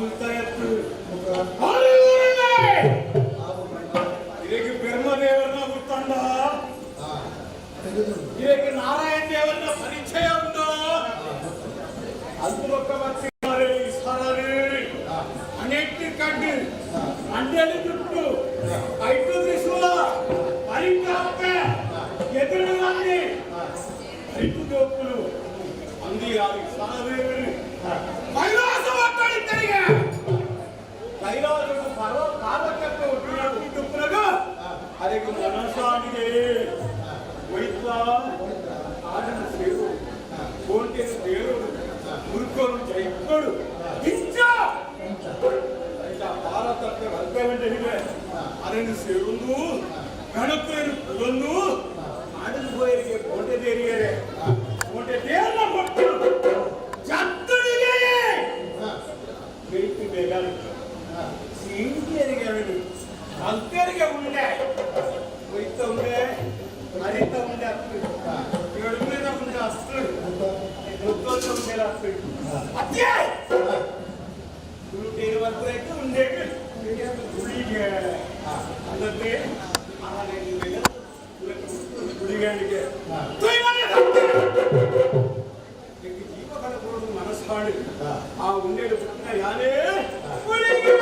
ಮುಲ್ತಾಯತ್ತು. ಇರೆಗ್ ಬೆರ್ಮದೇವರನ್ನ ಗೊತ್ತಂಡ? ಇರೆಗ್ ನಾರಾಯಣ ದೇವರನ್ನ ಪರಿಚಯ ಉಂಡು? ಅಲ್ಪಕ್ಕ ಬರ್ತಿದ್ದಾರೆ ಸರರಿ ಅನೆಟ್ಟು ಕಡ್ಡು, ಮಂಡ್ಯಲಿ ದುಡ್ಡು, ಐಟು ತ್ರಿಶೂಲ, ಪರಿಕಾಪೆ ಎದುರು ನಂದಿ ಐಟು ದೋಪುಲು ಅಂದಿ ಯಾರು ಸರದೇವರು ಕೈಲಾಸ ಒಟ್ಟಡಿತ್ತರಿಗೆ. ಕೈಲಾಸದ ಪರ್ವ ಪಾರ್ವತಕ್ಕೆ ಒಟ್ಟಿನ ಅದಕ್ಕೆ ಮನಸ್ಸಾಗಿದೆ. ಒಯ್ತ ಆಡನ ಸೇರು ಕೋಂಟೆನ ತೇರುಡು ಮುರುಕೋನು ಜೈಕೋಡು ಇಂಚ ಭಾರತಕ್ಕೆ ಅಲ್ಪವೆಂಟನಿಗೆ ಅದನ್ನು ಸೇರುಂದು ಗಣಕರು ಒಂದು ಆಡದ ಬೋಯರಿಗೆ ಕೋಟೆ ತೇರಿಯರೆ ಕೋಟೆ ತೇರ್ನ ಕೊಟ್ಟು ಚತ್ತಡಿಗೆ ಬೆಳಿಗ್ಗೆ ಬೇಗ ಸೀಂಟಿಯರಿಗೆ ಅವನು ಕಲ್ತೇರಿಗೆ ಉಂಡೆ ಒಯ್ತ ಉಂಡೆ ಅರಿತ ಉಂಡೆ ಅತ್ತು ಎಳುಮೇದ ಉಂಡೆ ಅಸ್ತು ಮುತ್ತೊಂದ ಉಂಡೆ ಅತ್ತು ಅತ್ತೆ ತುಳುಟೇರು ಬರ್ಪುರಕ್ಕೆ ಉಂಡೆಗೆ ಗುಳಿಗೆ ಅದಕ್ಕೆ ಗುಳಿಗಳಿಗೆ ಜೀವ ಕಡಕೊಡೋದು ಮನಸ್ಸಾಡು ಆ ಉಂಡೆಡು ಪುಟ್ಟಿನ ಯಾನೇ ಗುಳಿಗೆ.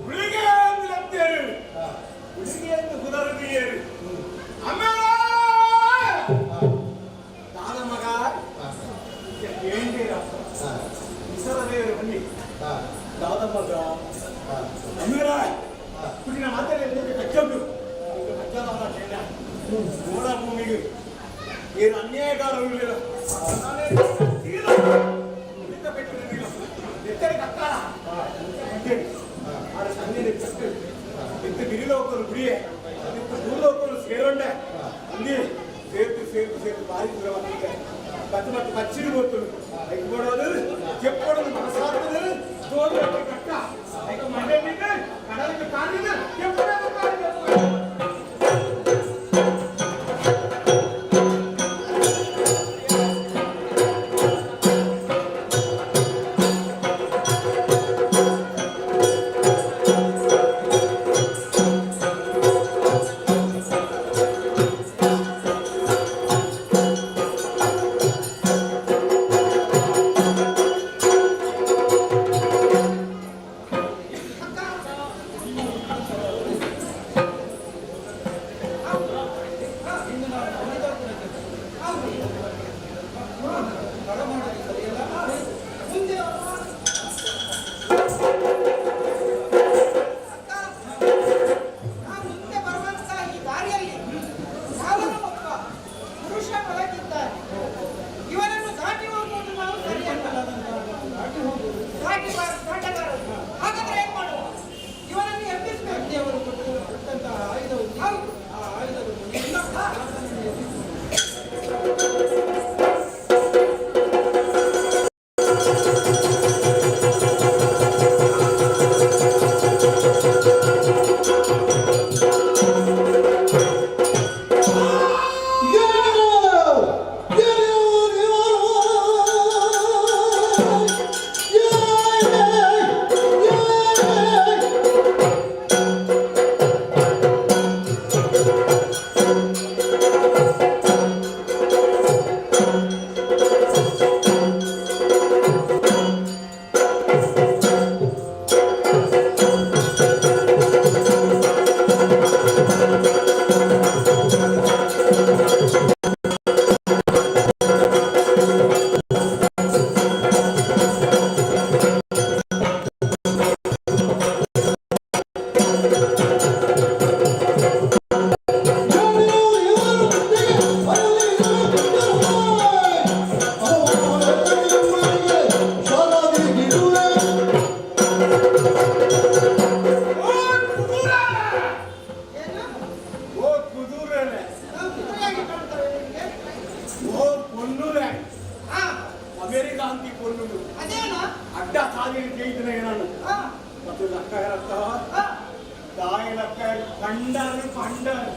ಗುಳಿಗೆ ಅಂದ್ಲತ್ತೇರು ಗುಳಿಗೆ ಎಂದು ಕುದರುದಿಯೇರು ಅಮ್ಮೇರ ದಾದ ಮಗ ఏంటి ಇಸರದೇವರು ಬನ್ನಿ ದಾದ ಮಗ ಅಮ್ಮೇರ ಕುಡಿನ ಮಾತಾಡಿ ಕಚ್ಚೊಂಡು ಕಚ್ಚದವರ ಕೇಳ ಮೂಲ ಭೂಮಿಗೆ ಏನು ಅನ್ಯಾಯಗಾರರು ಇಲ್ಲ. ಆಡ ಸನ್ನಿಧಿ ಕಟ್ಟು ಇತ್ತು ಗಿರಿಲೋಕರು ಗುಡಿಯೆ ಇತ್ತು ಭೂಲೋಕರು ಸೇರೊಂಡೆ ಅಂದಿ ಸೇರ್ತು ಸೇರ್ತು ಸೇರ್ತು ಬಾರಿ ದೂರ ಬಂದಿದೆ. ಬತ್ತು ಬತ್ತು ಬಚ್ಚಿರು ಗೊತ್ತು ಐಕೊಡೋದು ಚೆಪ್ಪಡೋದು ಮನಸ್ಸಾಗ್ತದೆ ತೋರು ಕಟ್ಟ ಐಕ ಮಂಡೆ ನಿಂದು ಕಡಲಿಗೆ ಕಾಲಿದ್ದು ಚೆಪ್ಪಡೋದು ಕಾಲಿದ್ದು. ಅಕ್ಕ, ನಾವು ಮುಂದೆ ಬರುವಂತ ಈ ದಾರಿಯಲ್ಲಿ ಯಾವನೋ ಒಬ್ಬ ಪುರುಷ ಮಲಗಿದ್ದಾನೆ. ಇವನನ್ನು ದಾಟಿ ಹೋಗುವುದು ನಾವು ಸರಿಯಲ್ಲ. ದಾಟಿ ದಾಟಬಾರದು. ಹಾಗಾದ್ರೆ ಏನ್ ಮಾಡುವ? ಇವನನ್ನು ಎಬ್ಬಿಸಬೇಕು. ದೇವರು ಕೊಟ್ಟಂತಹ ಆಯುಧವು ಹೌದು. ಆ ಆಯುಧದ ಮುಖೇನ ಆತನನ್ನು ಎಬ್ಬಿಸುವುದು. Yeah. ದಾಂತಿ ಪೊಣ್ಣುಡು ಅದೇನಾ? ಅಡ್ಡ ಸಾಲಿನ ಜೈದಿನ ಏನನ್ನು ಮತ್ತು ಲಕ್ಕ ಹೇಳತ್ತ ದಾಯ ಲಕ್ಕ ಕಂಡರು ಪಂಡರು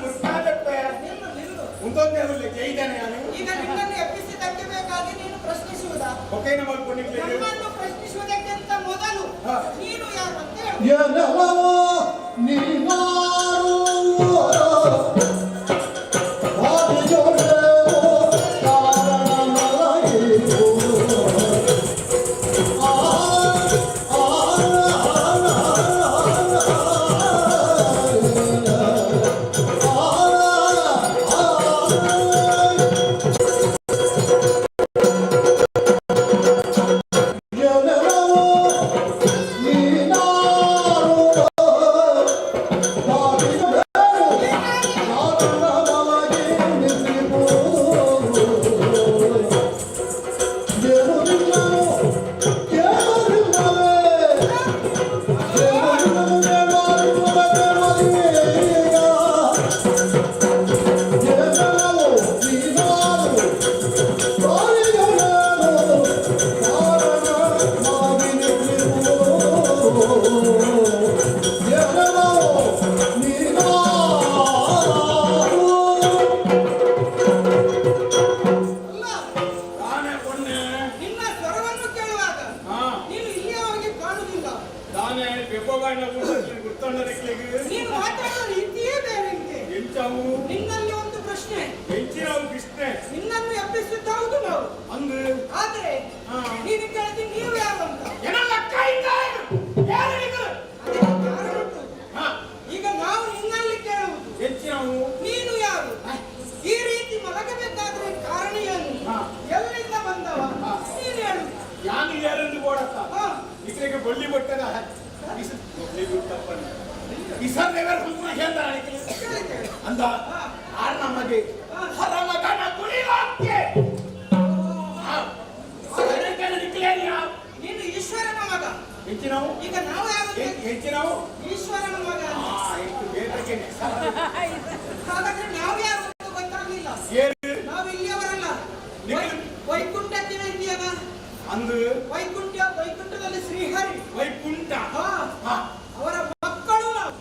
ಮುರ್ಕಾದಪ್ಪೆ. ನಿಲ್ಲು ನಿಲ್ಲು. ಮುಂದೊಂದೇ ಜೈದಾನೆ ನಾನು. ಈಗ ನಿನ್ನನ್ನು ಎಬ್ಬಿಸಿದ್ದಕ್ಕೆ ಬೇಕಾಗಿ ನೀನು ಪ್ರಶ್ನಿಸುವುದಾ? ಒಕ್ಕೇನ ಮಾಡ್ಕೊಂಡಿದ್ದೆ. ನಮ್ಮನ್ನು ಪ್ರಶ್ನಿಸುವುದಕ್ಕಿಂತ ಮೊದಲು ನೀನು ಯಾರು ಅಂತ ಹೇಳು. ಎನಲವೋ ನೀನಾರು ಆದಿಯೊಡೆವೋ ಕಾರಣಮಲಯಿವು. ಆ ಆ ಎನಲವೋ ನೀನಾರು ಆದಿಯೊಡೆವೋ ಕಾರಣಮಲಗಿ ನಿಂತಿರುವುದು. ಏನು ನಿನ್ನನು ಕೇಳಲಿಲ್ಲವೇ? ಏನು ನಿನ್ನನು ಕೇಳಲಿಲ್ಲವೇ? ಏನವೋ ನೀನಾರು ಬಾರಿಯೊಡೆವೋ ಕಾರಣವಾಗಿ ನಿಂತಿರುವುದು. ಏನವೋ ನೀನಾರು. ಅಲ್ಲ, ತಾನೇ ಪೊಣ್ಣೆ. ನಿನ್ನ ಸ್ವರವನ್ನು ಕೇಳುವಾಗ ನೀನು ಇಲ್ಲಿಯವರೆಗೆ ಕಾಣುವುದಿಲ್ಲ. ತಾನೇ ಬೆಪ್ಪಗಾಂಡ ಗುರ್ತಂಡರಿಕ್ಲಿಗೆ. ನೀನು ಮಾತಾಡುವ ರೀತಿಯೇ ಬೇರೆ ಅಂತೆ. ಎಂಚವು? ನಿನ್ನಲ್ಲಿ ಒಂದು ಪ್ರಶ್ನೆ. ಎಂಚಿನವು ಕೃಷ್ಣೆ? ನಿನ್ನನ್ನು ಎಬ್ಬಿಸಿದ್ದಾವುದು ನಾವು. ಅಂದು. ಆದ್ರೆ ನೀನು ಕೇಳಿದ ನೀವು ಯಾರು ಅಂತ. ಏನ ಲಕ್ಕ ಇದ್ದ ಯಾರು ಇದು? ಅದಕ್ಕೆ ಕಾರಣ ಉಂಟು. ಈಗ ನಾವು ನಿನ್ನಲ್ಲಿ ಕೇಳುವುದು, ಎಂಚಿನವು? ನೀನು ಯಾರು, ಈ ರೀತಿ ಮಲಗಬೇಕಾದ್ರೆ ಕಾರಣ ಏನು, ಎಲ್ಲಿಂದ ಬಂದವ, ನೀನು ಹೇಳು. ಯಾನು ಯಾರೆಂದು ಬೋಡತ್ತ? ಇತರಿಗೆ ಬಳ್ಳಿ ಬಟ್ಟದ ಬಳ್ಳಿ ಗುರ್ತಪ್ಪನ ಇಸರ್ ದೇವರ ಸಂಪೂರ್ಣ ಹೇಳ್ತಾರ. ಕೇಳಿ ಕೇಳಿ. ಅಂದ ಆರ್ ನಮಗೆ ಹರಮಗನ ಗುಳಿಲಾಕ್ಕೆ. ನೀನು ಈಶ್ವರನ ಮಗ. ಹೆಚ್ಚಿನವು? ಈಗ ನಾವು ಯಾರು ಅಂತ? ಹೆಚ್ಚಿನವು? ಈಶ್ವರನ ಮಗ ಅಂತ. ಎಷ್ಟು ಬೇಟಕ್ಕೆ. ಹಾಗಾದ್ರೆ ನಾವು ಯಾರು ಅಂತ ಗೊತ್ತಾಗ್ಲಿಲ್ಲ. ಏನು? ನಾವು ಇಲ್ಲಿಯವರಲ್ಲ. ವೈಕುಂಠಕ್ಕೆ ಇದೆಯಲ್ಲ. ಅಂದು. ವೈಕುಂಠ, ವೈಕುಂಠದಲ್ಲಿ ಶ್ರೀಹರಿ. ವೈಕುಂಠ. ಅವರ ಮಕ್ಕಳು ನಾವು.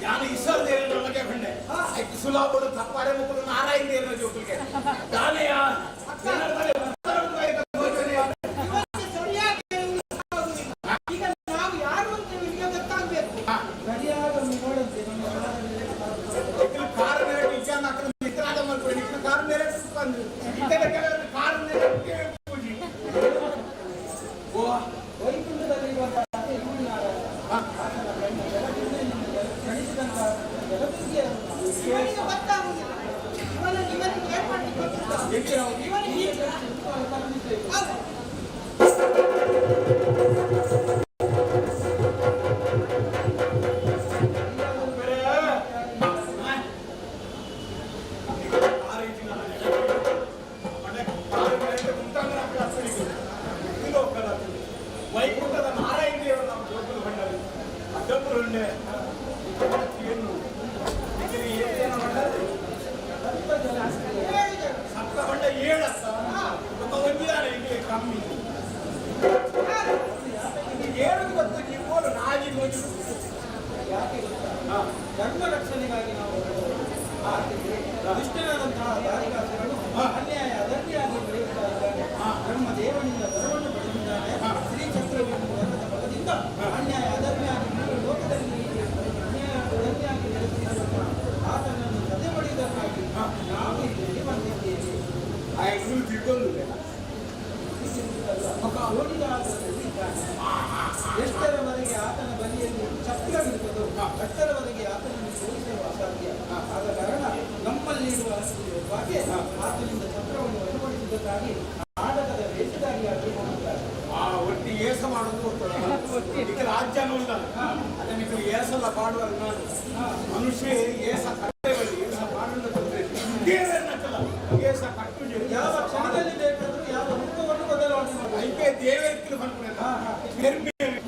ಯಾನು ಈಶ್ವರ ದೇವರ ನಮಗೆ ಬಂಡೆ ಸುಲಾಬಡು ತಪ್ಪಾರೆ ಮಕ್ಕಳು ನಾರಾಯಣ ದೇವರ ಜೋಕುಲಿಗೆ ದಾನೆಯ. ಇವರಿಗೆ ಸರಿಯಾಗಿ ಹೇಳುವುದು ಆಗುವುದಿಲ್ಲ. ಈಗ ನಾವು ಯಾರು ಅಂತ ಇವರಿಗೆ ಗೊತ್ತಾಗ್ಬೇಕು. ಗಡಿಯಾರ ನೋಡಂತೆ ನಮ್ಮ ಕಾಲದಲ್ಲಿ. ಕಾರ್ ಮೇಲೆ ವಿಜ್ಞಾನ ಹಾಕಿದ್ರೆ ಮಿತ್ರಾದ ಮಾಡ್ಕೊಳ್ಳಿ. ನಿನ್ನ ಕಾರ್ ಮೇಲೆ ಬಂದು ಇತರ ಕೆಲವರು ಕಾರ್ ಮೇಲೆ ಪೂಜಿ ಓ. ವೈಕುಂಠದಲ್ಲಿರುವಂತಹ ಲಕ್ಷ್ಮೀನಾರಾಯಣ, ಆತನ ಗಂಡ ಜಲದುರ್ಗಿಯಿಂದ ಜನಿಸಿದಂತಹ ಜಲದುರ್ಗಿಯನ್ನು ನಾವು. ಇವನಿಗೆ ಗೊತ್ತಾಗುವುದಿಲ್ಲ. ಇವನಿಗೆ ಏನ್ ಮಾಡ್ಲಿಕ್ಕೆ ಗೊತ್ತಿಲ್ಲ. ಇವನಿಗೆ ಹೀಗೆ ಕರುಣಿಸಬೇಕು. ಹೌದು. ವೈಕುಂಠದ ನಾರಾಯಣ ದೇವರು ನಮ್ಮ ಜೋಕುಲು ಬಂಡರು ಅಡ್ಡಪುರ ಉಂಡೆ ಏನು ಹೇಳಿದರು. ಸಪ್ತ ಬಂಡ ಏಳತ್ತ ಒಬ್ಬ ಒಂದಿದಾನೆ ಇಲ್ಲಿ ಕಮ್ಮಿ. ಯಾರು? ಇದು ಏಳು ಗೊತ್ತು ಜೀವೋಲು ರಾಜಿ ಗೋಜು. ಯಾಕೆ ಗೊತ್ತಾ? ಧರ್ಮ ರಕ್ಷಣೆಗಾಗಿ ನಾವು ಹೊರಡುವುದು. ಆದರೆ ದುಷ್ಟನಾದಂತಹ ದಾರಿಗಾಸರನು ಅನ್ಯಾಯ ಅಧರ್ಮಿಯಾಗಿ ಬೆಳೆಯುತ್ತಾ ಇದ್ದಾನೆ. ಬ್ರಹ್ಮ ದೇವನಿಂದ ವರವನ್ನು ಪಡೆದಿದ್ದಾನೆ. ಶ್ರೀಚಕ್ರವನ್ನು ವರದ ಬಲದಿಂದ ಅನ್ಯಾಯ ಅಧರ್ಮಿಯಾಗಿ ಮೂರು ಲೋಕದಲ್ಲಿ ಅನ್ಯಾಯ ಅಧರ್ಮಿಯಾಗಿ ಬೆಳೆಯುತ್ತಿರುವಂತಹ ಆತನನ್ನು ಸದೆ ಬಡಿಯುವುದಕ್ಕಾಗಿ ನಾವು ಇಲ್ಲಿ ಬಂದಿದ್ದೇವೆ. ಆ ಇವ್ರು ತಿಳ್ಕೊಂಡು ಓಡಿದಾಸರಲ್ಲಿ ಇದ್ದಾನೆ. ಎಷ್ಟರವರೆಗೆ ಆತನ ಬಲಿಯಲ್ಲಿ ಚಕ್ರವಿರುತ್ತದೋ ಅಷ್ಟರವರೆಗೆ ಆತನನ್ನು ಸೋಲಿಸಲು ಅಸಾಧ್ಯ. ಆದ ಕಾರಣ ನಮ್ಮಲ್ಲಿರುವ ಭಾಗ್ಯ ಆತನಿಂದ ಚಕ್ರವನ್ನು ವಶಪಡಿಸಿದ್ದಕ್ಕಾಗಿ ನಾಟಕದ ವೇಷಧಾರಿಯಾಗಿ ಹೋಗುತ್ತಾರೆ. ಆ ಒಟ್ಟಿ ಏಸ ಮಾಡೋದು ಗೊತ್ತಲ್ಲ. ಇದಕ್ಕೆ ರಾಜ್ಯನೂ ಇಲ್ಲ. ಅದನ್ನ ನೀವು ಏಸಲ್ಲ ಪಾಡುವ ನಾನು ಮನುಷ್ಯ ಏಸ ಕಟ್ಟೆ ಬಳಿ ಏಸ ಪಾಡುವ ದೇವರನ್ನಲ್ಲ ಏಸ ಕಟ್ಟು. ಯಾವ ಕ್ಷಣದಲ್ಲಿ ಬೇಕಾದರೂ ಯಾವ ರೂಪವನ್ನು ಬದಲಾವಣೆ ಮಾಡಬಹುದು. ಐಕೆ ದೇವೇರು ಪನ್ಪುನ ಪೆರ್ಮೇರು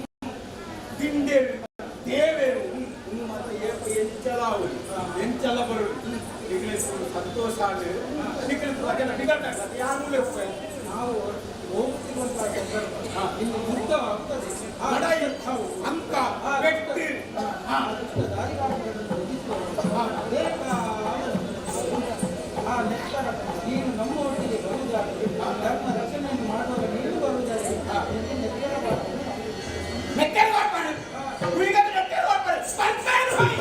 ದಿಂಡೇರು ದೇವೇರು ಇನ್ನು ಮಾತ್ರ ಏಸ. ಎಂಚಲ ಆವು ಎಂಚಲ ಬರು ನಿಗಲೆ ಸಂತೋಷ ಆಂಡ್ ನಿಗಲೆ ಅಗೆನ ಟಿಕೆಟ್ ಯಾರು ಲೆಪ್ಪ. ನಾವು ಹೋಗ್ತಿರುವಂತಹ ಸಂದರ್ಭ ಇಲ್ಲಿ ಯುದ್ಧ ಆಗ್ತದೆ. ಆ ಲಡಾಯಿ ಅಂಕ ಪೆಟ್ಟು. ಆ ದುಷ್ಟ ದಾರಿಗಾರಗಳನ್ನು ವಧಿಸುವವರು ಬೇಕಾದ ಆ ನೆತ್ತರ ನೀನು ನಮ್ಮ ಒಟ್ಟಿಗೆ ಬರುವುದಾದರೆ, ಧರ್ಮ ರಕ್ಷಣೆಯನ್ನು ಮಾಡುವಾಗ ನೀನು ಬರುವುದಾದರೆ ನಿನ್ನಿಂದ ಕೇಳಬಾರದು. ಮೆತ್ತೆರ್ ಕೊಡ್ಪಾಡು ಹುಡುಗನ ಮೆತ್ತೆರ್ ಕೊಡ್ಪಾಡು ಪಂಚಾಯತ್ ಹೋಗಿ.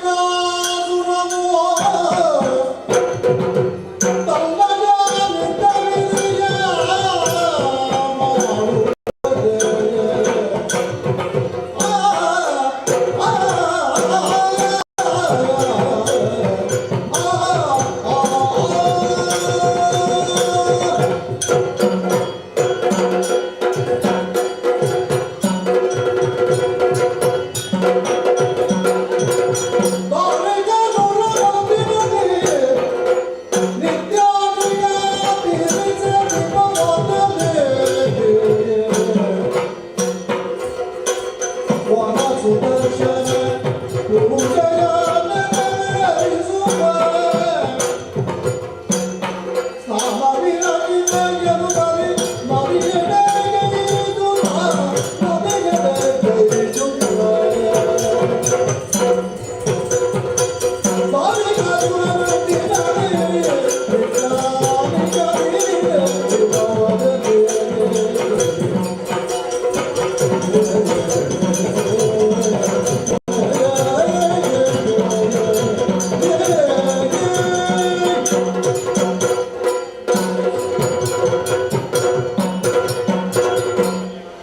ಯುದ್ಧದಾರಿಗಾಸುರವು ತನ್ನಯ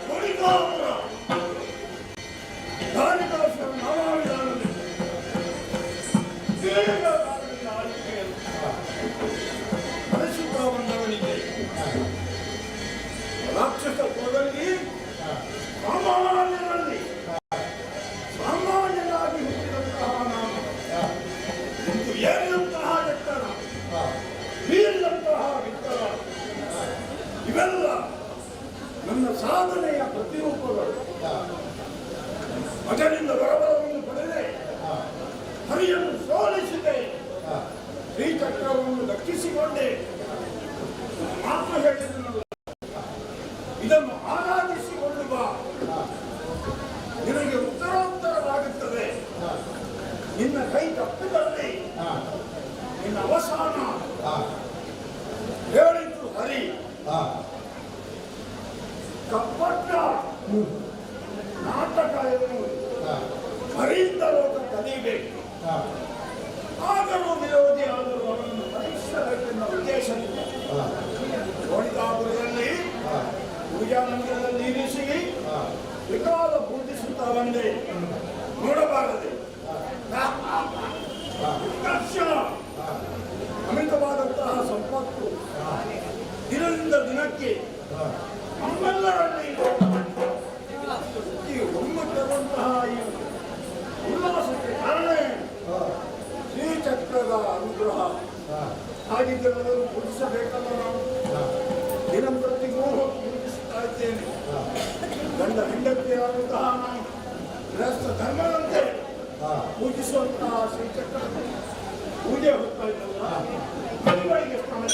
ಕೊಡಿಗಾಪುರ ಕಾಳಿದಾಸನ ನಾಮಾವಿಧಾನದಲ್ಲಿ ದೀರ್ಘಕಾಲದಿಂದ ಆಳ್ವಿಕೆಯನ್ನು ನಡೆಸುತ್ತಾ ಬಂದವನಿಗೆ ರಾಕ್ಷಸ ಕುಲದಲ್ಲಿ ಸಾಮಾನ್ಯರಲ್ಲಿ ಸಾಮಾನ್ಯನಾಗಿ ಹುಟ್ಟಿದಂತಹ ನಾನು ಇಂದು ಏರಿದಂತಹ ಎತ್ತರ, ಬೀರಿದಂತಹ ವಿತ್ತರ, ಇವೆಲ್ಲ ನನ್ನ ಸಾಧನೆಯ ಪ್ರತಿರೂಪಗಳು. ಮಗನಿಂದ ವರಬಲವನ್ನು ಪಡೆದೆ, ಹರಿಯನ್ನು ಸೋಲಿಸಿದೆ, ಶ್ರೀಚಕ್ರವನ್ನು ದಕ್ಕಿಸಿಕೊಂಡೆ. ಮಾತ್ರ ಹೇಳಿದನಲ್ಲ, ಇದನ್ನು ಆರಾಧಿಸಿಕೊಂಡು ಬಾ, ನಿನಗೆ ಉತ್ತರೋತ್ತರವಾಗುತ್ತದೆ. ನಿನ್ನ ಕೈ ತಪ್ಪಿದಲ್ಲಿ ನಿನ್ನ ಅವಸಾನ ಹೇಳಿದ್ದು ಹರಿ. ಕಪ್ಪಟ್ಟ ನಾಟಕ ಎನ್ನುವುದು ಹರಿಯಿಂದ ಲೋಕ ಕಲಿಯಬೇಕು. ಆದರೂ ವಿರೋಧಿ ಆದರೂ ಅವನನ್ನು ಪರೀಕ್ಷಿಸಬೇಕೆನ್ನುವ ಉದ್ದೇಶದಿಂದ ಗೋಣಿತಾಪುರದಲ್ಲಿ ಪೂಜಾ ಮಂದಿರದಲ್ಲಿ ಇರಿಸಿ ವಿಕಾಲ ಪೂಜಿಸುತ್ತಾ ಬಂದೆ. ನೋಡಬಾರದೆ ತಕ್ಷಣ ಅಮಿತವಾದಂತಹ ಸಂಪತ್ತು ದಿನದಿಂದ ದಿನಕ್ಕೆ ನಮ್ಮೆಲ್ಲರಲ್ಲಿ ಈ ಹೊಮ್ಮುತ್ತಿರುವಂತಹ ಈ ಉಲ್ಲಾಸಕ್ಕೆ ಕಾರಣ ಶ್ರೀಚಕ್ರದ ಅನುಗ್ರಹ. ಹಾಗಿದ್ದರೆ ಅದನ್ನು ಪೂಜಿಸಬೇಕಲ್ಲ. ನಾವು ದಿನಂಪ್ರತಿಗೂ ಹೋಗಿ ಪೂಜಿಸುತ್ತಾ ಇದ್ದೇನೆ. ಗಂಡ ಹೆಂಡತಿಯಾದಂತಹ ನಾವು ಗೃಹಸ್ಥ ಧರ್ಮದಂತೆ ಪೂಜಿಸುವಂತಹ ಶ್ರೀಚಕ್ರದ ಪೂಜೆ ಹೋಗ್ತಾ ಇದ್ದಲ್ಲ, ಮನೆಗಳಿಗೆ ಸ್ನಾನ.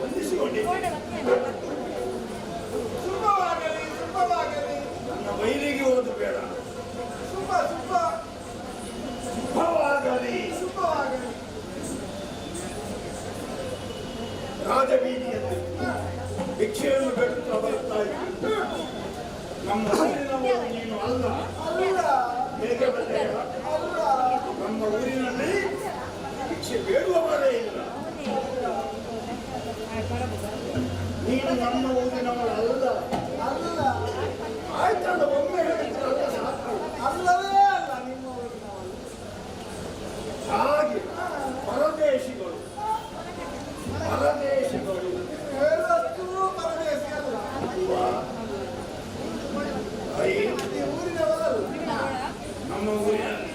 ವಂದಿಸಿಕೊಂಡಿದ್ದೇನೆ. ಶುಭವಾಗಲಿ, ಶುಭವಾಗಲಿ. ನನ್ನ ವೈರಿಗೆ ಓದು ಬೇಡ. ಶುಭ, ಶುಭ. ಶುಭವಾಗಲಿ. ಶುಭವಾಗಲಿ. ರಾಜಬೀದಿಯಲ್ಲಿ ಭಿಕ್ಷೆಯನ್ನು ಬೇಡುತ್ತಾ ಬರ್ತಾ ಇದ್ದೆ. ನಮ್ಮ ಊರಿನವರು ನೀನು ಅಲ್ಲ. ಅಲ್ಲ. ಹೇಗೆ ಬಲ್ಲೆಯ? ಅಲ್ಲ. ನಮ್ಮ ಊರಿನಲ್ಲಿ ಭಿಕ್ಷೆ ಬೇಡುವವರೇ ಇಲ್ಲ. ನೀನು ನಮ್ಮ ಊರಿನವರು ಅಲ್ಲ. ಅಲ್ಲ. ಆಯ್ತಲ್ಲ, ಒಮ್ಮೆ ಹೇಳಿದ್ರಲ್ಲ ಸಾಕು. ಅಲ್ಲವೇ ಅಲ್ಲ ನಿಮ್ಮ ಊರಿನವರು. ಹಾಗೆ ಪರದೇಶಿಗಳು, ಪರದೇಶಿಗಳು. ಹೇಳುವಷ್ಟು ಪರದೇಶಿ ಅಲ್ಲ. ಅಲ್ವಾ? ತಾಯಿ, ಈ ಊರಿನವರಲ್ಲ. ನಮ್ಮ ಊರಿನಲ್ಲಿ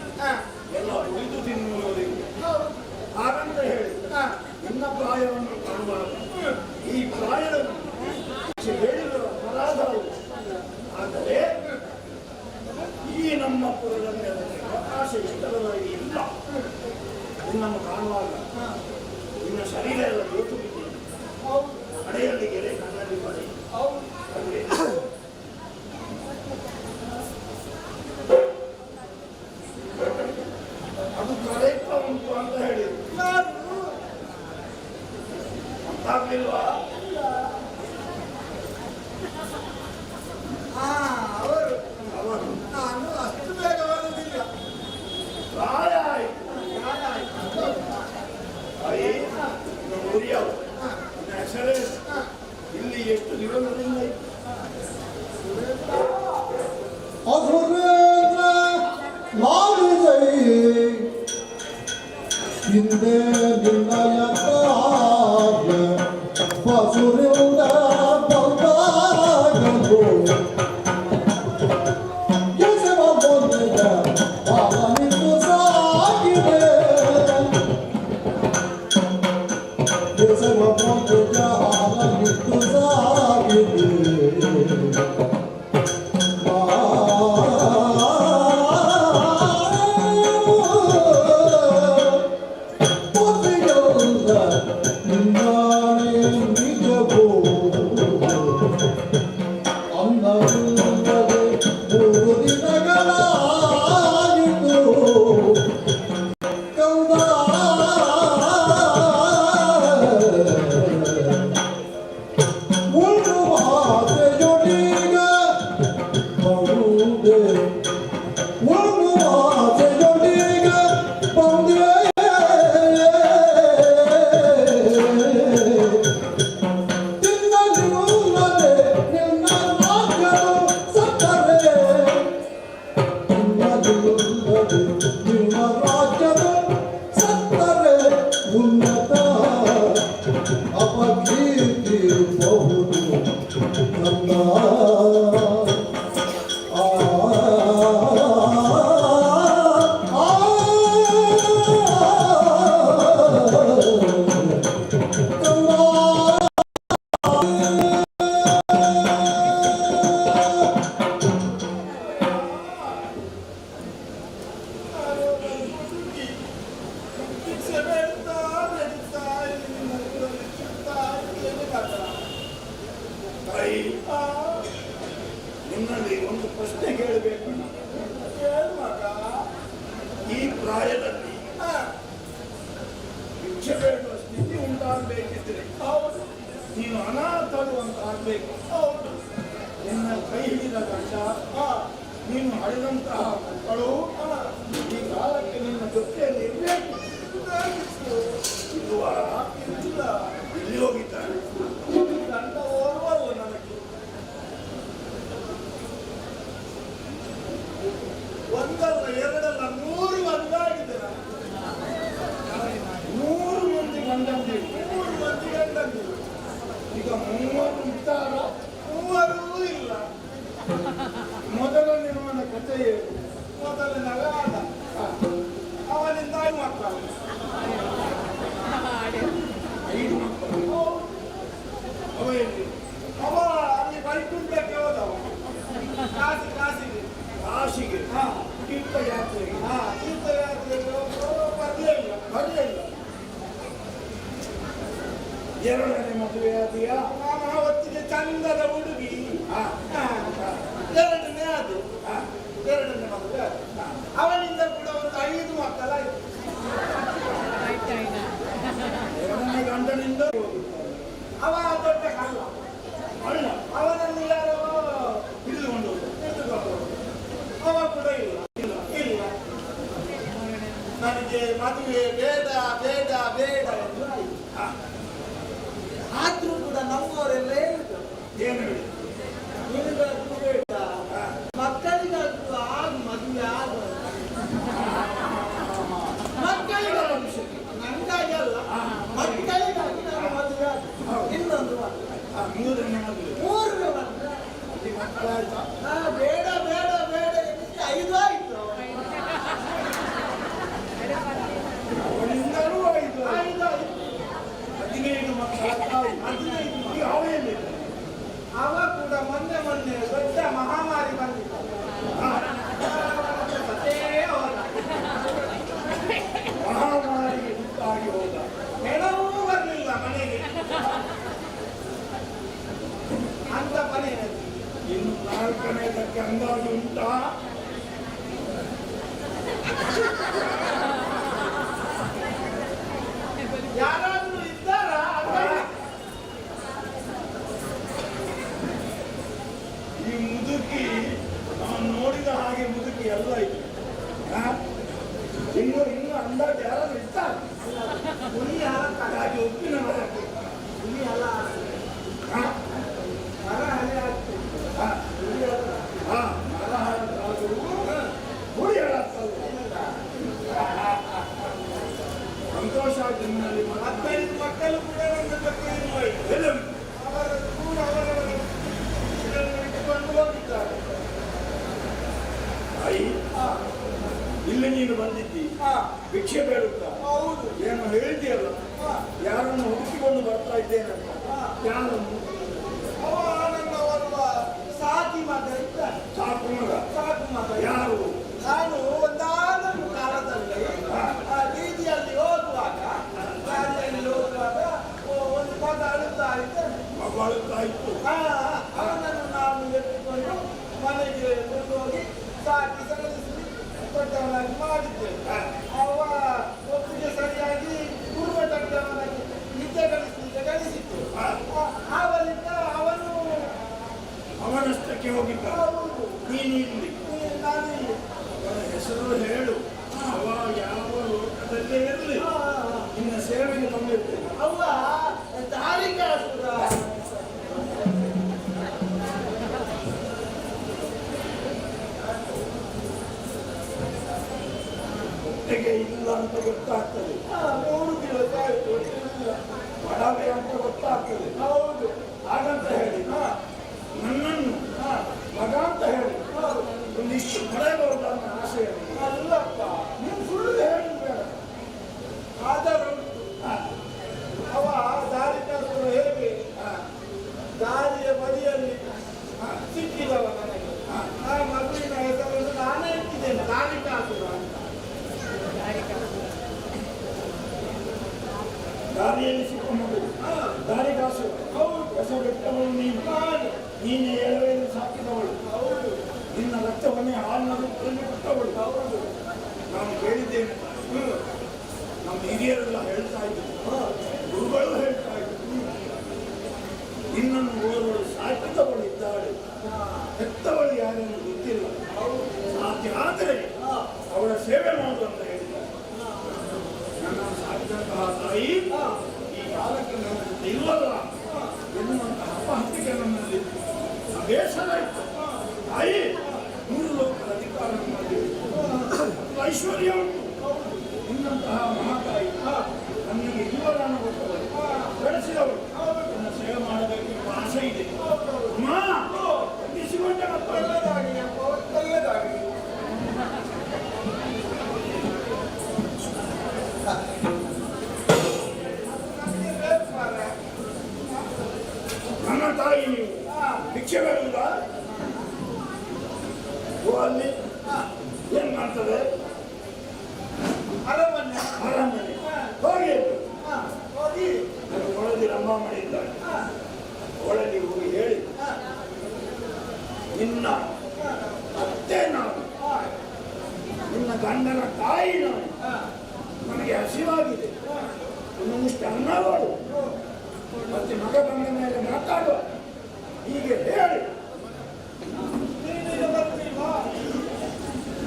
ಎಲ್ಲ ಉಳಿದು ತಿನ್ನುವವರಿಗೆ ಹೌದು. ಹಾಗಂತ ಹೇಳಿ ನಿನ್ನ ಪ್ರಾಯವನ್ನು ಕಾಣುವಾಗ ಈ ಪ್ರಾಯದಲ್ಲಿ ಭಿಕ್ಷೆ ಬೇಡಿದರ ಅಪರಾಧವು. ಆದರೆ ಈ ನಮ್ಮ ಪುರದಲ್ಲಿ ಅದಕ್ಕೆ ಅವಕಾಶ ಇಷ್ಟರವರೆಗೆ ಇಲ್ಲ. ನಿನ್ನನ್ನು ಕಾಣುವಾಗ ನಿನ್ನ ಶರೀರ ಎಲ್ಲ ಜೋತು ಬಿದ್ದಿದೆ. ಹೌದು. ಹಣೆಯಲ್ಲಿ ಗೆರೆ, ಕಣ್ಣಲ್ಲಿ ಬರೆ. ಹೌದು. ಅಲ್ವೇ? ಅದು ಕರೆಕ್ಟ್ ಉಂಟು ಅಂತ ಹೇಳಿದ್ರು. ಯಾರು? ಗೊತ್ತಾಗ್ಲಿಲ್ವಾ? ಹಾ, ಅವರು. ಅವರು. ನಾನು ಅಷ್ಟು ಬೇಗ ಬರುವುದಿಲ್ಲ. ಪ್ರಾಯ ಆಯ್ತು. ಪ್ರಾಯ ಆಯ್ತು. ತಾಯಿ, ನಿಮ್ಮ ಊರಿಯವರು, ನಿನ್ನ ಹೆಸರೇನು? ಇಲ್ಲಿ ಎಷ್ಟು ದಿವಸದಿಂದ ಇತ್ತು? ಅಸುರೇಂದ್ರ ಲಾಲಿದೈ ಹಿಂದೆ ನಿನ್ನಯ ಕಾರ್ಯ ಬಸುರಿಂದ ಬಂದಾಗಲು ಎಸೆವ ಮೊನ್ನೆಯ ಬಾಲನಿಟ್ಟು ಸಾಗಿದೆ. ಎಸೆವ ಮೊನ್ನೆಯ ಹಾಲನಿಟ್ಟು ಸಾಗಿದೆ. ದಿನಗಳಾಯಿತು ಕಂದ. ಉಣ್ಣುವಾಸೆಯೊಡೀಗ ಬರುವೆ, ಉಣ್ಣುವಾಸೆಯೊಡೀಗ ಬಂದೆ. ತಿನ್ನಲಿಲ್ಲದೆ ನಿನ್ನ ರಾಜ್ಯವು ಸತ್ತರೆ, ತಿನ್ನಲಿಲ್ಲದೆ ನಿನ್ನ ರಾಜ್ಯವು ಸತ್ತರೆ ಉನ್ನತ ಅಪಕೀರ್ತಿ ಬಹುದು ನನ್ನ. ಆ ಆ ಆ. ಭಿಕ್ಷೆ ಬೇಡ್ತಾ ಬೇಡುತ್ತಾ ಇಲ್ಲಿ ನಿನ್ನ ಊರಲ್ಲಿ ತಿರುಗ್ತಾ ಇದ್ದೇನೆ ಕಾಕ. ತಾಯಿ, ನಿನ್ನಲ್ಲಿ ಒಂದು ಪ್ರಶ್ನೆ ಕೇಳಬೇಕು. ಕೇಳು ಮಗ. ಈ ಪ್ರಾಯದಲ್ಲಿ ಭಿಕ್ಷೆ ಬೇಡುವ ಸ್ಥಿತಿ ಉಂಟಾಗಬೇಕಿದ್ರೆ ನೀನು ಅನಾಥರು ಅಂತ ಆಗಬೇಕು. ನಿನ್ನ ಕೈ ಹಿಡಿದ ಗಂಡ, ನೀನು ಹಡೆದಂತಹ ಮಕ್ಕಳು ಈ ಕಾಲಕ್ಕೆ ನಿನ್ನ ಜೊತೆಯಲ್ಲಿ ಇರಬೇಕು. ಬೇಕಿತ್ತು. ಇಲ್ವಾ? ಇಲ್ಲ. ಎಲ್ಲಿ ಹೋಗಿದ್ದಾರೆ? ಗಂಡ ಓರ್ವಲ್ಲ ನನಗೆ. ಒಂದಲ್ಲ, ಎರಡಲ್ಲ, 100 ಒಂದಾಗಿದೆ ನನಗೆ. 100 ಮಂದಿ ಗಂಡಂದಿರು? 3 ಮಂದಿ ಗಂಡಂದಿರು. ಈಗ ಮೂವರು ಇದ್ದಾರ? ಮೂವರೂ ಇಲ್ಲ. ಮೊದಲನೆಯವನ ಕಥೆ ಏನು? ಮೊದಲಿನವ ಆದ. ಅವನಿಂದ ಐದು ಮಕ್ಕಳು. ಐದು ಮಕ್ಕಳು. ಅವ ಎಲ್ಲಿ? ಅವ ಅಲ್ಲಿ ಚಂದದ ಹುಡುಗಿ. ಎರಡನೇ ಅದು, ಎರಡನೇ ಮದುವೆ ಅದು. ಅವನಿಂದ ಕೂಡ ಒಂದು 5 ಮಕ್ಕಳಾಯ್ತು. ಎರಡನೇ ಗಂಡನಿಂದ ಅವ ದೊಡ್ಡ ಕಳ್ಳ. ಅಲ್ಲ, ಅವನನ್ನು ಯಾರೋ ಹಿಡಿದುಕೊಂಡು ಹೋದ. ಹಿಡಿದುಕೊಂಡು ಹೋದ್ರು. ಅವ ಕೂಡ ಇಲ್ಲ ಇಲ್ಲ ಇಲ್ಲ. ನನಗೆ ಮದುವೆ ಬೇಡ ಬೇಡ ಬೇಡ ಎಂದು ಆಯಿತು. ಆದ್ರೂ ಕೂಡ ನಮ್ಮವರೆಲ್ಲ ಹೇಳಿದ್ರು, ಏನು ಹೇಳಿ? ನಿನಗಾದ್ರೂ ಬೇಡ, ಮಕ್ಕಳಿಗಾದ್ರೂ ಆಗ ಮದುವೆ ಆಗ, ಮಕ್ಕಳಿಗಾಗಿ, ನನಗಾಗಿ ಅಲ್ಲ, ಮಕ್ಕಳಿಗಾಗಿ ನಾನು ಮದುವೆ ಆದ. ಇನ್ನೊಂದು ಮದುವೆ. ಮೂರನೇ ಮದುವೆ. ಮೂರನೇ ಮದುವೆ. ಅಲ್ಲಿ ಮಕ್ಕಳಾಯ್ತಾ? ಬೇಡ ಬೇಡ ಬೇಡ ಎನ್ನಿಸಿ 5 ಆಯ್ತು. ಅವನಿಂದಲೂ 5 ಆಯ್ತು. 5 ಆಯ್ತು. 15 ಮಕ್ಕಳ ತಾಯಿ. 15. ಈಗ ಅವ ಎಲ್ಲಿದ್ದಾನೆ? ಅವ ಕೂಡ ಮೊನ್ನೆ ಮೊನ್ನೆ ದೊಡ್ಡ ಮಹಾಮಾರಿ ಬಂದಿತ್ತು. ಸತ್ತೇ ಹೋದ. ಮಹಾಮಾರಿಗೆ ತುತ್ತಾಗಿ ಹೋದ. ಹೆಣವೂ ಬರಲಿಲ್ಲ ಮನೆಗೆ ಅಂತ ಮನೆ. ಇನ್ನು 4ನೇದಕ್ಕೆ ಅಂದಾಜು ಉಂಟಾ? ಯಾರಾದ್ರೂ ಇದ್ದಾರಾ? ಈ ಮುದುಕಿ ನಾನು ನೋಡಿದ ಹಾಗೆ ಮುದುಕಿ ಎಲ್ಲ ಇದೆ. ಇನ್ನು ಇನ್ನು ಅಂದಾಜು ಯಾರಾದ್ರೂ ಇರ್ತಾರೆ? ಹುಲಿ ಹಾಕ, ಹಾಗೆ ಉಪ್ಪಿನ ಮರಕ್ಕೆ. ಹುಲಿ ಅಲ್ಲ, ಮರ ಹಳೆ ಆಗ್ತದೆ. ಹುಲಿ ಅಲ್ಲ. ಮರ ಹಾಳಾದರೂ ಹುಳಿ ಹಾಳಾಗ್ತದೆ. ಸಂತೋಷ ಆಯ್ತು ನಿನ್ನಲ್ಲಿ. 15 ಮಕ್ಕಳು ಕೂಡ ನನ್ನ ಜೊತೆ ಇಲ್ಲ. ಎಲ್ಲ ಉಂಟು. ಅವರು ಕೂಡ ಅವರವರ ಇದನ್ನು ಇಟ್ಟುಕೊಂಡು ಹೋಗಿದ್ದಾರೆ. ತಾಯಿ, ಇಲ್ಲಿ ನೀನು ಬಂದಿದ್ದಿ ಭಿಕ್ಷೆ ಬೇಡುತ್ತಾ? ಹೌದು. ಏನು ಹೇಳ್ತೀಯಲ್ಲ, ಯಾರನ್ನು ಹುಡುಕಿಕೊಂಡು ಬರ್ತಾ ಇದ್ದೇನಂತ? ಯಾರನ್ನು? ಅವ ನನ್ನ ಓರ್ವ ಸಾಕಿ ಮಗ ಇದ್ದಾನೆ. ಸಾಕು ಮಗ? ಸಾಕು ಮಗ. ಯಾರು? ನಾನು ಒಂದಾನೊಂದು ಕಾಲದಲ್ಲಿ ಆ ಬೀದಿಯಲ್ಲಿ ಹೋಗುವಾಗ, ದಾರಿಯಲ್ಲಿ ಹೋಗುವಾಗ ಒಂದು ಮಗ ಅಳುತ್ತಾ ಇದ್ದಾನೆ. ಮಗು ಅಳುತ್ತಾ ಇತ್ತು. ಅವನನ್ನು ನಾನು ಎತ್ತಿಕೊಂಡು ಮನೆಗೆ ಕೊಂಡೋಗಿ ಸಾಕಿ ಸಲಹಿಸಿ ದೊಡ್ಡವನಾಗಿ ಮಾಡಿದ್ದೇನೆ. ಅವ ಒಪ್ಪಿಗೆ ಸರಿಯಾಗಿ ಗುರುಮಠಕ್ಕೆ ಅವನಿಗೆ ವಿದ್ಯೆ ಕಲಿಸಲಿಕ್ಕೆ ಕಲಿಸಿತ್ತು. ಆ ಬಳಿಕ ಅವನು ಅವನಷ್ಟಕ್ಕೆ ಹೋಗಿದ್ದ. ಹೌದು. ನೀನು ಇಲ್ಲಿ. ನಾನು ಇಲ್ಲಿ. ಅವನ ಹೆಸರು ಹೇಳು. ಅವ ಯಾವ ಲೋಕದಲ್ಲೇ ಇರಲಿ, ನಿನ್ನ ಸೇವೆಗೆ ತಂದಿರ್ತೇನೆ. ಅವ ದಾರಿಕಾಸುರ. ಹೊಟ್ಟೆಗೆ ಇಲ್ಲ ಅಂತ ಗೊತ್ತಾಗ್ತದೆ. 3 ದಿವಸ ಆಯ್ತು ಇಲ್ಲ. ಬಡವೆ ಅಂತ ಗೊತ್ತಾಗ್ತದೆ. ಹೌದು. ಹಾಗಂತ ಹೇಳಿ ನನ್ನನ್ನು ಮಗ ಅಂತ ಹೇಳಿ ಒಂದಿಷ್ಟು ಪಡೆಯಬಹುದು ಅನ್ನೋ ಆಸೆ ನನಗೆ. ಅಲ್ಲಪ್ಪ, ನೀನು ಸುಳ್ಳು ಹೇಳಿ ಬೇಡ. ಆಧಾರ ಉಂಟು. ಅವ ದಾರಿಕಾಸುರ ಹೇಗೆ ದಾರಿಯ ಬದಿಯಲ್ಲಿ ಸಿಕ್ಕಿದವ ನನಗೆ. ಆ ಮಗುವಿನ ಹೆಸರನ್ನು ನಾನೇ ಇಟ್ಟಿದ್ದೇನೆ, ದಾರಿಕಾಸುರ ಅಂತ. ದಾರಿಯಲ್ಲಿ ಸಿಕ್ಕ ಮಗು ದಾರಿಗಾಸು. ಹೌದು. ಹೆಸರು ನೀನು. ನಾನು. ನೀನೇ ಎಳವೆಯಲ್ಲಿ ಸಾಕಿದವಳು. ಹೌದು. ನಿನ್ನ ರಕ್ತವನ್ನೇ ಹಾಲಿನ ರೂಪದಲ್ಲಿ ಕೊಟ್ಟವಳು. ಹೌದು. ನಾನು ಕೇಳಿದ್ದೇನೆ, ನಮ್ಮ ಹಿರಿಯರೆಲ್ಲ ಹೇಳ್ತಾ ಇದ್ರು, ಗುರುಗಳು ಹೇಳ್ತಾ ಇದ್ರು, ನಿನ್ನನ್ನು ಓರ್ವಳು ಸಾಕಿದವಳು ಇದ್ದಾಳೆ, ಹೆತ್ತವಳು ಯಾರೆಂದು ಗೊತ್ತಿಲ್ಲ, ಸಾಧ್ಯ ಆದರೆ ಅವಳ ಸೇವೆ ಮಾಡು ಅಂತ ಹೇಳಿದ್ದಾರೆ. ನನ್ನನ್ನು ಸಾಕಿದಂತಹ ತಾಯಿ ಈ ಕಾಲಕ್ಕೆ ನನ್ನ ಜೊತೆ ಇಲ್ಲವಲ್ಲ ಎನ್ನುವಂತಹ ಅಪಹತ್ತಿಕೆ ನನ್ನಲ್ಲಿ ಬೇಸರ ಇತ್ತು. ತಾಯಿ, 3 ಲೋಕದ ಅಧಿಕಾರ ನಮ್ಮಲ್ಲಿ ಉಂಟು. ಐಶ್ವರ್ಯ ಉಂಟು. ನಿನ್ನಂತಹ ಮಹಾತಾಯಿ ನನ್ನಿಗೆ ಜೀವದಾನ ಕೊಟ್ಟವಳು, ಬೆಳೆಸಿದವಳು. ನನ್ನ ಸೇವೆ ಮಾಡಬೇಕೆಂಬ ಆಸೆ ಇದೆ. ಅಮ್ಮ, ಖಂಡಿಸಿಕೊಂಡೆ ಮಕ್ಕಳು. ಒಳ್ಳೆದಾಗಲಿ ಅಪ್ಪ, ಒಳ್ಳೆದಾಗಲಿ. ನನ್ಗೆ ಬೇಕು ಮಾರ್ರೆ. ನನ್ನ ತಾಯಿ ನೀವು ಭಿಕ್ಷೆ ಬೇಡುವುದಾ? ಓ, ಅಲ್ಲಿ ಏನ್ ಮಾಡ್ತದೆ? ಅರಮನೆ. ಅರಮನೆ ಹೋಗಿ. ಹೋಗಿ. ನನ್ನ ಒಳದಿ ರಂಭಾಮಣಿ ಇದ್ದಾಳೆ. ಒಳಗೆ ಹೋಗಿ ಹೇಳಿ. ನಿನ್ನ ಅತ್ತೆ ನಾನು, ನಿನ್ನ ಗಂಡನ ತಾಯಿ ನಾನು. ನನಗೆ ಹಸಿವಾಗಿದೆ, ಒಂದೊಂದಿಷ್ಟು ಅನ್ನ ಕೊಡು, ಮತ್ತೆ ಮಗ ಬಂದ ಮೇಲೆ ಮಾತಾಡುವ ಹೀಗೆ ಹೇಳಿ. ನೀನೀಗ ಬರ್ತೀವಾ?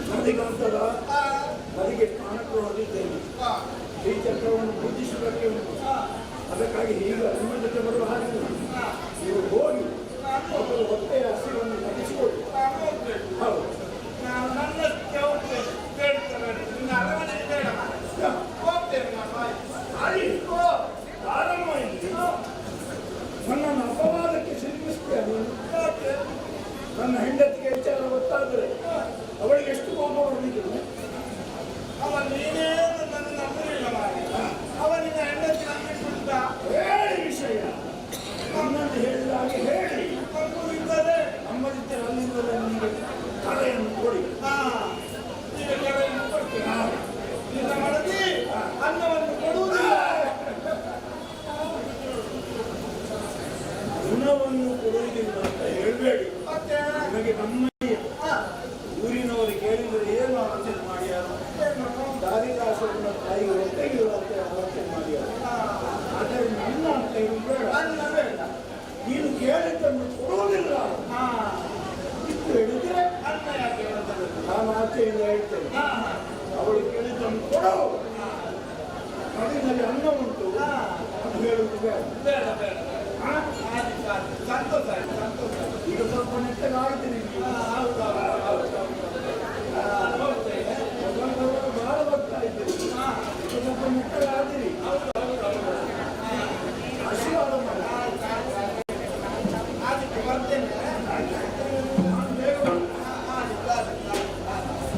ನದಿಗಂತದ ನದಿಗೆ ಸ್ನಾನಕ್ಕೆ ಹೊರಟಿದ್ದೇನೆ. ಶ್ರೀಚಕ್ರವನ್ನು ಪೂಜಿಸುವುದಕ್ಕೆ ಉಂಟು. ಅದಕ್ಕಾಗಿ ಈಗ ನಿಮ್ಮ ಜೊತೆ ಬರುವ ಹಾಗಿಲ್ಲ. ನೀವು ಹೋಗಿ ಅವರ ಹೊಟ್ಟೆಯ ಹಸಿವನ್ನು ತಗ್ಗಿಸಿಕೊಳ್ಳಿ. ನಾನು ಹೋಗ್ಬೇಕು. ಹೌದು. ನಾನು ನನ್ನಷ್ಟಕ್ಕೆ ಹೋಗ್ತೇನೆ. ಬೇಡ್ತಾರೆ, ನಿನ್ನ ಅರಮನೆಗೆ ಬೇಡ ಮಾರ್ರೆ. ಹೋಗ್ತೇನೆ ನಾನು, ಆಯ್ತು. ತಾಯಿ, ಪ್ರಾರಂಭ ಇಲ್ಲಿ. ನನ್ನನ್ನು ಅಪವಾದಕ್ಕೆ ಸಿಲುಕಿಸ್ತೀಯ ನೀನು. ಯಾಕೆ? ನನ್ನ ಹೆಂಡತಿಗೆ ವಿಚಾರ ಗೊತ್ತಾದರೆ ಅವಳಿಗೆ ಎಷ್ಟು ಕೋಪ ಬರಲಿಕ್ಕಿಲ್ಲ. ಅವ ನೀನೇನು ನನ್ನ ನಂಬಲಿಲ್ಲ ಮಾರ್ರೆ. ಅವ ನಿನ್ನ ಹೆಂಡತಿ ನಂಬಿಟ್ಟುಂಟ? ಹೇಳಿ ವಿಷಯ, ನನ್ನನ್ನು ಹೇಳಿದ ಹಾಗೆ ಹೇಳಿ. ನಂಬುದಿದ್ದರೆ ನಮ್ಮದಿದ್ದರೆ ಅಲ್ಲಿಂದಲೇ ನಿಮಗೆ ಕರೆಯನ್ನು ಕೊಡಿ. ಹಾ, ಈಗ ಕರೆಯನ್ನು ಕೊಡ್ತೇನೆ. ನಿನ್ನ ಮಡದಿ ಅನ್ನವನ್ನು ಕೊಡುವುದಿಲ್ಲ. ಗುಣವನ್ನು ಕೊಡುವುದಿಲ್ಲ ಅಂತ ಹೇಳಬೇಡಿ. ಮತ್ತೆ? ನಿಮಗೆ ನಮ್ಮಯ್ಯ ಊರಿನವರು ಕೇಳಿದರೆ ಏನು ಆಲೋಚನೆ ಮಾಡ್ಯಾರು? ಏನು? ದಾರಿದಾಸರನ್ನ ತಾಯಿ ಹೊಟ್ಟೆಗಿಲ್ಲ ಅಂತ ಆಲೋಚನೆ ಮಾಡ್ಯಾರು. ಆದರೆ ನನ್ನ ಅಂತ ಹೇಳುದು ಬೇಡ. ಅನ್ನ ಬೇಡ. ನೀನು ಕೇಳಿದ್ದನ್ನು ಕೊಡುವುದಿಲ್ಲ ಇಷ್ಟು ಹೇಳಿದ್ರೆ ಅನ್ನ ಯಾಕೆ ಹೇಳ್ತಾರೆ? ನಾನು ಆಚೆಯಿಂದ ಹೇಳ್ತೇನೆ. ಹಾ, ಹಾ. ಅವಳು ಕೇಳಿದ್ದನ್ನು ಕೊಡು, ನಡಿನಲ್ಲಿ ಅನ್ನ ಉಂಟು ಅಂತ ಹೇಳುವುದು ಬೇಡ. ಬೇಡ ಬೇಡ ಬೇಡ. ಹಾ? ಆಯ್ತು, ಆಯ್ತು. ಸಂತೋಷ ಆಯ್ತು, ಸಂತೋಷ ಆಯ್ತು. ಈಗ ಸ್ವಲ್ಪ ನೆಟ್ಟಗಾಯ್ತು ನಿಮಗೆ. ಹಾ, ಹೌದು, ಹೌದು, ಹೌದು, ಹೌದು. ನಾನು ಹೋಗ್ತೇನೆ. ಮೊದಲು ಬಹಳ ಬರ್ತಾ ಇದ್ದೀರಿ. ಈಗ ಸ್ವಲ್ಪ ನೆಟ್ಟಗಾದಿರಿ. ಹೌದು, ಹೌದು, ಹೌದು. ಆಶೀರ್ವಾದ ಮಾಡಿ. ಆಯ್ತು, ಆಯ್ತು, ಆಯ್ತು. ಆದಿತ್ಯ, ಬರ್ತೇನೆ. ನಾನು ಬೇಗ ಬರ್ತೇನೆ. ಹಾ, ಆದಿತ್ಯ, ಆದಿತ್ಯ, ಆದಿತ್ಯ.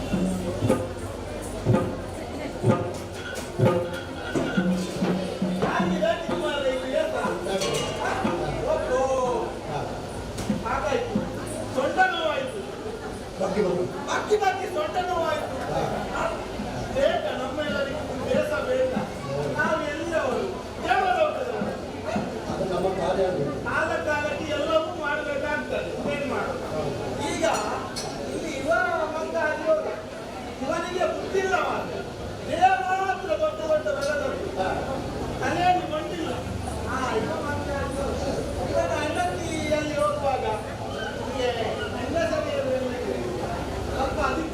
ಅಲ್ಲಿ ಬೇಕಿತ್ತು ಮಾರ್ರೆ, ಇದು ಏತ? ಹಾ? ಓಹೋ. ಹಾಗಾಯ್ತು. ಸೊಂಟ ನೋವಾಯ್ತು. ಬಾಕಿ ಬರೋದು. ಬಾಕಿ ಬಾಕಿ ಸೊಂಟ ನೋವಾಯ್ತು. ಹಾ? ಬೇಕ ನಮ್ಮೆಲ್ಲರಿಗೂ ದೇಶ ಬೇಕ. ನಾವು ಎಲ್ಲಿಯವರು? ದೇವಲೋಕದವರು. ಅದು ನಮ್ಮ ಕಾರ್ಯ ಅದು. ಕಾಲ ಕಾಲಕ್ಕೆ ಎಲ್ಲವೂ ಮಾಡಬೇಕಾಗ್ತದೆ, ಏನ್ ಮಾಡೋದು? ಈಗ ಇಲ್ಲಿ ಇವ ಮಂಗ ಆಗಿ ಹೋದ. ಇವನಿಗೆ ಬುದ್ಧಿಲ್ಲ ಮಾತ್ರ, ದೇಹ ಮಾತ್ರ ದೊಡ್ಡ ದೊಡ್ಡ ಬೆಳೆದದ್ದು, ತಲೆಯಲ್ಲಿ ಮಂಡಿಲ್ಲ. ಹಾ, ಇವ ಮಂಗ ಆಗಿ ಹೋದ. ಇವನ ಹೆಂಡತಿಯಲ್ಲಿ ಹೋಗುವಾಗ ಹೀಗೆ ಹೆಂಗಸರಿಗೆ ಸ್ವಲ್ಪ ಅಧಿಕ.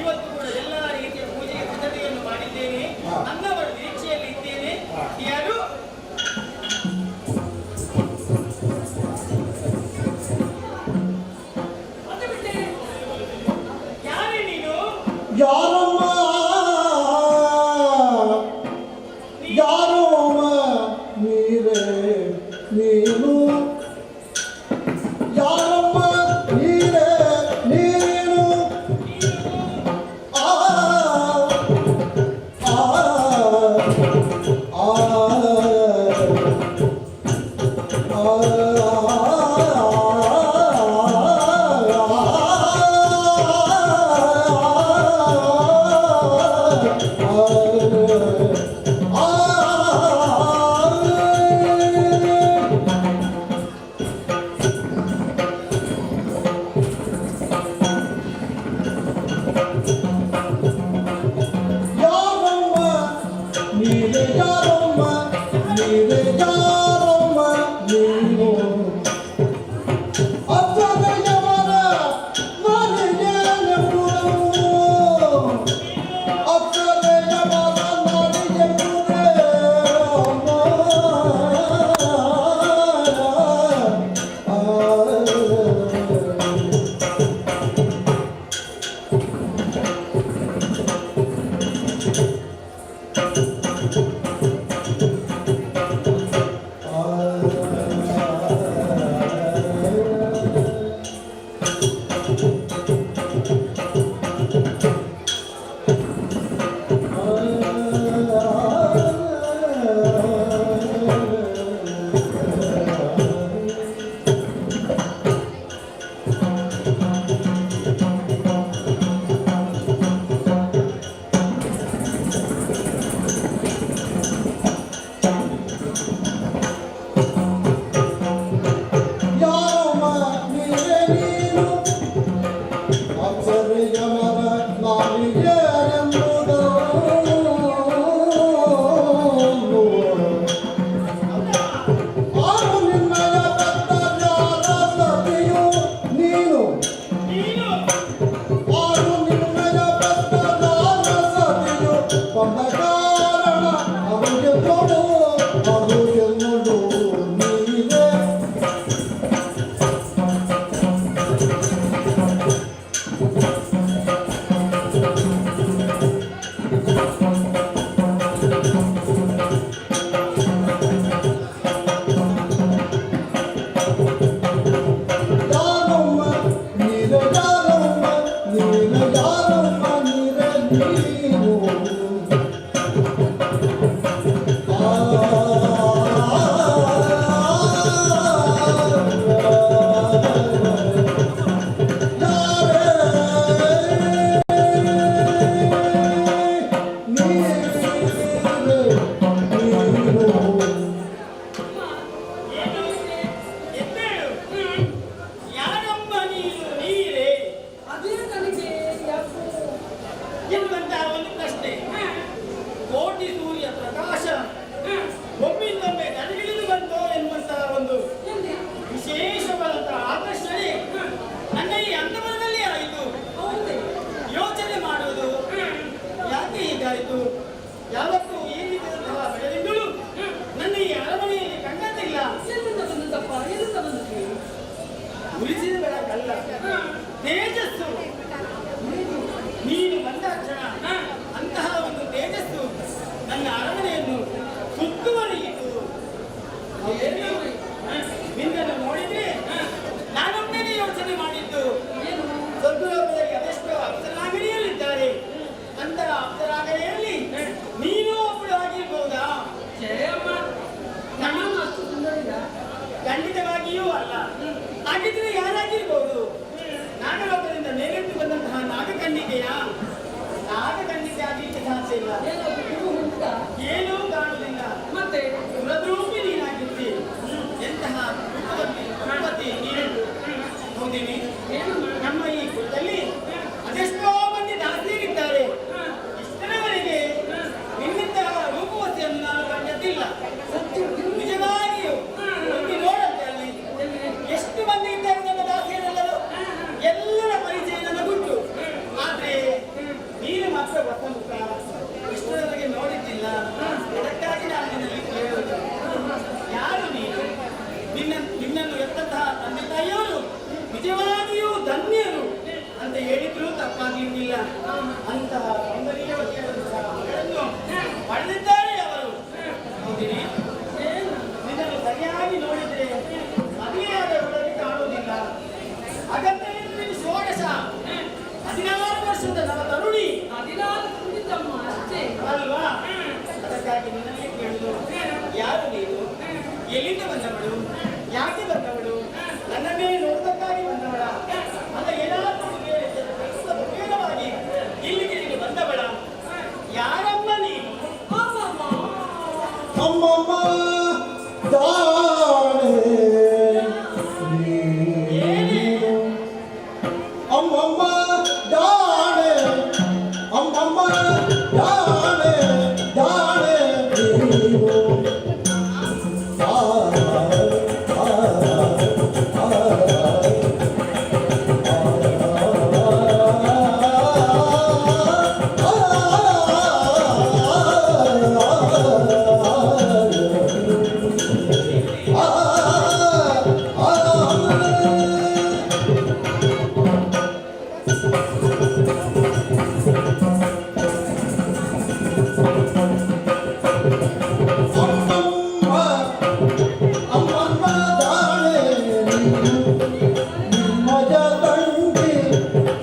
ಇವತ್ತು ಕೂಡ ಎಲ್ಲ ರೀತಿಯ ಪೂಜೆಗೆ ಸಿದ್ಧತೆಯನ್ನು ಮಾಡಿದ್ದೇನೆ. ನನ್ನವರ ನಿರೀಕ್ಷೆಯಲ್ಲಿ ಇದ್ದೇನೆ. ಯಾರು ಆಗ ಕಣ್ಣಿಗೆ ಆಗ್ಲಿಕ್ಕೆ ಸಾಧ್ಯ ಇಲ್ಲ. ಏನಾದ್ರು ಕುರು ಉಂಟಾ? ಏನೂ ಕಾಣುವುದಿಲ್ಲ. ಮತ್ತೆ? ಸುರದ್ರೂಪಿ ನೀನಾಗಿದ್ದಿ. ಎಂತಹ ರೂಪವತಿ ರೂಪವತಿ ನೀನು. ಹೌದೇನೆ? ಏನಮ್ಮ? ನಮ್ಮ ಈ ಕುಲದಲ್ಲಿ ಅದೆಷ್ಟೋ ಮಂದಿ ದಾಸಿಯರಿದ್ದಾರೆ. ಇಷ್ಟರವರೆಗೆ ನಿನ್ನಿಂತಹ ರೂಪವತಿಯನ್ನು ನಾನು ಕಂಡದ್ದಿಲ್ಲ. ಸತ್ಯ. ನಿಜವಾಗಿಯೂ ಹೋಗಿ ನೋಡಂತೆ ಅಲ್ಲಿ. ಎಲ್ಲಿ? ಎಷ್ಟು ಮಂದಿ ಇದ್ದಾರೆ ನನ್ನ ದಾಸಿಯರೆಲ್ಲರೂ, ಎಲ್ಲರ ಪರಿಚಯ ನನಗುಂಟು. ಆದ್ರೆ ನೀನು ಮಾತ್ರ ಹೊಸ ಮುಖ, ಇಷ್ಟರವರೆಗೆ ನೋಡಿದ್ದಿಲ್ಲ. ಅದಕ್ಕಾಗಿ ನಾನು ನಿನ್ನಲ್ಲಿ ಕೇಳುವುದು, ಯಾರು ನೀನು? ನಿನ್ನನ್ನು ಎತ್ತಂತಹ ತಂದೆ ತಾಯಿಯವರು ನಿಜವಾಗಿಯೂ ಧನ್ಯರು ಅಂತ ಹೇಳಿದ್ರೂ ತಪ್ಪಾಗಲಿಕ್ಕಿಲ್ಲ. ಅಂತಹ ಸೌಂದರ್ಯವತಿಯಾದಂತಹ ಮಗಳನ್ನು ಪಡೆದಿದ್ದಾರೆ ಅವರು. ಹೌದಿನಿ? ಏನು? ನಿನ್ನನ್ನು ಸರಿಯಾಗಿ ನೋಡಿದ್ರೆ ಮದುವೆಯಾದವರಲ್ಲಿ ಕಾಣುವುದಿಲ್ಲ. ಅಗತ್ಯ ನೀನು ಷೋಡಶ, 16 ವರ್ಷದ ನವ ತರುಣಿ. 16 ತುಂಬಿತಮ್ಮ ಅಷ್ಟೇ. ಅಲ್ವಾ? ಅದಕ್ಕಾಗಿ ನಿನ್ನಲ್ಲಿ ಕೇಳುದು, ಯಾರು ನೀನು? ಎಲ್ಲಿಂದ ಬಂದವಳು? ಯಾಕೆ ಬಂದವಳು? ನನ್ನನ್ನೇ ನೋಡುವುದಕ್ಕಾಗಿ ಬಂದವಳ, ಅಲ್ಲ ಏನಾದರೂ ಬೇರೆ ಕೆಲಸದ ಮುಖೇನವಾಗಿ ಇಲ್ಲಿಗೆ ನೀನು ಬಂದವಳ? ಯಾರಮ್ಮ ನೀನು? ಅಮ್ಮಮ್ಮ. ಅಮ್ಮಮ್ಮ ದಾಣೆ ನೀನು, ಅಮ್ಮಮ್ಮ ದಾಣೆ, ಅಮ್ಮಮ್ಮ ದಾಣೆ, ದಾಣೆ ನೀನು. ಆ, ಆ, ಆ, ಅಮ್ಮಮ್ಮ ದಾಣೆ ನೀನು, ನಿಮ್ಮಯ ತಂಗಿ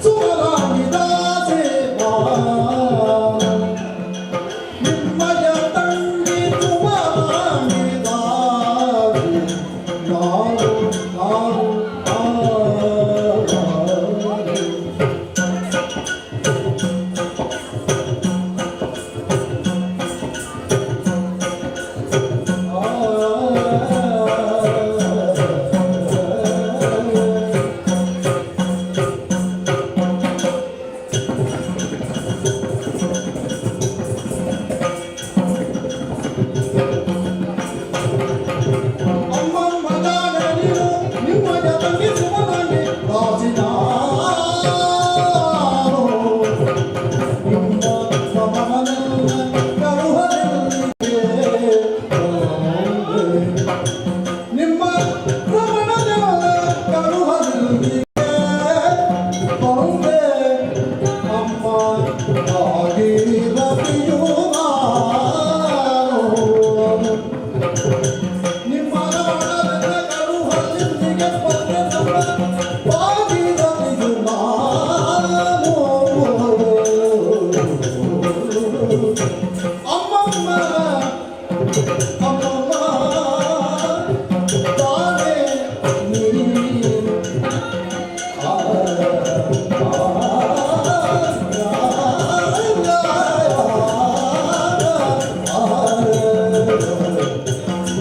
ಸುಮಲಾಂಗಿ ದಾಸಿ ನಾನು. ನಿಮ್ಮಯ ತಂಗಿ ಸುಮಲಾಂಗಿ ದಾಸಿ ನಾನು, ನಾನು, ನಾನು. ಅಮ್ಮಮ್ಮ ದಾಣೆ ನೀನು, ನಿಮ್ಮಯ ತಂಗಿ ಸುಮಲಾಂಗಿ ದಾಸಿ ನಾನು. ನಿಮ್ಮ ಗಮನವೆಲ್ಲ ಕರುಹಲಿಗೆ ಬಂದೆ. ನಿಮ್ಮ ರಮಣನೆಲ್ಲ ಕರುಹಲಿಗೆ ಬಂದೆ. ಅಮ್ಮ ಭಾಗೀರಥಿಯು ನಾನು. ನಿಮ್ಮ ರಮಣನೆಲ್ಲ ಕರುಹಲಿಗೆ ಬಂದೆ. ನಮ್ಮ ಭಾಗೀರಥಿಯು ನಾನು. ಅಮ್ಮಮ್ಮ, ಅಮ್ಮಮ್ಮ ತಾನೇ ನೀನು. ಆ, ಆ,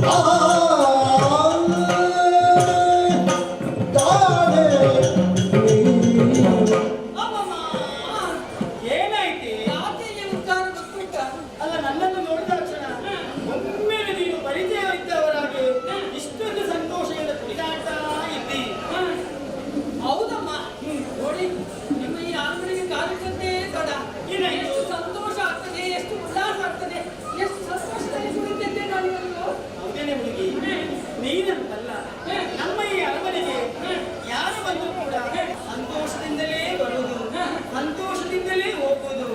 ಆ, ತಾನೇ ನೀನು. ಅಮ್ಮಮ್ಮ. ಏನಾಯ್ತಿ? ಯಾಕೆ ಈ ಉಚ್ಚಾರ ಗೊತ್ತುಂಟಾ? ಅಲ್ಲ, ನನ್ನನ್ನು ನೋಡಿದ ಕ್ಷಣ ಒಮ್ಮೆಲೆ ನೀನು ಪರಿಚಯ ಇದ್ದವರಾಗಿ ಇಷ್ಟೊಂದು ಸಂತೋಷದಿಂದ ಕುಣಿದಾಡ್ತಾ ಇದ್ದಿ. ಹೌದಮ್ಮ. ನೋಡಿ, ನಿಮ್ಮ ಈ ಅರಮನೆಗೆ ಕಾಲಿಟ್ಟದ್ದೇ ತಡ, ಏನಾಯ್ತು? ಎಷ್ಟು ಸಂತೋಷ ಆಗ್ತದೆ, ಎಷ್ಟು ಉಲ್ಲಾಸ ಆಗ್ತದೆ, ಎಷ್ಟು ಸಂತೋಷದಲ್ಲಿ ಕುಳಿತಿದ್ದೆ ನಾನು ಇವತ್ತು. ಹೌದೇನೆ ಹುಡುಗಿ? ನೀನಂತಲ್ಲ, ನಮ್ಮ ಈ ಅರಮನೆಗೆ ಯಾರು ಬಂದರೂ ಕೂಡ ಸಂತೋಷದಿಂದಲೇ ಬರುವುದು, ಸಂತೋಷದಿಂದಲೇ ಹೋಗುವುದು.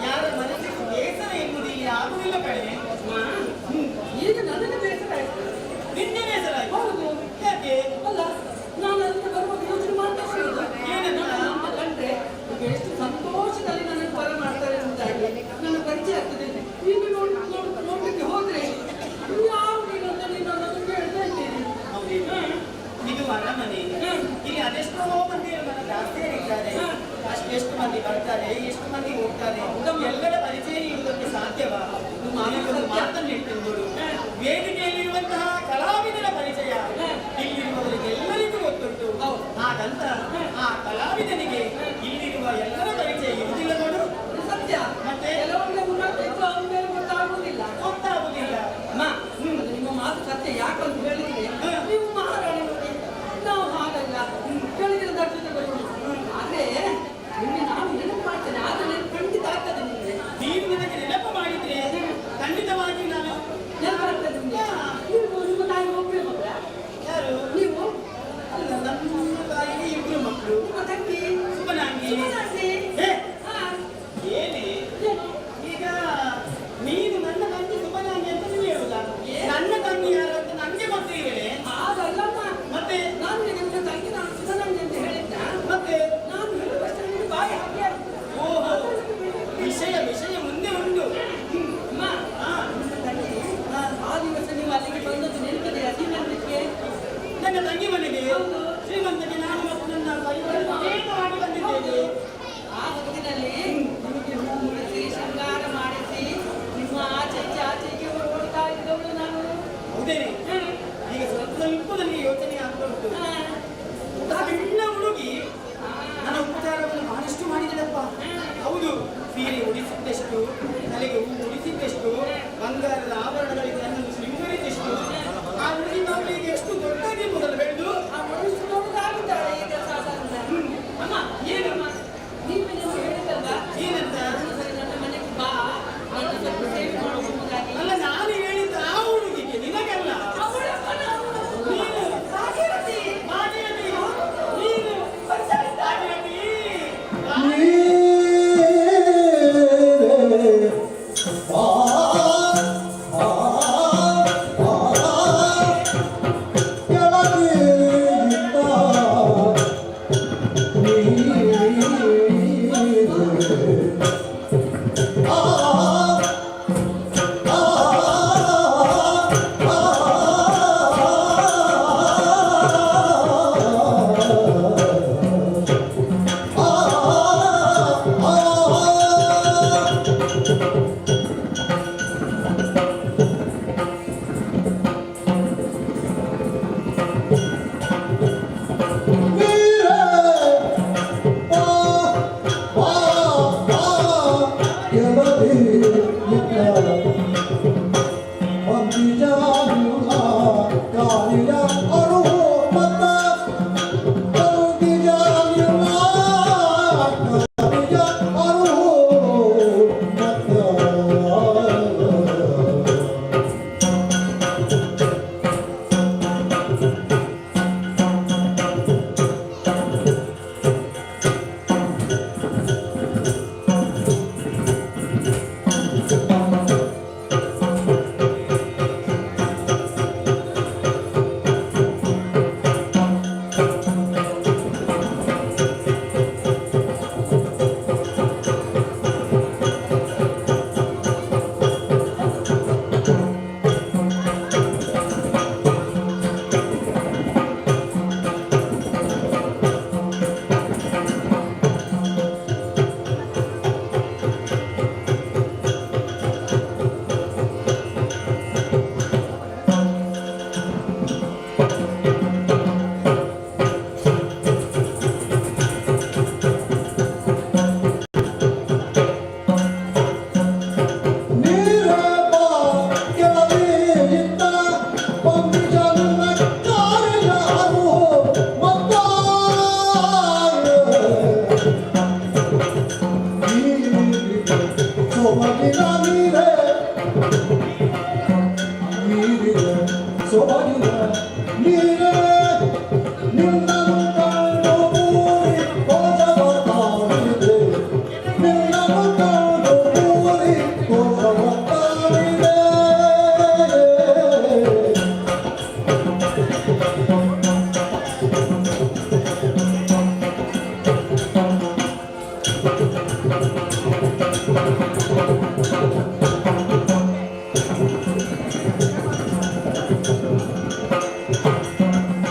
ಯಾರ ಮನಸ್ಸಿಗೂ ಬೇಸರ ಎಂಬುದು ಇಲ್ಲಿ ಆಗುವುದಿಲ್ಲ ಕಣೆ. ಈಗ ನನಗೆ ಬೇಸರ ಆಯ್ತು. ನಿನ್ನೆ ಬೇಸರ ಆಯ್ತು? ಹೌದು. ಯಾಕೆ? ಅಲ್ಲ, ನಾನು ಅದನ್ನ ಬರುವಾಗ ಯೋಚನೆ ಮಾಡ್ತಾ ಇರ್ಲಿಲ್ಲ. ಏನಂತ? ನನ್ನ ಅಮ್ಮ ಕಂಡ್ರೆ ಈಗ ಎಷ್ಟು ಸಂತೋಷದಲ್ಲಿ ನನಗೆ ಬರ ಮಾಡ್ತಾರೆ ಅಂತಾಗಿ ನನ್ನ ಪರಿಚಯ ಆಗ್ತದೆ. ಈಗ ನೋಡ್ ನೋಡ್ ನೋಡ್ಲಿಕ್ಕೆ ಹೋದ್ರೆ ಯಾರು ನೀನಂತ ನೀನು ನನ್ನನ್ನು ಕೇಳ್ತಾ ಇದ್ದೀನಿ. ಹೌದೇನು? ಇದು ಅರಮನೆ. ಇಲ್ಲಿ ಅದೆಷ್ಟೋ ಮಂದಿ ನನ್ನ ದಾಸಿಯರಿದ್ದಾರೆ. ಅಷ್ಟೆಷ್ಟು ಮಂದಿ ಬರ್ತಾರೆ, ಎಷ್ಟು ಮಂದಿ ಹೋಗ್ತಾರೆ. ಹೌದಮ್ಮ. ನಿಮ್ಮ ಮಾತು ಸತ್ಯ ಯಾಕಂತ ಹೇಳಿದ್ರೆ ನೀವು ಮಹಾರಾಣಿ ನೋಡಿ, ನಾವು ಹಾಗಲ್ಲ, ಕೆಳಗಿನ ದರ್ಜೆಗೆ ಬರುವುದು. ಆದ್ರೆ ನಿಮಗೆ ನಾನು ನೆನಪು ಮಾಡ್ತೇನೆ, ಆದ್ರೆ ನೆನಪು ಖಂಡಿತ ಆಗ್ತದೆ ನಿಮಗೆ. ನೀನು ನನಗೆ ನೆನಪು ಮಾಡಿದ್ರೆ ಖಂಡಿತವಾಗಿ ನಾನು ನೆನಪಾಗ್ತದೆ ನಿಮಗೆ. ನೀವು ನಿಮ್ಮ ತಾಯಿ ಒಬ್ಬರೇ ಮಗಳ? ಯಾರು? ನೀವು. ಅಲ್ಲ, ನಮ್ಮ ತಾಯಿಗೆ ಇಬ್ರು ಮಕ್ಕಳು. ನಿಮ್ಮ ತಂಗಿ? ಸುಮನಾಂಗಿ. ಸುಮನಾಂಗಿ. ಹೇ, ಹಾ, ಏನೇ? ಏನು? ಈಗ ನೀನು ನನ್ನ ತಂಗಿ ಸುಮನಾಂಗಿ ಅಂತ ನೀನು ಹೇಳುದಾ? ಏ? ನನ್ನ ತಂಗಿ ಯಾರು ಅಂತ ನನಗೆ ಗೊತ್ತಿದೆ. ಹಾಗಲ್ಲಮ್ಮ. ಮತ್ತೆ? ನಾನು ನಿಮಗೆ ತಂಗಿ ನಾನು ಸುಮನಾಂಗಿ ಅಂತ ಹೇಳಿದ್ನ? ಮತ್ತೆ? ನಾನು ಹೇಳುವಷ್ಟರಲ್ಲಿ ನೀವು ಬಾಯಿ ಹಾಕಿ ಆಯ್ತು. ಓಹೋ, ವಿಷಯ ವಿಷಯ ಮುಂದೆ ಉಂಟು. ಅಮ್ಮ, ಹಾ. ನಿಮ್ಮ ತಂಗಿ ಆ ದಿವಸ ನೀವು ಅಲ್ಲಿಗೆ ಬಂದದ್ದು ನೆನಪಿದೆಯಾ ಶ್ರೀಮಂತಕ್ಕೆ? ನನ್ನ ತಂಗಿ ಮನೆಗೆ? ಹೌದು. ಶ್ರೀಮಂತಕ್ಕೆ ನಾನು ಮತ್ತು ನನ್ನ ಪರಿವಾರ ಸಮೇತವಾಗಿ ಬಂದಿದ್ದೇನೆ. ಆ ಹೊತ್ತಿನಲ್ಲಿ ನಿಮಗೆ ಹೂ ಮುಡಿಸಿ ಶೃಂಗಾರ ಮಾಡಿಸಿ ನಿಮ್ಮ ಆಚೆ ಈಚೆ ಆಚೆ ಈಚೆ ಓಡ್ತಾ ಇದ್ದವಳು ನಾನು. ಹೌದೇನೆ? ಈಗ ಸ್ವಲ್ಪ ಸ್ವಲ್ಪ ನನಗೆ ಯೋಚನೆ ಆಗ್ತಾ ಉಂಟು. ಒಬ್ಬ ಸಣ್ಣ ಹುಡುಗಿ ನನ್ನ ಉಪಚಾರವನ್ನು ಬಹಳಷ್ಟು ಮಾಡಿದಳಪ್ಪ. ಹೌದು, ಸೀರೆ ಉಡಿಸಿದ್ದಷ್ಟು, ತಲೆಗೆ ಹೂ ಉಡಿಸಿದ್ದಷ್ಟು, ಬಂಗಾರದ ಆಭರಣಗಳಿಗೆ ನನ್ನನ್ನು ಶೃಂಗರಿಸಿದಷ್ಟು. ಆ ಹುಡುಗಿ ಮಗಳಿಗೆ ಎಷ್ಟು ದೊಡ್ಡದಾಗಿ ಮೊದಲು ಬೆಳೆದು ಆ ಮನುಷ್ಯ ದೊಡ್ಡದಾಗಿದ್ದಾಳೆ ಈಗ ಸಾಧಾರಣ. ಅಮ್ಮ, ಏನಮ್ಮ, ನೀವು ನೀವು ಹೇಳಿದ್ದಲ್ವಾ? ಏನಂತ? ಒಂದು ಸರಿ ನನ್ನ ಮನೆಗೆ ಬಾ, ನನ್ನ ಸ್ವಲ್ಪ ಸೇವೆ ಮಾಡುವುದಾಗಿ. ಅಲ್ಲ, ನಾನು ಹೇಳಿದ್ದು ಆ ಹುಡುಗಿಗೆ, ನಿನಗಲ್ಲ. ಅವಳಪ್ಪ ನಾನು. ನೀನು. ಭಾಗೀರಥಿ. ಭಾಗೀರಥಿ, ನೀನು. ಭಾಗೀರಥಿ. ನೀರೇ ಆ ಆ ಆ ಕೆಳಗಿದ್ದ ನೀರೇ ಆ ಆ ಆ ಆ ಆ. ವೀರ ಪಾ ಪಾ ಪಾ ಕೆಳದಿ ಅಂತಿಜಾನುಲ ಕಾರಿಯ ಅರು ಮತ ಅಂತಿಜಾನುಲ ಕಾರಿಯ ಅರು ಮತ. ನೀರಪ್ಪ ಕೆಳದಿದ್ದ ಪಂಪಿಜನ ಕಾರ್ಯರು ಮತ್ತ ಸೊಬಗಿನ ನೀರೇ ನೀರಿನ ಸೊಬಗಿನ ನೀರೇ ನಿನ್ನನ್ನು ಕಂಡು ಪೂರಿ ಕೋಶವ ತಾಳಿದೆ, ನಿನ್ನನ್ನು ಕಂಡು ಪೂರಿ ಕೋಶವ ತಾಳಿದೆ. ಆ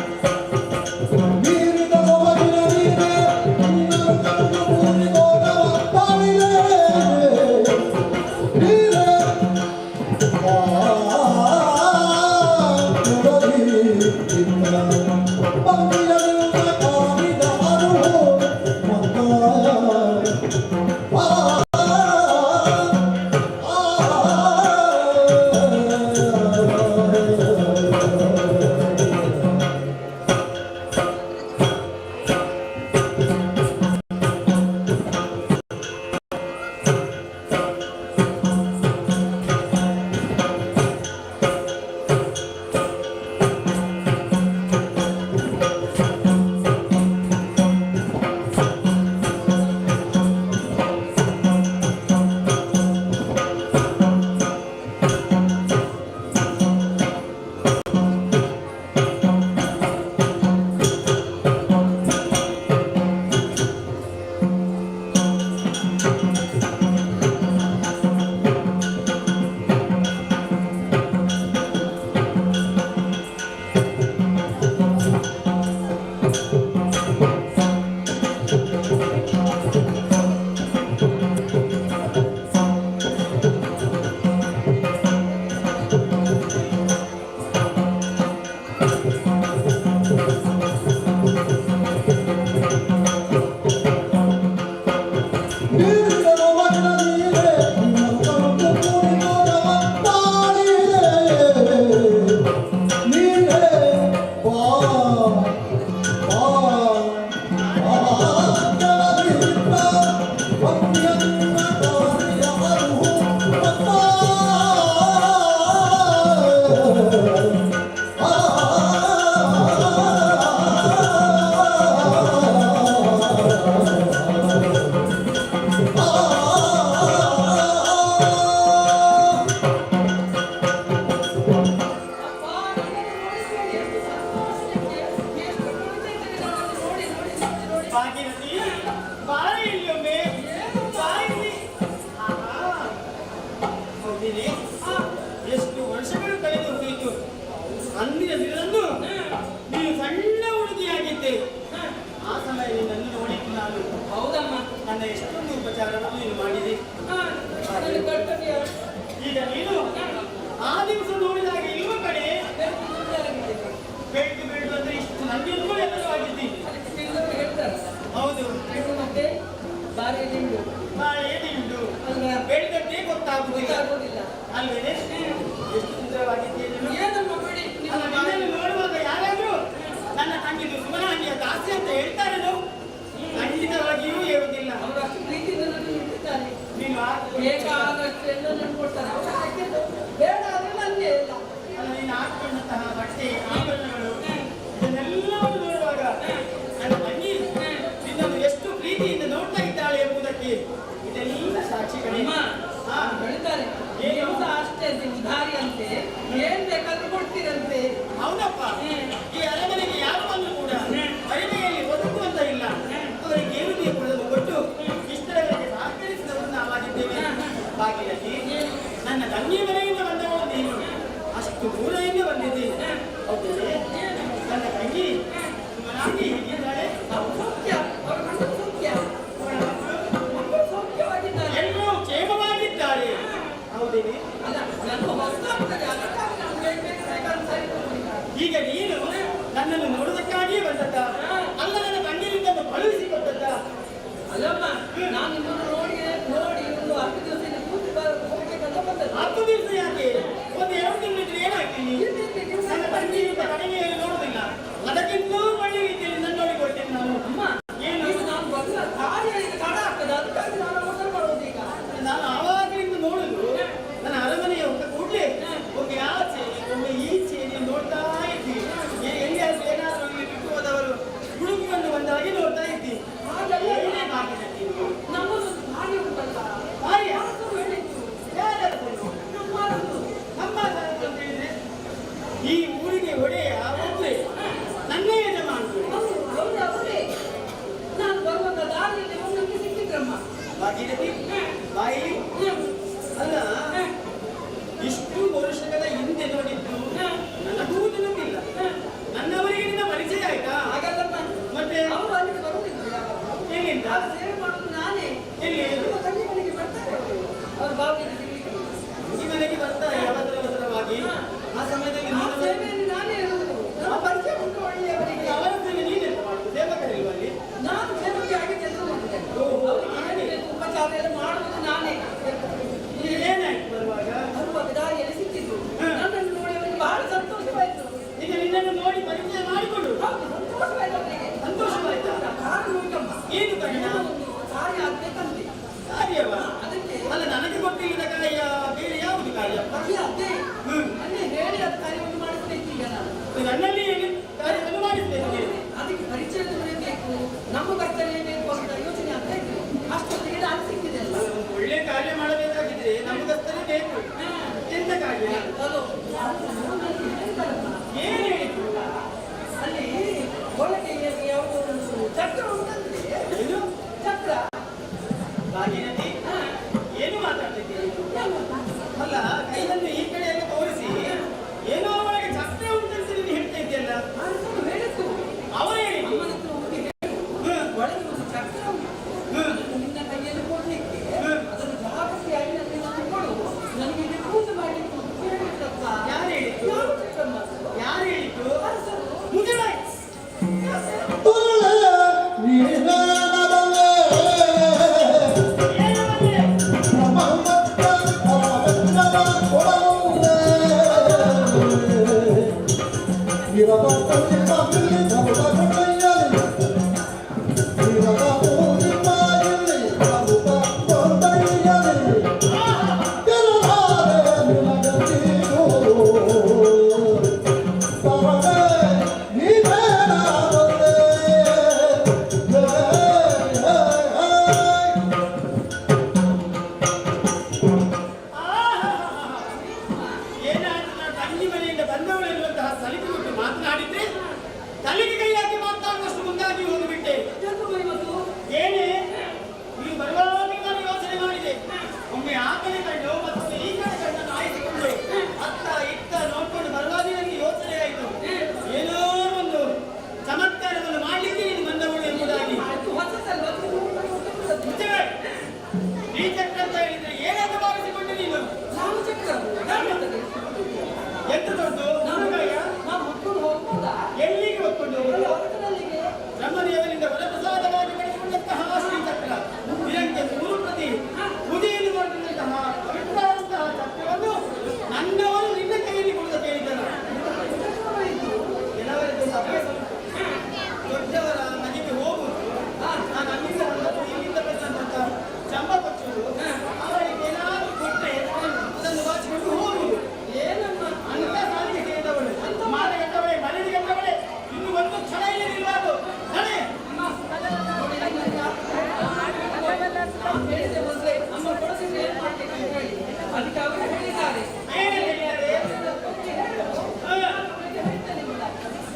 ಭಾಗೀರಥಿ, ಬಾರೆ ಇಲ್ಲಿ ಒಮ್ಮೆ. ಬಾ ಇಲ್ಲಿ. ಆಹಾ. ಹೌದಿಲ್ಲಿ? ಎಷ್ಟು ವರ್ಷಗಳು ಕಳೆದು ಹೋಯಿತು. ಅಂದಿನ ದಿನದಂದು ನೀನು ಸಣ್ಣ ಹುಡುಗಿಯಾಗಿದ್ದೆ. ಆ ಸಮಯ ನಿನ್ನನ್ನು ನೋಡಿದ್ದು ನಾನು. ಹೌದಮ್ಮ. ನನ್ನ ಎಷ್ಟೊಂದು ಉಪಚಾರವನ್ನು ನೀನು ಮಾಡಿದೆ. ನನ್ನ ಕರ್ತವ್ಯ. ಈಗ ನೀನು ಆ ದಿವಸ ನೋಡಿದಾಗ ಇಲ್ವ ಕಡೆ. ಬೆಳಕು ದೊಡ್ಡದಾಗಿದೆ. ಬೆಳ್ದು ಬೆಳ್ದು ಅಂದ್ರೆ ಇಷ್ಟು ನನಗಿಂತಲೂ ಎತ್ತರವಾಗಿದ್ದಿ. ಅದಕ್ಕೆ ತಿಳಿದವರು ಹೇಳ್ತಾರಲ್ಲ, ಹೌದು. ಹೆಣ್ಣು ಮತ್ತೆ ಬಾರಿ ದಿಂಡು. ಬಾಳೆ ದಿಂಡು. ಅಲ್ವಾ? ಬೆಳೆದದ್ದೇ ಗೊತ್ತಾಗುದಿಲ್ಲ. ಗೊತ್ತಾಗೋದಿಲ್ಲ. ಅಲ್ವೇನೆ? ಎಷ್ಟು ಸುಂದರವಾಗಿದ್ದೀಯ ನೀನು. ಏನಮ್ಮ, ಬಿಡಿ ನಿಮ್ಮ ಅಲ್ಲ, ಬಾಯಿ. ನಿನ್ನನ್ನು ನೋಡುವಾಗ ಯಾರಾದ್ರೂ ನನ್ನ ತಂಗಿದು ಸುಮನಾಂಗಿಯ ದಾಸಿ ಅಂತ ಹೇಳ್ತಾರೇನು? ಖಂಡಿತವಾಗಿಯೂ ಹೇಳುವುದಿಲ್ಲ. ಅವರು ಅಷ್ಟು ಪ್ರೀತಿಯಿಂದ ನನ್ನನ್ನು ಇಟ್ಟಿದ್ದಾರೆ. ನೀನು ಬೇಕಾದಷ್ಟು ಎಲ್ಲ ನನ್ಗೆ ಕೊಡ್ತಾರೆ. ಅವರು ಹಾಕಿದ್ದು ಬೇಡ ಆದ್ರೆ ನನಗೆ ಇಲ್ಲ. ಅಲ್ಲ, ನೀನು ಹಾಕೊಂಡಂತಹ ಬಟ್ಟೆ, ಆಭರಣಗಳು, ಇದನ್ನೆಲ್ಲವನ್ನು ನೋಡುವಾಗ ನನ್ನ ತಂಗಿ ನಿನ್ನನ್ನು ಎಷ್ಟು ಪ್ರೀತಿಯಿಂದ ನೋಡ್ತಾ ಇದ್ದಾಳೆ ಎಂಬುದಕ್ಕೆ ಇದೆಲ್ಲ ಸಾಕ್ಷಿಗಳೇ. ಅಮ್ಮ, ಹಾ. ಹೇಳ್ತಾರೆ. ಏನು? ನೀವು ಸಹ ಅಷ್ಟೇ ಅಂತೆ, ಉದಾರಿ ಅಂತೆ, ಏನ್ ಬೇಕಾದ್ರೂ ಕೊಡ್ತೀರಂತೆ. ಹೌದಪ್ಪ. ಈ ಅರಮನೆಗೆ ಯಾರು ಬಂದ್ರು ಕೂಡ ಅರಿಮೆಯಲ್ಲಿ ಒದಗುವಂತ ಇಲ್ಲ. ಅವರಿಗೆ ಏನು ಬೇಕು ಅದನ್ನು ಕೊಟ್ಟು ಇಷ್ಟರವರೆಗೆ ಸಹಕರಿಸಿದವರು ನಾವಾಗಿದ್ದೇವೆ. ಭಾಗ್ಯಲಕ್ಷ್ಮಿ, ನನ್ನ ತಂಗಿ ಮನೆಯಿಂದ ಬಂದವಳು ನೀನು. ಅಷ್ಟು ದೂರದಿಂದ ಬಂದಿದ್ದಿ. ಹೌದೇ? ನನ್ನ ತಂಗಿ ಸುಮನಾಗಿ ಹೇಗಿದ್ದಾಳೆ? ಅವ್ರು ಸೌಖ್ಯ, ಅವ್ರ ಮಕ್ಕಳು ಸೌಖ್ಯ. ಅವಳ ಮಕ್ಕಳು? ಮಕ್ಕಳು ಸೌಖ್ಯವಾಗಿದ್ದಾರೆ. ಎಲ್ಲರೂ ಕ್ಷೇಮವಾಗಿದ್ದಾರೆ, ಹೌದೇನೆ? ಅಲ್ಲ, ನನ್ನ ಹೊಸದಾಗ್ತದೆ, ಅದಕ್ಕಾಗಿ ನಾನು ಬೇಗ ಬೇಗ ಬೇಕಾದ್ರೆ ಸರಿ ಕೊಡ್ತೀನಿ. ಈಗ ನೀನು ನನ್ನನ್ನು ನೋಡುವುದಕ್ಕಾಗಿಯೇ ಬಂದದ್ದ? ಅಲ್ಲ, ನನ್ನ ತಂಗಿನಿಂದ ಕಳುಹಿಸಿಕೊಟ್ಟದ್ದ? ಅಲ್ಲಮ್ಮ, ನಾನು ನಿಮ್ಮನ್ನು ನೋಡಿ ನೋಡಿ ಒಂದು 10 ದಿವಸ ಇಲ್ಲಿ ಕೂತು ಹೋಗ್ಬೇಕಂತ ಬಂದದ್ದು. 10 ದಿವಸ ಯಾಕೆ? ಒಂದು 2 ತಿಂಗಳಿದ್ರೆ ಏನಾಗ್ತೀನಿ? ಇಲ್ಲಿ ಇಲ್ಲಿ ನೀವು ನನ್ನ ತಂಗಿಯಿಂದ ಕಡಿಮೆಯನ್ನು ನೋಡುವುದಿಲ್ಲ. ಅದಕ್ಕಿಂತಲೂ ಒಳ್ಳೆ ರೀತಿಯಲ್ಲಿ ನನ್ನ ನೋಡಿಕೊಳ್ತೇನೆ ನಾನು. ಅಮ್ಮ. ಏನು? ಈಗ ನಾನು ಬಂದ ಕಾರ್ಯ ಈಗ ತಡ ಆಗ್ತದೆ, ಅದಕ್ಕಾಗಿ ನಾನು ಅವಸರ ಮಾಡೋದು ಈಗ. ನಾನು ಆವಾಗಲಿಂದ ನೋಡುದು, ನನ್ನ ಅರಮನೆಯ ಹೋದ ಕೂಡಲೇ ಒಮ್ಮೆ ಆಚೆ, ಒಮ್ಮೆ ಈಚೆ ನೀನು ನೋಡ್ತಾ ಇದ್ದಿ. ಎಲ್ಲಿಯಾದ್ರೂ ಏನಾದ್ರೂ ಇಲ್ಲಿ ಬಿಟ್ಟು ಹೋದವರು ಹುಡುಕಿಕೊಂಡು ಬಂದಾಗೆ ನೋಡ್ತಾ ಇದ್ದಿ. ಹಾಗಲ್ಲ. ಏನೇ ಭಾಗ್ಯದ ನೀನು? ನಮ್ಮದೊಂದು ಕಾರ್ಯ ಉಂಟಲ್ಲ. ಕಾರ್ಯ? ಯಾರು ಹೇಳಿದ್ದು? ಯಾರದ್ದು? ನಮ್ಮ ಅರಸು. ನಮ್ಮ ಸಾಹೇಬ್ರು ಅಂತ ಹೇಳಿದ್ರೆ ಈ ಊರಿಗೆ ಒಡೆಯ ಒಬ್ಬರೇ, ನನ್ನ ಯಜಮಾನರು. ಹೌದು ಹೌದು, ಅವರೇ. ನಾನು ಬರುವಾಗ ದಾರಿಯಲ್ಲಿ ಅವರು ನನಗೆ ಸಿಕ್ಕಿದ್ರಮ್ಮ. ಭಾಗೀರಥಿ, ಬಾಯಿ. ಅಲ್ಲ, ಇಷ್ಟು ವರ್ಷಗಳ ಹಿಂದೆ ನೋಡಿದ್ದು ನನಗೂ ನೆನಪಿಲ್ಲ. ನನ್ನವರಿಗೆ ನಿನ್ನ ಪರಿಚಯ ಆಯ್ತಾ? ಹಾಗಲ್ಲಮ್ಮ. ಮತ್ತೆ? ಅವರು ಅಲ್ಲಿಗೆ ಬರುವುದಿಲ್ಲ ಯಾವಾಗಲೂ. ಎಲ್ಲಿಂದ? ನಾನು ಸೇವೆ ಮಾಡೋದು ನಾನೇ. ಎಲ್ಲಿ? ನಿಮ್ಮ ತಂಗಿ ಮನೆಗೆ ಬರ್ತಾರೆ ಅವರು, ಅವ್ರ ಬಾವಿಗೆ ಸಿಗ್ಲಿಕ್ಕೆ. ಈ ಮನೆಗೆ ಬರ್ತಾರೆ ಅವಸರ ಅವಸರವಾಗಿ. ಆ ಸಮಯದಲ್ಲಿ ಆ ನೀನು ಸೇವೆಯಲ್ಲಿ ನಾನೇ ಇರುವುದು. ನನ್ನ ಪರಿಚಯ ಉಂಟು ಒಳ್ಳೆಯವರಿಗೆ. ಅವರ ಸೇವೆ ನೀನೆಂತ ಮಾಡುದು? ಸೇವಕರಿಲ್ವ ಅಲ್ಲಿ? ನಾನು ಸೇವಕಿಯಾಗಿ ಕೆಲಸ ಮಾಡ್ತೇನೆ. ಓಹೋ. ಅವರಿಗೆ ಏನು ಬೇಕು ಉಪಚಾರ ಎಲ್ಲ ಮಾಡುವುದು ನಾನೇ. ಈಗ ಏನಾಯ್ತು ಬರುವಾಗ? ಬರುವಾಗ ದಾರಿಯಲ್ಲಿ ಸಿಕ್ಕಿದ್ರು. ನನ್ನನ್ನು ನೋಡಿ ಅವರಿಗೆ ಬಹಳ ಸಂತೋಷವಾಯಿತು. ಈಗ ನಿನ್ನನ್ನು ನೋಡಿ ಪರಿಚಯ ಮಾಡಿಕೊಡು. ಹೌದು, ಸಂತೋಷವಾಯಿತು ಅವರಿಗೆ. ಸಂತೋಷವಾಯ್ತಾ? ಕಾರಣ ಉಂಟಮ್ಮ. ಏನು ಕಾರಣ? ಏನೋ ಒಂದು ಕಾರ್ಯ ಆಗ್ಬೇಕಂತೆ. ಕಾರ್ಯವ? ಅದಕ್ಕೆ. ಅಲ್ಲ, ನನಗೆ ಗೊತ್ತಿಲ್ಲದ ಕಾರ್ಯ ಬೇರೆ ಯಾವುದು ಕಾರ್ಯ? ಅದೇ ಅದೇ. ಅನ್ನೇ ಹೇಳಿ ಅದು ಕಾರ್ಯವನ್ನು ಮಾಡಿಸ್ಬೇಕು ಈಗ ನಾನು. ನನ್ನಲ್ಲಿ ಏನು ಕಾರ್ಯವನ್ನು ಮಾಡಿಸ್ತೇನೆ ನೀನು? ಅದಕ್ಕೆ ಪರಿಚಯದವರೇ ಬೇಕು, ನಮ್ಮ ಭಕ್ತರೇ ಬೇಕು ಅಂತ ಯೋಚನೆ ಆಗ್ತಾ ಇತ್ತು. ಅಷ್ಟೊತ್ತಿಗೆ ನಾನು ಸಿಕ್ಕಿದೆ ಅಲ್ಲ. ಅಲ್ಲ, ಒಂದು ಒಳ್ಳೆ ಕಾರ್ಯ ಮಾಡಬೇಕಾಗಿದ್ರೆ ನಮಗಷ್ಟೇ ಬೇಕು. ಎಂತ ಕಾರ್ಯ? ಅದು ಅದು ನನಗೆ ಹೇಳ್ತಾರಮ್ಮ. ಏನು ಹೇಳಿದ್ರು? ಅಲ್ಲಿ ಒಳಗೆ ಯಾವುದೋ ಒಂದು ಚಕ್ರ ಉಂಟಂತೆ. ಏನು? ಚಕ್ರ. ಭಾಗೀರಥಿ, ಏನು ಮಾತಾಡ್ತಿದ್ದೀರಿ ನೀವು? ಅಲ್ಲ, ಕೈಯನ್ನು ಈ ಕಡೆ ಎಲ್ಲ ತೋರಿಸಿ ಏನೋ ಒಳಗೆ ಚಕ್ರ ಉಂಟಂತ ನೀನು ಹೇಳ್ತಾ ಇದೆಯಲ್ಲ. ಅರಸರು ಹೇಳಿದ್ದು. ಅವರು ಹೇಳಿದ್ದು? ಅಮ್ಮನ ಹತ್ರ ಹೋಗಿ ಹೇಳು, ಒಳಗೆ ಒಂದು ಚಕ್ರ ಉಂಟು, ಅದನ್ನು ನಿನ್ನ ಕೈಯಲ್ಲಿ ಕೊಡ್ಲಿಕ್ಕೆ. ಅದನ್ನು ಜಾಗೃತಿಯಾಗಿ ನನಗೆ ನಾನು ಕೊಡು, ನನಗೆ ಇಲ್ಲಿ ಪೂಜೆ ಮಾಡಲಿಕ್ಕೆ ಉಂಟು ಹೇಳಿದ್ದಪ್ಪ. ಯಾರು ಹೇಳಿದ್ದು? ಯಾವ ಚಕ್ರಮ್ಮ ಅದು? ಯಾರು ಹೇಳಿದ್ದು? ಅರಸರು. ಮುಜರಾಯಿ. ತುರುಳೆ ನೀನನಬಲ್ಲೆ. ಏನು ಬಂದೆ? ಬ್ರಹ್ಮತ್ತ ಪರಮಚಂದ್ರನ ಕೊಡಲುವೆ. ಇರದ ತಂದಿಪ್ಪ ಇಲ್ಲಿ ಗರುಡ ಕೊಟ್ಟಯ್ಯಲಿ. ಇರದ ಪೂಜಿಪ್ಪ ಇಲ್ಲಿ ಗರುಡ ಕೊಟ್ಟಯ್ಯಲಿ. ತಿರುಗಾದೆ ನಿನಗೆ ತೀರು. ತರದೆ ನೀನೇನಾದಲ್ಲೆ. ಹೇ, ಹೇ, ಹೇ. ಆಹಾಹಾಹಾ. ಏನಾದ್ರೂ ನಾನು ತಂಗಿ ಮನೆಯಿಂದ ಬಂದವಳು ಎನ್ನುವಂತಹ ಸಲಿಗೆ ಕೊಟ್ಟು ಮಾತನಾಡಿದ್ರೆ ತಲೆಗೆ ಕೈ ಹಾಕಿ ಮಾತನಾಡುವಷ್ಟು ಮುಂದಾಗಿ ಹೋಗಿಬಿಟ್ಟೆ. ಜನ್ಮ. ಕಡೆ ಕಂಡು ಮತ್ತು ಈ ಕಡೆ ಕಣ್ಣನ್ನು ಆಯಿಸಿಕೊಂಡು ಅತ್ತ ಇತ್ತ ನೋಡ್ಕೊಂಡು ಬರುವಾಗ ನನಗೆ ಯೋಚನೆ ಆಯಿತು, ಏನೋ ಒಂದು ಚಮತ್ಕಾರವನ್ನು ಮಾಡಲಿಕ್ಕೆ ನೀನು ಬಂದವಳು ಎಂಬುದಾಗಿ. ಅದು ಹೊಸತಲ್ವಾ? ಅದು ನೋಡ್ಕೊಂಡು. ನಿಜವೇ? ಈ ಚಕ್ರ ಅಂತ ಹೇಳಿದ್ರೆ ಏನಾದ್ರು ಭಾವಿಸಿಕೊಂಡೆ ನೀನು? ನಾನು ಚಕ್ರ ಅದು. ಏನಾಗ್ತದೆ? ಎಂತ ದೊಡ್ಡದು ಹುಡುಗಾಯ? ನಾನು ಹೊತ್ಕೊಂಡು ಹೋಗ್ಬೋದಾ? ಎಲ್ಲಿಗೆ ಹೊತ್ಕೊಂಡು ಅಲ್ಲಿ ಹೋಗುದು? ಹೊರಗಡೆಯಲ್ಲಿಗೆ. ಬ್ರಹ್ಮದೇವರಿಂದ ವರಪ್ರಸಾದವಾಗಿ ಪಡೆದುಕೊಂಡಂತಹ ಶ್ರೀಚಕ್ರ, ದಿನಕ್ಕೆ 3 ಪ್ರತಿ ಪೂಜೆಯನ್ನು ಮಾಡಿದಂತಹ ಪವಿತ್ರವಾದಂತಹ ಚಕ್ರವನ್ನು ನನ್ನವರು ನಿನ್ನ ಕೈಯಲ್ಲಿ ಕೊಡುವುದಕ್ಕೆ ಹೇಳಿದ್ದಾರೆ. ಕೆಲವರಿಗೆ ಒಂದು ಅಭ್ಯಾಸ ಉಂಟು. ದೊಡ್ಡವರ ಮನೆಗೆ ಹೋಗುದು, ನಾನು ಅಲ್ಲಿಂದ ಬಂದದ್ದು ಇಲ್ಲಿಂದ ಬಂದದ್ದು ಅಂತ ಚಂಬ ಕೊಚ್ಚುವುದು, ಅವರಿಗೆ ಏನಾದರೂ ಕೊಟ್ಟರೆ ಅದನ್ನು ಬಾಚಿಕೊಂಡು ಹೋಗುವುದು. ಏನಮ್ಮ? ಅಂತ ಸಾಲಿಗೆ ಸೇರಿದವಳು, ಮಾನಗಟ್ಟವಳೆ, ಮನೆಗಟ್ಟವಳೆ. ಇನ್ನು ಒಂದು ಕ್ಷಣ ಇಲ್ಲಿ ನಿಲ್ಬಾರ್ದು. ನಡೆ. ಅಮ್ಮ, ನೋಡಿ, ನಾನು ಹೇಳಿದೆ ಮೊದಲೇ, ಅಮ್ಮ ಕೊಡದಿದ್ರೆ ಏನ್ ಮಾಡ್ಬೇಕು ಅಂತ ಹೇಳಿ. ಅದಕ್ಕೆ ಅವರು ಹೇಳಿದ್ದಾರೆ. ಏನು ಹೇಳಿದ್ದಾರೆ? ಹೇಳು. ಅವರಿಗೆ ಹೇಳ್ತೇನೆ ಇಲ್ಲ.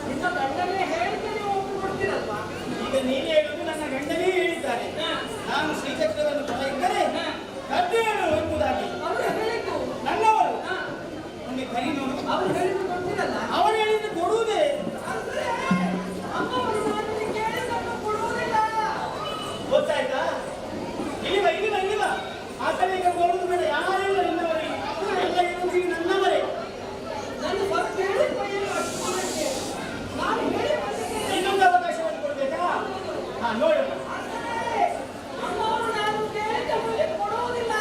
ನಿಮ್ಮ ಗಂಡನೇ ಹೇಳಿದ್ರೆ ನೀವು ಒಪ್ಪಿಕೊಡ್ತೀರಲ್ವಾ? ಈಗ ನೀನು ಹೇಳುವುದು ನನ್ನ ಗಂಡನೇ ಹೇಳಿದ್ದಾರೆ, ನಾನು ಶ್ರೀಚಕ್ರವನ್ನು ಕೊಡ ಇದ್ದರೆ ಕದ್ದೇಳು ಎಂಬುದಾಗಿ. ಅವರು ಹೇಳಿದ್ದು. ನನ್ನವರು ಒಮ್ಮೆ ಕರಿ ನೋಡು. ಅವರು ಹೇಳಿದ್ದು ಕೊಡ್ತೀರಲ್ಲ? ಅವರು ಹೇಳಿದ್ದು ಕೊಡುವುದೇ. ಅಂದ್ರೆ ಅಮ್ಮ ಅವರು ನಾನು ಕೇಳಿದ್ದನ್ನು ಕೊಡುವುದಿಲ್ಲ. ಗೊತ್ತಾಯ್ತಾ? ಇಲ್ಲಿ ಬಾ, ಇಲ್ಲಿ ಬಾ, ಇಲ್ಲಿ ಬಾ. ಆ ಕಡೆ ಈ ಕಡೆ ನೋಡುದು ಬೇಡ. ಯಾರಿಲ್ಲ ನಿನ್ನವರಿಗೆ, ಎಲ್ಲ ಇರುವುದು ಈಗ ನನ್ನವರೇ. ನನ್ನ ಸ್ವಲ್ಪ ಹೇಳಿದ್ದು ಏನು ಅಷ್ಟು ನಾನು ಹೇಳಿ ಬಂದಿದ್ದೇನೆ. ಇನ್ನೊಂದು ಅವಕಾಶವನ್ನು ಕೊಡ್ಬೇಕಾ? ಹಾ, ನೋಡೋಣ. ಅಂದರೆ ಅಮ್ಮವರು ನಾನು ಕೇಳಿದ್ದನ್ನು ಕೊಡುವುದಿಲ್ಲ.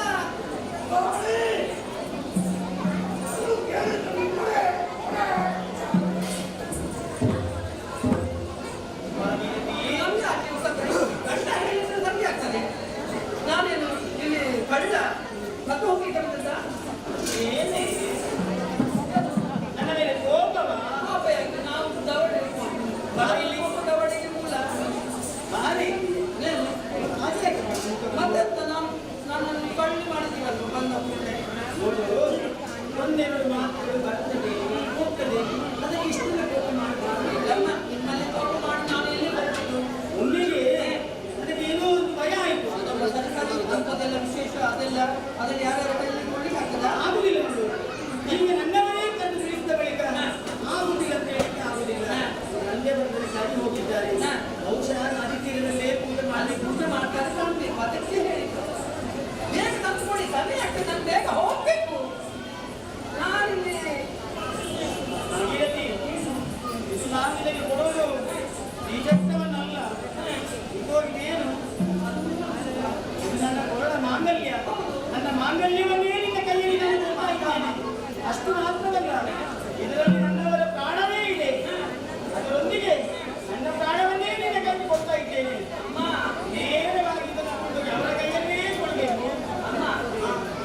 ನಮ್ಗೆ ಯಾಕೆ ಗೊತ್ತಾಗ್ತದೆ? ಗಂಡ ಹೇಳಿದ್ರೆ ನಮ್ಗೆ ಆಗ್ತದೆ. ನಾನೇನು ಇಲ್ಲಿ ಕಳ್ಳ ಮತ್ತೆ ಹೋಗ್ಲಿಕ್ಕೆ ಬಂದದ್ದಾ? ಏನೇ, ನನ್ನ ಮೇಲೆ ಕೋಪವಾ? ಪಾಪ, ಯಾಕೆ ನಾವು ದವಡೆ ಬಾ ಇಲ್ಲಿ. ದವಡೆಗೆ ಮೂಲ. ಬಾರಿ. ಏನು? ಹಾಗೆ ಯಾಕೆ ಮಾಡ್ತೀನಿ? ಮತ್ತೆಂತ, ನಾನು ನನ್ನನ್ನು ಕಳ್ಳಿ ಮಾಡಿದ್ದೀರಲ್ವ ಬಂದ ಕೂಡಲೇ? ನೋಡು, ಒಂದೆರಡು ಮಾತುಗಳು ಬರ್ತದೆ ಹೋಗ್ತದೆ, ಅದಕ್ಕೆ ಇಷ್ಟೆಲ್ಲ ಕೋಪ ಮಾಡಬಾರ್ದು. ಇಲ್ಲಮ್ಮ, ನಿಮ್ಮಲ್ಲಿ ಕೋಪ ಮಾಡಿ ನಾನು ಎಲ್ಲಿ ಬರಬೇಕು? ಒಮ್ಮೆಗೆ ನನಗೆ ಏನೋ ಒಂದು ಭಯ ಆಯಿತು. ಅದೊಂದು ಸರಕಾರಿ ಅಂಥದ್ದೆಲ್ಲ ವಿಶೇಷ ಅದೆಲ್ಲ, ಅದನ್ನು ಯಾರ್ಯಾರ ಕೈಯಲ್ಲಿ ಕೊಡ್ಲಿಕ್ಕೆ ಆಗ್ತದಾ? ಆಗುದಿಲ್ಲ ನೋಡು. ಈಗ ನನ್ನವರೇ ತಂದು ತಿಳಿಸಿದ ಬಳಿಕ ಆಗುದಿಲ್ಲ ಅಂತ ಹೇಳಲಿಕ್ಕೆ ಆಗುದಿಲ್ಲ. ತಂದೆ ಬಂದರಿಗಾಗಿ ಹೋಗಿದ್ದಾರೆ. ಬಹುಶಃ ನದಿ ತೀರದಲ್ಲೇ ಪೂಜೆ ಅಲ್ಲಿ ಮಾಡಲಿಕ್ಕೆ ಪೂಜೆ ಮಾಡ್ತಾರೆ ಕಾಣ್ಬೇಕು, ಅದಕ್ಕೆ ಹೇಳಿದ್ದು. ಬೇಗ ತಂದುಕೊಡಿ, ಸಮಯ ಆಗ್ತದೆ, ನಾನು ಬೇಗ ಹೋಗ್ಬೇಕು. ನಾನಿಲ್ಲಿ ಭಾಗೀರಥಿ, ಇದು ನಾನು ನಿನಗೆ ಕೊಡೋದು ಶ್ರೀಚಕ್ರವನ್ನಲ್ಲ. ಇದು ಇದೇನು? ಇದು ನನ್ನ ಕೊರಳ ಮಾಂಗಲ್ಯ. ನನ್ನ ಮಾಂಗಲ್ಯವನ್ನೇ ನಿನ್ನ ಕೈಯಲ್ಲಿ ನಾನು ಕೊಡ್ತಾ ಇದ್ದೇನೆ. ಅಷ್ಟು ಮಾತ್ರವಲ್ಲ, ಇದರಲ್ಲಿ ನನ್ನವರ ಪ್ರಾಣವೇ ಇದೆ. ಅದರೊಂದಿಗೆ ನನ್ನ ಪ್ರಾಣವನ್ನೇ ನಿನ್ನ ಕೈಗೆ ಕೊಡ್ತಾ ಇದ್ದೇನೆ. ಅಮ್ಮ. ನೇರವಾಗಿ ಇದನ್ನು ಕೊಂಡೋಗಿ ಅವರ ಕೈಯಲ್ಲೇ ಕೊಡಬೇಕು. ಅಮ್ಮ,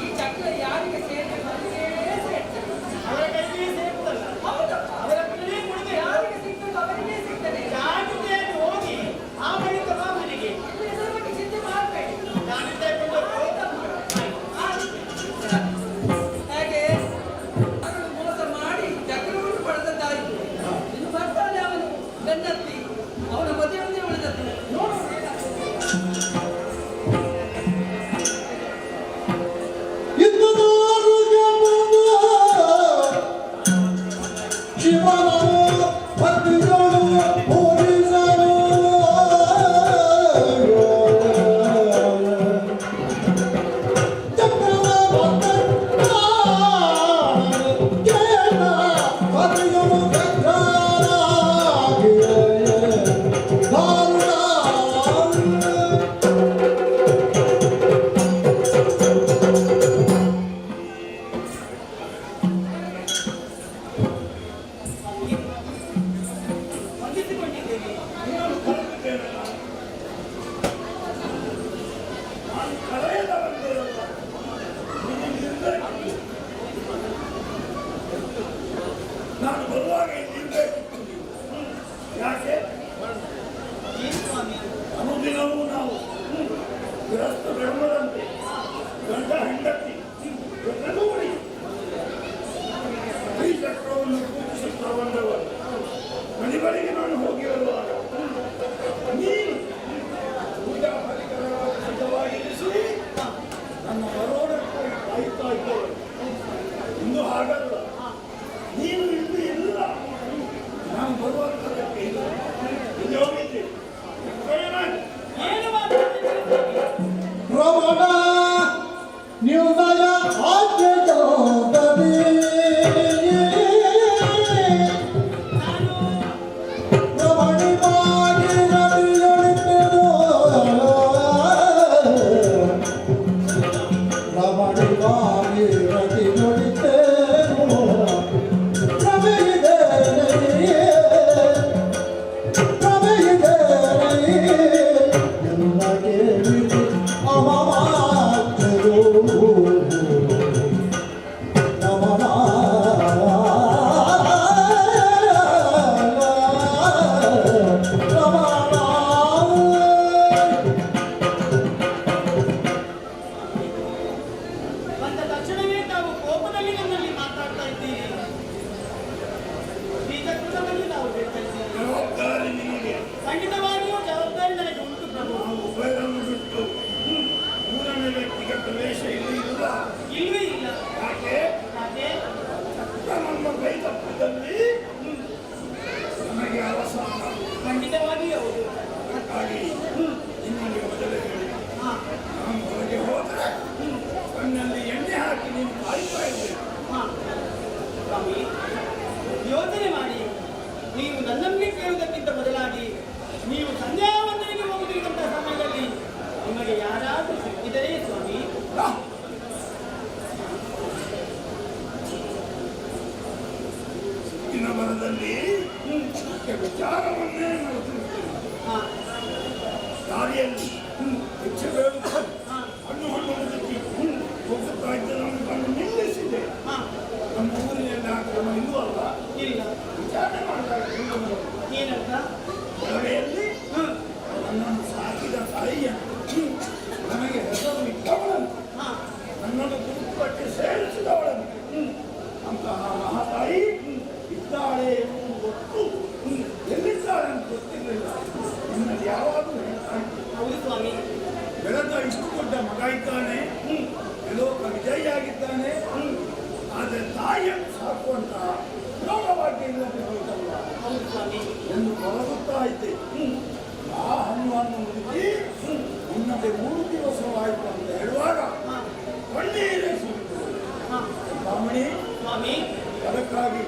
ಈ ಚಕ್ರ ಯಾರಿಗೆ ಸೇರ್ಬೇಕು ಅವರಿಗೆ ಸೇರ್ತದೆ. ಅವರ ಕೈಗೆ ಸೇರ್ತಲ್ಲ. ಹೌದಪ್ಪ. ಅವರ ಹತ್ರನೇ ಕೊಡಬೇಕು. ಯಾರಿಗೆ ಸಿಗ್ಬೇಕು ಅವರಿಗೆ ಸಿಗ್ತದೆ. ಜಾಗೃತಿಯಾಗಿ ಹೋಗಿ ಆ ಬಳಿಕ ಬಾ ಮನೆಗೆ. ಇನ್ನು ಇದರ ಬಗ್ಗೆ ಚಿಂತೆ ಮಾಡಬೇಡಿ. ಜಾಗೃತಿಯಾಗಿ ಕೊಂಡೋಗು. ಹೇಗೆ ಅವನು ಮೋಸ ಮಾಡಿ ಚಕ್ರವನ್ನು ಪಡೆದದ್ದಾಯಿತು. ಇನ್ನು ಬರ್ತಾನೆ ಅವನು ಬೆನ್ನತ್ತಿ, ಅವನ ಮದುವೆಯನ್ನೇ ಉಳಿದದ್ದು. ನೋಡೋಣ ಏನಾಗ್ತದೆ. ಇದ್ದುದಾರುಗೆ ಬಂದು ಶಿವನನು ಭಕ್ತಿಗಳು ಪೂಜಿಸಲು ಚಕ್ರದ ಭಕ್ತ ಕೇಳ ಹರಿಯನು ಗದ್ಧರಾಗಿ ದಾರುಣ. ಹೊಂದಿಸಿಕೊಂಡಿದ್ದೇನೆ. ನಾನು ಕಳೆದಿದ್ದೇನಲ್ಲ, ನಾನು ಕಳೆಯದವಂತೇನಲ್ಲ. ನೀನು ಇರ್ಬೇಕಿತ್ತು. ನಾನು ಬರುವಾಗ ಇಲ್ಲಿ ಇರ್ಬೇಕಿತ್ತು ನೀವು. ಯಾಕೆ? ಏನು ಸ್ವಾಮಿ? ಅನುದಿನವೂ ನಾವು ಗೃಹಸ್ಥ ಧರ್ಮದಂತೆ ಗಂಡ ಹೆಂಡತಿ ಜೊತೆಗೂಡಿ ಈ ಚಕ್ರವನ್ನು ಪೂಜಿಸುತ್ತಾ ಬಂದವರು. ಮನೆ ಬಳಿಗೆ ನಾನು ಹೋಗಿ ಬರುವಾಗ ನೀನು ಪೂಜಾ ಪರಿಕರಗಳನ್ನು ಸಿದ್ಧವಾಗಿರಿಸಿ ನನ್ನ ಬರೋಣಕ್ಕಾಗಿ. ಸಿಕ್ಕಿದರೆ ಸ್ವಾಮಿ. ಸಿಕ್ಕಿನ ಬರದಲ್ಲಿ ವಿಚಾರವನ್ನೇ ನಾವು ತಿಳಿಸ್ತೇವೆ. ದಾರಿಯಲ್ಲಿ ಭಿಕ್ಷೆ ಬೇಡುತ್ತಾ ಹಣ್ಣು ಹಣ್ಣು ಮುದುಕಿ ಹೋಗುತ್ತಾ ಇದ್ದ ನಮಗೆ ಬಂದು ನಿಲ್ಲಿಸಿದೆ. ನಮ್ಮ ಊರಿನಲ್ಲಿ ಆ ಕ್ರಮ ಇಲ್ಲವಲ್ಲ. ಇಲ್ಲ. ವಿಚಾರಣೆ ಮಾಡ್ತಾ ಇದ್ದರು. ಏನಂತ? ಕೊಳವೆಯಲ್ಲಿ ನನ್ನನ್ನು ಸಾಕಿದ ತಾಯಿಯನ್ನು, ನನಗೆ ಹೆಸರು ಇಟ್ಟವಳಂತೆ, ನನ್ನನ್ನು ಕುಟುಂಬಕ್ಕೆ ಸೇರಿಸಿದವಳಂತೆ, ಅಂತಹ ಮಹಾತಾಯಿ ಇದ್ದಾಳೆ ಎನ್ನುವುದು ಗೊತ್ತು, ಎಲ್ಲಿದ್ದಾಳೆ ಅಂತ ಗೊತ್ತಿರಲಿಲ್ಲ. ನಿನ್ನಲ್ಲಿ ಯಾವಾಗಲೂ ಹೇಳ್ತಾ ಇದ್ದೆ. ಹೌದು ಸ್ವಾಮಿ. ಬೆಳೆದ ಇಷ್ಟು ದೊಡ್ಡ ಮಗ ಇದ್ದಾನೆ, ಲೋಕ ವಿಜಯಿಯಾಗಿದ್ದಾನೆ, ಆದರೆ ತಾಯಿಯನ್ನು ಸಾಕುವಂತಹ ಯೋಗವಾಗಿ ಇಲ್ಲದೆ ಹೋಯ್ತಲ್ಲ ಹೌದು ಸ್ವಾಮಿ. ಎಂದು ಕೊರಗುತ್ತಾ ಇದ್ದೆ. ಆ ಹಣ್ಣು ಹಣ್ಣು ಮುದುಕಿ ನಿನ್ನದೇ 3 ದಿವಸವಾಯಿತು ಅಂತ ಹೇಳುವಾಗ ಕಣ್ಣೀರೇ ಸುರಿತು. ಬ್ರಾಹ್ಮಣಿ, ಸ್ವಾಮಿ. ಅದಕ್ಕಾಗಿ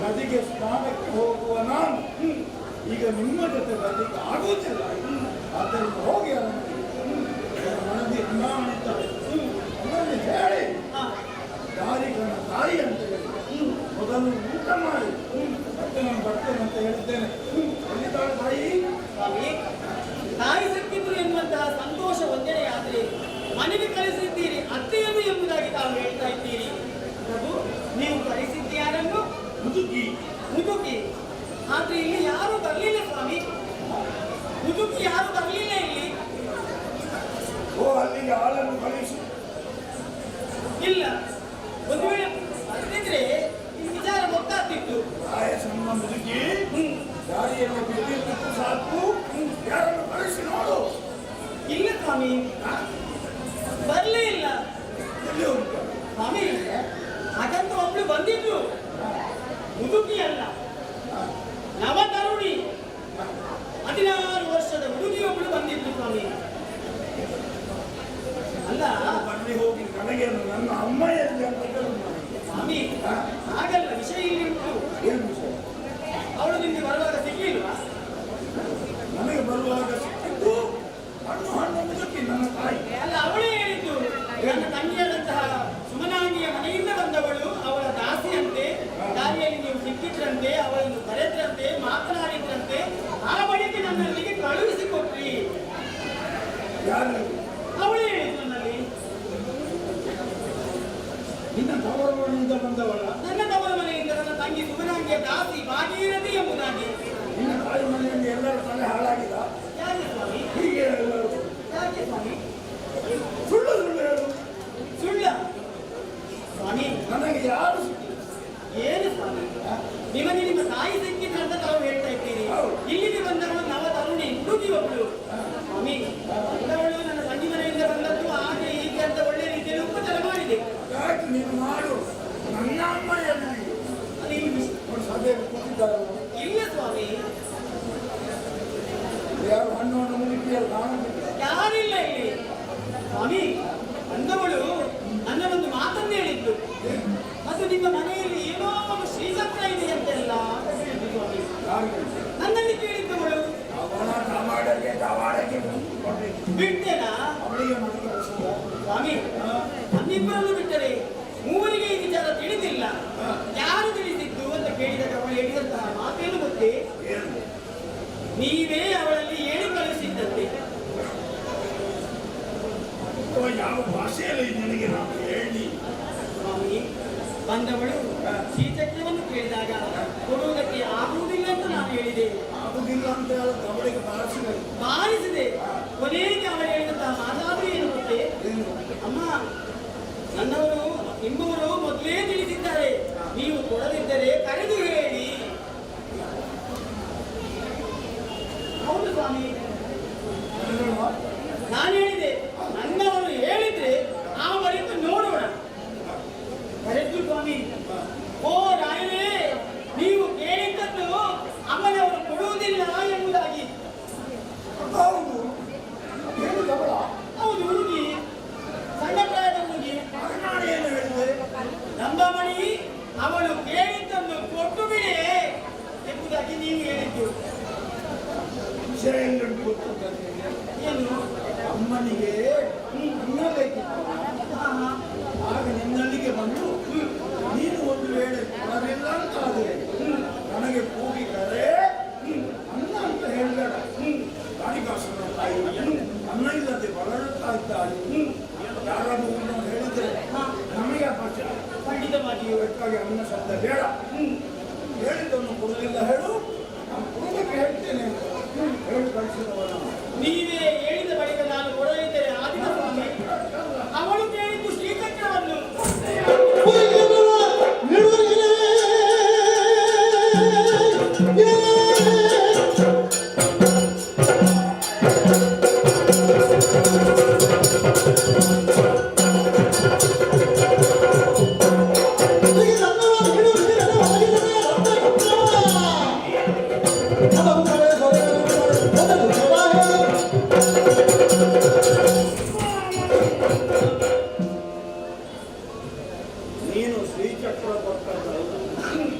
ನದಿಗೆ ಸ್ನಾನಕ್ಕೆ ಹೋಗುವ ನಾನು ಈಗ ನಿಮ್ಮ ಜೊತೆ ಬರಲಿಕ್ಕೆ ಆಗುವುದಿಲ್ಲ. ಆದ್ದರಿಂದ ಹೋಗಿ ಅರಮನೆಗೆ ಮನದಿ ಅನ್ನಾಣಿದ್ದಾರೆ, ಅವನಲ್ಲಿ ಹೇಳಿ ದಾರಿಗಣ ತಾಯಿ ಅಂತ ಹೇಳಿ ಮೊದಲು ಊಟ ಮಾಡಿ ಮತ್ತೆ ನಾನು ಬರ್ತೇನೆ ಅಂತ ಹೇಳಿದ್ದೇನೆ. ಎಲ್ಲಿದ್ದಾಳೆ ತಾಯಿ? ಸ್ವಾಮಿ, ತಾಯಿ ಸಿಕ್ಕಿದ್ರು ಎನ್ನುವಂತಹ ಸಂತೋಷ ಒಂದೆಡೆ ಆದರೆ ಮನೆಗೆ ಕಳಿಸಿದ್ದೀರಿ ಅತ್ತೆಯನ್ನು ಎಂಬುದಾಗಿ ತಾವು ಹೇಳ್ತಾ ಇದ್ದೀರಿ. ಪ್ರಭು, ನೀವು ಕರೆಸಿದ್ದು ಯಾರನ್ನು? ಮುದುಕಿ. ಮುದುಕಿ. ಆದ್ರೆ ಇಲ್ಲಿ ಯಾರು ಬರಲಿಲ್ಲ ಸ್ವಾಮಿ, ಮುದುಕಿ ಯಾರು ಬರಲಿಲ್ಲ ಇಲ್ಲಿ. ಓ, ಅಲ್ಲಿಗೆ ಆಳನ್ನು ಕಳಿಸು. ಇಲ್ಲ, ಒಂದು ವೇಳೆ ಬರ್ತಿದ್ರೆ ಈ ವಿಚಾರ ಗೊತ್ತಾಗ್ತಿತ್ತು. ತಾಯ ಸಣ್ಣ ಮುದುಕಿ ದಾರಿಯನ್ನು ಬಿದ್ದಿರ್ತಿತ್ತು ಸಾಕು, ಯಾರನ್ನು ಕಳಿಸಿ ನೋಡು. ಇಲ್ಲ ಸ್ವಾಮಿ, ಬರಲೇ ಇಲ್ಲ. ಎಲ್ಲಿ ಹೋಗ್ತಾರೆ? ಸ್ವಾಮಿ, ಹಾಗಂತ ಒಬ್ಳು ಬಂದಿದ್ರು, ಮುದುಕಿ ಅಲ್ಲ, ನವತರುಣಿ, 16 ವರ್ಷದ ಹುಡುಗಿಯೊಬ್ಳು ಬಂದಿದ್ರು ಸ್ವಾಮಿ. ಅಲ್ಲ, ಬರ್ಲಿ ಹೋಗಿ, ನನಗೆ ನನ್ನ ಅಮ್ಮ ಎಲ್ಲಿ ಅಂತ ಕೇಳುದು ನನಗೆ. ಸ್ವಾಮಿ, ಹಾಗಲ್ಲ, ವಿಷಯ ಇಲ್ಲಿ ಉಂಟು. ಏನು ವಿಷಯ? ಅವಳು ನಿಮ್ಗೆ ಬರುವಾಗ ಸಿಗ್ಲಿಲ್ವಾ? ನನಗೆ ಬರುವಾಗ ಸಿಕ್ಕಿದ್ದು ಹಣ್ಣು ಹಣ್ಣು ಮುದುಕಿ, ನನ್ನ ತಾಯಿ. ಅಲ್ಲ, ಅವಳೇ ಹೇಳಿದ್ದು, ನನ್ನ ತಂಗಿಯಾದಂತಹ ಸುಮನಾಂಗಿಯ ಮನೆಯಿಂದ ಬಂದವಳು, ಅವಳ ದಾಸಿಯಂತೆ, ದಾರಿಯಲ್ಲಿ ನೀವು ಸಿಕ್ಕಿದ್ರಂತೆ, ಅವಳನ್ನು ಕರೆದ್ರಂತೆ, ಮಾತನಾಡಿದ್ರಂತೆ, ಆ ಬಳಿಕ ನನ್ನಲ್ಲಿಗೆ ಕಳುಹಿಸಿಕೊಟ್ರಿ. ಯಾರು? ಅವಳೇ ಹೇಳಿದ್ದು ನನ್ನಲ್ಲಿ. ನಿನ್ನ ತವರ ಮನೆಯಿಂದ ಬಂದವಳ? ನನ್ನ ತವರ ಮನೆಯಿಂದ ನನ್ನ ತಂಗಿ ಸುಮನಾಂಗಿಯ ದಾಸಿ ಭಾಗೀರಥಿ ಎಂಬುದಾಗಿ. ನಿನ್ನ ತಾಯಿ ಮನೆಯಲ್ಲಿ ಎಲ್ಲರ ತಲೆ ಹಾಳಾಗಿದ. ಯಾಕೆ ಸ್ವಾಮಿ? ಹೀಗೆ ಎಲ್ಲರೂ. ಯಾಕೆ ಸ್ವಾಮಿ? ಸುಳ್ಳು ಸುಳ್ಳು ಹೇಳು. ಸುಳ್ಳ ಸ್ವಾಮಿ? ನನಗೆ ಯಾರು ಸಿಕ್ಕಿಲ್ಲ. ಏನು ಸ್ವಾಮಿ, ನಿಮಗೆ ನಿಮ್ಮ ತಾಯಿ ಸಿಕ್ಕಿದ್ರಂತ ತಾವು ಹೇಳ್ತಾ ಇದ್ದೀರಿ. ಹೌದು. ಇಲ್ಲಿಗೆ ಬಂದವಳು ನವ ತರುಣಿ ಹುಡುಗಿ ಒಬ್ಳು ಸ್ವಾಮಿ. ಬಂದವಳು ನನ್ನ ತಂಗಿ ಮನೆಯಿಂದ ಬಂದದ್ದು, ಹಾಗೆ ಹೀಗೆ ಅಂತ ಒಳ್ಳೆ ರೀತಿಯಲ್ಲಿ ಉಪಚಾರ ಮಾಡಿದೆ. ಯಾಕೆ ನೀನು ಮಾಡು, ನನ್ನ ಅಮ್ಮ ಎಲ್ಲಿ? ಅದು ಇಲ್ಲಿ ನೋಡಿ, ಸಭೆಯಲ್ಲಿ ಕೂತಿದ್ದಾರಲ್ಲ. ಇಲ್ಲ ಸ್ವಾಮಿ. ಯಾರು ಹಣ್ಣು ಹಣ್ಣು ಮುದುಕಿಯರು ಕಾಣುತ್ತಿಲ್ಲ. ಯಾರಿಲ್ಲ ಇಲ್ಲಿ ಸ್ವಾಮಿ. ಬಂದವಳು ನನ್ನ ಒಂದು ಮಾತನ್ನು ಹೇಳಿದ್ದು, ಮತ್ತು ನಿಮ್ಮ ಮನೆಯಲ್ಲಿ ಏನೋ ಒಂದು ಶ್ರೀಚಕ್ರ ಇದೆಯಂತೆಲ್ಲ ಅಂತ ಹೇಳಿದ್ದು ಸ್ವಾಮಿ. ಯಾರು ಹೇಳಿದ್ದು? ನನ್ನಲ್ಲಿ ಕೇಳಿದ್ದವಳು. ಅವಳ ತಮಾಡಗೆ ತವಾಡಗೆ ಮುಂದುಕೊಂಡಿದ್ದು. ಬಿಟ್ಟೆನಾ? ಅವಳಿಗೆ ಮನೆ ಕೆಲಸದ ಸ್ವಾಮಿ, ನಮ್ಮಿಬ್ಬರನ್ನು ಬಿಟ್ಟರೆ ಮೂವರಿಗೆ ಈ ವಿಚಾರ ತಿಳಿದಿಲ್ಲ. ಯಾರು ತಿಳಿಸಿದ್ದು ಅಂತ ಕೇಳಿದಾಗ ಅವಳು ಹೇಳಿದಂತಹ ಮಾತೇನು ಗೊತ್ತೇ? ಏನು? ನೀವೇ ಅವಳಲ್ಲಿ ಹೇಳಿ ಕಳುಹಿಸಿದ್ದಂತೆ. ಓ, ಯಾವ ಭಾಷೆಯಲ್ಲಿ ನಿನಗೆ ನಾನು ಹೇಳಿ? ಸ್ವಾಮಿ, ಬಂದವಳು ಶ್ರೀಚಕ್ರವನ್ನು ಕೇಳಿದಾಗ ಕೊಡುವುದಕ್ಕೆ ಆಗುವುದಿಲ್ಲ ಅಂತ ನಾನು ಹೇಳಿದೆ. ಆಗುದಿಲ್ಲ ಅಂತ ಹೇಳೋದು ಅವಳಿಗೆ ಭಾಷೆ. ಬಾರಿಸಿದೆ. ಕೊನೆಗೆ ಅವಳು ಹೇಳಿದಂತಹ ಮಾತಾದ್ರೂ ಏನು ಗೊತ್ತೇ? ಏನು? ಅಮ್ಮ, ನನ್ನವರು ನಿಮ್ಮವರು ಮೊದಲೇ ತಿಳಿಸಿದ್ದಾರೆ, ನೀವು ಕೊಡದಿದ್ದರೆ ಕರೆದು ಹೇಳಿ. ಹೌದು ಸ್ವಾಮಿ. ನಾನು ಹೇಳಿದೆ, ನನ್ನವರು ಹೇಳಿದ್ರೆ ಆ ಬಳಿಕ ನೋಡೋಣ. ಕರೆದು ಸ್ವಾಮಿ, ಓ ರಾಯರೇ, ನೀವು ಕೇಳಿದ್ದನ್ನು ಅಮ್ಮನವರು ಕೊಡುವುದಿಲ್ಲ ಎಂಬುದಾಗಿ. ಹೌದು, ಹೇಳಿದವಳ? ಹೌದು, ಹುಡುಗಿ, ಸಣ್ಣ ಪ್ರಾಯದ ಹುಡುಗಿ. ಆಗ ನಾನು ಏನು ಹೇಳಿದೆ? ನಂಬಮಣಿ, ಅವಳು ಕೇಳಿದ್ದನ್ನು ಕೊಟ್ಟು ಬಿಡಿ ಎಂಬುದಾಗಿ ನೀವು ಹೇಳಿದ್ದು. ವಿಷಯ ಎಲ್ಲುಂಟು ಗೊತ್ತುಂಟ ನಿನಗೆ? ಏನು? ಅಮ್ಮನಿಗೆ ಕೊಡುವುದಿಲ್ಲ ಹೇಳು, ನಾನು ಕೊಡೋದಕ್ಕೆ ಹೇಳ್ತೇನೆ ಅಂತ ಹೇಳಿ ಕಳಿಸಿದವನ. ನೀವೇ ಹೇಳಿದ ಬಳಿಕ ನಾನು ಕೊಡಲಿದ್ದೇನೆ ಆದಿನ ಸ್ವಾಮಿ. ಅವಳು ಕೇಳಿದ್ದು ಶ್ರೀಚಕ್ರವನ್ನು. ನೀನು ಶ್ರೀಚಕ್ರ ಕೊಟ್ಟದ್ದಲ್ಲ,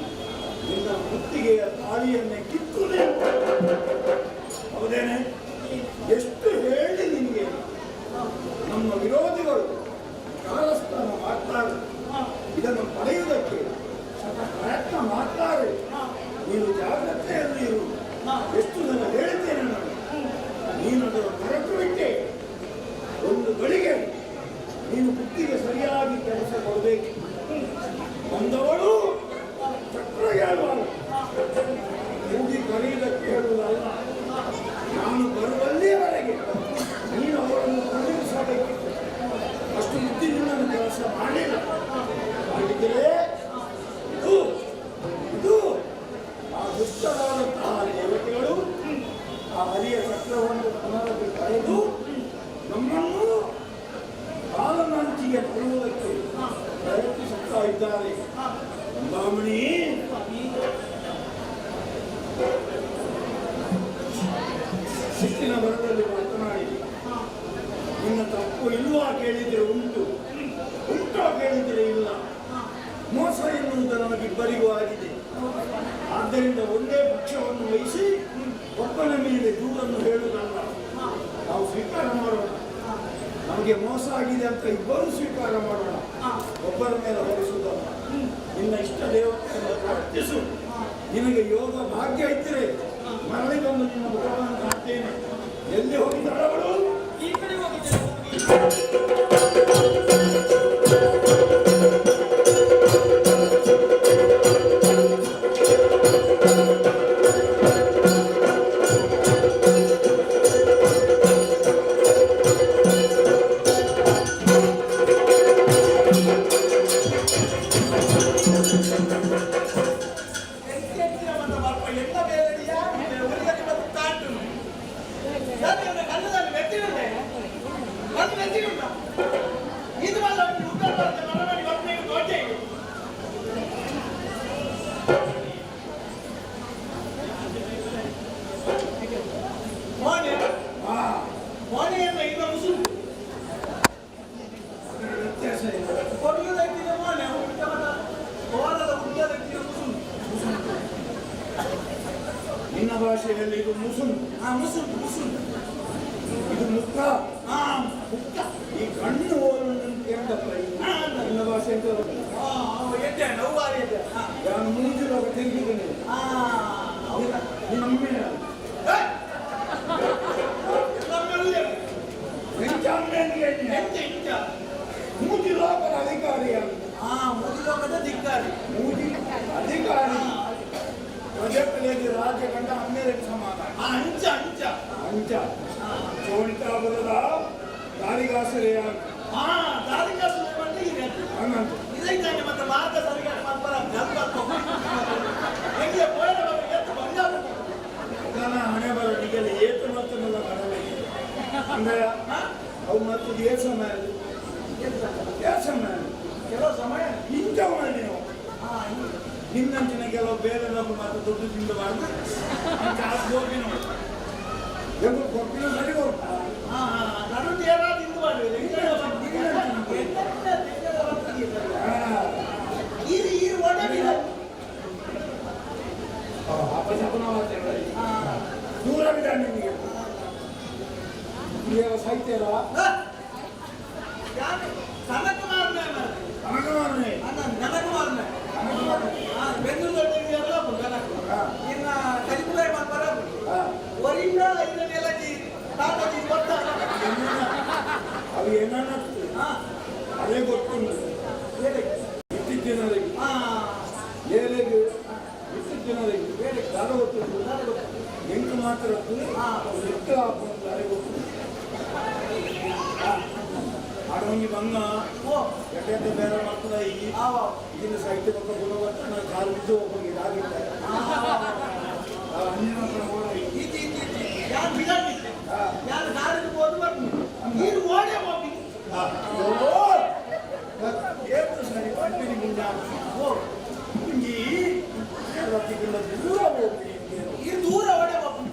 ನಿನ್ನ ಮುತ್ತಿಗೆಯ ತಾಳಿಯನ್ನೇ ಕಿತ್ತು. ಹೌದೇನೆ? ಎಷ್ಟು ಹೇಳಿ ನಿನಗೆ, ನಮ್ಮ ವಿರೋಧಿಗಳು ಕಾಲಸ್ಥಾನ ಮಾಡ್ತಾರೆ, ಇದನ್ನು ಪಡೆಯುವುದಕ್ಕೆ ಶತ ಪ್ರಯತ್ನ ಮಾಡ್ತಾರೆ, ನೀನು ಜಾಗ್ರತೆಯಲ್ಲಿ ಇರು. ಎಷ್ಟು ಜನ ಹೇಳಿದ್ದೇನೆ ನಾನು, ನೀನು ಅದನ್ನು ಮರೆತು ಬಿಟ್ಟೆ. ಒಂದು ಗಳಿಗೆ ನೀನು ಬುದ್ಧಿಗೆ ಸರಿಯಾಗಿ ಕೆಲಸ ಕೊಡಬೇಕು. ಬಂದವಳು ಚಕ್ರ ಹೇಳುವಳು, ಕೂಗಿ ಕರೆಯುವುದಕ್ಕೆ ಹೇಳುವುದಲ್ಲ. ನಾನು ಬರುವಲ್ಲಿಯವರೆಗೆ ನೀನು ಅವಳನ್ನು ಕೊಂಡಿರಿಸಬೇಕಿತ್ತು. ಅಷ್ಟು ಬುದ್ಧಿ ನಿನ್ನನ್ನು ಕೆಲಸ ಮಾಡಲಿಲ್ಲ. ಮಾಡಿದರೆ ಇದು ಇದು ಆ ದುಷ್ಟರಾದಂತಹ ದೇವತೆಗಳು ಆ ಹರಿಯ ಚಕ್ರವನ್ನು ಪುನರಪಿ ಪಡೆದು ನಮ್ಮನ್ನು ಕಾಲನಂಚಿಗೆ ತರುವುದಕ್ಕೆ ಪ್ರಯತ್ನಿಸುತ್ತಾ ಇದ್ದಾರೆ. ಅಂಬಾಮಣಿ, ಸಿಟ್ಟಿನ ಬರದಲ್ಲಿ ಮಾತನಾಡಿ ನಿನ್ನ ತಪ್ಪು ಇಲ್ವಾ ಕೇಳಿದರೆ ಉಂಟು, ಉಂಟಾ ಕೇಳಿದರೆ ಇಲ್ಲ. ಮೋಸ ಎನ್ನುವುದು ನಮಗಿಬ್ಬರಿಗೂ ಆಗಿದೆ. ಆದ್ದರಿಂದ ಒಂದೇ ಪಕ್ಷವನ್ನು ವಹಿಸಿ ಒಬ್ಬನ ಮೇಲೆ ದೂರನ್ನು ಹೇಳುವುದಲ್ಲ. ನಾವು ಸ್ವೀಕಾರ ಮಾಡೋಣ, ನಮಗೆ ಮೋಸ ಆಗಿದೆ ಅಂತ ಇಬ್ಬರೂ ಸ್ವೀಕಾರ ಮಾಡೋಣ, ಒಬ್ಬರ ಮೇಲೆ ಹೊರಿಸುವುದಲ್ಲ. ನಿನ್ನ ಇಷ್ಟ ದೇವತೆಯನ್ನು ಪ್ರಾರ್ಥಿಸು. ನಿನಗೆ ಯೋಗ ಭಾಗ್ಯ ಇದ್ದರೆ ಮರಳಿ ಬಂದು ನಿನ್ನ ಮುಖವನ್ನು ಕಾಣ್ತೇನೆ. ಎಲ್ಲಿ ಹೋಗಿದ್ದಾಳೆ ಅವಳು? ಈ ಕಡೆ ಹೋಗಿದ್ದೇನೆ ಸ್ವಾಮಿ. ಎಲ್ಲ ಬೇರೆಡಿಯ ಒಲಿಗಲಿ ಮತ್ತು ತಾಂಟು ಕಲ್ಲದಲ್ಲಿ ಮೆಟ್ಟಿನುಂಟೆ ಒಂದು ಮೆಟ್ಟಿನುಂಟ. ಇದು ಮಾತ್ರ ಉತ್ತರ ಭಾರತ ಮರಮಣಿ ಬರ್ತೀನಿ ದೊಡ್ಡ. ಮೋನೆ ಮೋನೆಯನ್ನು ಇನ್ನ ಮುಸುರು. ಅದರ ವ್ಯತ್ಯಾಸ ಏನು? ಕೊಡುವುದಕ್ಕಿಂತ ಮೋನೆ ಉತ್ತಮ ಕೋಲದ ಉದ್ದದಕ್ಕಿಂತ ಮುಸುರು. ನಿನ್ನ ಭಾಷೆಯಲ್ಲಿ ಇದು ಮುಸುನ್. ಹಾ, ಮುಸುರು ಮುಸುರು. ಇದು ಮುಖ. ಹಾ, ಮುಕ್ಕ. ಈ ಕಣ್ಣು ಹೋಲು ಕೇಂದ್ರಪ್ಪ, ನಿನ್ನ ಭಾಷೆ ಅಂತ. ಹಾ, ಎಡ್ಡೆ ನೋವಾರಿ ಎಡ್ಡೆ. ಹಾ. ನಾನು ಮೂಜು ತೆಗೆದಿದ್ದೇನೆ. ಹಾ, ಹೌದಾ? ನಿನ್ನ ಅಮ್ಮೆ. ನಮ್ಮಲ್ಲಿ ಎಂಚ ಅಮ್ಮೆ ಅಂತ ಹೇಳಿ. ಎಂತ ಇಂಚ? ಮೂಜಿ ಲೋಕದ ಅಧಿಕಾರಿ ಅಂತ. ಹಾ, ಮೂಜಿ ಲೋಕದ ಧಿಕ್ಕಾರಿ. ಮೂಜಿ ಅಧಿಕಾರಿ, ಪ್ರಜೆಗಳಿಗೆ ರಾಜ್ಯ ಕಂಡ ಅಮ್ಮೇರಿಗೆ ಸಮಾನ. ಹಾ, ಅಂಚ ಅಂಚ. ಅಂಚ ಚೋಣಿತಾಪುರದ ದಾರಿಗಾಸರೆಯ. ಹಾ, ದಾರಿಕಾಸು ಅಂದ್ರೆ ಇದೆ. ಅನಂತ. ಇದೈತಾನೆ ಮತ್ತೆ ಮಾತ ಸರಿಯಾಗಿ ಮಾತ್ರ ಜಲ್ಪ ಹೆಂಗೆ ಪೋಯರ ಎತ್ತು ಬಂಗಾರ. ನನ್ನ ಹಣೆ ಬರಣಿಗೆಲ್ಲ ಏತು ಮತ್ತನ್ನೆಲ್ಲ ಕಡವೆ ಅಂದ್ರೆ ಅವು ಮತ್ತು ಏ ಸಮಯ, ಏ ಸಮಯ. ಕೆಲವು ಸಮಯ. ಇಂಥವು ನೀವು. ಹಾ, ಹಿಂಗೆ. ನಿನ್ನಂಚಿನ ಕೆಲವು ಬೇರೆ ಮಾತ್ರ ದುಡ್ಡು ತಿಂದಬಾರ್ದು. ಕಾಸು ಹೋಗಿ ನೋಡಿ, ಎಲ್ಲಿ ಕೊಪ್ಪಿನ ಸರಿ ಹೋಗ್ತಾ. ಹಾ ಹಾ, ನಡು ಏನಾದ್ರು ತಿಂದು ಮಾಡುವೆ. ಇದು ಈ ಒಡವಿಲ್ಲ. ಅಪಶಕುನ ಮಾತಾಡ ದೂರವಿದೆ ನಿಮಗೆ. ಇವಾಗ ಸಾಹಿತ್ಯ ಅಲ್ಲ. ಸನಕುಮಾರನೇ. ಕನಕಮಾರನೇ. ನನಕುಮಾರನೇ. ಬೆಂಗಳೂರು ದೊಡ್ಡ ಕನಕ. ಇನ್ನ ಕಲಿಪುರ ಬರ ಒರಿಂದ ಇದನ್ನೆಲ್ಲ ತಾತಾಜಿ ಕೊಟ್ಟ. ಅವು ಏನನ್ನ ಅದೇ ಗೊತ್ತುಂಟು. ಹೇಳಿ. ಇತ್ತೀಚಿನವರಿಗೆ ಹಾ ಏಳೆಗೆ ಇತ್ತೀಚಿನವರಿಗೆ ದಾದ ಗೊತ್ತುಂಟು ಎಂಟು ಮಾತ್ರ ಎತ್ತು ಹಾಕೊಂಡು ಗೊತ್ತು ಆಡೋಂಗಿ ಬಂಗ ಎಡ್ಡೆ ಬೇರೆ ಮಾಡ್ತದ ಈ ಇದನ್ನ ಸಾಹಿತ್ಯ ಪಕ್ಕ ಗುಣವತ್ತ ಕಾಲು ಬಿದ್ದು ಹೋಗಿ ಇದಾಗಿದ್ದಾರೆ ಅಂಜಿನ ಯಾರು ಬಿಡಾಡಿದ್ದೆ ಯಾರು ದಾರಿಗೆ ಹೋದು ಬರ್ತೀನಿ ನೀರು ಓಡೇ ಹೋಗಿ ಏತು ಸರಿ ಪಟ್ಟಿನಿ ಮುಂಜಾನೆ ಇಂಗಿ ದೂರ ಹೋಗಿ ಇದು ದೂರ ಓಡೇ ಹೋಗಿ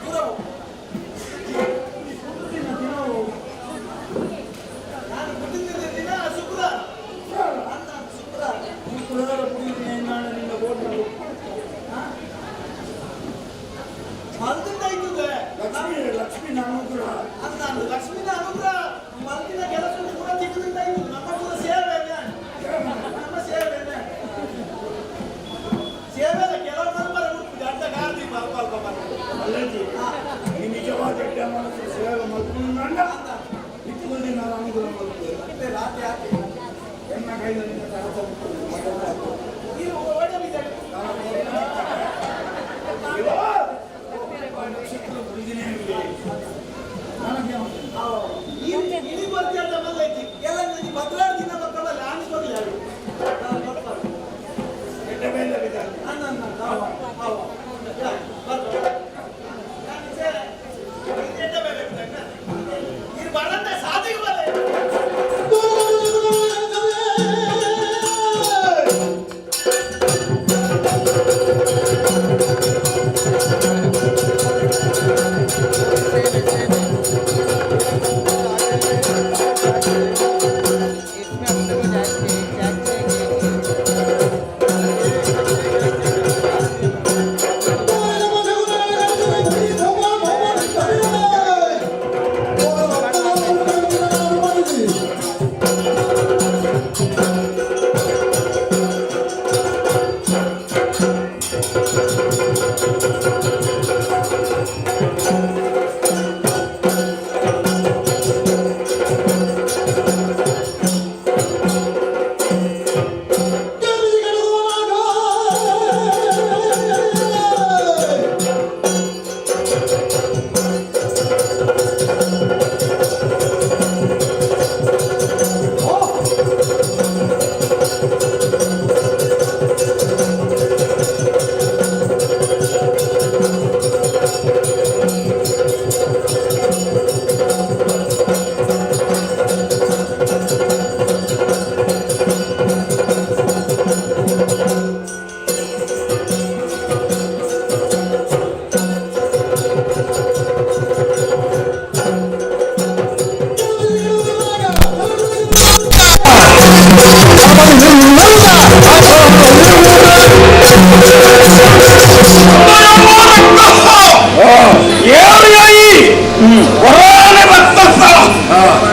ದೂರ ಹೋಗಿ ನಾನು ಹುಟ್ಟಿದ ದಿನ ಶುಕ್ರವಾರ ಅನ್ನ ಶುಕ್ರವಾರ ಶುಕ್ರವಾರ ಪುಡಿದಿನ ನಿನ್ನ ಓಟ್ ಮಲ್ದಿಂದ ಇದ್ದುದೆ ಲಕ್ಷ್ಮೀ ಲಕ್ಷ್ಮೀ ಅನುಗ್ರಹ ಅನ್ನ ಲಕ್ಷ್ಮೀನ ಅನುಗ್ರಹ ಮಲ್ದಿನ ಕೆಲಸ ಕೂಡ ತಿಂಗಳಿಂದ ಇದ್ದು ನಮ್ಮ ಕೂಡ ಸೇವೆ ನಮ್ಮ ಸೇವೆ ಸೇವೆದ ಕೆಲವು ನಂಬರ್ ಉಂಟು ಅಡ್ಡ ಗಾರ್ದಿ ಅಲ್ಪ ಅಲ್ಪ ಅಲ್ಲಜಿ ಈ ನಿಜವಾದ ಎಡ್ಡೆ ಮನಸ್ಸು ಸೇವೆ ಮಲ್ಕೊಂಡು ಇಟ್ಟುಕೊಂಡು ನಾನು ಅನುಗ್ರಹ ಮಾಡ್ತೇನೆ ಮತ್ತೆ ರಾತ್ರಿ ಆತಿ ಎನ್ನ ಕೈಯಲ್ಲಿ ಇದು ಒಳ್ಳೆ ಬಿದ್ದಾಳೆ ನಕ್ಷತ್ರ ಪುಡಿದಿನ ನನಗೆ ಇಳಿ ಬರ್ತೀಯ ಅಂತ ಬಂದೈತಿ ಎಲ್ಲ ನನಗೆ ಬದಲಾದ ದಿನ ಮಕ್ಕಳಲ್ಲಿ ಆನೆ ಬರ್ಲಿ ಅದು ಎಡ್ಡೆ ಮೇಲೆ ಬಿದ್ದಾನೆ ಅನ್ನ ಅನ್ನ ಅವ ಬರಂತೆ ಸಾಧಿಗೆ ಬರಲ್ಲ.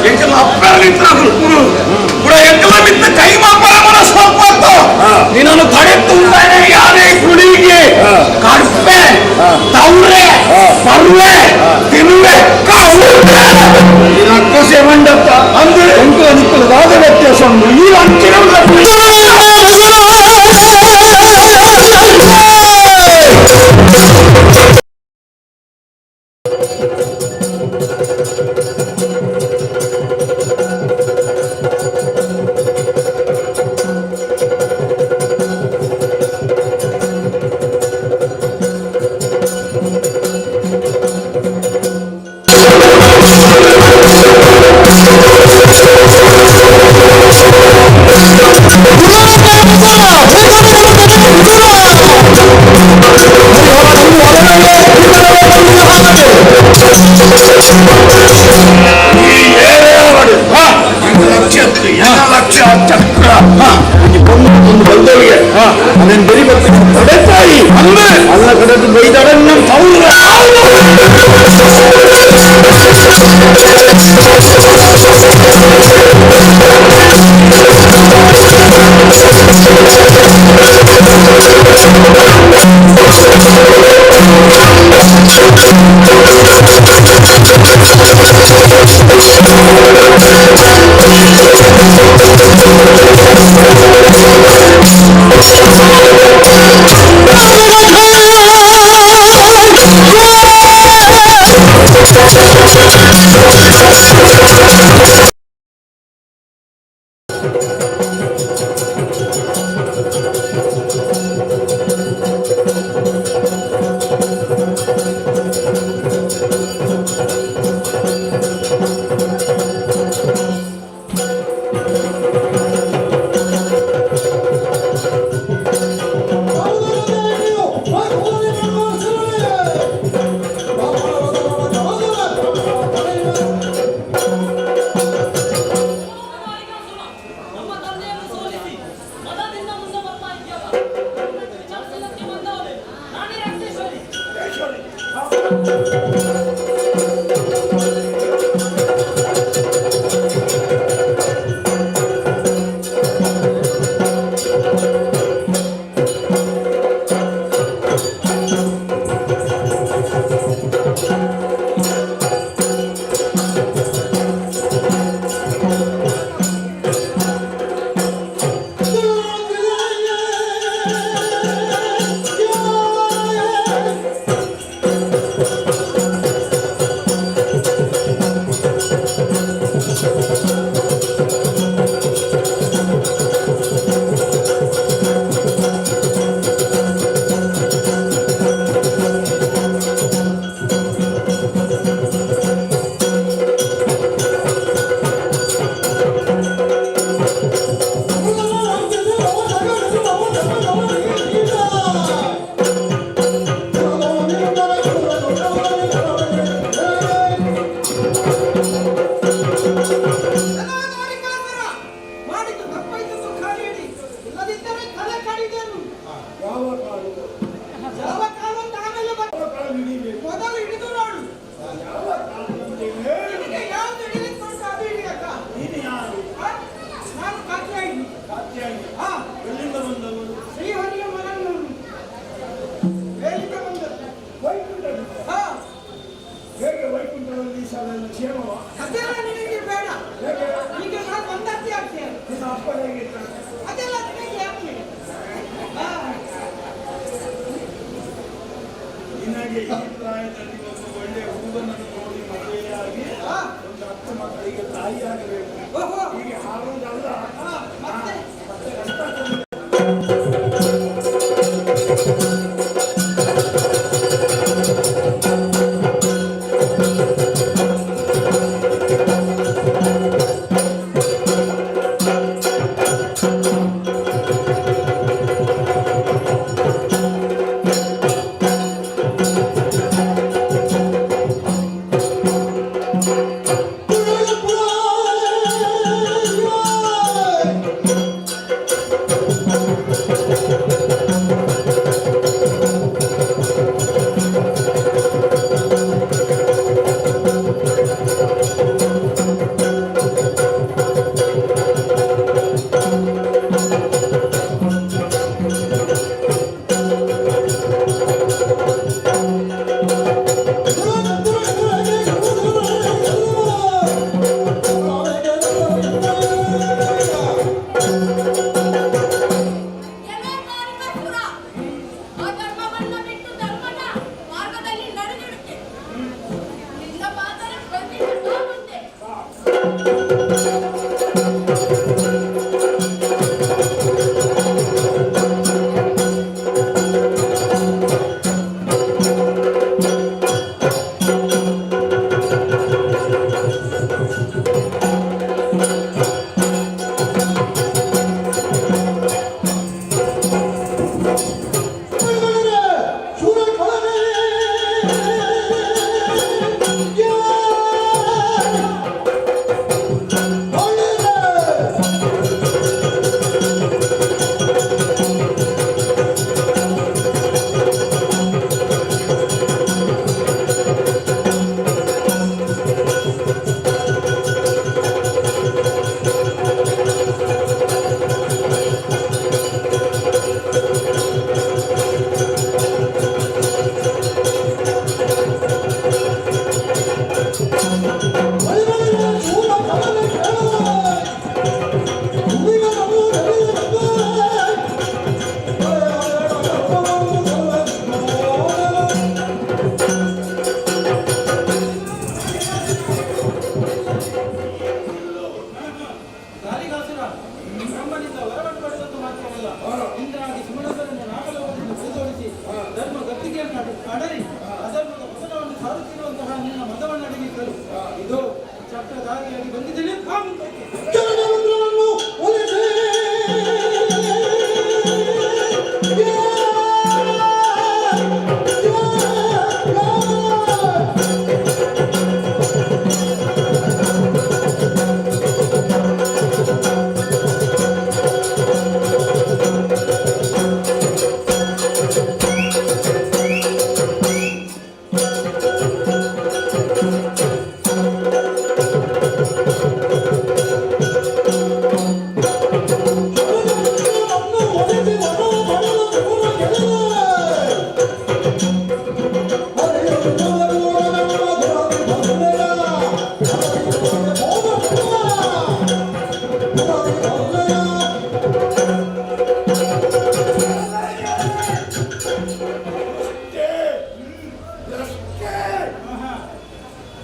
इसमें अपने को जाके ನಿನ್ನನ್ನು ತಡೆದುಂಟಾನೆ ಯಾರೇ ಗುಳಿಗೆ ಕಡ್ಪೆ ತವ್ರೆ ಪರ್ವೆ ತಿನ್ನುವೆ ಅಕ್ಕಸೆ ಮಂಡಪ್ಪ ಅಂದ್ರೆ ಅಂಕುಲ ನಿಕ್ಕುಲದಾದ ವ್ಯತ್ಯಾಸ ಉಂಟು ಈ ಅಂಚಿನ ಲಕ್ಷ ಚಕ್ರ ಒಂದು ಬಂದವರಿಗೆ ಅದನ್ನು ಬರಿ ಬರ್ತೀನಿ ತಡೆತಾಯಿ ಅಂದ್ರೆ ಅಲ್ಲ ಕಡೆ ಬೈದಾಡ ನಮ್ಮ ತೌರ ಮಾಡಿದ್ದು ತಪ್ಪಾಯ್ತು, ಖಾಲಿ ಇಡಿ, ಇಲ್ಲದಿದ್ದರೆ ತಲೆ ಕಡಿದೆನು. ಯಾವ ಕಾಲು? ಯಾವ ಕಾಲು ಅಂತ ಆಮೇಲೆ ಯಾವ ಕಾಲು ಹಿಡಿಬೇಕು? ಮೊದಲು ಹಿಡಿದು ನೋಡು. ಯಾವ ಕಾಲು ಅಂತ ಹೇಳು. ನಿನಗೆ ಯಾವ್ದು ಹಿಡಿಲಿಕ್ಕೆ ಉಂಟು ಅದು ಹಿಡಿಯಕ್ಕ. ನೀನು ಯಾರು? ಆ? ನಾನು ಕಾತ್ಯಾಯಿನಿ. ಕಾತ್ಯಾಯಿನಿ? ಹಾ. ಎಲ್ಲಿಂದ ಬಂದವರು? ಶ್ರೀಹರಿಯ ಮಗನು, ಬೇಲಿಗೆ ಬಂದದ್ದು. ವೈಕುಂಠದಿಂದ? ಹಾ. ಹೇಗೆ ವೈಕುಂಠದಲ್ಲಿ ಸಲ ಕ್ಷೇಮವ? ಅದೆಲ್ಲ ನಿನಗೆ ಬೇಡ. ಹೇಗೆ? ಈಗ ನಾನು ಒಂದಕ್ಕೆ ಆಗ್ತೇನೆ. ನಿನ್ನ ಅಪ್ಪ ಹೇಗಿದ್ದಾನೆ? ಅದೆಲ್ಲ ನಿನಗೆ ಯಾಕೆ? ಹಾ. ನಿನಗೆ ಈ ಪ್ರಾಯದಲ್ಲಿ ಒಬ್ಬ ಒಳ್ಳೆಯ ಹುಡುಗನನ್ನು ನೋಡಿ ಮದುವೆಯಾಗಿ ಒಂದು 10 ಮಕ್ಕಳಿಗೆ ತಾಯಿಯಾಗಬೇಕು. ಓಹೋ. ಹೀಗೆ ಆಗುವುದಲ್ಲ. ಹಾ, ಮತ್ತೆ? ಮತ್ತೆ ಕಷ್ಟ ಆಗ್ತದೆ. ಎಲೆ ಕಾರಿಕಾಸುರ, ಅಧರ್ಮವನ್ನ ಬಿಟ್ಟು ಧರ್ಮದ ಮಾರ್ಗದಲ್ಲಿ ನಡೆದಿಡುತ್ತೆ. ನಿನ್ನ ಮಾತರ ಬಂದಿದ್ದ ಮುಂದೆ. ದಾರಿಗಾಸುರ, ಬ್ರಹ್ಮನಿಂದ ವರವನ್ನು ಪಡೆದದ್ದು ಮಾತ್ರವಲ್ಲ, ಇಂದ್ರಾದಿ ಸುಮನಸರನ್ನು ನಾಗಲೋಕದಿಂದ ಹೊರದೋಡಿಸಿ ಧರ್ಮ ಗತ್ತಿಗೆಯನ್ನು ಅಡರಿ ಅಧರ್ಮದ ಪತನವನ್ನು ಸಾರುತ್ತಿರುವಂತಹ ನಿನ್ನ ಮತವನ್ನು ಅಡಗಿಸಲು ಇದು ಚಕ್ರಧಾರಿಯಾಗಿ ಬಂದಿದ್ದೇನೆ. ಬಾ ಮುಂದಕ್ಕೆ. ಿ.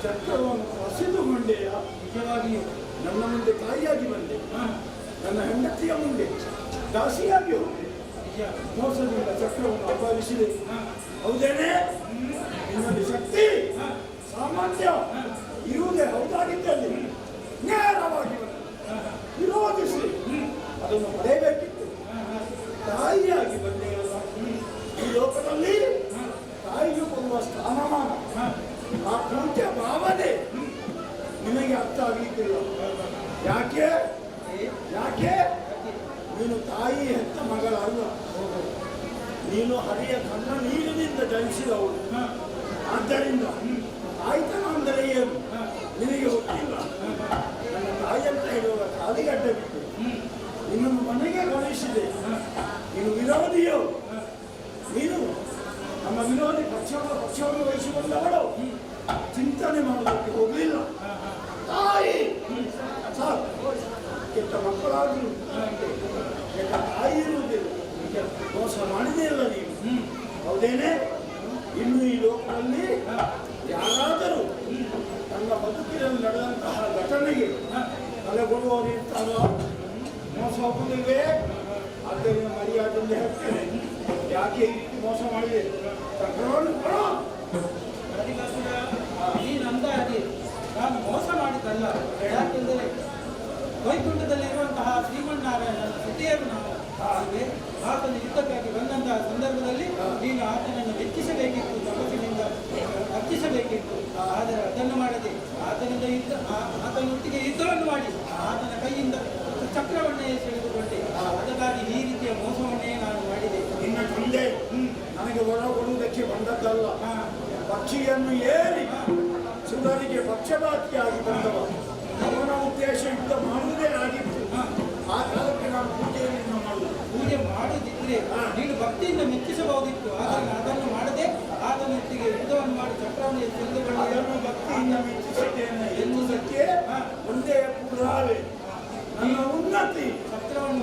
ಚಕ್ರವನ್ನು ಕಸಿದುಕೊಂಡೆಯ? ನಿಜವಾಗಿಯೂ. ನನ್ನ ಮುಂದೆ ತಾಯಿಯಾಗಿ ಬಂದೆ, ನನ್ನ ಹೆಂಡತಿಯ ಮುಂದೆ ದಾಸಿಯಾಗಿ ಹೋದೆ. ನಿಜ. ಮೋಸದಿಂದ ಚಕ್ರವನ್ನು ಅಪಹರಿಸಿದೆ, ಹೌದೇನೆ? ನಿನ್ನಲ್ಲಿ ಶಕ್ತಿ ಸಾಮರ್ಥ್ಯ ಇರುವುದೇ ಹೌದಾಗಿದ್ದಲ್ಲಿ ನೇರವಾಗಿ ಬಂದು ವಿರೋಧಿಸಿ ಅದನ್ನು ಪಡೆಯಬೇಕಿತ್ತು. ತಾಯಿಯಾಗಿ ಬಂದೆಯಲ್ಲ, ಈ ಲೋಕದಲ್ಲಿ ತಾಯಿಗೆ ಕೊಡುವ ಸ್ಥಾನಮಾನ, ಆ ಪೂಜ್ಯ ಭಾವನೆ ನಿನಗೆ ಅರ್ಥ ಆಗಲಿಕ್ಕಿಲ್ಲ. ಯಾಕೆ ಯಾಕೆ? ನೀನು ತಾಯಿ ಹೆತ್ತ ಮಗಳಲ್ಲ, ನೀನು ಹರಿಯ ಕಣ್ಣ ನೀರಿನಿಂದ ಜನಿಸಿದವಳು. ಆದ್ದರಿಂದ ತಾಯ್ತನ ಅಂದರೆ ಏನು ನಿನಗೆ ಗೊತ್ತಿಲ್ಲ. ನನ್ನ ತಾಯಿ ಅಂತ ಹೇಳುವಾಗ ಕಾಲಿಗೆ ಅಡ್ಡ ಬಿಟ್ಟು ನಿನ್ನನ್ನು ಮನೆಗೆ ಕಳುಹಿಸಿದೆ. ನೀನು ವಿರೋಧಿಯೋ, ನೀನು ನಮ್ಮ ವಿರೋಧಿ ಪಕ್ಷವನ್ನು ವಹಿಸಿಕೊಂಡವಳು. ಚಿಂತನೆ ಮಾಡುವುದಕ್ಕೆ ಹೋಗಲಿಲ್ಲ. ತಾಯಿ ಸಾಕು, ಕೆಟ್ಟ ಮಕ್ಕಳಾಗಲಿ ಕೆಟ್ಟ ತಾಯಿ ಇರುವುದಿಲ್ಲ. ಮೋಸ ಮಾಡಿದೇ ಇಲ್ಲ ನೀವು, ಹೌದೇನೆ? ಇನ್ನು ಈ ಲೋಕದಲ್ಲಿ ಯಾರಾದರೂ ತನ್ನ ಬದುಕಿನಲ್ಲಿ ನಡೆದಂತಹ ಘಟನೆಗೆ ತಲೆಗೊಡುವವರು ಇರ್ತಾರೋ? ಮೋಸ ಹೋಗುವುದಿಲ್ವೇ? ಆದ್ದರಿಂದ ಮರ್ಯಾದೆಯಿಂದ ಹೇಳ್ತೇನೆ, ಯಾಕೆ ಈ ರೀತಿ ಮೋಸ ಮಾಡಿದೆ? ಚಕ್ರವನ್ನು ಕೊಡು. ನೀನಂದ ಹಾಗೆ ನಾನು ಮೋಸ ಮಾಡಿದ್ದಲ್ಲ. ಯಾಕೆಂದರೆ ವೈಕುಂಠದಲ್ಲಿರುವಂತಹ ಶ್ರೀಮನ್ನಾರಾಯಣನ ಸತಿಯರು ನಾವು. ಹಾಗೆ ಆತನ ಯುದ್ಧಕ್ಕಾಗಿ ಬಂದಂತಹ ಸಂದರ್ಭದಲ್ಲಿ ನೀನು ಆತನನ್ನು ಮೆಚ್ಚಿಸಬೇಕಿತ್ತು, ತಪಸ್ಸಿನಿಂದ ಅರ್ಚಿಸಬೇಕಿತ್ತು. ಆದರೆ ಅದನ್ನು ಮಾಡದೆ ಆತನಿಂದ ಯುದ್ಧ, ಆತನೊಟ್ಟಿಗೆ ಯುದ್ಧವನ್ನು ಮಾಡಿ ಆತನ ಕೈಯಿಂದ ಚಕ್ರವನ್ನೇ ಸೆಳೆದುಕೊಂಡೆ. ಅದಕ್ಕಾಗಿ ಈ ರೀತಿಯ ಮೋಸವನ್ನೇ ನಾನು ಮಾಡಿದೆ. ನಿನ್ನ ತಂದೆ ನನಗೆ ವರ ಕೊಡುವುದಕ್ಕೆ ಬಂದದ್ದಲ್ಲ. ಪಕ್ಷಿಯನ್ನು ಏರಿ ಸುರರಿಗೆ ಪಕ್ಷಪಾತಿಯಾಗಿ ಬಂದವ. ಅವನ ಉದ್ದೇಶ ಯುದ್ಧ ಮಾಡುವುದೇ ಆಗಿತ್ತು. ಆ ಕಾಲಕ್ಕೆ ನಾನು ಪೂಜೆಯನ್ನು ಮಾಡುವುದು ಪೂಜೆ ಮಾಡುವುದಿದ್ರೆ ನೀನು ಭಕ್ತಿಯಿಂದ ಮೆಚ್ಚಿಸಬಹುದಿತ್ತು. ಆದರೆ ಅದನ್ನು ಮಾಡದೆ ಆತನೊಟ್ಟಿಗೆ ಯುದ್ಧವನ್ನು ಮಾಡಿ ಚಕ್ರವನ್ನು ಸೆಳೆದುಕೊಂಡೆ. ಅದನ್ನು ಭಕ್ತಿಯಿಂದ ಮೆಚ್ಚಿಸಿದ್ದೇನೆ ಎನ್ನುವುದಕ್ಕೆ ಒಂದೇ ಪುರಾವೆ ನನ್ನ ಉನ್ನತಿ. ಚಕ್ರವನ್ನು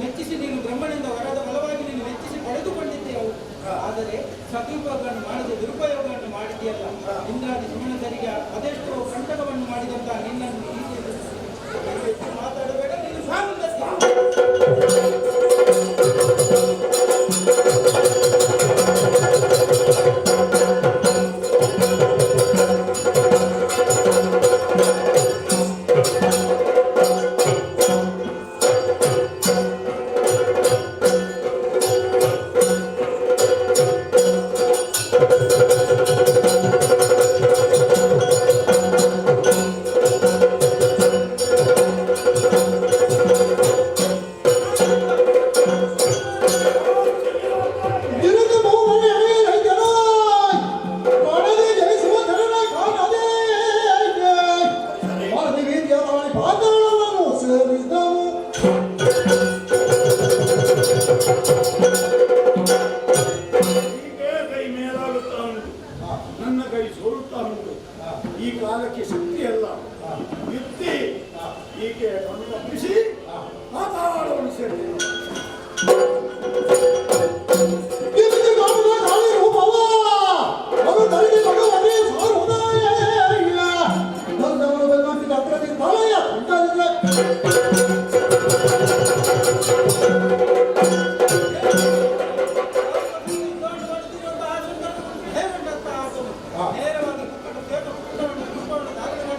ಮೆಚ್ಚಿಸಿ ನೀನು ಬ್ರಹ್ಮನಿಂದ ವರದ ಬಲವಾಗಿ ನೀನು ಮೆಚ್ಚಿಸಿ ಪಡೆದುಕೊಂಡಿದ್ದೆವು. ಆದರೆ ಸದುಪಯೋಗವನ್ನು ಮಾಡದೆ ದುರುಪಯೋಗವನ್ನು ಮಾಡಿದೆಯಲ್ಲ. ಇಂದ್ರಾದಿ ಸುಮನಸರಿಗೆ ಅದೆಷ್ಟೋ ಕಂಟಕವನ್ನು ಮಾಡಿದಂತಹ ನಿನ್ನನ್ನು ಹೆಚ್ಚು ಮಾತಾಡಬೇಡ, ನೀನು ಸಾಗುವುದಕ್ಕೆ. ಹೀಗೆ ಕೈ ಮೇಲಾಗುತ್ತಾ ಉಂಟು, ನನ್ನ ಕೈ ಸೋಲುತ್ತಾ ಉಂಟು. ಈ ಕಾಲಕ್ಕೆ ಶಕ್ತಿಯಲ್ಲ ಯುಕ್ತಿ. ಈಕೆ ಕಣ್ಣು ತಪ್ಪಿಸಿ ಮಾತಾಡವನ್ನು ಸೇರ್ತೇನೆ. ನೇರವಾಗಿ ಕುಕ್ಕಟ ಕುಕ್ಕವನ್ನು ಕುಕ್ಕವನ್ನು ಧಾರಣೆ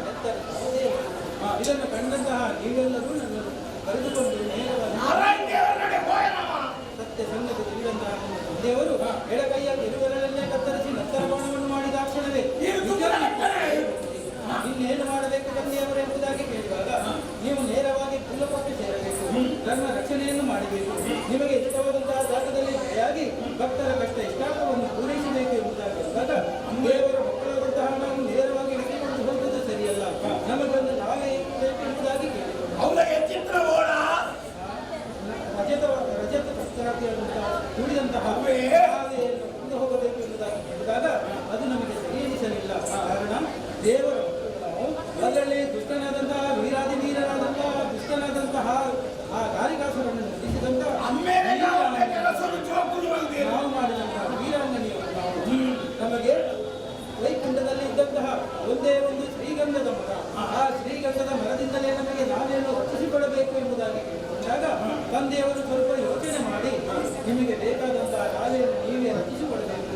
ನೆತ್ತರ. ಇದನ್ನು ಕಂಡಂತಹ ನೀವೆಲ್ಲರೂ ನನ್ನನ್ನು ಕರೆದುಕೊಂಡು ನೇರವಾಗಿ ನಾರಾಯಣ ದೇವರ ನಡೆ ಹೋಯನವ. ಸತ್ಯ ಸಂಗತಿ ತಿಳಿದಂತಹ ನನ್ನ ತಂದೆಯವರು ಎಡಕೈಯ ಕಿರುಬೆರಳನ್ನೇ ಕತ್ತರಿಸಿ ನಂತರ ಬಾಣವನ್ನು ಮಾಡಿದ ಕ್ಷಣವೇ ಇನ್ನೇನು ಮಾಡಬೇಕು ತಂದೆಯವರು ಎಂಬುದಾಗಿ ಕೇಳಿದಾಗ, ನೀವು ನೇರವಾಗಿ ಭೂಲೋಕಕ್ಕೆ ಸೇರಬೇಕು, ಧರ್ಮ ರಕ್ಷಣೆಯನ್ನು ಮಾಡಬೇಕು, ನಿಮಗೆ ಇಷ್ಟವಾದಂತಹ ಜಾಗದಲ್ಲಿ ನೆಲೆಯಾಗಿ ಭಕ್ತರ ಕಷ್ಟ ಇಷ್ಟಾರ್ಥವನ್ನು ಪೂರೈಸಬೇಕು ಎಂಬುದಾಗಿ ಅಂದಾಗ, ದೇವರ ಮಕ್ಕಳಾದಂತಹ ನಾವು ನೇರವಾಗಿ ಹಿಡಿದುಕೊಂಡು ಹೋಗುವುದು ಸರಿಯಲ್ಲ, ನಮಗೊಂದು ನಾವೇ ಬೇಕು ಎಂಬುದಾಗಿ ಕೇಳಿದರು. ಅವಳಿಗೆ ಚಿತ್ರ ಓಡ. ರಜತ ರಜತ ವಸ್ತ್ರಾದಿಯಾದಂತಹ ಕೂಡಿದಂತಹ ಅವೇ. ಹಾವೆಯನ್ನು ಕೊಂಡು ಹೋಗಬೇಕು ಎಂಬುದಾಗಿ ಕೇಳಿದಾಗ ಅದು ನಮಗೆ ಸರಿ ಎನಿಸಲಿಲ್ಲ. ಕಾರಣ, ದೇವರ ಮಕ್ಕಳು ನಾವು. ಅದರಲ್ಲಿ ದುಷ್ಟನಾದಂತಹ, ವೀರಾದಿ ವೀರನಾದಂತಹ, ದುಷ್ಟನಾದಂತಹ ಆ ದಾರಿಕಾಸುರನ್ನು ವಧಿಸಿದಂತಹ ಅಮ್ಮೇಲೆ ಕೆಲಸರು ಜೋಕುಲು ಬಂದಿರು. ನಾವು ಮಾಡಿದಂತಹ ವೀರಾಂಗನೆಯವರು ನಾವು. ನಮಗೆ ವೈಕುಂಠದಲ್ಲಿ ಇದ್ದಂತಹ ಒಂದೇ ಒಂದು ಶ್ರೀಗಂಧದ ಮರ, ಆ ಶ್ರೀಗಂಧದ ಮರದಿಂದಲೇ ನಮಗೆ ನಾವೇನು ರಕ್ಷಿಸಿಕೊಳ್ಳಬೇಕು ಎಂಬುದಾಗಿ ಕೇಳಿಕೊಂಡಾಗ, ತಂದೆಯವರು ಸ್ವಲ್ಪ ಯೋಚನೆ ಮಾಡಿ, ನಿಮಗೆ ಬೇಕಾದಂತಹ ನಾವೆಯನ್ನು ನೀವೇ ರಚಿಸಿಕೊಳ್ಳಬೇಕು.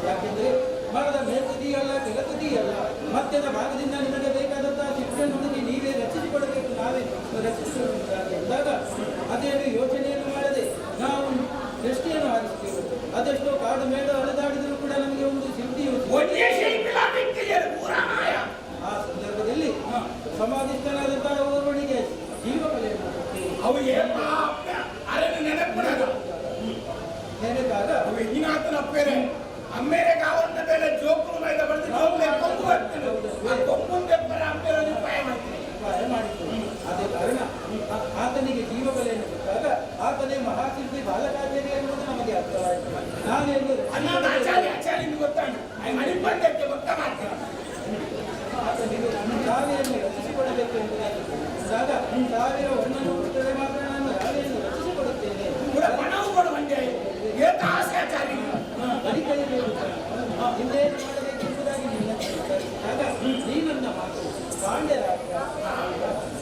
ಯಾಕೆಂದರೆ ಮರದ ಮೇಲ್ತುದಿಯಲ್ಲ, ಕೆಳತುದಿಯಲ್ಲ, ಮಧ್ಯದ ಭಾಗದಿಂದ ನಿಮಗೆ ಬೇಕಾದಂತಹ ಶಿಕ್ಷಣ ಹುಡುಕಿ ನೀವೇ ರಚಿಸಿಕೊಳ್ಳಬೇಕು, ನಾವೇ ರಚಿಸಿಕೊಳ್ಳುವುದಾಗಿ ಎಂದಾಗ, ಅದೇನು ಯೋಚನೆಯನ್ನು ಮಾಡದೆ ನಾವು ದೃಷ್ಟಿಯನ್ನು ಹಾರಿಸುತ್ತೇವೆ. ಅದೆಷ್ಟೋ ಕಾಡು ಮೇಡು ಅಲೆದಾಡಿದರೂ ಕೂಡ ನಮಗೆ ಒಂದು ಶಿಲ್ಪಿಯು ಒಂದೇ ಶಿಲ್ಪಿಲ ಬಿಟ್ಟಿದ್ದಾರೆ ಪೂರ ಮಾಯ. ಆ ಸಂದರ್ಭದಲ್ಲಿ ಸಮಾಧಿಸ್ಥನಾದಂತಹ ಓರ್ವನಿಗೆ ಜೀವಕಲೆಯನ್ನು ಕೊಟ್ಟು ಅವು ಏಪ ಅರಣ್ಯ ನೆನಪುಡಗ. ನೆನೆದಾಗ ಅವು ಎಂಜಿನಾತನ ಅಪ್ಪೇರೆ ಅಮ್ಮೇರೆ ಕಾವಂತ ಬೇಲೆ ಜೋಕುಲು ಮೈದ ಬಡ್ದು ಜೋಕುಲೆ ಕೊಂಬು ಬರ್ತದೆ. ಆ ಕೊಂಬುಂದೆಪ್ಪರ ಅಮ್ಮೇರೆ ಉಪಾಯ ಮಾಡ್ತೀನಿ. ಉಪಾಯ ಮಾಡಿತು. ಅದೇ ಕಾರಣ ಆತನಿಗೆ ಜೀವಬಲೆಯನ್ನು ಕೊಟ್ಟಾಗ ಆತನೇ ಮಹಾಶಿಲ್ಪಿ ಬಾಲಕಾಚಾರ್ಯ ಎನ್ನುವುದು ನಮಗೆ ಅರ್ಥವಾಯಿತು. ನಾನೇನು ಅನ್ನ ಆಚಾರ್ಯ ಆಚಾರ್ಯ ಅಂತ ಗೊತ್ತಾಂಡು ಮಣಿಪಂದಕ್ಕೆ ಗೊತ್ತ ಮಾಡ್ತೀನಿ. ಆತನಿಗೆ ರಾವೆಯನ್ನು ರಚಿಸಿಕೊಡಬೇಕು ಎಂಬುದಾಗಿ ಅಂದಾಗ, 1000 ಹೊನ್ನನ್ನು ಕೊಟ್ಟರೆ ಮಾತ್ರ ನಾನು ರಾವೆಯನ್ನು ರಚಿಸಿಕೊಡುತ್ತೇನೆ. ಕೂಡ ಪಣವು ಕೊಡು ಮಂಡ್ಯ ಏತ ಆಸೆ ಆಚಾರ್ಯ. ಬಲಿ ಕೈಬೇಕು, ಇನ್ನೇನು ಮಾಡಬೇಕು ಎಂಬುದಾಗಿ ನಿನ್ನನ್ನು ವಿಚಾರಿಸಿದಾಗ ನೀನನ್ನ ಮಾತು, ಪಾಂಡ್ಯರಾಜ,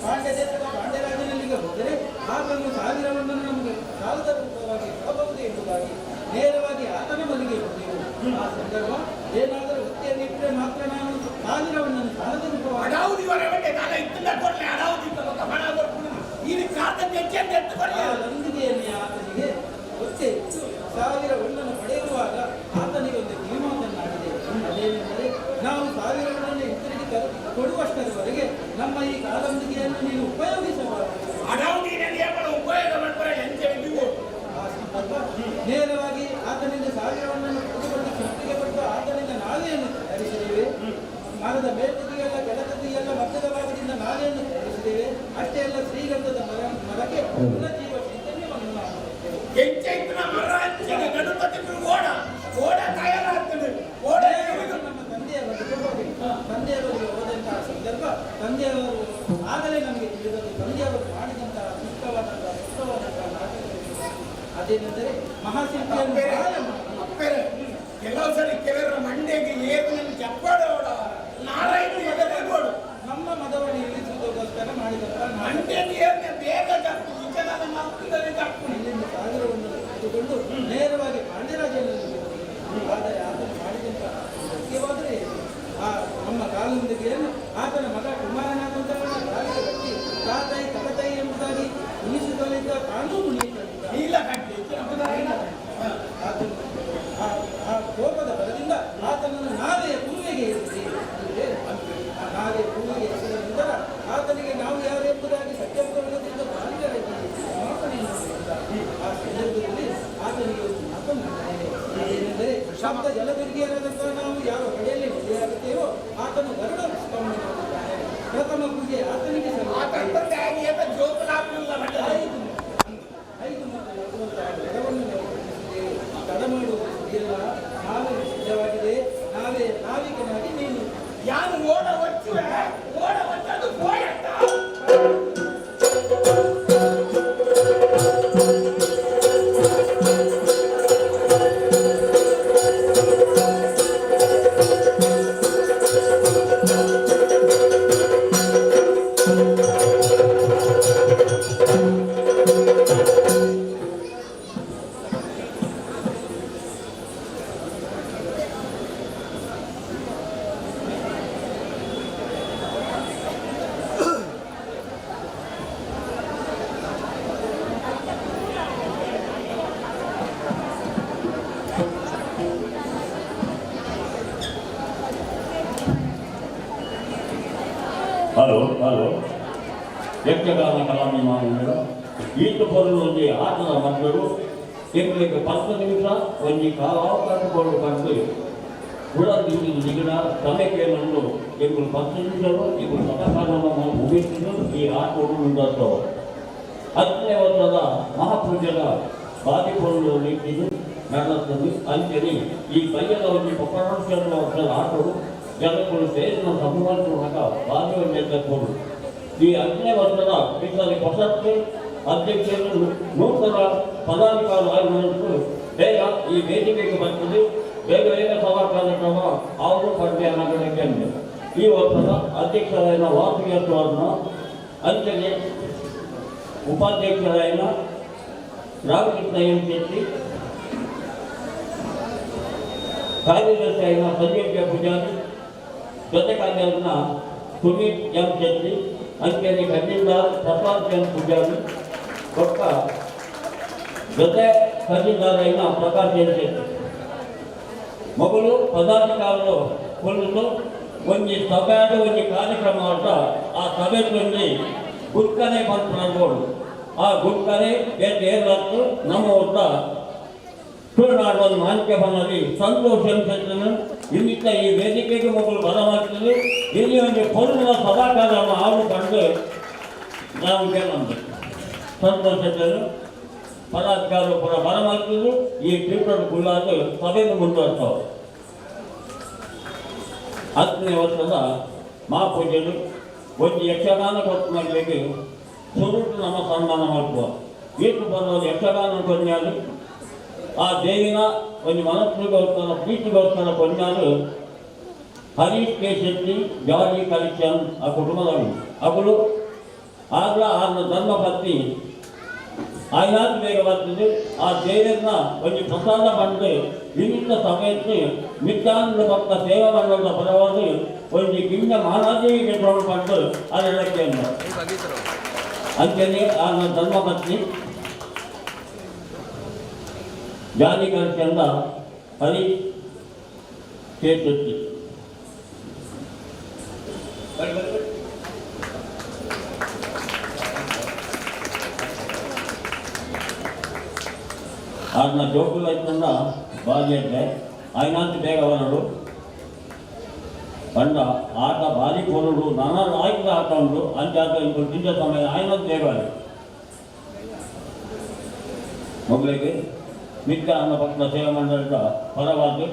ಪಾಂಡ್ಯ ದೇಶದ ಪಾಂಡ್ಯರಾಜನಲ್ಲಿಗೆ ಹೋದರೆ ಆತನು 1000ವನ್ನು ನಮಗೆ ಸಾಲದ ರೂಪವಾಗಿ ಕೊಡಬಹುದು ಎಂಬುದಾಗಿ ನೇರವಾಗಿ ಆತನ ಬಳಿಗೆ ಹೋದೆವು. ಆ ಸಂದರ್ಭ ಏನಾದರೂ ವೃತ್ತಿಯಲ್ಲಿಟ್ಟರೆ ಮಾತ್ರ ನಾನು 1000ವನ್ನು ಸಾಲದ ರೂಪವಾಗಿ ಅಡಾವುದು ಇವರ ಮಂಡ್ಯ ಕಾಲ ಇತ್ತಿಂದ ಕೊಡ್ಲಿ ಅಡಾವುದು ಇತ್ತ ಹಣ ಕೊಡ್ಕೊಂಡು ಈ ಕಾತ ತೆಚ್ಚೆ ಎತ್ತು ಕೊಡ್ಲಿ. ಆ ಲಂದಿಗೆಯಲ್ಲಿ ಆತನಿಗೆ ಒತ್ತೆ ಇತ್ತು. 1000 ಹೊನ್ನನ್ನು ಪಡೆಯುವಾಗ ಆತನಿಗೆ ಒಂದು ಕಿವಿಮಾತನ್ನಾಡಿದೆ. ಅದೇನೆಂದರೆ, ನಾವು 1000 ಹೊನ್ನನ್ನು ಹಿಂತಿರುಗಿ ತರು ಕೊಡುವಷ್ಟರವರೆಗೆ ನಮ್ಮ ಈ ಕಾಲಂದಿಗೆಯನ್ನು ನೀನು ಉಪಯೋಗಿಸಬಾರದು. ಅಡಾವುದು ಏನೇನು ಉಪಯೋಗ ಮಾಡ್ತಾರೆ ಎಂಚೆ ನೀವು. ಆ ಸಂದರ್ಭ ನೇರವಾಗಿ ಆತನಿಂದ 1000 ಹೊನ್ನನ್ನು ಪಡೆದುಕೊಂಡು ಶಿಲ್ಪಿಗೆ ಕೊಟ್ಟು ಆತನಿಂದ ನಾವೆಯನ್ನು ತಯಾರಿಸಿದ್ದೇವೆ. ಮರದ ಮೇಲ್ತುದಿಯಲ್ಲ, ಕೆಳತುದಿಯಲ್ಲ, ಮಧ್ಯದ ಭಾಗದಿಂದ ನಾವೆಯನ್ನು ತಯಾರಿಸಿದ್ದೇವೆ. ಅಷ್ಟೇ ಅಲ್ಲ, ಶ್ರೀಗಂಧದ ಮರಕ್ಕೆ ಪುನರ್ಜೀವ ಚೈತನ್ಯವನ್ನು ನಾವು ಕೊಟ್ಟೆವು. ಎಂಚೆ ಇತ್ತಿನ ಮರ ಅಂಚೆಗೆ ನಡುತ್ತ ತಿಂಗಳು ಓಡ ಓಡ ತಯಾರಾಗ್ತದೆ ಓಡ. ನಮ್ಮ ತಂದೆಯ ಬಳಿಗೆ ಹೋಗಿ, ತಂದೆಯ ಬಳಿಗೆ ಹೋದಂತಹ ಸಂದರ್ಭ, ತಂದೆಯವರು ಆಗಲೇ ನಮಗೆ ತಿಳಿದದ್ದು ತಂದೆಯವರು ಮಾಡಿದಂತಹ ಸೂಕ್ತವಾದಂತಹ ಸೂಕ್ತವಾದಂತಹ ನಾಟಕ. ಅದೇನೆಂದರೆ ಮಹಾಶಿಲ್ಪಿಯನ್ನು ಮಾಯ ಮಾಡಿ ಅಪ್ಪೇರೆ ಕೆಲವು ಸರಿ ಕೆಲವರ ಮಂಡೆಗೆ ಏರು ನನ್ನ ಚಪ್ಪಾಡ ಓಡ ನಾರಾಯಣ ಮಗನೇ ಗೋಡು. ನಮ್ಮ ಮದವನ್ನು ಇಳಿಸುವುದಕ್ಕೋಸ್ಕರ ಮಾಡಿದಂತಹ ನಾಟಕ. ಮಂಡೆಗೆ ಏರ್ನೆ ಬೇಗ ಜಪ್ಪು ಈಚೆಲ್ಲ ಮಕ್ಕಳಲ್ಲಿ ಜಪ್ಪು. ಇಲ್ಲಿಂದ 1000ವನ್ನು ತೆಗೆದುಕೊಂಡು ನೇರವಾಗಿ ಪಾಂಡ್ಯರಾಜನಲ್ಲಿ ಹೋದೆವು. ಆದರೆ ಆತನು ಮಾಡಿದಂತಹ ಸತ್ಯವಾದರೆ ಆ ನಮ್ಮ ಕಾಲುಂದಿಗೆಯನ್ನು ಆತನ ಮಗ ಕುಮಾರನಾದಂತವನ ಕಾಲಿಗೆ ಕಟ್ಟಿ ತಾತೈ ತಕತೈ ಎಂಬುದಾಗಿ ಕುಣಿಸುತ್ತಲಿದ್ದ, ತಾನೂ ಕುಣಿಯುತ್ತಲಿದ್ದ. ನೀಲ ಕಟ್ಟಿ. ಆತನು ಆ ಆ ಕೋಪದ ಬಲದಿಂದ ಆತನನ್ನು ನಾವೆಯ ಕುರುವೆಗೆ ಇರಿಸಿ, ಆ ನಾವೆಯ ಕುರುವೆಗೆ ಇರಿಸಿದ ನಂತರ ಆತನಿಗೆ ನಾವು ಯಾರು ಎಂಬುದಾಗಿ ಸತ್ಯಪುರಾಣದಿಂದ ಬಾಲಿಗರಾಗಿ ಕ್ಷಮಾಪಣೆಯನ್ನು ಮಾಡಿದ. ಆ ಸಂದರ್ಭದಲ್ಲಿ ಆತನಿಗೆ ಒಂದು ಮಾತನ್ನು ಮಾಡಿದ್ದೇನೆ. ಅದೇನೆಂದರೆ, ಸಪ್ತ ಜಲದುರ್ಗಿಯರಾದಂತಹ ನಾವು ಯಾವ ಕಡೆಯಲ್ಲಿ ನೆಲೆಯಾಗುತ್ತೇವೋ ಆತನು ಗರುಡ ಸ್ತಂಭನಾಗಿದ್ದಾನೆ. ಪ್ರಥಮ ಪೂಜೆ ಆತನಿಗೆ ಆತ ಸಲ್ಲುತ್ತದೆ. ತಂದೆ ಆಗಿ ಏತ ಜೋಕುಲಾಗ್ಲಿಲ್ಲ ಮಂಡೆ. ಐದು ಐದು ಮಕ್ಕಳು ಆಗುವಂತಹ ವರವನ್ನು ನಾವು ಲಭಿಸಿದ್ದೇವೆ. ತಡ ಮಾಡುವುದು ಸರಿಯಲ್ಲ. ನಾವೇ ಸಿದ್ಧವಾಗಿದೆ. ನಾವೇ ನಾವಿಕನಾಗಿ ನೀನು ಯಾನು ಓಡ ಒಚ್ಚುವೆ ಓಡ ಒಚ್ಚದು ಪೋಯತ್ತ. ಹಲೋ ಹಲೋ ಯಕ್ಷಗಾನ ಕಲಾಭಿಮಾನಿಗಳು ಈತ ಪೊರಲು ಒಂಜಿ ಆಟದ ಮಕ್ಕಳು ಎಂಕ್ಲೆಗ್ 10 ನಿಮಿಷ ಒಂಜಿ ಕಾಲಾವಕಾಶ ಕೊಡು ಪಂದ್ ಕುಡ ನಿಗಡ ಸಭೆ ಕೇಳಲು ಎಂಕುಲು 10 ನಿಮಿಷ ಎಂಕುಲು ಸಭಾಕಾರವನ್ನು ಮುಗಿಸಿದ್ದು ಈ ಆಟವನ್ನು ಮುಂದುವರಿಸವು. 10ನೇ ವರ್ಷದ ಮಹಾಪೂಜೆದ ಬಾದಿ ಪೊರಲು ನಿಂತಿದ್ದು ನಡೆಸುತ್ತದೆ. ಅಂಚನೆ ಈ ಬಯ್ಯದ ಒಂಜಿ ಪಪ್ಪನಾಂಶ ವರ್ಷದ ಆಟವು ಜನಗಳು ಸೇರಿನ ಸಮೂಹ ಬಾದಿ ಒಂಜಿ ಕೊಡು. ಈ 5ನೇ ವರ್ಷದ ಈ ಹೊಸಕ್ಕೆ ಅಧ್ಯಕ್ಷರು ನೂತನ ಪದಾಧಿಕಾರಿ ಆಗಿರುವಷ್ಟು ಬೇಗ ಈ ವೇದಿಕೆಗೆ ಬರ್ತದೆ. ಬೇಗ ಬೇಗ ಸಭಾ ಕಾರ್ಯಕ್ರಮ ಅವರು ಪಡೆಯ. ಈ ವರ್ಷದ ಅಧ್ಯಕ್ಷರಾದ ವಾಸುಗೇಶ್ವರನ, ಅಂಚನೆ ಉಪಾಧ್ಯಕ್ಷರಾದ ರಾಮಕೃಷ್ಣ ಎಂ ಶೆಟ್ಟಿ, ಕಾರ್ಯದರ್ಶಿಯಾದ ಸಂಜೀವ್ ಕೆ ಪೂಜಾರಿ, ಜೊತೆ ಕಾರ್ಯದರ್ಶಿನ ಸುನೀಲ್ ಎಂ ಶೆಟ್ಟಿ, ಅಂಚನೆ ಖಜೀಂದಾರ್ ಪ್ರಸಾದ್ ಎಂ ಪೂಜಾರಿ, ಕೊಟ್ಟ ಜೊತೆ ಖಜೀಂದಾರೈನ ಪ್ರಕಾಶ್ ಎಂ ಶೆಟ್ಟಿ ಮೊದಲು ಪದಾಧಿಕಾರರು ಕುರಿತು ಒಂಜಿ ಸಭೆಯಾದ ಒಂಜಿ ಕಾರ್ಯಕ್ರಮ ಅಂತ ಆ ಸಭೆ ಒಂಜಿ ಗುಟ್ಕನೆ ಪನ್ಪುನರ್ಬೋಡು. ಆ ಗುಟ್ಕನೆ ಬೇತೆ ಏರ್ಲತ್ತು ನಮ್ಮ ಒಟ್ಟ ತುಳುನಾಡು ಒಂದು ಮಾನ್ಯ ಬನ್ನದಿ ಸಂತೋಷ ಅನ್ಸುತ್ತದೆ. ಇನ್ನಿತ್ತ ಈ ವೇದಿಕೆಗೆ ಮಗಳು ಬರ ಮಾಡ್ತದೆ. ಇಲ್ಲಿ ಒಂದು ಪೊರ್ಲುನ ಸಭಾಕಾರವನ್ನು ಆಳು ಕಂಡು ನಾವು ಕೇಳೋದು ಸಂತೋಷ. ಪದಾಧಿಕಾರರು ಪೂರ ಬರ ಮಾಡ್ತಿದ್ರು. ಈ ಪೀಠದ ಗುಳ್ಳಾದ ಸಭೆಯನ್ನು ಮುಂದುವರ್ತಾವೆ. 10ನೇ ವರ್ಷದ ಮಹಾಪೂಜೆಗಳು ಒಂದು ಯಕ್ಷಗಾನ ಕೊಟ್ಟು ಸುರುಟು ನಮ್ಮ ಸನ್ಮಾನ ಮಾಡುವ ಈಟು ಬರುವ ಯಕ್ಷಗಾನ ಕೊನ್ಯಾಲು ಆ ದೇವಿನ ಒಂದು ಮನಸ್ಸಿಗೋಸ್ಕರ ಪ್ರೀತಿಗೋಸ್ಕರ ಕೊನ್ಯಾಲು ಹರೀಶ್ ಕೆ ಶೆಟ್ಟಿ ಜಾಲಿ ಕಲೆಕ್ಷನ್ ಆ ಕುಟುಂಬದವರು ಅಗಳು ಆಗ್ಲ ಆರ್ನ ಧರ್ಮಪತ್ನಿ ಆಯ್ನಾತ್ ಬೇಗ ಬರ್ತದೆ. ಆ ದೇವರನ್ನ ಒಂದು ಪ್ರಸಾದ ಬಂದು ವಿವಿಧ ಸಮಯಕ್ಕೆ ನಿತ್ಯಾನಂದ ಭಕ್ತ ಸೇವಾ ಮಂಡಲದ ಪರವಾಗಿ ಒಂದು ಗಿಂಡ ಮಹಾರಾಜಿಗೆ ಬಂದು ಅದಕ್ಕೆ ಅಂಚನೆ ಆನ ಧರ್ಮಪತ್ನಿ ಜಾಲಿ ಕಲೆಕ್ಷನ್ ಹರೀಶ್ ಕೆ ಶೆಟ್ಟಿ. ಆರ್ನ ಜೋಕುಲು ಐತಂಡ ಬಾರಿ ಎಡ್ಡೆ ಆಯ್ನಾತ್ ಬೇಗ ಬರಡು ಪಂಡ ಆಟ ಭಾರಿ ಪೊರುಡು ನಾನಾ ಆಯ್ಕೆ ಆಟ ಉಂಟು. ಅಂಚಾತ ಇಂದು ತಿಂದ ಸಮಯ ಆಯ್ನಾತ್ ಬೇಗ ಬರಡು. ಮೊದಲಿಗೆ ನಿತ್ಯಾನಂದ ಭಕ್ತ ಸೇವಾ ಮಂಡಲದ ಪರವಾಗಿ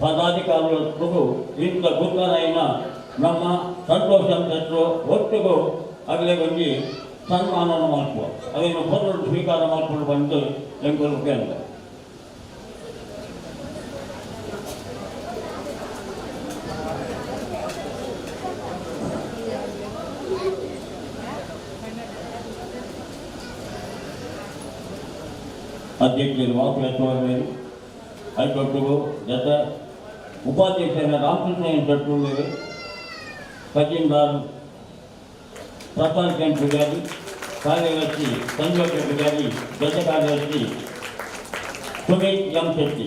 ಪದಾಧಿಕಾರಿಗಳು ಇಂಥ ಗುರುತರಾಯಿನ ನಮ್ಮ ಸಂತೋಷ ಶೆಟ್ಟರು ಒಟ್ಟಿಗೂ ಅಗಲೇ ಒಂಜಿ ಸನ್ಮಾನವನ್ನು ಮಾಡ್ಕೊ ಅದೇನು ಪೊರ್ಲು ಸ್ವೀಕಾರ ಮಾಡಿಕೊಂಡು ಬಂದು ಎಂಕುಲು ಕೇಂದ್ರ. ಅಧ್ಯಕ್ಷರು ವಾಸುವೇಶ್ವರರು ಹೈಕೋರ್ಟ್ಗೂ ಜೊತೆ ಉಪಾಧ್ಯಕ್ಷರ ರಾಮಕೃಷ್ಣ ಶೆಟ್ಟರು, ಖಜೀಂದಾರ್ ಪ್ರಸಾದ್ ಎನ್ ಪೂಜಾರಿ, ಕಾರ್ಯದರ್ಶಿ ಸಂಜೋಗ ಪೂಜಾರಿ, ಜೊತೆ ಕಾರ್ಯದರ್ಶಿ ಸುಮಿತ್ ಎಂ ಶೆಟ್ಟಿ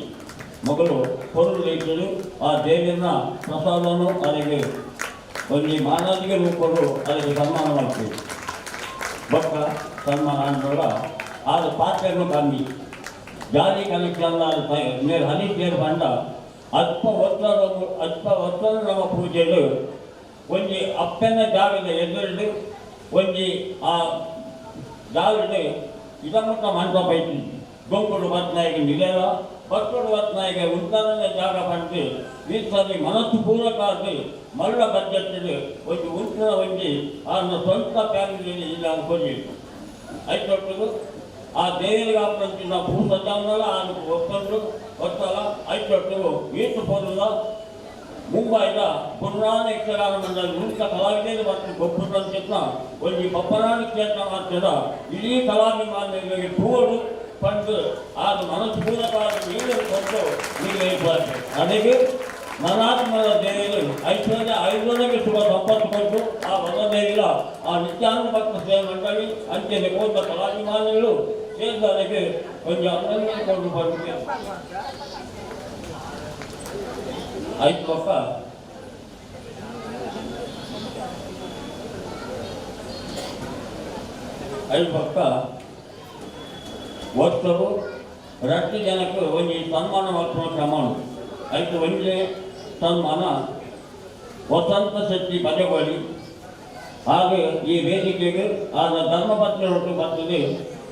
ಮಗಳು ಪೊರುಳು ಇಟ್ಟರು. ಆ ದೇವಿಯನ್ನ ಪ್ರಸಾದವನ್ನು ಅದಕ್ಕೆ ಒಂದು ಮಾನಾದಿಗೆ ರೂಪರು ಅದಕ್ಕೆ ಸನ್ಮಾನ ಮಾಡ್ತೀವಿ. ಬೊಕ್ಕ ಸನ್ಮಾನ ಅಂದಾಗ ಆದ ಪಾತ್ರೆಗಳು ಕಮ್ಮಿ ಜಾಲಿ ಕಲೆಕ್ಷನ್ ಮೇಲ್ ಹನಿ ಸೇರು ಬಂಡ ಅಲ್ಪ ಒತ್ತಡ ಅಲ್ಪ ಒತ್ತಡ ನಮ್ಮ ಪೂಜೆಲು ಒಂಜಿ ಅಪ್ಪನ ಜಾಗದ ಎದುರು ಒಂಜಿ ಆ ಜಾಗದ ಇದಮುಟ್ಟ ಮಂಟಪ ಐತಿ. ಗೊಂಕುಡು ಪತ್ನಾಯಕ ನಿಲೆಲ ಪಟ್ಟೋಡು ಪತ್ನಾಯಕ ಉಂತಾನ ಜಾಗ ಪಂಡು ಈ ಸರಿ ಮನಸ್ಸು ಪೂರಕ ಆದ್ ಮಲ್ಲ ಬಜೆಟ್ ಒಂಜಿ ಉಂಟುನ ಒಂಜಿ ಆರ್ನ ಸ್ವಂತ ಫ್ಯಾಮಿಲಿ ಇಲ್ಲ ಕೊಲ್ಲಿ ಐತೊಟ್ಟಿಗೆ ಆ ದೇವರಿಗೆ ಆಪಂಚಿನ ಪೂ ಸಜ್ಜಾವನಲ ಆನು ಒಪ್ಪಂದು ಒತ್ತಲ ಐತೊಟ್ಟಿಗೆ ಈತು ಪೊರ್ಲ ಮುಂಬೈದ ಪುರಾಣ ಯಕ್ಷಗಾನ ಮಂಡಳಿ ನುರಿತ ಕಲಾವಿದರು ಮತ್ತು ಗೊಬ್ಬರ ಒಂಜಿ ಬಪ್ಪನಾಡಿ ಕ್ಷೇತ್ರ ಮಾಡ್ತದ ಇಡೀ ಕಲಾಭಿಮಾನಿಗಳಿಗೆ ತೋಡು ಪಂಡು ಆದ ಮನಸ್ಸು ಪೂರಕವಾದ ನೀರು ಕೊಟ್ಟು ನೀವು ಅದಕ್ಕೆ ಮನಾತ್ಮದ ದೇವರು ಐಶ್ವರ್ಯ ಐಶ್ವರ್ಯಕ್ಕೆ ಶುಭ ಸಂಪತ್ತು ಕೊಟ್ಟು ಆ ವರದೇವಿಯ ಆ ನಿತ್ಯಾನಂದ ಭಕ್ತ ಸೇವೆ ಮಂಡಳಿ ಅಂಚನೆ ಕೋದ ಕಲಾಭಿಮಾನಿಗಳು ಸೇರಿದವರಿಗೆ ಒಂದು ಅಭಿನಂದನೆ ಕೊಟ್ಟು ಬರುತ್ತೆ. ಆಯ್ತು ಪಕ್ಕ. ಐದು ಪಕ್ಕ ವರ್ಷವು ರಟ್ಟು ಜನಕ್ಕೆ ಒಂಜಿ ಸನ್ಮಾನ ಮಲ್ಪುನ ಕ್ರಮ ಉಂಟು. ಐಕ್ ಒಂಜಿ ಸನ್ಮಾನ ವಸಂತ ಶೆಟ್ಟಿ ಬಜಗೋಳಿ ಹಾಗೆ ಈ ವೇದಿಕೆಗೆ ಆದ ಧರ್ಮಪತ್ನಿ ಒಟ್ಟು ಬರ್ತದೆ.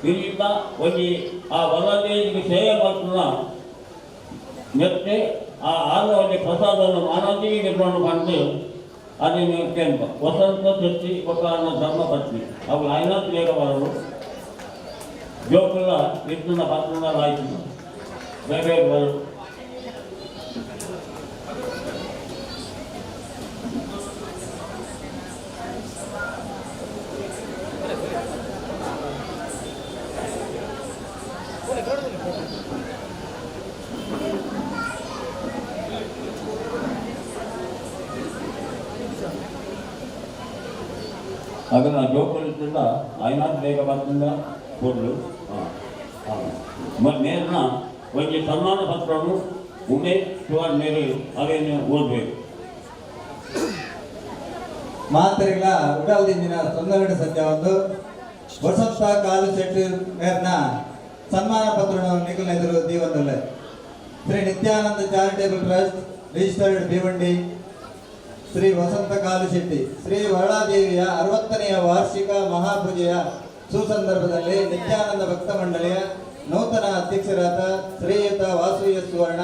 ಇಲ್ಲಿಂದ ಒಂಜಿ ಆ ವರದೇವಿಗೆ ಸೇವೆ ಮಲ್ಪುನ ನೆತ್ತೆ ಆ ಆಗ ಒಂಜಿ ಪ್ರಸಾದವನ್ನು ಮಾನವತಿಗೆ ನಿರ್ಮಾಣ ಪಂಡ್ ಅದನ್ನು ಕೆಂಪ ವಸಂತ ಶೆಟ್ಟಿ ಬೊಕ್ಕ ಧರ್ಮಪತ್ನಿ ಅವು ಆಯ್ನಾತ್ ಬೇಗ ಬರಲು ಜೋಕುಲ ಇತ್ತುನ ಪತ್ತುನ ಲಾಯ್ತು ಬೇಗ ಬೇಗ ಬರು. ಅದನ್ನು ಜೋಕುಲು ಇತ್ತಿಂದ ಆಯ್ನಾತ್ ಬೇಗ ಬರ್ತಂದ ಕೊಡ್ಲು. ಹಾಂ ಹಾಂ ಮೇರ್ನ ಒಂಜಿ ಸನ್ಮಾನ ಪತ್ರವನ್ನು ಉಮೇಶ್ ಶಿವನ್ ಮೇರೆ ಅವೇನು ಓದಬೇಕು. ಮಾತೆರೆಗ್ಲ ಉಡಾಲ್ದಿಂಜಿನ ತೊಂದರೆಡ್ ಸದ್ಯ ಒಂದು ವಸಂತ ಕಾಲು ಶೆಟ್ಟಿ ಮೇರ್ನ ಸನ್ಮಾನ ಪತ್ರವನ್ನು ನಿಖಿಲ್ ಎದುರು ದೀವೊಂದುಲ್ಲೆ. Shri Nithyananda charitable trust, registered, Bhiwandi. Shri Vasantha Kalu Shetty. Shri ವರಳಾದೇವಿಯ 60ನೆಯ ವಾರ್ಷಿಕ ಮಹಾಪೂಜೆಯ ಸುಸಂದರ್ಭದಲ್ಲಿ ನಿತ್ಯಾನಂದ ಭಕ್ತ ಮಂಡಳಿಯ ನೂತನ ಅಧ್ಯಕ್ಷರಾದ ಶ್ರೀಯುತ ವಾಸು ಎಸ್ ಸುವರ್ಣ,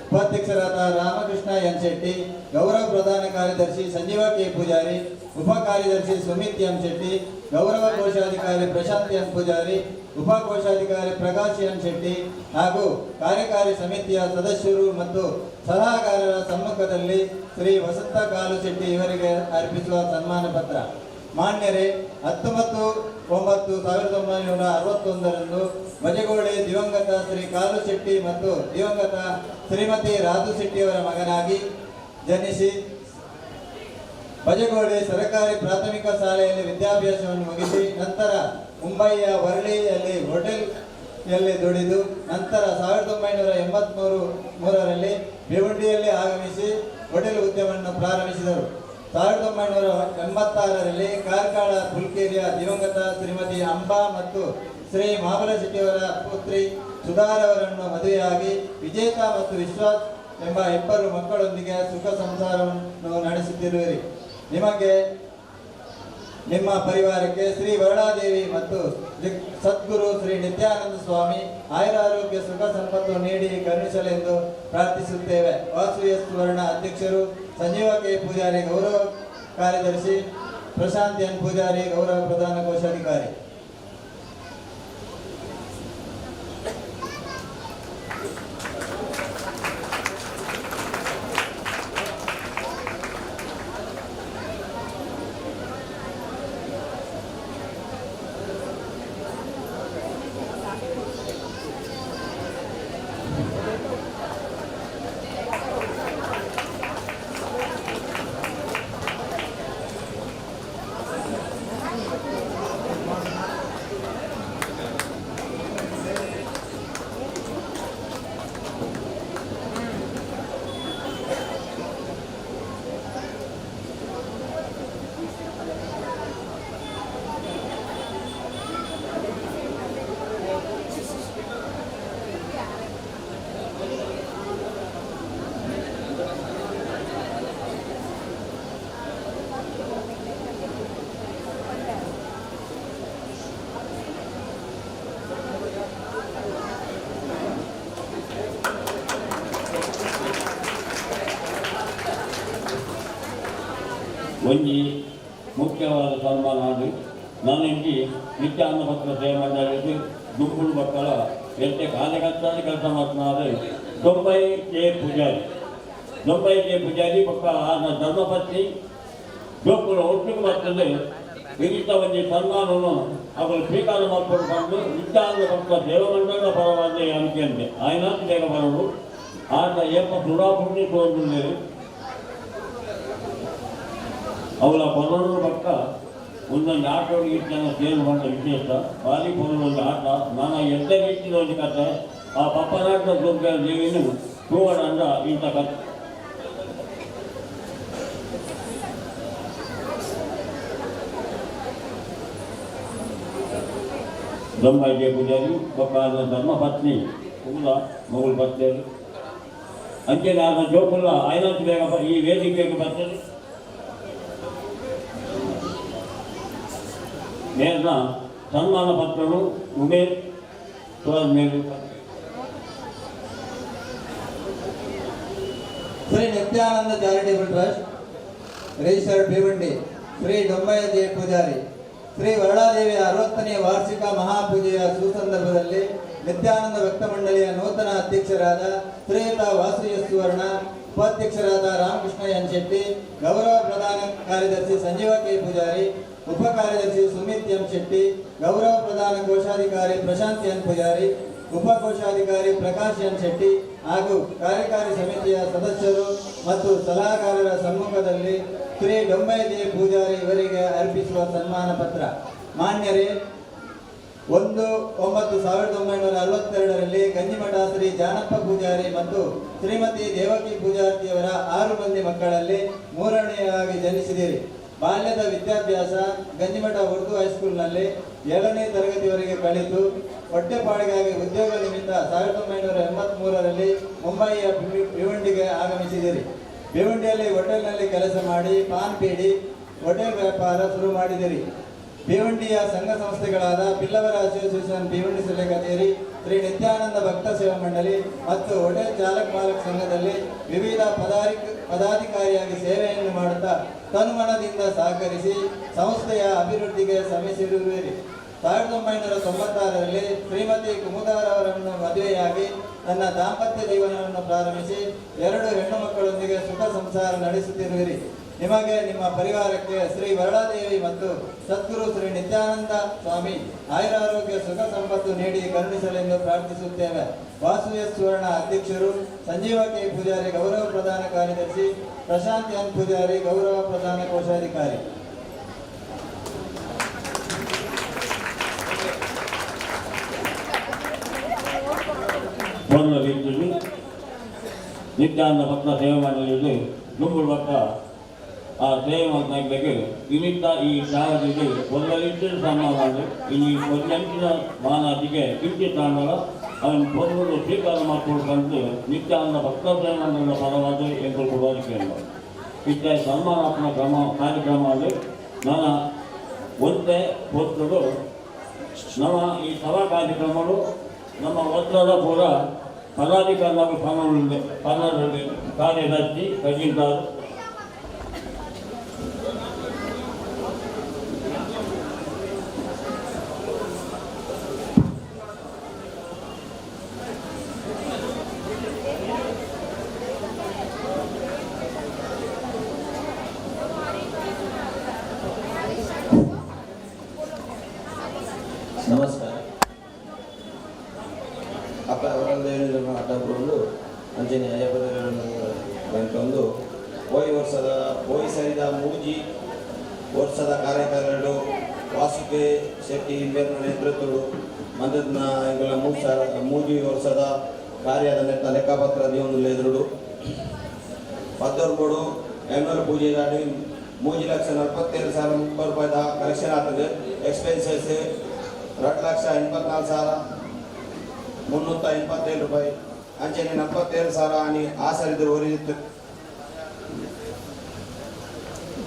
ಉಪಾಧ್ಯಕ್ಷರಾದ ರಾಮಕೃಷ್ಣ ಎನ್ ಶೆಟ್ಟಿ, ಗೌರವ ಪ್ರಧಾನ ಕಾರ್ಯದರ್ಶಿ ಸಂಜೀವ ಕೆ ಪೂಜಾರಿ, ಉಪ ಕಾರ್ಯದರ್ಶಿ ಸುಮಿತ್ ಎಂ ಶೆಟ್ಟಿ, ಗೌರವ ಕೋಶಾಧಿಕಾರಿ ಪ್ರಶಾಂತ್ ಎನ್ ಪೂಜಾರಿ, ಉಪ ಕೋಶಾಧಿಕಾರಿ ಪ್ರಕಾಶ್ ಎನ್ ಶೆಟ್ಟಿ ಹಾಗೂ ಕಾರ್ಯಕಾರಿ ಸಮಿತಿಯ ಸದಸ್ಯರು ಮತ್ತು ಸಲಹಾಗಾರರ ಸಮ್ಮುಖದಲ್ಲಿ ಶ್ರೀ ವಸಂತ ಕಾಲು ಶೆಟ್ಟಿ ಇವರಿಗೆ ಅರ್ಪಿಸುವ ಸನ್ಮಾನ ಪತ್ರ. ಮಾನ್ಯರೇ, 19/9/1961ರಂದು ಬಜಗೋಳಿ ದಿವಂಗತ ಶ್ರೀ ಕಾಲು ಶೆಟ್ಟಿ ಮತ್ತು ದಿವಂಗತ ಶ್ರೀಮತಿ ರಾಧು ಶೆಟ್ಟಿಯವರ ಮಗನಾಗಿ ಜನಿಸಿ, ಬಜಗೋಳಿ ಸರಕಾರಿ ಪ್ರಾಥಮಿಕ ಶಾಲೆಯಲ್ಲಿ ವಿದ್ಯಾಭ್ಯಾಸವನ್ನು ಮುಗಿಸಿ, ನಂತರ ಮುಂಬಯಿಯ ವರ್ಲಿಯಲ್ಲಿ ಹೋಟೆಲ್ನಲ್ಲಿ ದುಡಿದು, ನಂತರ 1983 ಮೂರರಲ್ಲಿ ಭಿವಂಡಿಯಲ್ಲಿ ಆಗಮಿಸಿ ಹೋಟೆಲ್ ಉದ್ಯಮವನ್ನು ಪ್ರಾರಂಭಿಸಿದರು. 1986ರಲ್ಲಿ ಕಾರ್ಕಳ ಪುಲ್ಕೇರಿಯ ದಿವಂಗತ ಶ್ರೀಮತಿ ಅಂಬಾ ಮತ್ತು ಶ್ರೀ ಮಹಾಬಲ ಶೆಟ್ಟಿಯವರ ಪುತ್ರಿ ಸುಧಾರವರನ್ನು ಮದುವೆಯಾಗಿ ವಿಜೇತ ಮತ್ತು ವಿಶ್ವಾಸ್ ಎಂಬ ಇಬ್ಬರು ಮಕ್ಕಳೊಂದಿಗೆ ಸುಖ ಸಂಸಾರವನ್ನು ನಡೆಸುತ್ತಿರುವಿರಿ. ನಿಮಗೆ, ನಿಮ್ಮ ಪರಿವಾರಕ್ಕೆ ಶ್ರೀ ವರುಣಾದೇವಿ ಮತ್ತು ಸದ್ಗುರು ಶ್ರೀ ನಿತ್ಯಾನಂದ ಸ್ವಾಮಿ ಆಯುರಾರೋಗ್ಯ ಸುಖ ಸಂಪತ್ತು ನೀಡಿ ಕರುಣಿಸಲೆಂದು ಪ್ರಾರ್ಥಿಸುತ್ತೇವೆ. ವಾಸು ಎಸ್ ಸುವರ್ಣ ಅಧ್ಯಕ್ಷರು, ಸಂಜೀವ ಕೆ ಪೂಜಾರಿ ಗೌರವ ಕಾರ್ಯದರ್ಶಿ, ಪ್ರಶಾಂತ್ ಎನ್ ಪೂಜಾರಿ ಗೌರವ ಪ್ರಧಾನ ಕೋಶಾಧಿಕಾರಿ. ಒಂಜಿ ಮುಖ್ಯವಾದ ಸನ್ಮಾನ ಅದು ನಾನಿಂಜಿ ನಿತ್ಯಾನ್ನ ಪತ್ರ ಸೇವೆ ಮಂಡಳಿಗೆ ದುಂಬುಡು ಮಕ್ಕಳ ಎಂತೆ ಕಾರ್ಯಕರ್ತಾದಿ ಕೆಲಸ ಮಾಡ್ತಾರೆ. ದೊಂಬೈ ಕೆ ಪೂಜಾರಿ, ದೊಂಬೈ ಕೆ ಪೂಜಾರಿ ಪಕ್ಕ ಆನ ಧರ್ಮಪತ್ನಿ ಜೋಕುಲು ಒಟ್ಟಿಗೆ ಬರ್ತದೆ. ಇಂಥ ಒಂಜಿ ಸನ್ಮಾನವನ್ನು ಅವರು ಸ್ವೀಕಾರ ಮಾಡ್ಕೊಂಡು ಬಂದು ನಿತ್ಯಾನ್ನ ಭಕ್ತ ದೇವಮಂಡಲದ ಪರವಾಗಿ ಅಂತೆ ಆಯ್ನಾಥ್ ಬೇಗ ಬರೋದು ಆತ ಏಪ ಸುರಾಪುರ್ಣಿ ತೋರ್ದುಲ್ಲೇರು. ಅವಳ ಬರೋದ್ರ ಪಕ್ಕ ಒಂದೊಂದು ಆಟೋಡಿಗೆ ಜನ ಸೇರು ಬಂದ ವಿಶೇಷ ಬಾಲಿ ಒಂದು ಆಟ ನಾನು ಎಂತ ರೀತಿಯ ಒಂದು ಕತೆ ಆ ಪಪ್ಪನಾಟದ ದುರ್ಗ ದೇವಿನು ತೂವಡ ಅಂದ ಇಂಥ ಕತೆ. ದೊಮ್ಮಾಯಿಗೆ ಪೂಜಾರಿ ಬೊಕ್ಕ ಧರ್ಮಪತ್ನಿ ಕುಮುದ ಮಗುಳು ಬರ್ತೇವೆ. ಅಂಚೆನೆ ಆದ ಜೋಕುಲ್ಲ ಐನಂತು ಬೇಗ ಈ ವೇದಿಕೆಗೆ ಬರ್ತದೆ. ಮೇಲ್ನ ಸನ್ಮಾನ ಪತ್ರಗಳು ಉಮೇಶ್ ಸುರಾಜ್ ಮೇಲು. Shri Nithyananda charitable trust, registered, Bhivandi. Shri Dombayya J Poojary. Shri ವರಳಾದೇವಿಯ 60ನೇ ವಾರ್ಷಿಕ ಮಹಾಪೂಜೆಯ ಸುಸಂದರ್ಭದಲ್ಲಿ ನಿತ್ಯಾನಂದ ಭಕ್ತ ಮಂಡಳಿಯ ನೂತನ ಅಧ್ಯಕ್ಷರಾದ ಶ್ರೀಯುತ ವಾಸು ಎಸ್ ಸುವರ್ಣ, ಉಪಾಧ್ಯಕ್ಷರಾದ ರಾಮಕೃಷ್ಣ ಎನ್ ಶೆಟ್ಟಿ, ಗೌರವ ಪ್ರಧಾನ ಕಾರ್ಯದರ್ಶಿ ಸಂಜೀವ ಕೆ ಪೂಜಾರಿ, ಉಪ ಕಾರ್ಯದರ್ಶಿ ಸುಮಿತ್ ಎಂ ಶೆಟ್ಟಿ, ಗೌರವ ಪ್ರಧಾನ ಕೋಶಾಧಿಕಾರಿ ಪ್ರಶಾಂತ್ ಎನ್ ಪೂಜಾರಿ, ಉಪಕೋಶಾಧಿಕಾರಿ ಪ್ರಕಾಶ್ ಎನ್ ಶೆಟ್ಟಿ ಹಾಗೂ ಕಾರ್ಯಕಾರಿ ಸಮಿತಿಯ ಸದಸ್ಯರು ಮತ್ತು ಸಲಹಾಗಾರರ ಸಮ್ಮುಖದಲ್ಲಿ ಶ್ರೀ ಡೊಂಬೈ ಜೆ ಪೂಜಾರಿ ಇವರಿಗೆ ಅರ್ಪಿಸುವ ಸನ್ಮಾನ ಪತ್ರ. ಮಾನ್ಯರೇ, 1-9-1962ರಲ್ಲಿ ಗಂಜಿಮಠ ಶ್ರೀ ಜಾನಪ್ಪ ಪೂಜಾರಿ ಮತ್ತು ಶ್ರೀಮತಿ ದೇವಕಿ ಪೂಜಾರ್ತಿಯವರ ಆರು ಮಂದಿ ಮಕ್ಕಳಲ್ಲಿ ಮೂರನೆಯದಾಗಿ ಜನಿಸಿದಿರಿ. ಬಾಲ್ಯದ ವಿದ್ಯಾಭ್ಯಾಸ ಗಂಜಿಮಠ ಉರ್ದು ಹೈಸ್ಕೂಲ್ನಲ್ಲಿ ಏಳನೇ ತರಗತಿವರೆಗೆ ಕಲಿತು, ಹೊಟ್ಟೆಪಾಡಿಗಾಗಿ ಉದ್ಯೋಗ ನಿಮಿತ್ತ 1983ರಲ್ಲಿ ಮುಂಬಯಿಯ ಭಿವಂಡಿಗೆ ಆಗಮಿಸಿದಿರಿ. ಭಿವಂಡಿಯಲ್ಲಿ ಹೋಟೆಲ್ನಲ್ಲಿ ಕೆಲಸ ಮಾಡಿ ಪಾನ್ ಬೀಡಿ ಹೋಟೆಲ್ ವ್ಯಾಪಾರ ಶುರು ಮಾಡಿದಿರಿ. ಭಿವಂಡಿಯ ಸಂಘ ಸಂಸ್ಥೆಗಳಾದ ಬಿಲ್ಲವರ ಅಸೋಸಿಯೇಷನ್ ಭಿವಂಡಿ ಸೆಲೆ ಕಚೇರಿ, ಶ್ರೀ ನಿತ್ಯಾನಂದ ಭಕ್ತ ಸೇವಾ ಮಂಡಳಿ ಮತ್ತು ಹೋಟೆಲ್ ಚಾಲಕ್ ಮಾಲಕ್ ಸಂಘದಲ್ಲಿ ವಿವಿಧ ಪದಾಧಿಕಾರಿಯಾಗಿ ಸೇವೆಯನ್ನು ಮಾಡುತ್ತಾ ತನುಮನದಿಂದ ಸಹಕರಿಸಿ ಸಂಸ್ಥೆಯ ಅಭಿವೃದ್ಧಿಗೆ ಶ್ರಮಿಸಿರುವಿರಿ. 1996ರಲ್ಲಿ ಶ್ರೀಮತಿ ಕುಮುದಾರವರನ್ನು ಮದುವೆಯಾಗಿ ತನ್ನ ದಾಂಪತ್ಯ ಜೀವನವನ್ನು ಪ್ರಾರಂಭಿಸಿ ಎರಡು ಹೆಣ್ಣು ಮಕ್ಕಳೊಂದಿಗೆ ಸುಖ ಸಂಸಾರ ನಡೆಸುತ್ತಿರುವಿರಿ. ನಿಮಗೆ, ನಿಮ್ಮ ಪರಿವಾರಕ್ಕೆ ಶ್ರೀ ವರಳಾದೇವಿ ಮತ್ತು ಸದ್ಗುರು ಶ್ರೀ ನಿತ್ಯಾನಂದ ಸ್ವಾಮಿ ಆಯುರಾರೋಗ್ಯ ಸುಖ ಸಂಪತ್ತು ನೀಡಿ ಕರುಣಿಸಲೆಂದು ಪ್ರಾರ್ಥಿಸುತ್ತೇವೆ. ವಾಸು ಎಸ್ ಸುವರ್ಣ ಅಧ್ಯಕ್ಷರು, ಸಂಜೀವ ಕೆ ಪೂಜಾರಿ ಗೌರವ ಪ್ರಧಾನ ಕಾರ್ಯದರ್ಶಿ, ಪ್ರಶಾಂತ್ ಎನ್ ಪೂಜಾರಿ ಗೌರವ ಪ್ರಧಾನ ಕೋಶಾಧಿಕಾರಿ. ಪೂರ್ಣ ರೀತಿಯಲ್ಲಿ ನಿತ್ಯಾನಂದ ಭಕ್ತ ಸೇವೆ ಮಾಡಲಿದ್ದು ದುಂಬುಳು ಭಕ್ತ ಆ ಸೇವೆ ಮಾಡ್ತಾ ಇನ್ನಿತ್ತ ಈ ಜಾಗದಲ್ಲಿ ಒಂದರಿದ್ದ ಸನ್ಮಾನ ಇಲ್ಲಿ ಒಂದಂಚಿನ ಮಾನಾದಿಗೆ ಕಿಂಚಿತ್ ತಾಂಡಲ ಅವನ ಪೊರ್ಲು ಸ್ವೀಕಾರ ಮಾಡಿಕೊಳ್ಕೊಂಡು ನಿತ್ಯಾನಂದ ಭಕ್ತ ಸೇವಾ ಮಂಡಲದ ಪರವಾಗಿ ಎಂಬ ಕೊಡುವುದಕ್ಕೆ ಇತ್ತ ಸನ್ಮಾನಾತ್ಮಕ ಕ್ರಮ ಕಾರ್ಯಕ್ರಮ ಅಲ್ಲಿ ನನ್ನ ಒಂದೇ ಪೋತ್ರರು ನಮ್ಮ ಈ ಸಭಾ ಕಾರ್ಯಕ್ರಮಗಳು ನಮ್ಮ ಒತ್ತಡ ಪೂರ ಪದಾಧಿಕಾರಿಗಳು ಪನ್ನೊಂದು ಕಾರ್ಯದರ್ಶಿ ಕಜಿಂದಾರ್. ನಮಸ್ಕಾರ. ಅಪ್ಪ ಅವರೊಂದು ಹೇಳಿದ್ರು ಅಡ್ಡಬ್ರು ಅಂಜನೆ ಬಂತೊಂದು ಪೋಯಿ ವರ್ಷದ ಪೋಯಿ ಸರಿದ ಮೂಜಿ ವರ್ಷದ ಕಾರ್ಯಕಾರರು ವಾಸುಕೆ ಶೆಟ್ಟಿ ಇಂಬೇರ್ನ ನೇತೃತ್ವಡು ಮಂದದ್ನ ಎಂಗಳ 3 ಸಾವಿರ ಮೂಜಿ ವರ್ಷದ ಕಾರ್ಯದ ನೆಟ್ಟ ಲೆಕ್ಕಪತ್ರ ದಿಯೊಂದು ಎದುರುಡು ಪದ್ದೊರ್ಬೋಡು ಆ್ಯನ್ಯುವಲ್ ಪೂಜೆ 3,47,030 ರೂಪಾಯಿದ ಕಲೆಕ್ಷನ್ ಆಗ್ತದೆ. ಎಕ್ಸ್ಪೆನ್ಸಸ್ 2,84,387 ರೂಪಾಯಿ. ಅಂಚನೆ 47,000 అని ಆಸರಿದ್ರು ಒರಿದಿತ್ತು.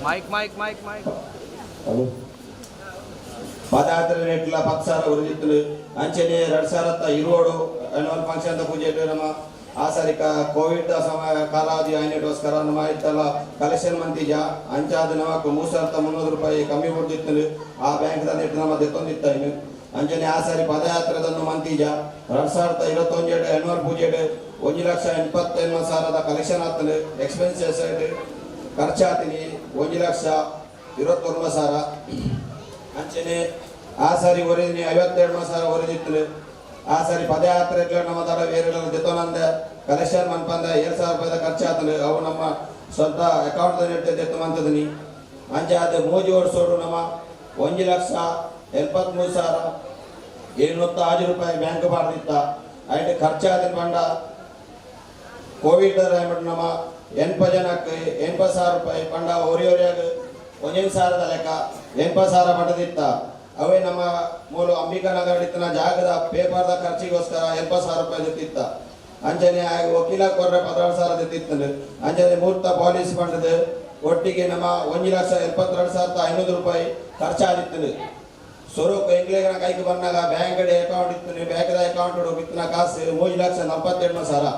Mic mic mic mic. Hello, ಪಾದಯಾತ್ರೆ ನೆಟ್ಲ 10,000 ಒರಿದಿತ್ತು. ಅಂಚನೆ 2,020 ಆನ್ಯುವಲ್ ಫಂಕ್ಷನ್ ಪೂಜೆ ನಮ್ಮ ಆಸರಿಕ ಕೋವಿಡ್ ಸಮಯ ಕಾಲಾವಧಿ ಆಯ್ನೆಟೋಸ್ಕರ ನಮ್ಮ ಇತ್ತಲ್ಲ ಕಲೆಕ್ಷನ್ ಮಂತಿಜ. ಅಂಚಾದ ನಮಕ್ 3,300 ರೂಪಾಯಿ ಕಮ್ಮಿ ಕೊಡ್ತಿತ್ತು. ಆ ಬ್ಯಾಂಕ್ ನೆಟ್ಟು ನಮ್ಮ ದೆತ್ತೊಂದಿತ್ತ ಇನ್ನು. ಅಂಚನೆ ಆ ಸಾರಿ ಪದಯಾತ್ರೆದನ್ನು ಮಂತಿಜ. 2021 ಆನ್ಯುವಲ್ ಪೂಜೆ 1,89,000ದ ಕಲೆಕ್ಷನ್ ಆಗ್ತದೆ. ಎಕ್ಸ್ಪೆನ್ಸಸ್ ಖರ್ಚಾತೀನಿ 1,29,000. ಅಂಚನೆ ಆ ಸಾರಿ ಒರಿದಿನಿ 52,000 ಒರಿದಿತ್ತು. ಆ ಸಾರಿ ಪದಯಾತ್ರೆ ನಮ್ಮ ದಡ ಬೇರೆ ದೆತ್ತೊನಂದೆ ಕಲೆಕ್ಷನ್ ಮನ್ಪಂದ 7,000 ರೂಪಾಯಿದ ಖರ್ಚಾತನು. ಅವು ನಮ್ಮ ಸ್ವಂತ ಅಕೌಂಟ್ ದೆತ್ತು ಮಂತದನಿ. ಅಂಚೆ ಅದು ಮೂಜಿ ವರ್ಷೋಡು ನಮ್ಮ 1,83,706 ರೂಪಾಯಿ ಬ್ಯಾಂಕ್ ಬಾರ್ದಿತ್ತ. ಐಟ್ ಖರ್ಚಾದಿನ ಬಂಡ ಕೋವಿಡ್ ನಮ್ಮ 80 ಜನಕ್ಕೆ 80,000 ರೂಪಾಯಿ ಪಂಡ ಒರಿ ಒರಿಯಾಗ 1,000ದ ಲೆಕ್ಕ 80,000 ಪಡೆದಿತ್ತ. ಅವೇ ನಮ್ಮ ಮೂಲು ಅಂಬಿಕಾ ನಗರ ಇತ್ತಿನ ಜಾಗದ ಪೇಪರ್ದ ಖರ್ಚಿಗೋಸ್ಕರ 80,000 ರೂಪಾಯಿ ದಿತ್ತಿತ್ತ. ಅಂಚನೆ ವಕೀಲ ಕೊರ್ರೆ 16,000 ದಿತ್ತಿತ್ತು. ಅಂಚನೆ ಮೂರ್ತ ಪಾಲಿಸಿ ಪಂಡದು ಒಟ್ಟಿಗೆ ನಮ್ಮ 1,72,500 ರೂಪಾಯಿ ಖರ್ಚಾದಿತ್ತು. ಸ್ವರೂಪ ಎಂಗ್ಲೇಗನ ಕೈಗೆ ಬಂದಾಗ ಬ್ಯಾಂಕ್ ಅಕೌಂಟ್ ಇತ್ತು, ಬ್ಯಾಂಕ್ದ ಅಕೌಂಟ್ ಬಿತ್ತಿನ ಕಾಸು 3,48,000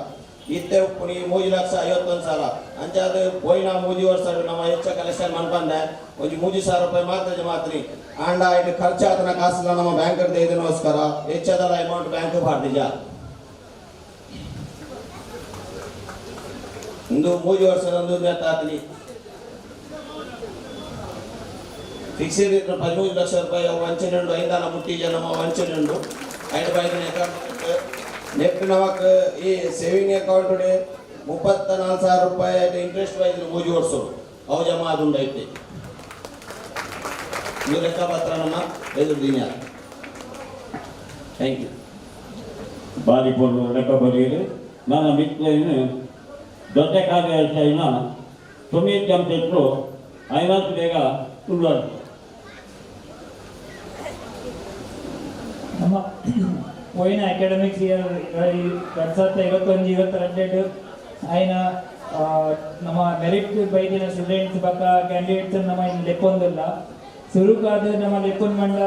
ಇತ್ತೆ ಉಪ್ಪುನಿ 3,51,000. ಅಂಚಾದ ಪೋಯಿನ 3 ವರ್ಷ ನಮ್ಮ ಹೆಚ್ಚ ಕಲೆಕ್ಷನ್ ಮನ್ಪಂದೆ ಒಂಜಿ 3,000 ರೂಪಾಯಿ ಮಾತ್ರ ಜಮಾತ್ರಿ. ಆಂಡ ಇದು ಖರ್ಚಾತನ ಕಾಸು ನಮ್ಮ ಬ್ಯಾಂಕ್ ಇದನ್ನೋಸ್ಕರ ಹೆಚ್ಚಾದಲ್ಲ ಅಮೌಂಟ್ ಬ್ಯಾಂಕ್ ಬಾರ್ದಿಜ. ಇಂದು 3 ವರ್ಷದಂದು ಆತನಿ ಫಿಕ್ಸ್ಡ್ 13 ಲಕ್ಷ ರೂಪಾಯಿ ವಂಚನೆ ಉಂಡು. ಐದಾನ ಮುಟ್ಟಿ ನಮ್ಮ ವಂಚನೆ ಉಂಡು. ಐದು ಬೈದಿನ ಅಕೌಂಟ್ ನೆಟ್ ನಮಕ್ ಈ ಸೇವಿಂಗ್ ಅಕೌಂಟ್ 34,000 ರೂಪಾಯಿ ಇಂಟ್ರೆಸ್ಟ್ ಬೈದ್ರು 3 ವರ್ಷ ಅವು ಜಮಾ ಆದುಂಡು ಐತೆ. ಈ ಲೆಕ್ಕಪತ್ರ ನಮ್ಮ ಎದುರು ದಿನ. Thank you. ಬಾರಿ ಪೊರ್ಲು ಲೆಕ್ಕ ಬರೆಯಿರಿ. ನನ್ನ ಮಿತ್ರನು ದೊಡ್ಡ ಕಾರ್ಯದರ್ಶಿನ ಸುಮೀತ್ ಜಂಶೆಟ್ರು ಐವತ್ತು ಬೇಗ ಉಳ್ಳಾಡ್ತು. ನಮ್ಮ ಪೋಯಿನ ಅಕಾಡೆಮಿಕ್ಸ್ ಇಯರ್ 2021-22 ಆಯ್ನ ನಮ್ಮ ಮೆರಿಟ್ ಬೈದಿನ ಸ್ಟೂಡೆಂಟ್ಸ್ ಬಕ್ಕ ಕ್ಯಾಂಡಿಡೇಟ್ಸ್ ನಮ್ಮ ಇನ್ನು ಲೆಪ್ಪೊಂದಿಲ್ಲ. ಸುರುಕಾದ ನಮ್ಮ ಲೆಪ್ಪೊಂದು ಮಂಡ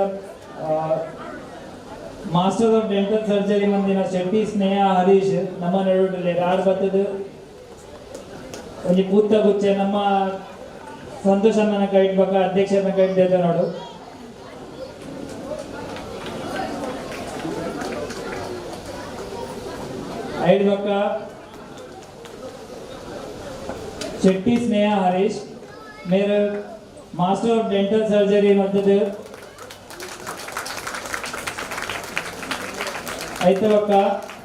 ಮಾಸ್ಟರ್ ಆಫ್ ಡೆಂಟಲ್ ಸರ್ಜರಿ ಮಂದಿನ ಶೆಟ್ಟಿ ಸ್ನೇಹ ಹರೀಶ್ ನಮ್ಮ ನಡುವಿನಲ್ಲಿ ಆರು ಬತ್ತದ ಒಂಜಿ ಪೂತ್ತ ಗುಚ್ಚೆ ನಮ್ಮ ಸಂತೋಷನ ಕೈಟ್ ಬಕ್ಕ ಅಧ್ಯಕ್ಷರನ್ನ ಕೈಟ್ ನೋಡು. ಐದು ಬಕ್ಕ ಶೆಟ್ಟಿ ಸ್ನೇಹ ಹರೀಶ್ ಮೇರು ಮಾಸ್ಟರ್ ಆಫ್ ಡೆಂಟಲ್ ಸರ್ಜರಿ ಮತ್ತದು. ಐತ ಬಕ್ಕ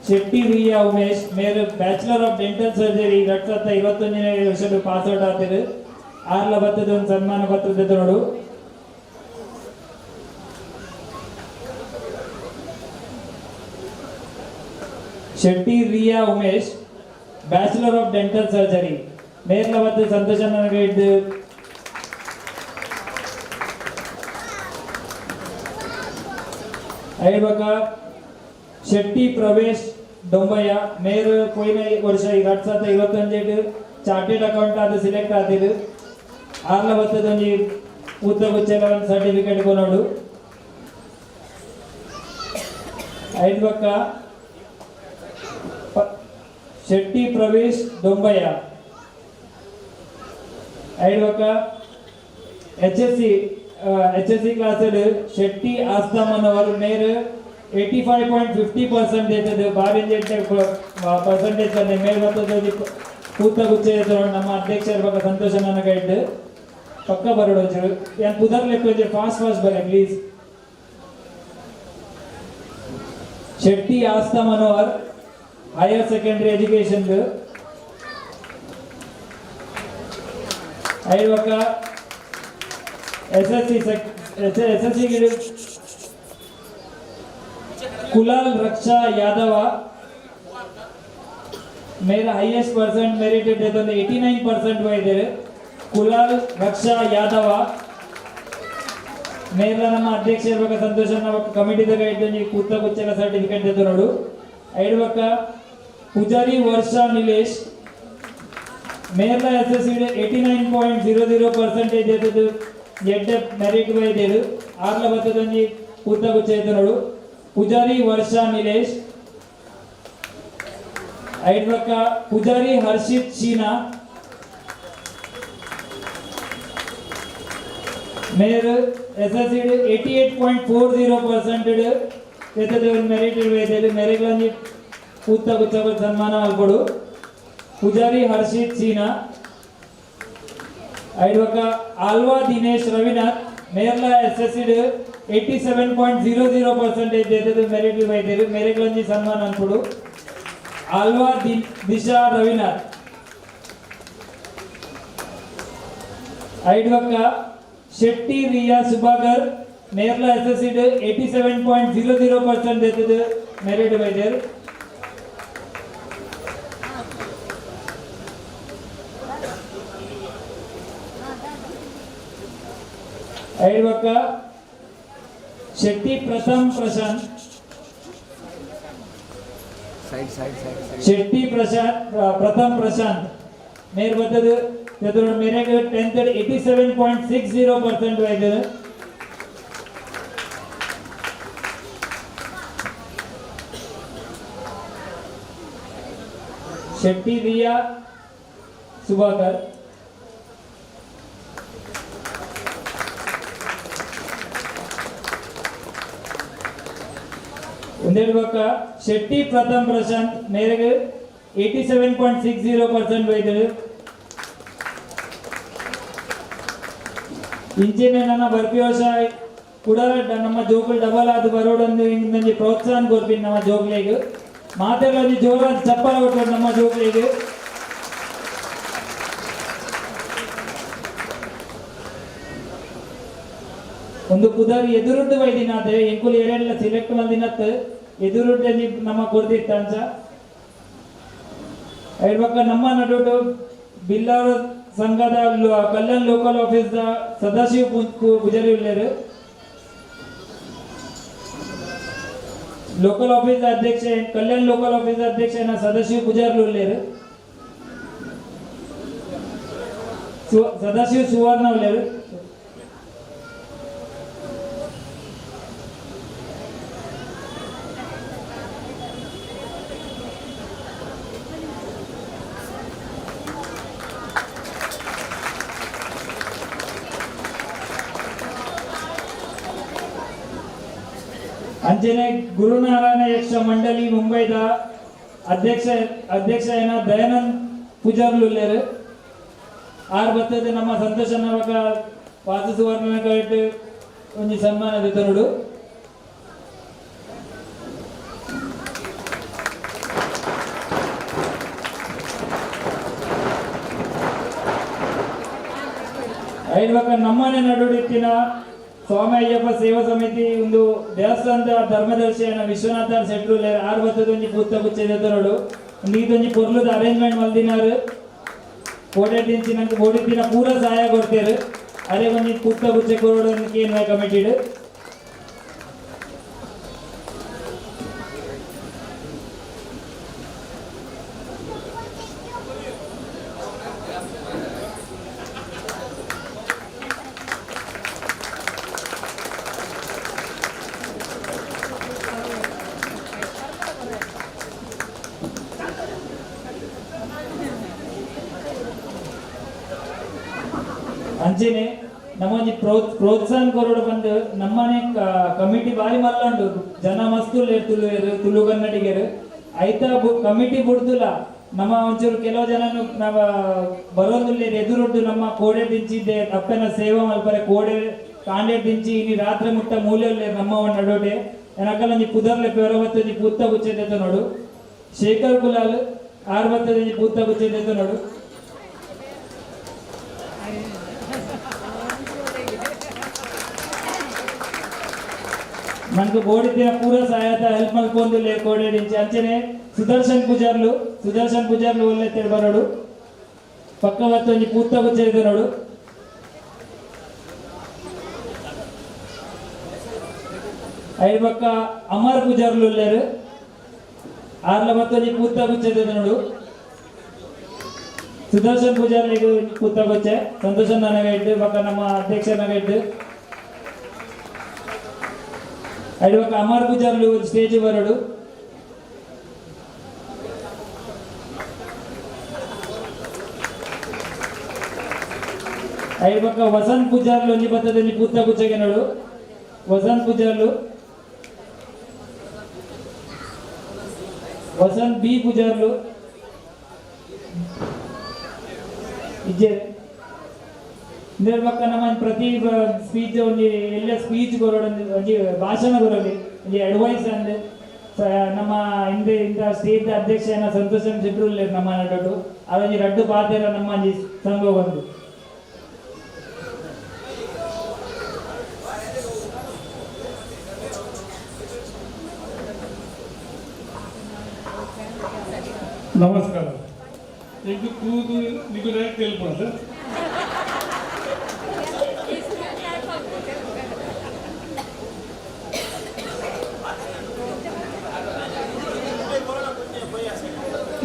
ಶೆಟ್ಟಿ ರಿಯಾ ಉಮೇಶ್ ಮೇರು ಬ್ಯಾಚುಲರ್ ಆಫ್ ಡೆಂಟಲ್ ಸರ್ಜರಿ 2021ನೇ ವರ್ಷದ ಪಾಸ್ ಔಟ್ ಆತಿರು. ಆರ್ಲ ಬತ್ತದ ಒಂದು ಸನ್ಮಾನ ಪತ್ರದ ನೋಡು. Shetty Riya Umesh bachelor of dental surgery ಮೇರ್ಲ ಬತ್ತ ಸಂತೋಷ ನನಗೆ ಇದ್ದು. ಐಬಕ ಶೆಟ್ಟಿ ಪ್ರವೇಶ್ ಡೊಂಬಯ್ಯ ಮೇರು ಪೋಯಿನ ವರ್ಷ 2021 ಚಾರ್ಟೆಡ್ ಅಕೌಂಟ್ ಅದು ಸೆಲೆಕ್ಟ್ ಆತಿರು. ಆರ್ಲ ಬತ್ತದ ಒಂಜಿ ಉತ್ತ ಗುಚ್ಚೆಲ ಒಂದು ಸರ್ಟಿಫಿಕೇಟ್ ಕೊನೋಡು. ಐದು ಬಕ್ಕ ಶೆಟ್ಟಿ ಪ್ರವೇಶ್ ಡೊಂಬಯ್ಯ. ಐದು ಬಕ್ಕ H S C class Shetty Aastha Manohar ಮೇರು 85.50% ಇರ್ತದೆ. ಬಾರಿ ಪರ್ಸೆಂಟೇಜ್ ಬಂದೆ ಮೇಲ್ ಬರ್ತದೆ. ಪೂತ ಗುಚ್ಚ ನಮ್ಮ ಅಧ್ಯಕ್ಷರ ಬಗ್ಗೆ ಸಂತೋಷ ನನಗೆ ಇದ್ದು ಪಕ್ಕ ಬರೋಡು ಒಂಚೂರು ಏನ್ ಪುದರ್ ಲೆಕ್ಕ ಒಂಚೂರು ಫಾಸ್ಟ್ ಫಾಸ್ಟ್ ಬರೆ please. Shetty Astha Manohar higher secondary education. ಐವಕ್ಕ S S C Kulal Raksha Yadava Mera highest percent merit ಒಂದು 89% ಹೋಯಿದ್ದಾರೆ. ಕುಲಾಲ್ ರಕ್ಷಾ ಯಾದವ ಮೇಲ ನಮ್ಮ ಅಧ್ಯಕ್ಷ ಇರ್ಬೇಕ ಸಂತೋಷ ಕಮಿಟಿದಾಗ ಇದ್ದ ಕೂತ ಗುಚ್ಚೆಲ್ಲ ಸರ್ಟಿಫಿಕೇಟ್ ಇದ್ದು ನೋಡು. ಐಡ್ಬಕ್ಕ ಪೂಜಾರಿ ವರ್ಷ ನಿಲೇಶ್ ಮೇರ್ಲ S S C 89.00% ಇದ್ದದ್ದು ಎಡ್ಡೆ ಮೆರಿಟ್ ಬೈದೇರು. ಆರ್ಲ ಬತ್ತದೊಂಜಿ ಕೂತ ಗುಚ್ಚ ಇದ್ದು ನೋಡು. ಪೂಜಾರಿ ವರ್ಷ ನಿಲೇಶ್. ಐಡ್ಬಕ್ಕ ಪೂಜಾರಿ ಹರ್ಷಿತ್ ಶೀನಾ ಮೇರ್ ಎಸ್ ಎಸ್ ಸಿ 88.40% ಎತ್ತದ ಮೆರಿಟ್ ಬೈದೇರು. ಮೆರಿಗ್ಲೊಂಜಿ ಕೂತ ಗುಚ್ಚ ಸನ್ಮಾನ ಮಲ್ಪೊಡು. ಪೂಜಾರಿ ಹರ್ಷಿತ್ ಸೀನಾ. ಐಡ್ವಕ ಆಲ್ವಾ ದಿನೇಶ್ ರವಿನಾಥ್ ಮೇರ್ಲ ಎಸ್ ಎಸ್ ಸಿ 87.00% ಎತ್ತದ ಮೆರಿಟ್ ಬೈದೇರು. ಮೇರೆಗ್ಲೊಂಜಿ ಸನ್ಮಾನ ಅನ್ಪುಡು. ಆಲ್ವಾ ದಿಶಾ ರವಿನಾಥ್. ಐಡ್ವಕ್ಕ ಶೆಟ್ಟಿ ರಿಯಾ ಸುಭಾಕರ್ ಮೇರ್ಲ ಎಸ್ ಎಸ್ ಸಿ 87.00% ಎತ್ತದ ಮೆರಿಟ್ ಬೈದೇರು. ಐಡ್ವಕ್ಕ Shetty Pratham Prashant. Shetty Prashant Pratham Prashant ಮೇರ್ ಬತ್ತದು ತೆತುರು ಮೇರೆಗ್ 10th 87.60% ವೈದದು. ಶೆಟ್ಟಿ ರಿಯಾ ಸುಭಾಕರ್. ಒಂದೆರಡು ಬೊಕ್ಕ ಶೆಟ್ಟಿ ಪ್ರಥಮ್ ಪ್ರಶಾಂತ್ ಮೇರೆಗ್ 87.60% ಬೈದದು. ಇಂಚಿನ ನನ್ನ ಬರ್ಪಿ ವರ್ಷ ಕುಡ ನಮ್ಮ ಜೋಕುಲು ಡಬಲ್ ಆದ್ ಬರೋಡೊಂದು ಇಂದೊಂಜಿ ಪ್ರೋತ್ಸಾಹ ಕೊರ್ಪಿನ ನಮ್ಮ ಜೋಕ್ಲೆಗ್. ಮಾತೆರ್ಲ ಒಂಜಿ ಜೋರಾದ್ ಚಪ್ಪಾಳೆ ಕೊಟ್ಟೋಡು ನಮ್ಮ ಜೋಕ್ಲೆಗ್. ಒಂದು ಪುದರ್ ಎದುರುಡ್ಡು ಬೈದಿನಾತೆ ಎಂಕುಲು ಎರೆಡ್ಲ ಸಿಲೆಕ್ಟ್ ಮಲ್ದಿನತ್ ಎದುರುಡ್ಡು ಒಂಜಿ ನಮ್ಮ ಕೊರ್ದಿತ್ತ ಅಂಚ. ಐಡ್ ಬೊಕ್ಕ ನಮ್ಮ ನಡುಟು ಬಿಲ್ಲಾರ ಸಂಘದ ಕಲ್ಯಾಣ್ ಲೋಕಲ್ ಆಫೀಸ್ ದ ಸದಾಶಿವ ಪೂಜಾರಿ ಉಲ್ಲೇರು. ಲೋಕಲ್ ಆಫೀಸ್ ಅಧ್ಯಕ್ಷ ಕಲ್ಯಾಣ್ ಲೋಕಲ್ ಆಫೀಸ್ ಅಧ್ಯಕ್ಷ ಸದಾಶಿವ ಪೂಜಾರ್ಲು ಉಲ್ಲೇರು. ಸದಾಶಿವ ಸುವರ್ಣ ಉಲ್ಲೇರು. ಅಂಚನೆ ಗುರುನಾರಾಯಣ ಯಕ್ಷ ಮಂಡಳಿ ಮುಂಬೈದ ಅಧ್ಯಕ್ಷ ಅಧ್ಯಕ್ಷ ಏನ ದಯಾನಂದ್ ಪೂಜಾರ್ಲು ಉಲ್ಲೇರು. ಆರ್ ಬತ್ತದ ನಮ್ಮ ಸಂತೋಷ ಬೊಕ್ಕ ವಾಸು ಸುವರ್ಣ ಕೈಟ್ ಒಂಜಿ ಸನ್ಮಾನ ದೆತೊನೊಡು. ಐಡ್ ಬೊಕ್ಕ ನಮ್ಮನೆ ನಡುಡಿತ್ತಿನ ಸ್ವಾಮಿ ಅಯ್ಯಪ್ಪ ಸೇವಾ ಸಮಿತಿ ಒಂದು ದೇವಸ್ಥಾನದ ಧರ್ಮದರ್ಶಿ ವಿಶ್ವನಾಥ ಶೆಟ್ರು ಆರ್ ಬತ್ತದ ಒಂಜಿ ಪೂತ್ತ ಗುಚ್ಚ ದೆತೊನೊಡು. ಒಂಜಿ ಪೊರ್ಲುದ ಅರೇಂಜ್ಮೆಂಟ್ ಮಲ್ದಿನಾರು. ಕೋಡೆದಿಂಚಿ ನಂಗೆ ಬೋಡಿತ್ತಿನ ಪೂರ ಸಹಾಯ ಕೊಡ್ತೇರು. ಅರೆ ಒಂಜಿ ಪೂತ್ತ ಗುಚ್ಚ ಕೊರೊಡು ಕೇನ್ವ ಕಮಿಟಿಡ್. ಅಂಚೆನೆ ನಮ್ಮ ಒಂಜಿ ಪ್ರೋತ್ಸಾಹ ಕೊರೊಡು ಬಂದು ನಮ್ಮನೆ ಕಮಿಟಿ ಬಾರಿ ಮಲ್ಲುಂಡು. ಜನ ಮಸ್ತ್ ಉಲ್ಲೆರ್ ತುಳುವೆರ್ ತುಳು ಕನ್ನಡಿಗೆರ್. ಐತ ಕಮಿಟಿ ಬುಡ್ದುಲ ನಮ್ಮ ಒಂಚೂರು ಕೆಲವು ಜನ ನಮ್ಮ ಬರೋದುಲ್ಲೆರ್ ಎದುರುಡ್ದು ನಮ್ಮ ಕೋಡೆ ದಿಂಚಿದ್ದೆ ಅಪ್ಪನ ಸೇವೆ ಮಲ್ಪರೆ ಕೋಡೆ ಕಾಂಡೆ ದಿಂಚಿ ಇನಿ ರಾತ್ರಿ ಮುಟ್ಟ ಮೂಲೆ ಉಲ್ಲೆರ್ ನಮ್ಮ ನಡುಟೆ. ಎನಕಲ್ ಒಂಜಿ ಪುದರ್ಲೆ ಪೆರವತ್ತು ಒಂಜಿ ಪೂತ್ತ ಗುಚ್ಚೆ ನೋಡು. ಶೇಖರ್ ಕುಲಾಲ್ ಆರ್ ಬತ್ತದ ಒಂಜಿ ಪೂತ್ತ ಗುಚ್ಚೆ ನೋಡು. మనకు బోడితిన పూర సహాయత హెల్ప్ మల్పొందులే కోಡೆ ದಿಂಚಿ. ಅಂಚನೆ ಸುದರ್ಶನ್ ಪೂಜಾರ್ಲು ಸುದರ್ಶನ್ ಪೂಜಾರ್ಲು ಒಲ್ಲೆ ಬರೋಡು. ಪಕ್ಕ ಬತ್ತ ಒಂಜಿ ಪೂತ್ತ ಗುಚ್ಚ ನೋಡು. ಐಡ್ ಬೊಕ್ಕ ಅಮರ್ ಪೂಜಾರ್ಲು ಉಲ್ಲೇರು. ಆರ್ಲ ಬತ್ತ ಒಂಜಿ ಪೂತ್ತ ಗುಚ್ಚ ನೋಡು. ಸುದರ್ಶನ್ ಪೂಜಾರ್ಲಿಗ್ ಪೂತ್ತ ಗುಚ್ಚೆ ಸಂತೋಷ್ ನನಗ ಇಟ್ಟು ಬೊಕ್ಕ ನಮ್ಮ ಅಧ್ಯಕ್ಷ ನಗ ಇಟ್ಟು. ಐಡ್ ಬೊಕ್ಕ ಅಮರ್ ಪೂಜಾರ್ಲು ಸ್ಟೇಜ್ ಬರೋಡು. ಐಡ್ ಬೊಕ್ಕ ವಸಂತ್ ಪೂಜಾರ್ಲು ಒಂಜಿ ಬತ್ತದ ಒಂಜಿ ಪೂತ್ತ ಗುಚ್ಚಗೆ ನೋಡು. ವಸಂತ್ ಪೂಜಾರ್ಲು ವಸಂತ್ ಬಿ ಪೂಜಾರ್ಲು ಇಜ್ಜೆ. ಇಂದೆರ್ ಬೊಕ್ಕ ನಮ್ಮ ಪ್ರತಿ ಸ್ಪೀಚ್ ಒಂಜಿ ಎಲ್ಲ ಸ್ಪೀಚ್ ಕೊರೊಡು ಒಂಜಿ ಭಾಷಣ ಕೊರೊಲಿ ಒಂಜಿ ಅಡ್ವೈಸ್ ಅಂದ್ ನಮ್ಮ ಹಿಂದೆ ಇಂತ ಸ್ಟೇಟ್ ಅಧ್ಯಕ್ಷ ಏನ ಸಂತೋಷ್ ಶೆಟ್ರು ಉಲ್ಲೆರ್ ನಮ್ಮ ನಡುಟು. ಅದೊಂಜಿ ರಡ್ಡು ಪಾತೆರ ನಮ್ಮ ಒಂಜಿ ಸಂಘ ಬಂದು. ನಮಸ್ಕಾರ. ಎಂಕ್ ತೂದು ನಿಕುಲು ತೆಲ್ಪುನ ಸರ್.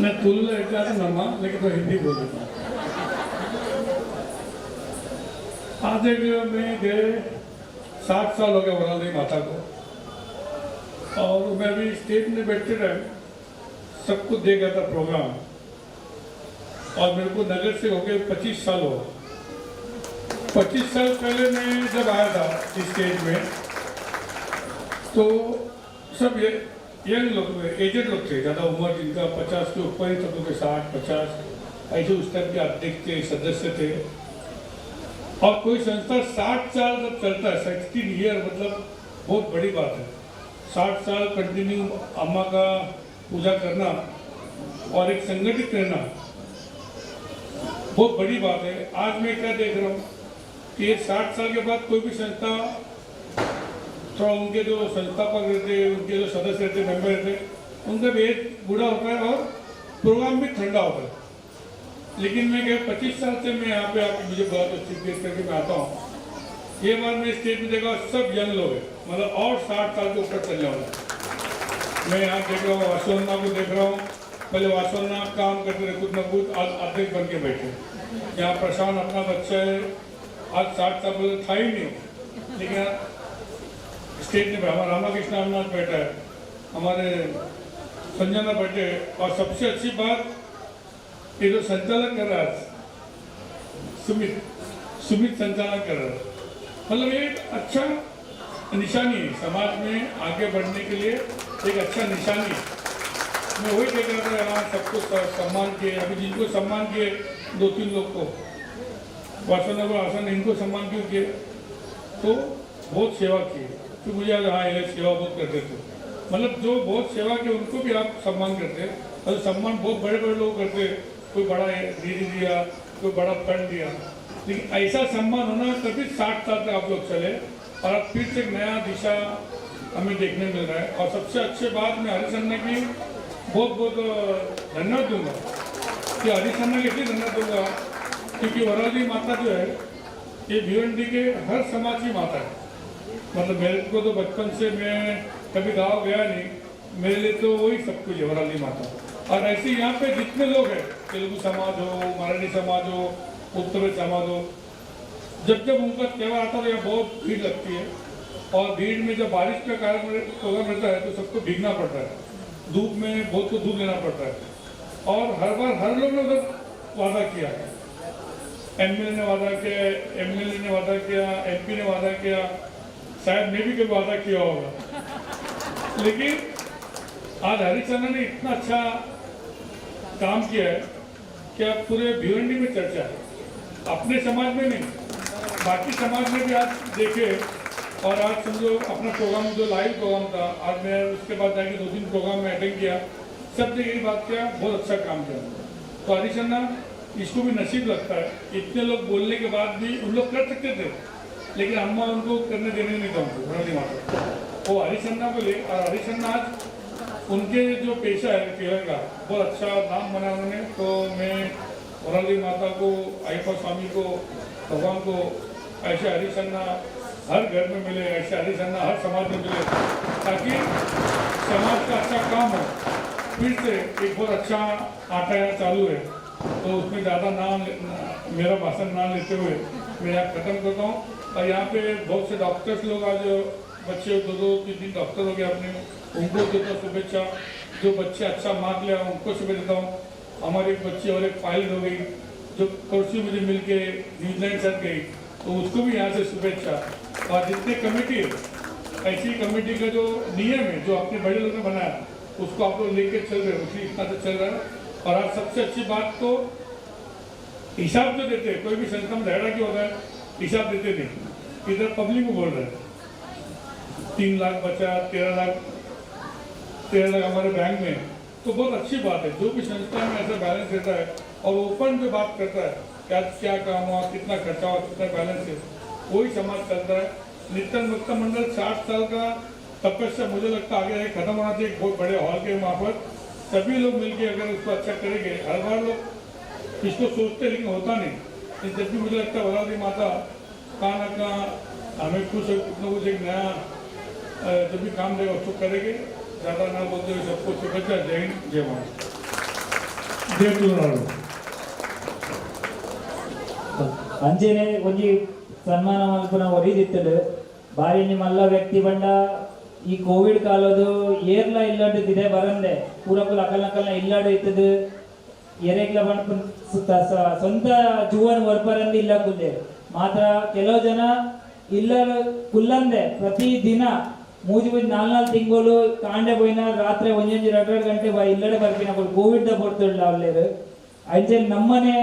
मैं तुलु ನಮ್ಮ, लेकिन तो हिंदी बोल देता हूँ। आज एक मैं गए 7 साल हो गया वराली माता को और मैं अभी स्टेज में बैठते टाइम सबको देख रहा था प्रोग्राम और मेरे को नगर से हो गए 25 साल हो। 25 साल पहले मैं जब आया था इस स्टेज में तो सब ये यंग लोग, एजेड लोग थे। ज़्यादा उम्र जिनका 50 के ऊपर ही सब लोग, 60 50 ऐसे उस टाइम के अध्यक्ष थे, सदस्य थे। और कोई संस्था 60 साल जब चलता है, 16 ईयर, मतलब बहुत बड़ी बात है। 60 साल कंटिन्यू अम्मा का पूजा करना और एक संगठित रहना बहुत बड़ी बात है। आज मैं क्या देख रहा हूँ कि ये 60 साल के बाद कोई भी संस्था थोड़ा उनके जो संस्थापक रहते हैं, उनके जो सदस्य रहते, मेंबर रहते, उनका भी एज बूढ़ा होता है और प्रोग्राम भी ठंडा होता है। लेकिन मैं क्या 25 साल से मैं यहाँ पे, आप मुझे बुला तो चीफ गेस्ट करके मैं आता हूँ। ये बार मैं स्टेज में देखा, सब यंग लोग हैं, मतलब और 60 साल के ऊपर चलने वाले। मैं यहाँ देख रहा हूँ, वासवन्ना को देख रहा हूँ। पहले वासवन्ना काम करते रहे कुछ ना कुछ, आज अध्यक्ष बन के बैठे। यहाँ प्रशांत अपना बच्चा है, आज 60 साल पहले था ही नहीं, लेकिन स्टेज में हमारा रामाकृष्ण अमनाथ बैठा है, हमारे संजना बैठे हैं। और सबसे अच्छी बात, ये जो संचालन कर रहा है सुमित, सुमित संचालन कर रहा है, मतलब ये एक अच्छा निशानी है समाज में आगे बढ़ने के लिए, एक अच्छा निशानी है। मैं वही देख रहा था, यहाँ सबको सम्मान किए। अभी जिनको सम्मान किए, दो तीन लोग को, वासन को आसन, इनको सम्मान क्यों किए? तो बहुत सेवा की। तो मुझे याद, हाँ, ये सेवा बहुत करते थे। मतलब जो बहुत सेवा की उनको भी आप सम्मान करते हैं और सम्मान बहुत बड़े बड़े लोग करते हैं। कोई बड़ा निधि दिया, कोई बड़ा फंड दिया, लेकिन ऐसा सम्मान होना तभी 60 साल तक आप लोग चले और अब फिर से एक नया दिशा हमें देखने मिल रहा है। और सबसे अच्छी बात, मैं हरीश अन्ना की बहुत बहुत धन्यवाद दूंगा कि हरीश अन्ना के इसलिए धन्यवाद दूंगा क्योंकि वराली माता जो है, ये भिवंडी के हर समाज की माता है। मतलब मेरे को तो बचपन से, मैं कभी गांव गया नहीं, मेरे लिए तो वही सब कुछ है वराली माता। और ऐसे यहाँ पे जितने लोग हैं, तेलुगु समाज हो, मराठी समाज हो, उत्तर समाज हो, जब जब उनका त्यौहार आता है तो यहाँ बहुत भीड़ लगती है और भीड़ में जब बारिश का कारण प्रोग्राम रहता है तो सबको भीगना पड़ता है, धूप में बहुत को धूप लेना पड़ता है। और हर बार हर लोग ने उधर वादा किया है, एमएलए ने वादा किया, एमएलए ने वादा किया, एमपी ने वादा किया, शायद मैं भी कभी वादा किया होगा, लेकिन आज हरिचंद्र ने इतना अच्छा काम किया है कि अब पूरे भिवंडी में चर्चा है। अपने समाज में नहीं, बाकी समाज में भी आज देखे और आज समझो अपना प्रोग्राम जो लाइव प्रोग्राम था, आज मैं उसके बाद जाके दो तीन प्रोग्राम में अटेंड किया, सब जगह यही बात किया, बहुत अच्छा काम किया। तो हरीश अन्ना, इसको भी नसीब लगता है। इतने लोग बोलने के बाद भी उन लोग कर सकते थे, लेकिन अम्मा उनको करने देने नहीं था उनको, नहीं माता वो हरीश अन्ना को ले। और हरीश अन्ना आज उनके जो पेशा है श्रीलंका, बहुत अच्छा नाम बना उन्होंने। तो मैं वराली माता को, अय्यप्पा स्वामी को, भगवान को, ऐसे हरीश अन्ना हर घर में मिले, ऐसे हरीश अन्ना हर समाज में मिले, ताकि समाज का अच्छा काम हो। फिर से एक बहुत अच्छा आटा यहाँ चालू है, तो उसमें ज़्यादा नाम, मेरा भाषण ना लेते हुए मैं यहाँ ख़त्म करता हूँ। और यहाँ पे बहुत से डॉक्टर्स लोग, आज बच्चे दो दो तीन तीन डॉक्टर हो गए अपने, उनको देता हूँ शुभेच्छा। जो बच्चे अच्छा मार्क ले आए, उनको शुभेच्छा देता हूँ। हमारी एक बच्ची और एक पायलट हो गई जो परसों मुझे मिल के न्यूजीलैंड साथ गई, तो उसको भी यहाँ से शुभेच्छा। और जितने कमेटी है, ऐसी कमेटी का जो नियम है, जो अपने बड़े लोगों ने बनाया, उसको आप लोग लेके चल रहे हो, उसी इतना से चल रहा है। और आज सबसे अच्छी बात तो हिसाब जो देते हैं, कोई भी संस्था में झगड़ा क्यों होता है? हिसाब देते नहीं। इधर पब्लिक को बोल रहे हैं 3 लाख बचा, 13 लाख, 13 लाख हमारे बैंक में है। तो बहुत अच्छी बात है, जो भी संस्था में ऐसा बैलेंस रहता है और ओपन जो बात करता है कि आज क्या काम हुआ, कितना खर्चा हुआ, कितना बैलेंस है, वही समाज चलता है। नित्यानंद भक्त मंडल 60 साल का तपस्या, मुझे लगता है आगे आगे खत्म होना चाहिए। एक बहुत बड़े हॉल के मार्फत सभी लोग मिलके अगर उसको अच्छा करेंगे। हर बार लोग इसको सोचते हैं, लेकिन होता नहीं। लेकिन जब भी मुझे लगता है वराली माता कहाँ ना कहाँ हमें कुछ कुछ ना कुछ एक नया जब भी काम देगा, उसको करेंगे। ज़्यादा ना बोलते हुए सबको शुभेच्छा। जय हिंद, जय महाराष्ट्र। ಜೈ ತುಳುನಾಡು. ಅಂಚೆನೆ ಒಂಜಿ ಸನ್ಮಾನ ಮಲ್ಪುನ ಒರಿದಿತ್ತುಂಡು ಬಾರಿ ಒಂಜಿ ಮಲ್ಲ ವ್ಯಕ್ತಿ ಬಂಡ ಈ ಕೋವಿಡ್ ಕಾಲದು ಏರ್ಲ ಇಲ್ಲಡ್ ದಿದೆ ಬರಂದೆ ಪೂರಕುಲು ಅಕಲ್ ನಕಲ್ನ ಇಲ್ಲಡ್ ಇತ್ತದು ಎರೆಗ್ಲ ಬಂಡ ಸ್ವಂತ ಜೀವನ ವರ್ಪರಂದು ಇಲ್ಲ ಕುಲ್ದೆ ಮಾತ್ರ ಕೆಲವು ಜನ ಇಲ್ಲ ಕುಲ್ಲಂದೆ ಪ್ರತಿ ದಿನ ಮೂಜಿ ಮೂಜಿ ನಾಲ್ ನಾಲ್ ತಿಂಗಳು ಕಾಂಡೆ ಪೋಯಿನ ರಾತ್ರಿ ಒಂಜೊಂಜಿ ಎರಡು ಎರಡು ಗಂಟೆ ಇಲ್ಲಡೆ ಬರ್ಪಿನ ಕೋವಿಡ್ ದ ಪೊರ್ತುಂಡು ಅವಲೇರು. ಅಂಚೆ ನಮ್ಮನೆ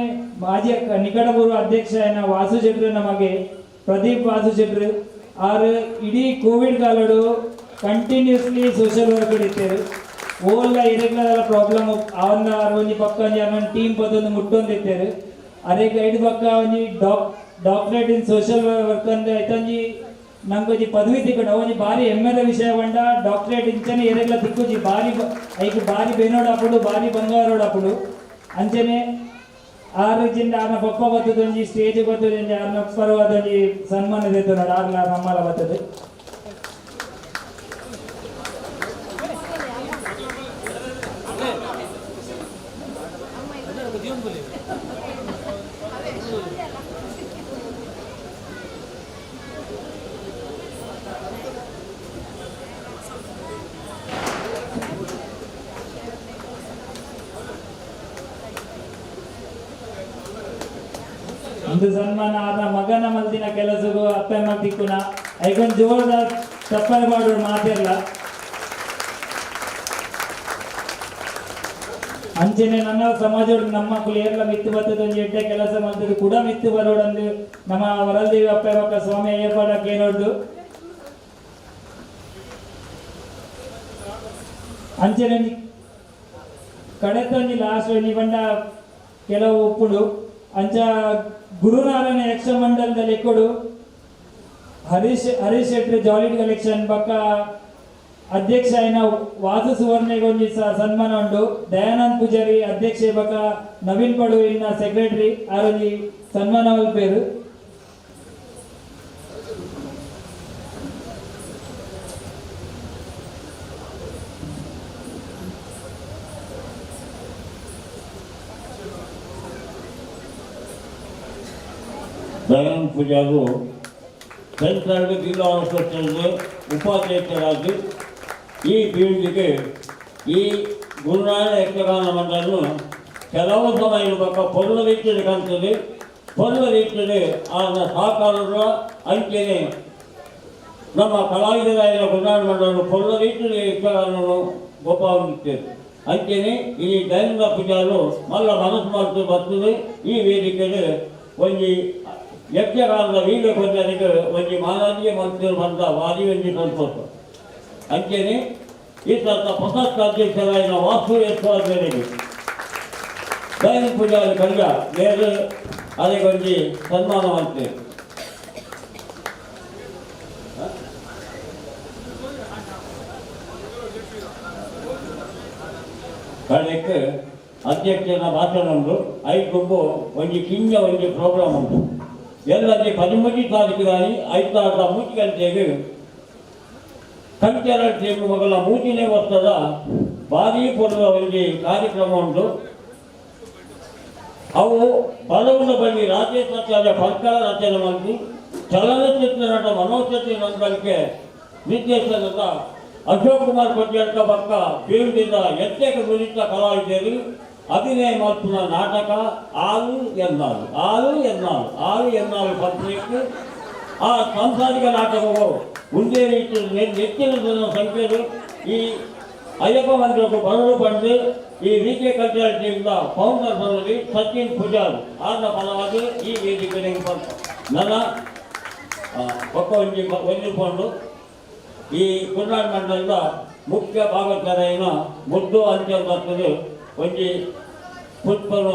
ಮಾಜಿ ನಿಕಟಪೂರ್ವ ಅಧ್ಯಕ್ಷ ಏನ ವಾಸು ಶೆಟ್ರು ನಮಗೆ ಪ್ರದೀಪ್ ವಾಸು ಶೆಟ್ರು ಆರು ಇಡೀ ಕೋವಿಡ್ ಕಾಲಡು ಕಂಟಿನ್ಯೂಸ್ಲಿ ಸೋಷಿಯಲ್ ವರ್ಕ್ ಇತ್ತೇರು. ಓಲ್ಲ ಎರೆಗ್ಲದ ಪ್ರಾಬ್ಲಮ್ ಅವನ್ನ ಒಂಜಿ ಪಕ್ಕ ಒಂಜಿ ಅವನ ಟೀಮ್ ಪದೊಂದು ಮುಟ್ಟೊಂದಿತ್ತೇರು. ಅದೇ ಐದು ಪಕ್ಕ ಒಂಜಿ ಡಾಕ್ಟರೇಟ್ ಇನ್ ಸೋಷಿಯಲ್ ವರ್ಕ್ ಅಂದ್ರೆ ಐತೊಂಜಿ ನಂಗೊಂಜಿ ಪದವಿ ತಿಕ್ಕೊಂಡು ಅವೊಂಜಿ ಬಾರಿ ಹೆಮ್ಮೆದ ವಿಷಯ ಬಂಡ ಡಾಕ್ಟರೇಟ್ ಇಂಚನೆ ಎರೆಗ್ಲ ತಿಕ್ಕುಜಿ ಬಾರಿ ಐಕ್ ಬಾರಿ ಬೇನೋಡಾಪುಡು ಬಾರಿ ಬಂಗಾರೋಡಾಪುಡು. ಅಂಚನೆ ಆರು ಜಿಂದ ಆರ್ನ ಪಪ್ಪ ಬತ್ತದೊಂಜಿ ಸ್ಟೇಜ್ ಬತ್ತದೊಂಜಿ ಆರ್ನ ಪರವಾದೊಂಜಿ ಸನ್ಮಾನ ದೆತ್ತೊಂಡು ಆರ್ಲ ನಮ್ಮಲ ಬತ್ತದು. ಒಂದು ಸನ್ಮಾನ ಆದ ಮಗನ ಮಲ್ದಿನ ಕೆಲಸಗೂ ಅಪ್ಪಮ್ಮ ತಿಕ್ಕುನ ಐಕೊಂದು ಜೋರದ ತಪ್ಪನೆ ಮಾಡೋರು ಮಾತಿರಲ್ಲ. ಅಂಚೆನೆ ನನ್ನ ಸಮಾಜ ನಮ್ಮ ಏರ್ಲ ಮಿತ್ತು ಬತ್ತದ ಒಂಜಿ ಎಡ್ಡೆ ಕೆಲಸ ಮಲ್ತದ್ದು ಕೂಡ ಮಿತ್ತು ಬರೋಡಂದು ನಮ್ಮ ವರಲ್ದೇವಿ ಅಪ್ಪ ಬೊಕ್ಕ ಸ್ವಾಮಿ ಅಯ್ಯಪ್ಪನ ಕೇನೋಡ್ದು. ಅಂಚೆನೆ ಕಡೆತೊಂಜಿ ಲಾಸ್ಟ್ ಒಂಜಿ ಬಂಡ ಕೆಲವು ಉಪ್ಪುಡು ಅಂಚ ಗುರುನಾರಾಯಣ ಯಕ್ಷ ಮಂಡಲದ ಲೆಕ್ಕಡು ಹರೀಶ್ ಹರೀಶ್ ಶೆಟ್ಟಿ ಜಾಲಿಡ್ ಕಲೆಕ್ಷನ್ ಬೊಕ್ಕ ಅಧ್ಯಕ್ಷ అయిన ವಾಸು ಸುವರ್ಣಗೆ ಒಂಜಿ ಸನ್ಮಾನ ಉಂಡು. ದಯಾನಂದ್ ಪೂಜಾರಿ ಅಧ್ಯಕ್ಷ ಬೊಕ್ಕ ನವೀನ್ ಪಡು ಇನ್ನ ಸೆಕ್ರೆಟರಿ ಆರೊಂಜಿ ಸನ್ಮಾನ ಮಲ್ಪೆರು. ದಯಾನಂದ್ ಪೂಜಾರು ಸೆಂಟ್ರಲ್ ಜಿಲ್ಲಾ ಆಸ್ಪತ್ರೆಗೆ ಉಪಾಧ್ಯಕ್ಷರಾಗಿ ಈ ಪೀಳಿಗೆಗೆ ಈ ಗುರುನಾರಾಯಣ ಯಕ್ಷಗಾನ ಮಂಡಲನು ಕೆಲವು ಸಮಯ ಬೊಕ್ಕ ಪೊರ್ಲ ರೀತಿಯಲ್ಲಿ ಕಾಣ್ತದೆ. ಪೊರ್ಲ ರೀತಿಯಲ್ಲಿ ಆದ ಸಹಕಾರರ ಅಂಚೆನೆ ನಮ್ಮ ಕಲಾವಿದರಾದ ಗುರುನಾರಾಯಣ ಮಂಡಲನು ಪೊರ್ಲ ರೀತಿಯಲ್ಲಿ ಯಕ್ಷಗಾನವನ್ನು ಗೋಪಾವಂದಿದ್ದೇವೆ. ಅಂಚೆನೆ ಈ ದಯಾನಂದ ಪೂಜಾರು ಮಲ್ಲ ಮನಸ್ಸು ಮಾಡ್ತು ಬರ್ತದೆ. ಈ ವೇದಿಕೆಗೆ ಒಂಜಿ ಯಕ್ಷಗಾನದ ವೀರ ಕೊಂಜನಿಗೆ ಒಂಜಿ ಮಾನಾದಿಗೆ ಮಂತ್ರಿ ಬಂದ ವಾದಿ ಒಂಜಿ ಸಂತೋಷ. ಅಂಚೆನೆ ಈ ಸತ ಹೊಸ ಅಧ್ಯಕ್ಷರಾಯಿನ ವಾಸು ಯಶ್ವಾರಿಗೆ ದಯಾನಂದ ಪೂಜಾರಿ ಕಂಡ ಬೇರೆ ಅದಕ್ಕೊಂಜಿ ಸನ್ಮಾನ ಮಾಡ್ತೇವೆ. ಕಡೆಗೆ ಅಧ್ಯಕ್ಷನ ಭಾಷಣ ಉಂಟು. ಐಕೊಂಬು ಒಂಜಿ ಕಿಂಜ ಒಂಜಿ ಪ್ರೋಗ್ರಾಮ್ ಉಂಟು. ಎಲ್ಲಲ್ಲಿ 13 ತಾರೀಕಿಗಾಗಿ ಐತಾರದ 3 ಗಂಟೆಗೆ ಕಲ್ಚರಲ್ ಟೀಮ್ ಮಗಳ 3ನೇ ವರ್ಷದ ಭಾರೀ ಪೂರ್ವ ಒಂಜಿ ಕಾರ್ಯಕ್ರಮ ಉಂಟು. ಅವು ಬಲವುನ ಬಳಿ ರಾಜೇಶ್ ಆಚಾರ್ಯ ಪರ್ಕಳ ರಚನೆ ಮಾಡಿ ಚಲನಚಿತ್ರ ನಟ ಮನೋಜ್ ಶೆಟ್ಟಿ ನಂದಳಿಕೆ ನಿರ್ದೇಶನದ ಅಶೋಕ್ ಕುಮಾರ್ ಕೊಟ್ಯಡ್ಕ ಪಕ್ಕ ಬೀಳ್ದಿದ್ದ ಎತ್ತೇಕ ನುರಿತ ಕಲಾವಿದರು ಅಭಿನಯ ಮಾಡ್తున్న ನಾಟಕ 6 ಎನ್ನಾಳು 6 ಎನ್ನಾಳು 6 ಎನ್ನಾಳು ಪತ್ರಿಕೆ ಆ ಸಾಂಸಾರಿಕ ನಾಟಕವು ಒಂದೇ ರೀತಿ ನೆಚ್ಚಿನ ಜನ ಸಂಖ್ಯೆಯು ಈ ಅಯ್ಯಪ್ಪ ಮಂದಿರಕ್ಕೂ ಬರಲು ಬಂದು ಈ ವಿ ಕೆ ಕಲ್ಚರಲ್ ಟೀಮ್ನ ಫೌಂಡರ್ ಬರಲಿ ಸಚಿನ್ ಪೂಜಾರ್ ಆದ ಫಲವಾಗಿ ಈ ವೇದಿಕೆಗೆ ಬಂತು. ನನ್ನ ಒಕ್ಕ ಒಂಜಿ ಒಂಜಿಕೊಂಡು ಈ ಗುರುನಾಡ ಮಂಡಲದ ಮುಖ್ಯ ಭಾಗವತರಾಯನ ಮುದ್ದು ಅಂಚೆ ಬರ್ತದೆ ಒಂಜಿ ಪುಷ್ಪನು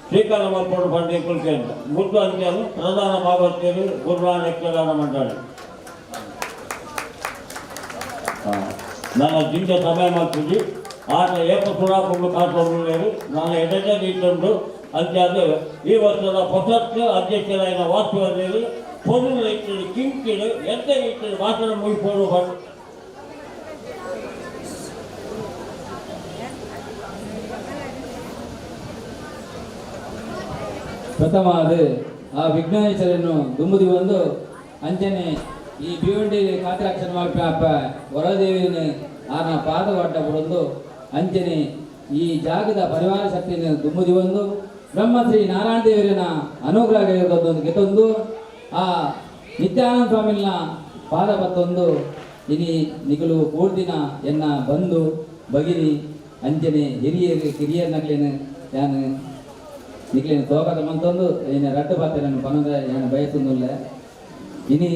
ಸ್ವೀಕಾರ ಮಾಡಿಕೊಂಡು ಬಂದೆ ಕುಲ್ಕೆ ಅಂತ ಮುದ್ದು ಅಂಚೆಯನ್ನು ಪ್ರಧಾನ ಭಾಗವತರು ಗುರುನಾಡ ಯಕ್ಷಗಾನ ಮಂಡಳಿ. ನನ್ನ ಜಿಂಜ ಸಮಯ ಮಾಡ್ತಿದ್ವಿ ಆಟ ಏಪ ಸುರಾಕೊಂಡು ಕಾಸೋರು ನಾನು ಎಡಜ ಇಟ್ಟುಂಡು ಅಂಚಾದ ಈ ವರ್ಷದ ಹೊಸತ್ತು ಅಧ್ಯಕ್ಷರಾದ ವಾಸುವಲ್ಲಿ பொருள் வைத்தது கிங்கிடு எந்த வீட்டில் வாசனை மொழி போடுவார். ಪ್ರಥಮ ಅದು ಆ ವಿಘ್ನೇಶ್ವರನ್ನು ದುಂಬುದಿ ಒಂದು ಅಂಚನೆ ಈ ಭಿವಂಡಿ ಕಾತ್ರಾಕ್ಷಣ ಮಲ್ಪೆ ವರದೇವಿನ ಆನ ಪಾದ ಅಡ್ಡ ಬುಡೊಂದು ಅಂಚನೆ ಈ ಜಾಗದ ಪರಿವಾರ ಶಕ್ತಿಯನ್ನು ದುಂಬುದಿ ಒಂದು ಬ್ರಹ್ಮಶ್ರೀ ನಾರಾಯಣ ದೇವರಿನ ಅನುಗ್ರಹ ಗೆತೊಂದು ಆ ನಿತ್ಯಾನಂದ ಸ್ವಾಮಿನ ಪಾದ ಪತ್ತೊಂದು ಇನಿ ನಿಕಲು ಪೂರ್ತಿನ ಎನ್ನ ಬಂಧು ಭಗಿನಿ ಅಂಚನೆ ಹಿರಿಯರು ಕಿರಿಯರ್ನಕ್ಲೇನು ಯಾನು ನಿಕ್ಲೇನು ಸ್ವಾಗತ ಮಂತೊಂದು ಏನ ರಡ್ಡು ಪಾತ್ರೆ ಪನದ ಯಾನು ಬಯಸುಂದುಲ್ಲೆ. ಇನಿ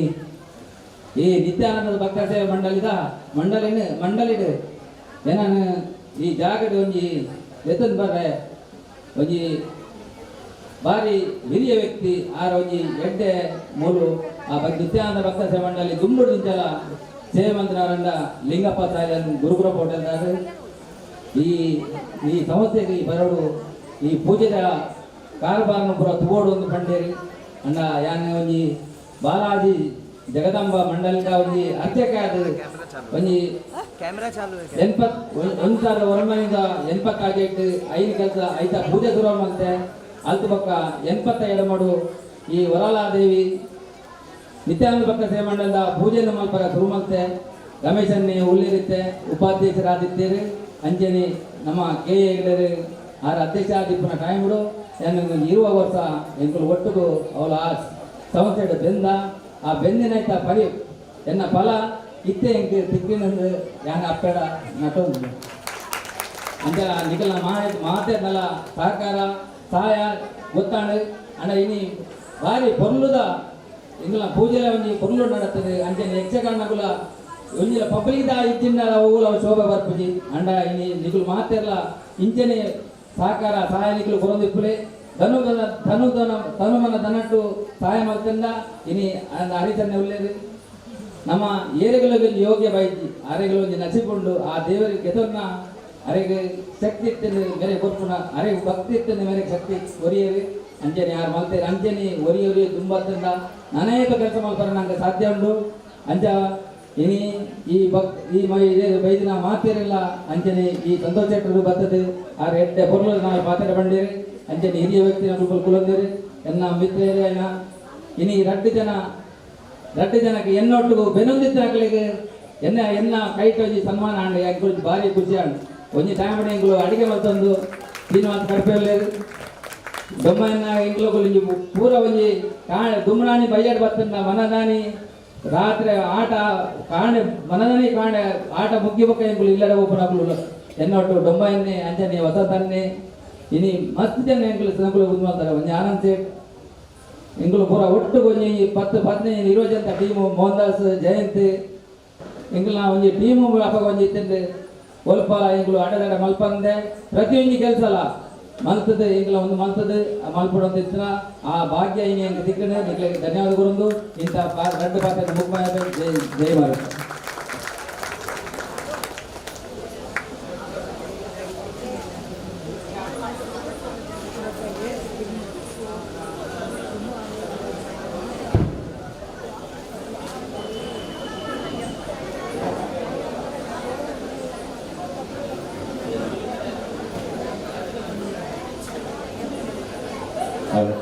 ಈ ನಿತ್ಯಾನಂದದ ಭಕ್ತ ಸೇವೆ ಮಂಡಳಿದ ಮಂಡಳಿನ ಮಂಡಳಿಡ್ ಏನಾನು ಈ ಜಾಗಡ್ ಒಂಜಿ ಎತ್ತನ್ ಬರ್ರೆ ಒಂಜಿ ಬಾರಿ ಹಿರಿಯ ವ್ಯಕ್ತಿ ಆರ ಒಂಜಿ ಎಡ್ಡೆ ಮೂಲು ಆ ಭಕ್ತ ನಿತ್ಯಾನಂದ ಭಕ್ತ ಸೇವೆ ಮಂಡಳಿ ದುಂಬುಡು ದಿಂಚಲ ಸೇವೆ ಮಂತ್ರಾರಂಡ ಲಿಂಗಪ್ಪ ಸಾಯನ್ ಗುರುಕುಲ ಹೋಟೆಲ್ದಾರ್ ಈ ಈ ಸಂಸ್ಥೆಗೆ ಈ ಬರೋಡು ಈ ಪೂಜೆದ ಕಾರಬಾರನ ಪೂರ ತುವೋಡು ಒಂದು ಪಂಡೇರಿ ಅಣ್ಣ ಯಾನ್ ಒಂಜಿ ಬಾಲಾಜಿ ಜಗದಾಂಬ ಮಂಡಲಿದ ಒಂಜಿ ಅರ್ಚಕ ಅದು ಒಂಜಿ ಎನ್ಪತ್ ಒಂದು ಸಾವಿರದ ಒಂಬೈನೂರ ಎನ್ಪತ್ತಾಜೆಟ್ ಐದು ಕೆಲಸ ಐತ ಪೂಜೆ ಶುರು ಮಂತೆ ಅಲ್ತು ಬೊಕ್ಕ 87 ಮಾಡು ಈ ವರಾಲಾದೇವಿ ನಿತ್ಯಾನಂದ ಭಕ್ತ ಸೇವೆ ಮಂಡಲದ ಪೂಜೆಯನ್ನು ಮಲ್ಪರ ಶುರು ಮಲ್ತೆ ರಮೇಶನ್ನೇ ಉಳ್ಳಿರುತ್ತೆ ಉಪಾಧ್ಯಕ್ಷರಾದಿತ್ತೇರು ಅಂಚನೆ ನಮ್ಮ ಕೆ ಎ ಆರ್ ಅಧ್ಯಕ್ಷ ಆದಿಪ್ಪುನ ಟೈಮ್ಡು ಇರುವ ವರ್ಷ ಎಂಕುಲು ಒಟ್ಟುಗು ಅವಳ ಆ ಸಂಸ್ಥೆಡ್ ಬೆಂದ ಆ ಬೆಂದಿನೈತ ಪರಿ ಎನ್ನ ಫಲ ಇತ್ತೆ ಎಂಕ್ ತಿಕ್ಕಿನಂದು ಯಾನ್ ಅಪ್ಪೆಡ ನಟೊಂದು ಅಂಚ ನಿಕಲ್ನ ಮಾತೆರ್ನಲ ಸಹಕಾರ ಸಹಾಯ ಗೊತ್ತಾಂಡ್ ಅಂಡ ಇನಿ ಬಾರಿ ಪೊರ್ಲುದ ಇಂಗ್ಲ ಪೂಜೆಲ ಒಂಜಿ ಪೊರ್ಲು ನಡತದೆ ಅಂಚನೆ ಯಕ್ಷಗಾನಗುಲ ಒಂಜಿಲ ಪಬ್ಲಿಕ್ ದ ಇಜ್ಜಿಂಡಲ ಅವುಲ ಶೋಭೆ ಬರ್ಪುಜಿ ಅಂಡ ಇನಿ ನಿಕುಲು ಮಾತೆರ್ಲ ಇಂಚನೆ ಸಹಕಾರ ಸಹಾಯ ನಿಕುಲು ಕೊರೊಂದಿಪ್ಪುಲೆ ಧನು ಧನು ಧನ ತನುಮನ ಧನಟ್ಟು ಸಹಾಯ ಮಲ್ತಂಡ ಇನಿ ಹರಿಚನ್ನೆ ಉಲ್ಲೇರು ನಮ್ಮ ಏರೆಗಳಿಗೆ ಯೋಗ್ಯ ಬೈಜಿ ಅರೆಗಳು ಒಂಜಿ ನಸಿಪುಂಡು ಆ ದೇವರಿಗೆ ಗೆದೊನ್ನ ಅರೆಗೆ ಶಕ್ತಿ ಇತ್ತಂದು ಮೇರೆ ಕೊರ್ಪುನ ಅರೆಗೆ ಭಕ್ತಿ ಇತ್ತಂದು ಮೇರೆ ಶಕ್ತಿ ಒರಿಯರು ಅಂಚನೆ ಯಾರು ಮಲ್ತೇರು ಅಂಚನೆ ಒರಿ ಒರಿ ದುಂಬತ್ತಂದ ಅನೇಕ ಕೆಲಸ ಮಲ್ಪರ ನಂಗೆ ಸಾಧ್ಯ ಉಂಡು ಅಂಚ ಇನಿ ಈ ಭಕ್ ಈ ಮೈ ಬೈದಿನ ಮಾತೇರಿಲ್ಲ ಅಂಚನೆ ಈ ಸಂತೋಷ ಶೆಟ್ಟರು ಬರ್ತದೆ ಆರ್ ಎಡ್ಡೆ ಪೊರ್ಲು ನಾವು ಪಾತೆರ ಬಂಡೇರಿ ಅಂಚನೆ ಹಿರಿಯ ವ್ಯಕ್ತಿ ರೂಪಲ್ ಕುಲಂದೇರಿ ಎನ್ನ ಮಿತ್ರರು ಎನ್ನ ಇನಿ ರಡ್ಡು ಜನ ರಡ್ಡು ಜನಕ್ಕೆ ಎನ್ನೊಟ್ಟಿಗೂ ಬೆನೊಂದಿತ್ತ ಎನ್ನ ಎನ್ನ ಕೈಟ್ ಒಂಜಿ ಸನ್ಮಾನ ಆಂಡ್ ಎಂಕುಲು ಭಾರಿ ಖುಷಿ ಆಂಡ್ ಒಂಜಿ ಟೈಮ್ ಎಂಕುಲು ಅಡಿಗೆ ಮಲ್ತೊಂದು ಶ್ರೀನಿವಾಸ ಕಡ್ಪೆಲ್ಲೇರು ದೊಮ್ಮನ ಎಂಕುಲು ಒಂಜಿ ಪೂರ ಒಂಜಿ ಕಾಣೆ ದುಮ್ಮನಾನಿ ಬಯ್ಯಾಡ್ ಬತ್ತಂದ ಮನದಾನಿ ರಾತ್ರಿ ಆಟ ಕಾಣೆ ಮನದಾನಿ ಕಾಣೆ ಆಟ ಮುಗ್ಗಿ ಬೊಕ್ಕ ಎಂಕುಲು ಇಲ್ಲಡೆ ಒಪ್ಪುನಕುಲು ಎನ್ನೊಟ್ಟು ಡೊಂಬೈನ್ನೆ ಅಂಚನೆ ವಸಂತನ್ನೆ ಇನಿ ಮಸ್ತ್ ಜನ ಎಂಕುಲು ಸಂಕುಲು ಉಂದು ಮಲ್ತಾರೆ ಒಂಜಿ ಆನಂದ್ ಸೇಠ್ ಎಂಕುಲು ಪೂರ ಒಟ್ಟು ಒಂಜಿ 10 15 20 ಜನ ಟೀಮು ಮೋಹನ್ ದಾಸ್ ಜಯಂತ್ ಎಂಕುಲ್ನ ಒಂಜಿ ಟೀಮು ಅಪಗ ಒಂಜಿ ಇತ್ತಿಂಡು ಒಲ್ಪಲ ಎಂಕುಲು ಅಡದಡ ಮಲ್ಪಂದೆ ಪ್ರತಿಯೊಂಜಿ ಕೆಲಸಲ ಮಲ್ತದ ಎಂಕುಲ ಒಂದು ಮಲ್ತದ ಮಲ್ಪಡು ಅಂತ ಇತ್ತಿನ ಆ ಭಾಗ್ಯ ಇನಿ ಎಂಕ್ ತಿಕ್ಕಣೆ ನಿಕ್ಲೆಗ್ ಧನ್ಯವಾದ ಕೊರೊಂದು ಇಂಥ ರಡ್ಡು ಪಾತ್ರೆ ಮುಖ್ಯ ಜೈ ಜೈ ಭಾರತ್. ಹೌದು.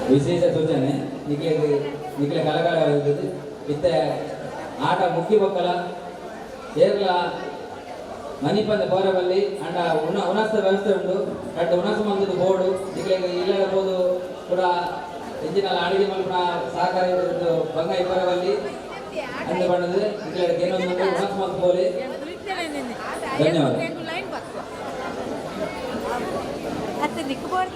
ವಿಶೇಷ ಸೂಚನೆ ನಿಕ್ಲೆ ನಿಕ್ಲೆ ಕಲಗಾಲ ಇರ್ತದೆ ಇತ್ತ ಆಟ ಮುಕ್ಕಿ ಬೊಕ್ಕಲ ಏರ್ಲ ಮನಿಪಂದ ಪೋರಬಲ್ಲಿ ಅಂಡ ಉಣ ಉಣಸ್ತ ವ್ಯವಸ್ಥೆ ಉಂಟು ರಡ್ಡ್ ಉಣಸು ಮಂದದ ಬೋರ್ಡು ನಿಕ್ಲೆ ಇಲ್ಲದ ಪೋದು ಕೂಡ ಇಂಜಿನಲ್ಲ ಅಡಿಗೆ ಮಲ್ಪುನ ಸಹಕಾರ ಇದ್ದು ಬಂಗ ಇಪ್ಪರಬಲ್ಲಿ ಅಂದ ಬಣ್ಣದ ನಿಕ್ಲೆ ಏನೊಂದು ಉಣಸು ಮಲ್ತ್ ಪೋಲಿ. ಧನ್ಯವಾದ. ಅತ್ತೆ ನಿಕ್ಕು ಬೋರ್ಡ್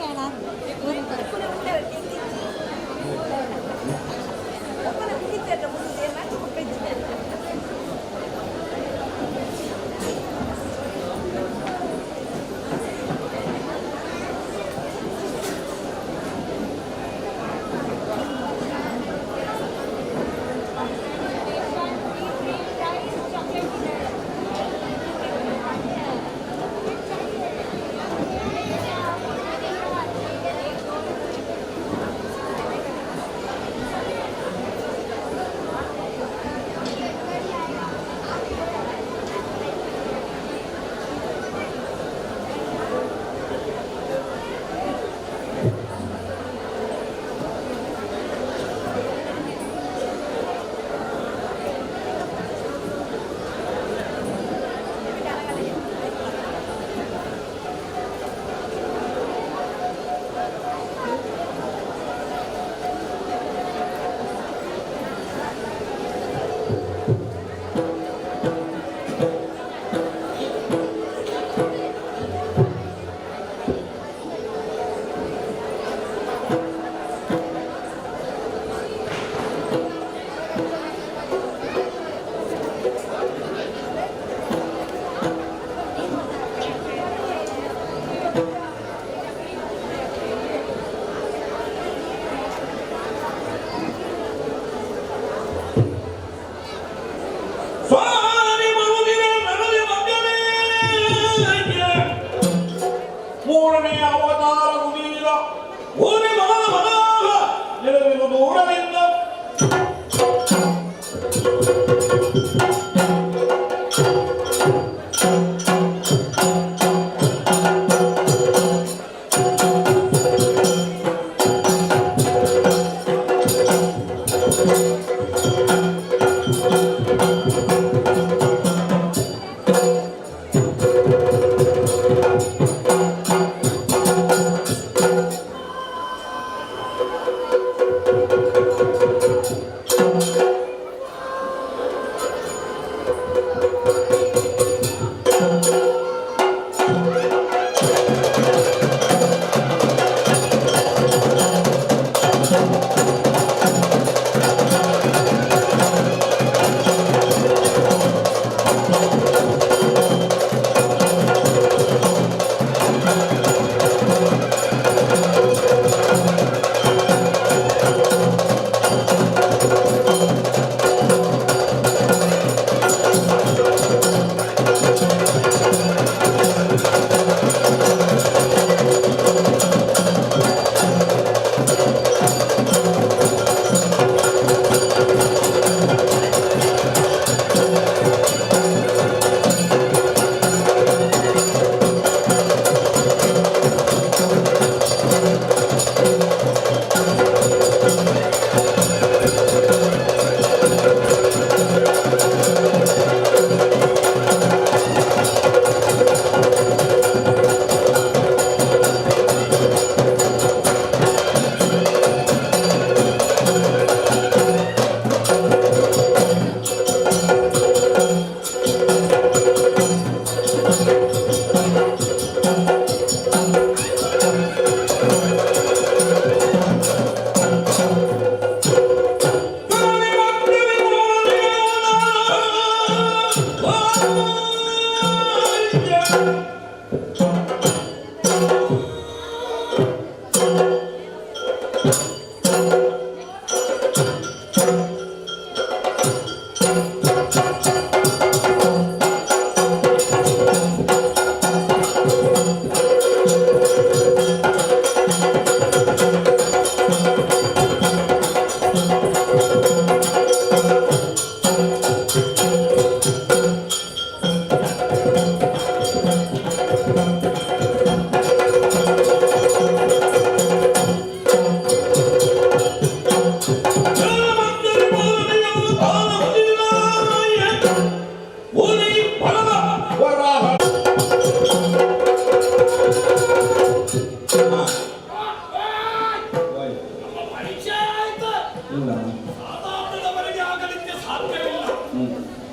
ಸಾಧ್ಯವಿಲ್ಲ.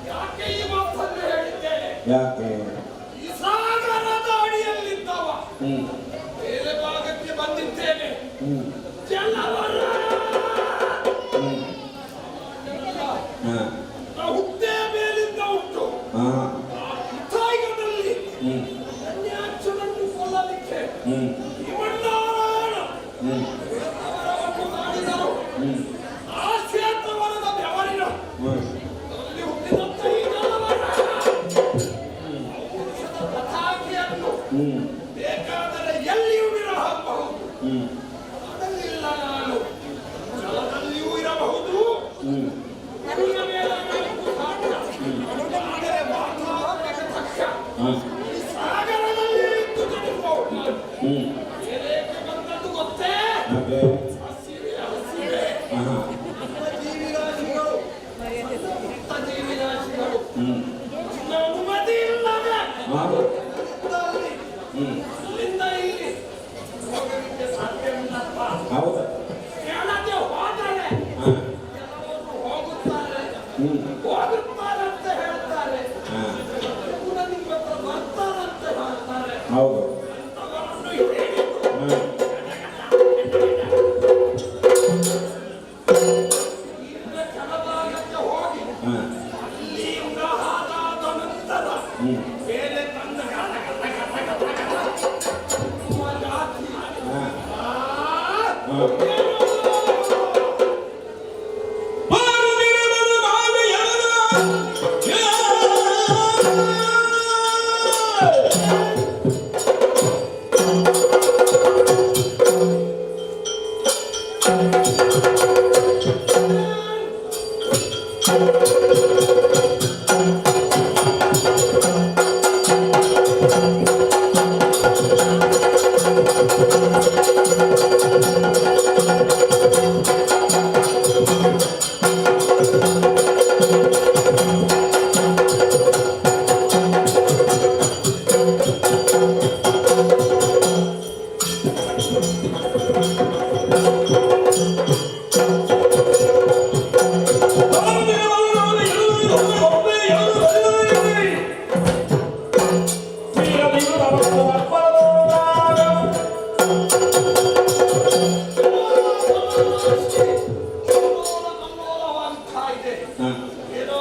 ಯಾಕೆ ಈ ಮಾತನ್ನು ಹೇಳಿದ್ದೇನೆ? ಯಾಕೆ? ಈ ಸಾಗರದ ಅಡಿಯಲ್ಲಿದ್ದವ ಬೇರೆ ಭಾಗಕ್ಕೆ ಬಂದಿದ್ದೇನೆ. ಜಲವರ ಹುಟ್ಟೆ ಮೇಲಿಂದ ಉಂಟು. ಕೃತಾಯುಗದಲ್ಲಿ ಕನ್ಯಾಕ್ಷನನ್ನು ಕೊಲ್ಲಲಿಕ್ಕೆ ಶ್ರೀಮನ್ನಾರಾಯಣ ಶ್ವೇತವರವನ್ನು ಮಾಡಿದರು. ಆ ಶ್ವೇತವರದ ಬೆವರಿನ ಅಲ್ಲಿ ಹುಟ್ಟಿದಂತ ಈ ಜಲವರ ಔಷಧ ಪತಾಕೆಯನ್ನು ಬೇಕಾದರೆ ಎಲ್ಲಿಯೂ ವಿರಹಬಹುದು. ಅದಲ್ಲಿಲ್ಲ, ನಾನು ಜಲದಲ್ಲಿಯೂ ಇರಬಹುದು. ಭೂಮಿಯ ಮೇಲೆ ಇರಲಿಕ್ಕೂ ಸಾಧ್ಯ. ಆದರೆ ವಾತಾವರಣಕ್ಕೆ ತಕ್ಕ ಈ ಸಾಗರದಲ್ಲಿ ಇದ್ದು ಜನಿಸುವವನು ನಾನು. ಏನೇಕೆ ಬಂದದ್ದು ಗೊತ್ತೇ? ಹಸಿವೆ, ಹಸಿವೆ. ನಮ್ಮ ಜೀವಿರಾಶಿಗಳು, ಪುಟ್ಟ ಜೀವಿರಾಶಿಗಳು ನನ್ನ ಅನುಮತಿ ಇಲ್ಲದೆ ಅಲ್ಲಿ, ಅಲ್ಲಿಂದ ಇಲ್ಲಿ ಹೋಗಲಿಕ್ಕೆ ಸಾಧ್ಯವಿಲ್ಲಪ್ಪ. ಹೌದಾ? ಹೇಳದೆ ಹೋದರೆ ಕೆಲವರು ಹೋಗುತ್ತಾರೆ, ಹೋಗುತ್ತಾರೆ ಅಂತ ಹೇಳ್ತಾರೆ. ಪುನಃ ನಿಮ್ಮ ಹತ್ರ ಬರ್ತಾರಂತ ಹೇಳ್ತಾರೆ. ಹೌದು. ಅಂತವರನ್ನು ಹಿಡಿದು ಇಲ್ಲಿಂದ ಕೆಳಭಾಗಕ್ಕೆ ಹೋಗಿ ಅಲ್ಲಿ ಉಡಹಾದಾದ ನಂತರ ಬೇರೆ ತನ್ನ ಗಲ ಗಲ ಗಲ ಗಲ ಗಲ ನಿಮ್ಮ ಜಾತಿ ಆ, ಕಲ್ಲೋಲ ಕಲ್ಲೋಲವಾಗ್ತಾ ಇದೆ. ಏನೋ.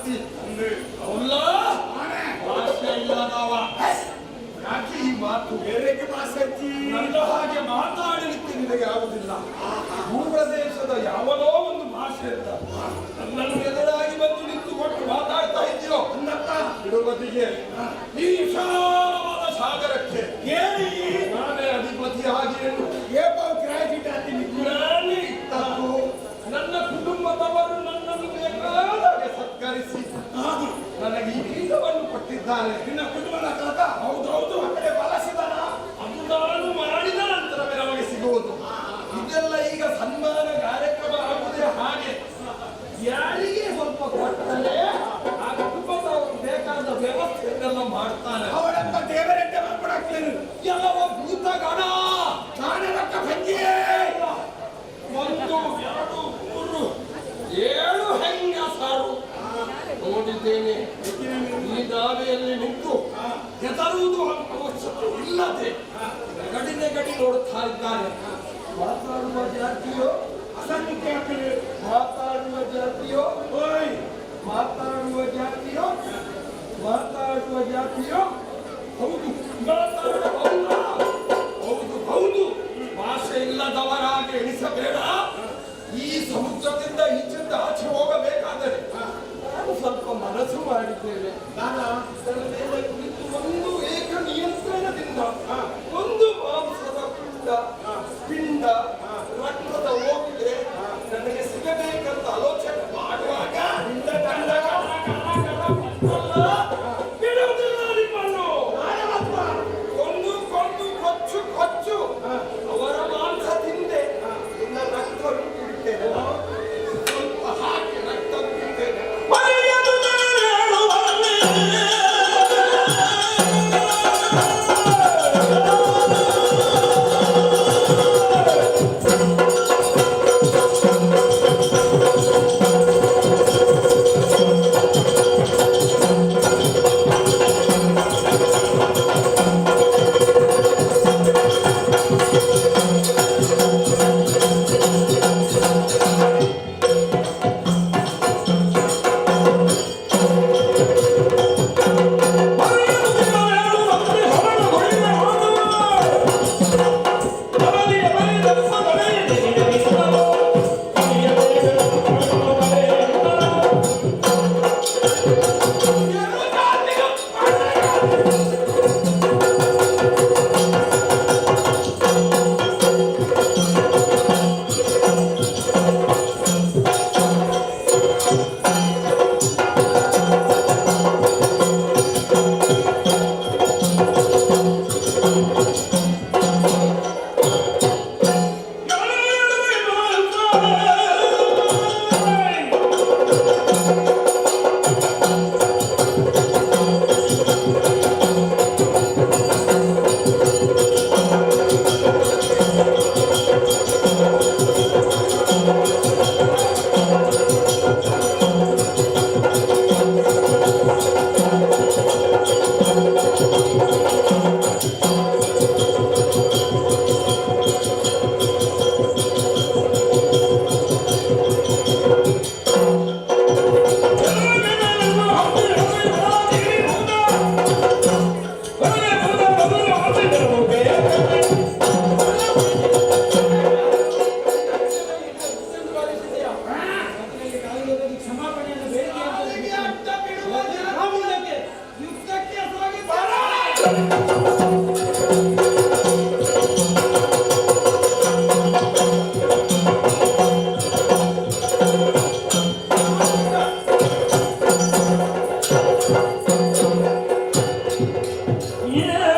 ಜಾತಿ ಅವಲ್ಲ ಭಾಷೆ ಇಲ್ಲದವ. ಯಾಕೆ ಈ ಮಾತು? ಬೇರೆಗೆ ಮಾಸಜ್ಜಿ ನನ್ನ ಹಾಗೆ ಮಾತಾಡಲಿಕ್ಕೆ ನಿನಗೆ ಆಗುದಿಲ್ಲ. ಭೂಪ್ರದೇಶದ ಯಾವನೋ ಒಂದು ಭಾಷೆ ಅಂತ ನನ್ನನ್ನು ಎದುರಾಗಿ ಬಂದು ನಿಂತುಕೊಂಡು ಮಾತಾಡ್ತಾ ಇದೆಯೋ ಬಿಡುಗತಿಗೆ. ಈ ವಿಶಾಲವಾದ ಸಾಗರಕ್ಕೆ ಏನಿ ನಾನೇ ಅಧಿಪತಿಯಾಗಿ ಏಪಾವ್ ಕ್ರಾಜಿಟ್ ಆತೀನಿ. ನಾನೇ ಇತ್ತದ್ದು. ನನ್ನ ಕುಟುಂಬದವರು ನನ್ನನ್ನು ಬೇಕಾದಾಗೆ ಸತ್ಕರಿಸಿ ನನಗೆ ಈ ಪೀಠವನ್ನು ಕೊಟ್ಟಿದ್ದಾರೆ. ನಿನ್ನ ಕುಟುಂಬದ ಕಲಕ ಹೌದೌದು. ಆ ಕಡೆ ಬಲಸಿದಾನ. ಅದು ನಾನು ಮಾಡಿದ ನಂತರವೇ ನಮಗೆ ಸಿಗುವುದು. ಇದೆಲ್ಲ ಈಗ ಸನ್ಮಾನ ಕಾರ್ಯಕ್ರಮ ಆಗುವುದೇ ಹಾಗೆ. ಯಾರಿಗೆ ಸ್ವಲ್ಪ ಕೊಟ್ಟರೆ ಆ ಕುಟುಂಬದವರು ಬೇಕಾದ ವ್ಯವಸ್ಥೆಯನ್ನೆಲ್ಲ ಮಾಡ್ತಾನೆ. ಅವಳಪ್ಪ ದೇವರೆಡ್ಡೆ ಮಾಡ್ಕೊಡಾಕ್ತೇನೆ. ಎಲ್ಲವ ಭೂತಗಣ. ನಾನೇ ರೊಕ್ಕ ಭಂಗಿ. 1 2 3 7 ಹೆಂಗಸರು ನೋಡಿದ್ದೇನೆ. ಈ ದಾರಿಯಲ್ಲಿ ನಿಂತು ಹೆದರುವುದು ಅವಶ್ಯಕತೆ ಇಲ್ಲದೆ ಗಡಿನೆ ಗಡಿ ನೋಡುತ್ತಾ ಇದ್ದಾರೆ. ಮಾತಾಡುವ ಜಾತಿಯೋ ಅಸಂಖ್ಯ ಆಗ್ತದೆ. ಮಾತಾಡುವ ಜಾತಿಯೋ ಓಯ್, ಮಾತಾಡುವ ಜಾತಿಯೋ ಮಾತಾಡುವ ಜಾತಿಯೋ. ಹೌದು, ಮಾತಾಡಬಹುದಾ? ಹೌದು ಹೌದು. ಭಾಷೆ ಇಲ್ಲದವರಾಗಿ ಎಣಿಸಬೇಡ. ಈ ಸಮುದ್ರದಿಂದ ಈಚೆಂದ ಆಚೆ ಹೋಗಬೇಕಾದರೆ ನಾನು ಸ್ವಲ್ಪ ಮನಸ್ಸು ಮಾಡಿದ್ದೇನೆ. ಇದರ ಮೇಲೆ ಕುಳಿತು ಒಂದು ಏಕ ನಿಯಂತ್ರಣದಿಂದ ಒಂದು ಮಾಂಸದ ಪಿಂಡ ಪಿಂಡ ರಕ್ತದ ಹೋಗಿದೆ ನನಗೆ ಸಿಗಬೇಕಂತ ಆಲೋಚನೆ ಮಾಡುವಾಗ ಗಡ ಗಡ ಗಡ ಬಂತಲ್ಲ, ಬಿಡುವುದಿಲ್ಲ ನಿಮ್ಮನ್ನು. ಕೊಂದು ಕೊಂದು ಕೊಚ್ಚು ಕೊಚ್ಚು ಅವರ ಮಾಂಸ ತಿಂದೆ ನಿನ್ನ ರಕ್ತವನ್ನು ಕುಡಿತೇನೆ. ಸ್ವಲ್ಪ ಹಾಕಿ ರಕ್ತ ಕುಡಿತೇನೆ. ಕ್ಷಮಾಪಣೆಯನ್ನು ಬೇಡಿಕೆ ಅಡ್ಡ ಬಿಡುವ ಮುಂದಕ್ಕೆ ಯುದ್ಧಕ್ಕೆ ಸಾಗಿದ್ದಾರೆ. Yeah.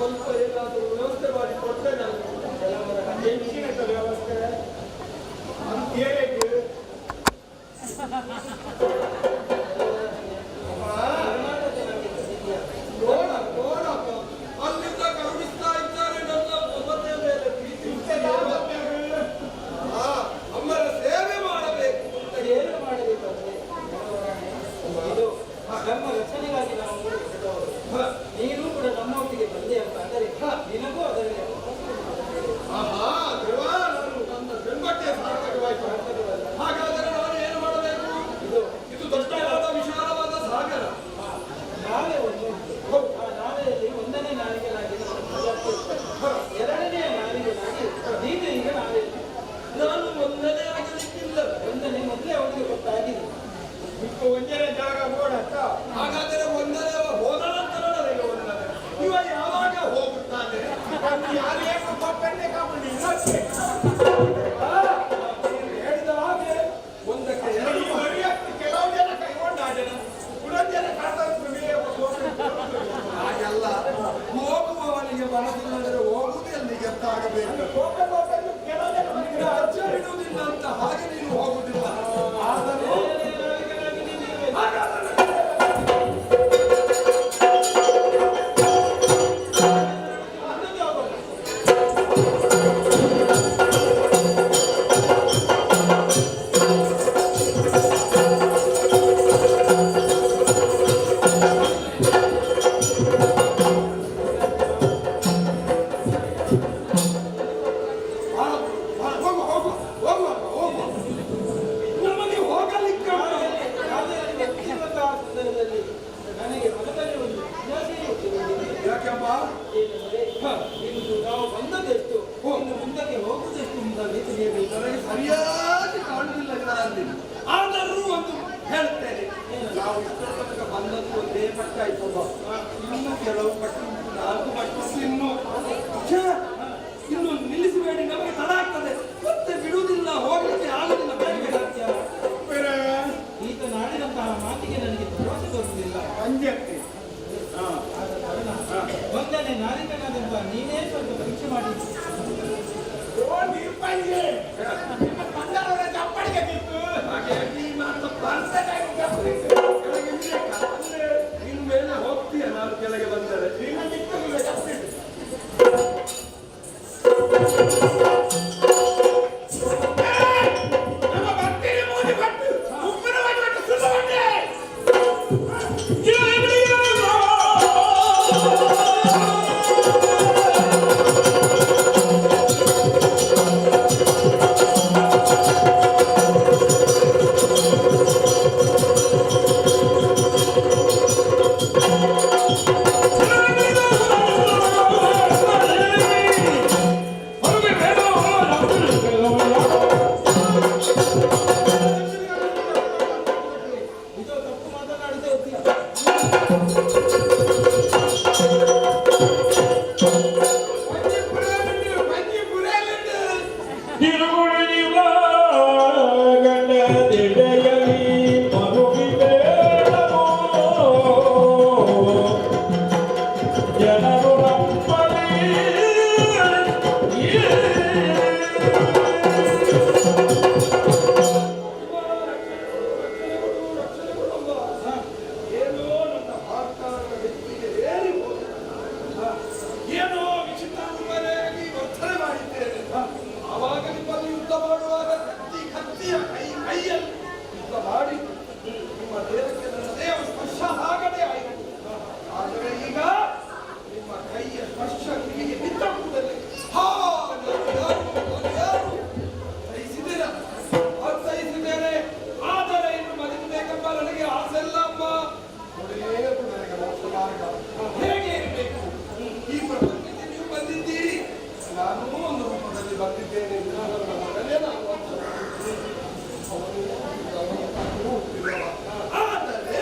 ಸ್ವಲ್ಪ ಏನಾದರೂ ವ್ಯವಸ್ಥೆ ಮಾಡಿ ಕೊಟ್ಟರೆ ನಾನು. ಹೆಚ್ಚಿನ ವ್ಯವಸ್ಥೆ ಅಂತ ಹೇಳಿದ್ದು. ನೋಡ ನೋಡಪ್ಪ, ಅಲ್ಲಿಂದ ಕರುಣಿಸ್ತಾ ಇದ್ದಾರೆ ನನ್ನ ಮಮತೆ ಮೇಲೆ ಪ್ರೀತಿ. ಆ, ಅಮ್ಮನ ಸೇವೆ ಮಾಡಬೇಕು ಅಂತ. ಸೇವೆ ಮಾಡಬೇಕಂದ್ರೆ ಇದು ನಮ್ಮ ರಕ್ಷಣೆಗಾಗಿ ನಾವು ಮೂಡಿಸಿದವರು. ನೀನು ಕೂಡ ನಮ್ಮೊಟ್ಟಿಗೆ ಬಂದೆ ಅಂತ ಅಂದರೆ ನಿನಗೂ ಅದರಲ್ಲಿ ಅವಕಾಶ ಉಂಟು. ಆಹಾ ದೇವ, ನಾನು ನನ್ನ ಜನ್ಮಕ್ಕೆ ಸಾರ್ಥಕವಾಯಿತು. ಹಾಗಾದರೆ ನಾನು ಏನು ಮಾಡಬೇಕು? ಇದು ಇದು ದೊಡ್ಡದಾದ ವಿಶಾಲವಾದ ಸಾಗರ. ನಾವೇ ಒಂದು ಉಂಟು. ಆ ನಾವೆಯಲ್ಲಿ ಒಂದನೇ ನಾವಿಕನಾಗಿ ನಮ್ಮ ಪ್ರಜಾಪತಿ ಇರ್ತಾನೆ. ಎರಡನೇ ನಾವಿಕನಾಗಿ ನೀನು ಈಗ ನಾವೇ. ನಾನು ಒಂದನೇ ಆಗಲಿಕ್ಕಿಲ್ಲ. ಒಂದನೇ ಮೊದಲೇ ಅವನಿಗೆ ಗೊತ್ತಾಗಿದೆ. ಇಪ್ಪ ಒಂಜನೇ ಜಾಗ ನೋಡತ್ತ. ಹಾಗಾದರೆ ಒಂದನೇ ಹೋದ ನಂತರ ನನಗೆ ಒಂದನೇ. ಇವ ಯಾವಾಗ ಹೋಗುತ್ತಾನೆ? ಯಾರು ಏನು ಕೊಟ್ಟಂಡೆ ಕಾಪಡಿ. ನೀನು ಹೇಳಿದ ಹಾಗೆ ಒಂದಕ್ಕೆ ಎರಡು. ಕೆಲವು ಜನ ಕೈಗೊಂಡ ಜನ ಕುಡೊಂದು ಜನ ಕಾಡ್ತಾ. ಹಾಗೆಲ್ಲ ಹೋಗುವವನಿಗೆ ಮನಸ್ಸಿಲ್ಲದರೆ ಹೋಗುವುದು ಎಲ್ಲಿಗೆ ಅಂತ ಆಗಬೇಕು. ಕೆಲವು ಜನ ನಿನಗೆ ಅರ್ಜಿ ಇಡುವುದಿಲ್ಲ ಅಂತ ಹಾಗೆ ನೀನು ಹೋಗುವುದಿಲ್ಲ. ಆದರೂ ಎರಡನೇ ನಾವಿಕನಾಗಿ ನೀನು ಇರಬೇಕು. ಹಾಗಾದರೆ ಹೋಗು ಹೋಗು ಹೋಗುವ ಹೋಗುವ, ನಮಗೆ ಹೋಗಲಿಕ್ಕೆ ಉಂಟು. ಕಾವ್ಯದಲ್ಲಿ ಬಂದಿರುವಂತಹ ಸಂದರ್ಭದಲ್ಲಿ ನನಗೆ ಮನದಲ್ಲಿ ಒಂದು ಜಿಜ್ಞಾಸೆ ಹುಟ್ಟಿಕೊಂಡಿದೆ. ಯಾಕಪ್ಪ? ಏನೆಂದರೆ, ಇಂದು ನಾವು ಬಂದದ್ದೆಷ್ಟು, ಇನ್ನು ಮುಂದಕ್ಕೆ ಹೋಗುವುದೆಷ್ಟು ಎಂಬುದಾಗಿ ತಿಳಿಯಬೇಕು. ನನಗೆ ಸರಿಯಾಗಿ ಕಾಣುವುದಿಲ್ಲ ಇದರಲ್ಲಿ. ಆದರೂ ಒಂದು ಹೇಳ್ತೇನೆ, ನಾವು ಇಷ್ಟರ ತನಕ ಬಂದದ್ದು ಒಂದೇ ಪಟ್ಟ ಆಯ್ತಲ್ಲ, ಇನ್ನು ಕೆಲವು ಪಟ್ಟು ಉಂಟು, 4 ಪಟ್ಟು ಉಂಟು ಇನ್ನು. ಛೇ, ಇನ್ನು ನಿಲ್ಲಿಸಬೇಡಿ, ನಮಗೆ ತಡ ಆಗ್ತದೆ, ಮತ್ತೆ ಬಿಡುವುದಿಲ್ಲ, ಹೋಗ್ಲಿಕ್ಕೆ ಆಗುದಿಲ್ಲ, ಬೇಗ ಬೇಗ. ಈತ ನಾಡಿದಂತಹ ಮಾತಿಗೆ ನನಗೆ ಭರವಸೆ ಬರುವುದಿಲ್ಲ. ಒಂಜೆ. ಆದ ಕಾರಣ ಒಂದನೇ ನಾವಿಕನಾದಂತಹ ನೀನೇ ಸ್ವಲ್ಪ ಪರೀಕ್ಷೆ ಮಾಡಿ. ಓ ನಿರ್ಪಂಜೆ ನಿಮ್ಮ ಬಂದವರ ಚಪ್ಪಡಿಗೆ ಬಿತ್ತು. ಹಾಗೆ ಈ ಮಾತಪ್ಪ. ಅಂತ ಟೈಮ್ ಚಪ್ಪಡಿ. ಕೆಳಗೆ ಇಳಿಯಕ್ಕ? ಅಂದ್ರೆ ನೀನು ಮೇಲೆ ಹೋಗ್ತೀಯ, ನಾನು ಕೆಳಗೆ ಬಂದರೆ. ನಿನ್ನ ಬಿಟ್ಟು ಚಪ್ಪಡಿ. ನಮ್ಮ ಭಕ್ತಿಗೆ ಮೋದಿ ಭಟ್ಟು ಉಪ್ಪಿನ ಭಟ್ಟು ಸುಳ್ಳು ಬಂಡೆ. ಇದು ತಪ್ಪು ಮಾತನಾಡುತ್ತಾ ಇರ್ತೀಯ. ಪಂಜಿ ಪುರಾಲಿಂಡು, ಪಂಜಿ ಪುರಾಲಿಂಡು. ಜನರು ನಂಬಲಿ. ರಕ್ಷಣೆ ಕೊಡು, ರಕ್ಷಣೆ ಕೊಡಮ್ಮ. ಏನೋ ನನ್ನ ಭಾರ್ತಾರನ ವ್ಯಕ್ತಿಗೆ ಏರಿ ಹೋದೆ. ಏನೋ ವಿಚಿತ್ರವಾಗಿ ವರ್ತನೆ ಮಾಡಿದ್ದೇನೆ. ಆವಾಗ ನಿಮ್ಮಲ್ಲಿ ಯುದ್ಧ ಮಾಡುವಾಗ ಕತ್ತಿ ಕತ್ತಿಯ ಕೈ ಕೈಯಲ್ಲಿ ಯುದ್ಧ ಮಾಡಿ ನಿಮ್ಮ ದೇಹಕ್ಕೆ ನನ್ನ ದೇಹ ಸ್ಪರ್ಶ ಆಗದೆ ಆಯಿತು. ಆದರೆ ಈಗ ನಿಮ್ಮ ಕೈಯ ಸ್ಪರ್ಶ ಕಿವಿಗೆ ಬಿದ್ದ ಕೂಡಲೇ, ಹಾ, ನಾನು ಯಾರು, ನಾನು ಯಾರು ಅರ್ಥೈಸಿದ್ದೀರ, ಅರ್ಥೈಸಿದ್ದೇನೆ. ಆದರೆ ಇನ್ನು ಬದುಕಬೇಕಪ್ಪ ನನಗೆ ಆಸೆ ಇಲ್ಲ ಅಮ್ಮ. ಕೊಡಲೇಬೇಕು ನನಗೆ ಮೋಕ್ಷ ಮಾರ್ಗ. ಹೇಗೆ ಇರಬೇಕು? ಈ ಪ್ರಪಂಚಕ್ಕೆ ನೀವು ಬಂದಿದ್ದೀರಿ, ನಾನು ಒಂದು ರೂಪದಲ್ಲಿ ಬಂದಿದ್ದೇನೆ. ನನ್ನ ಮಗನೇ ನಾನು ಅಂತ. ಅವನು ಅವನು ಹುಟ್ಟಿದವ. ಆದರೆ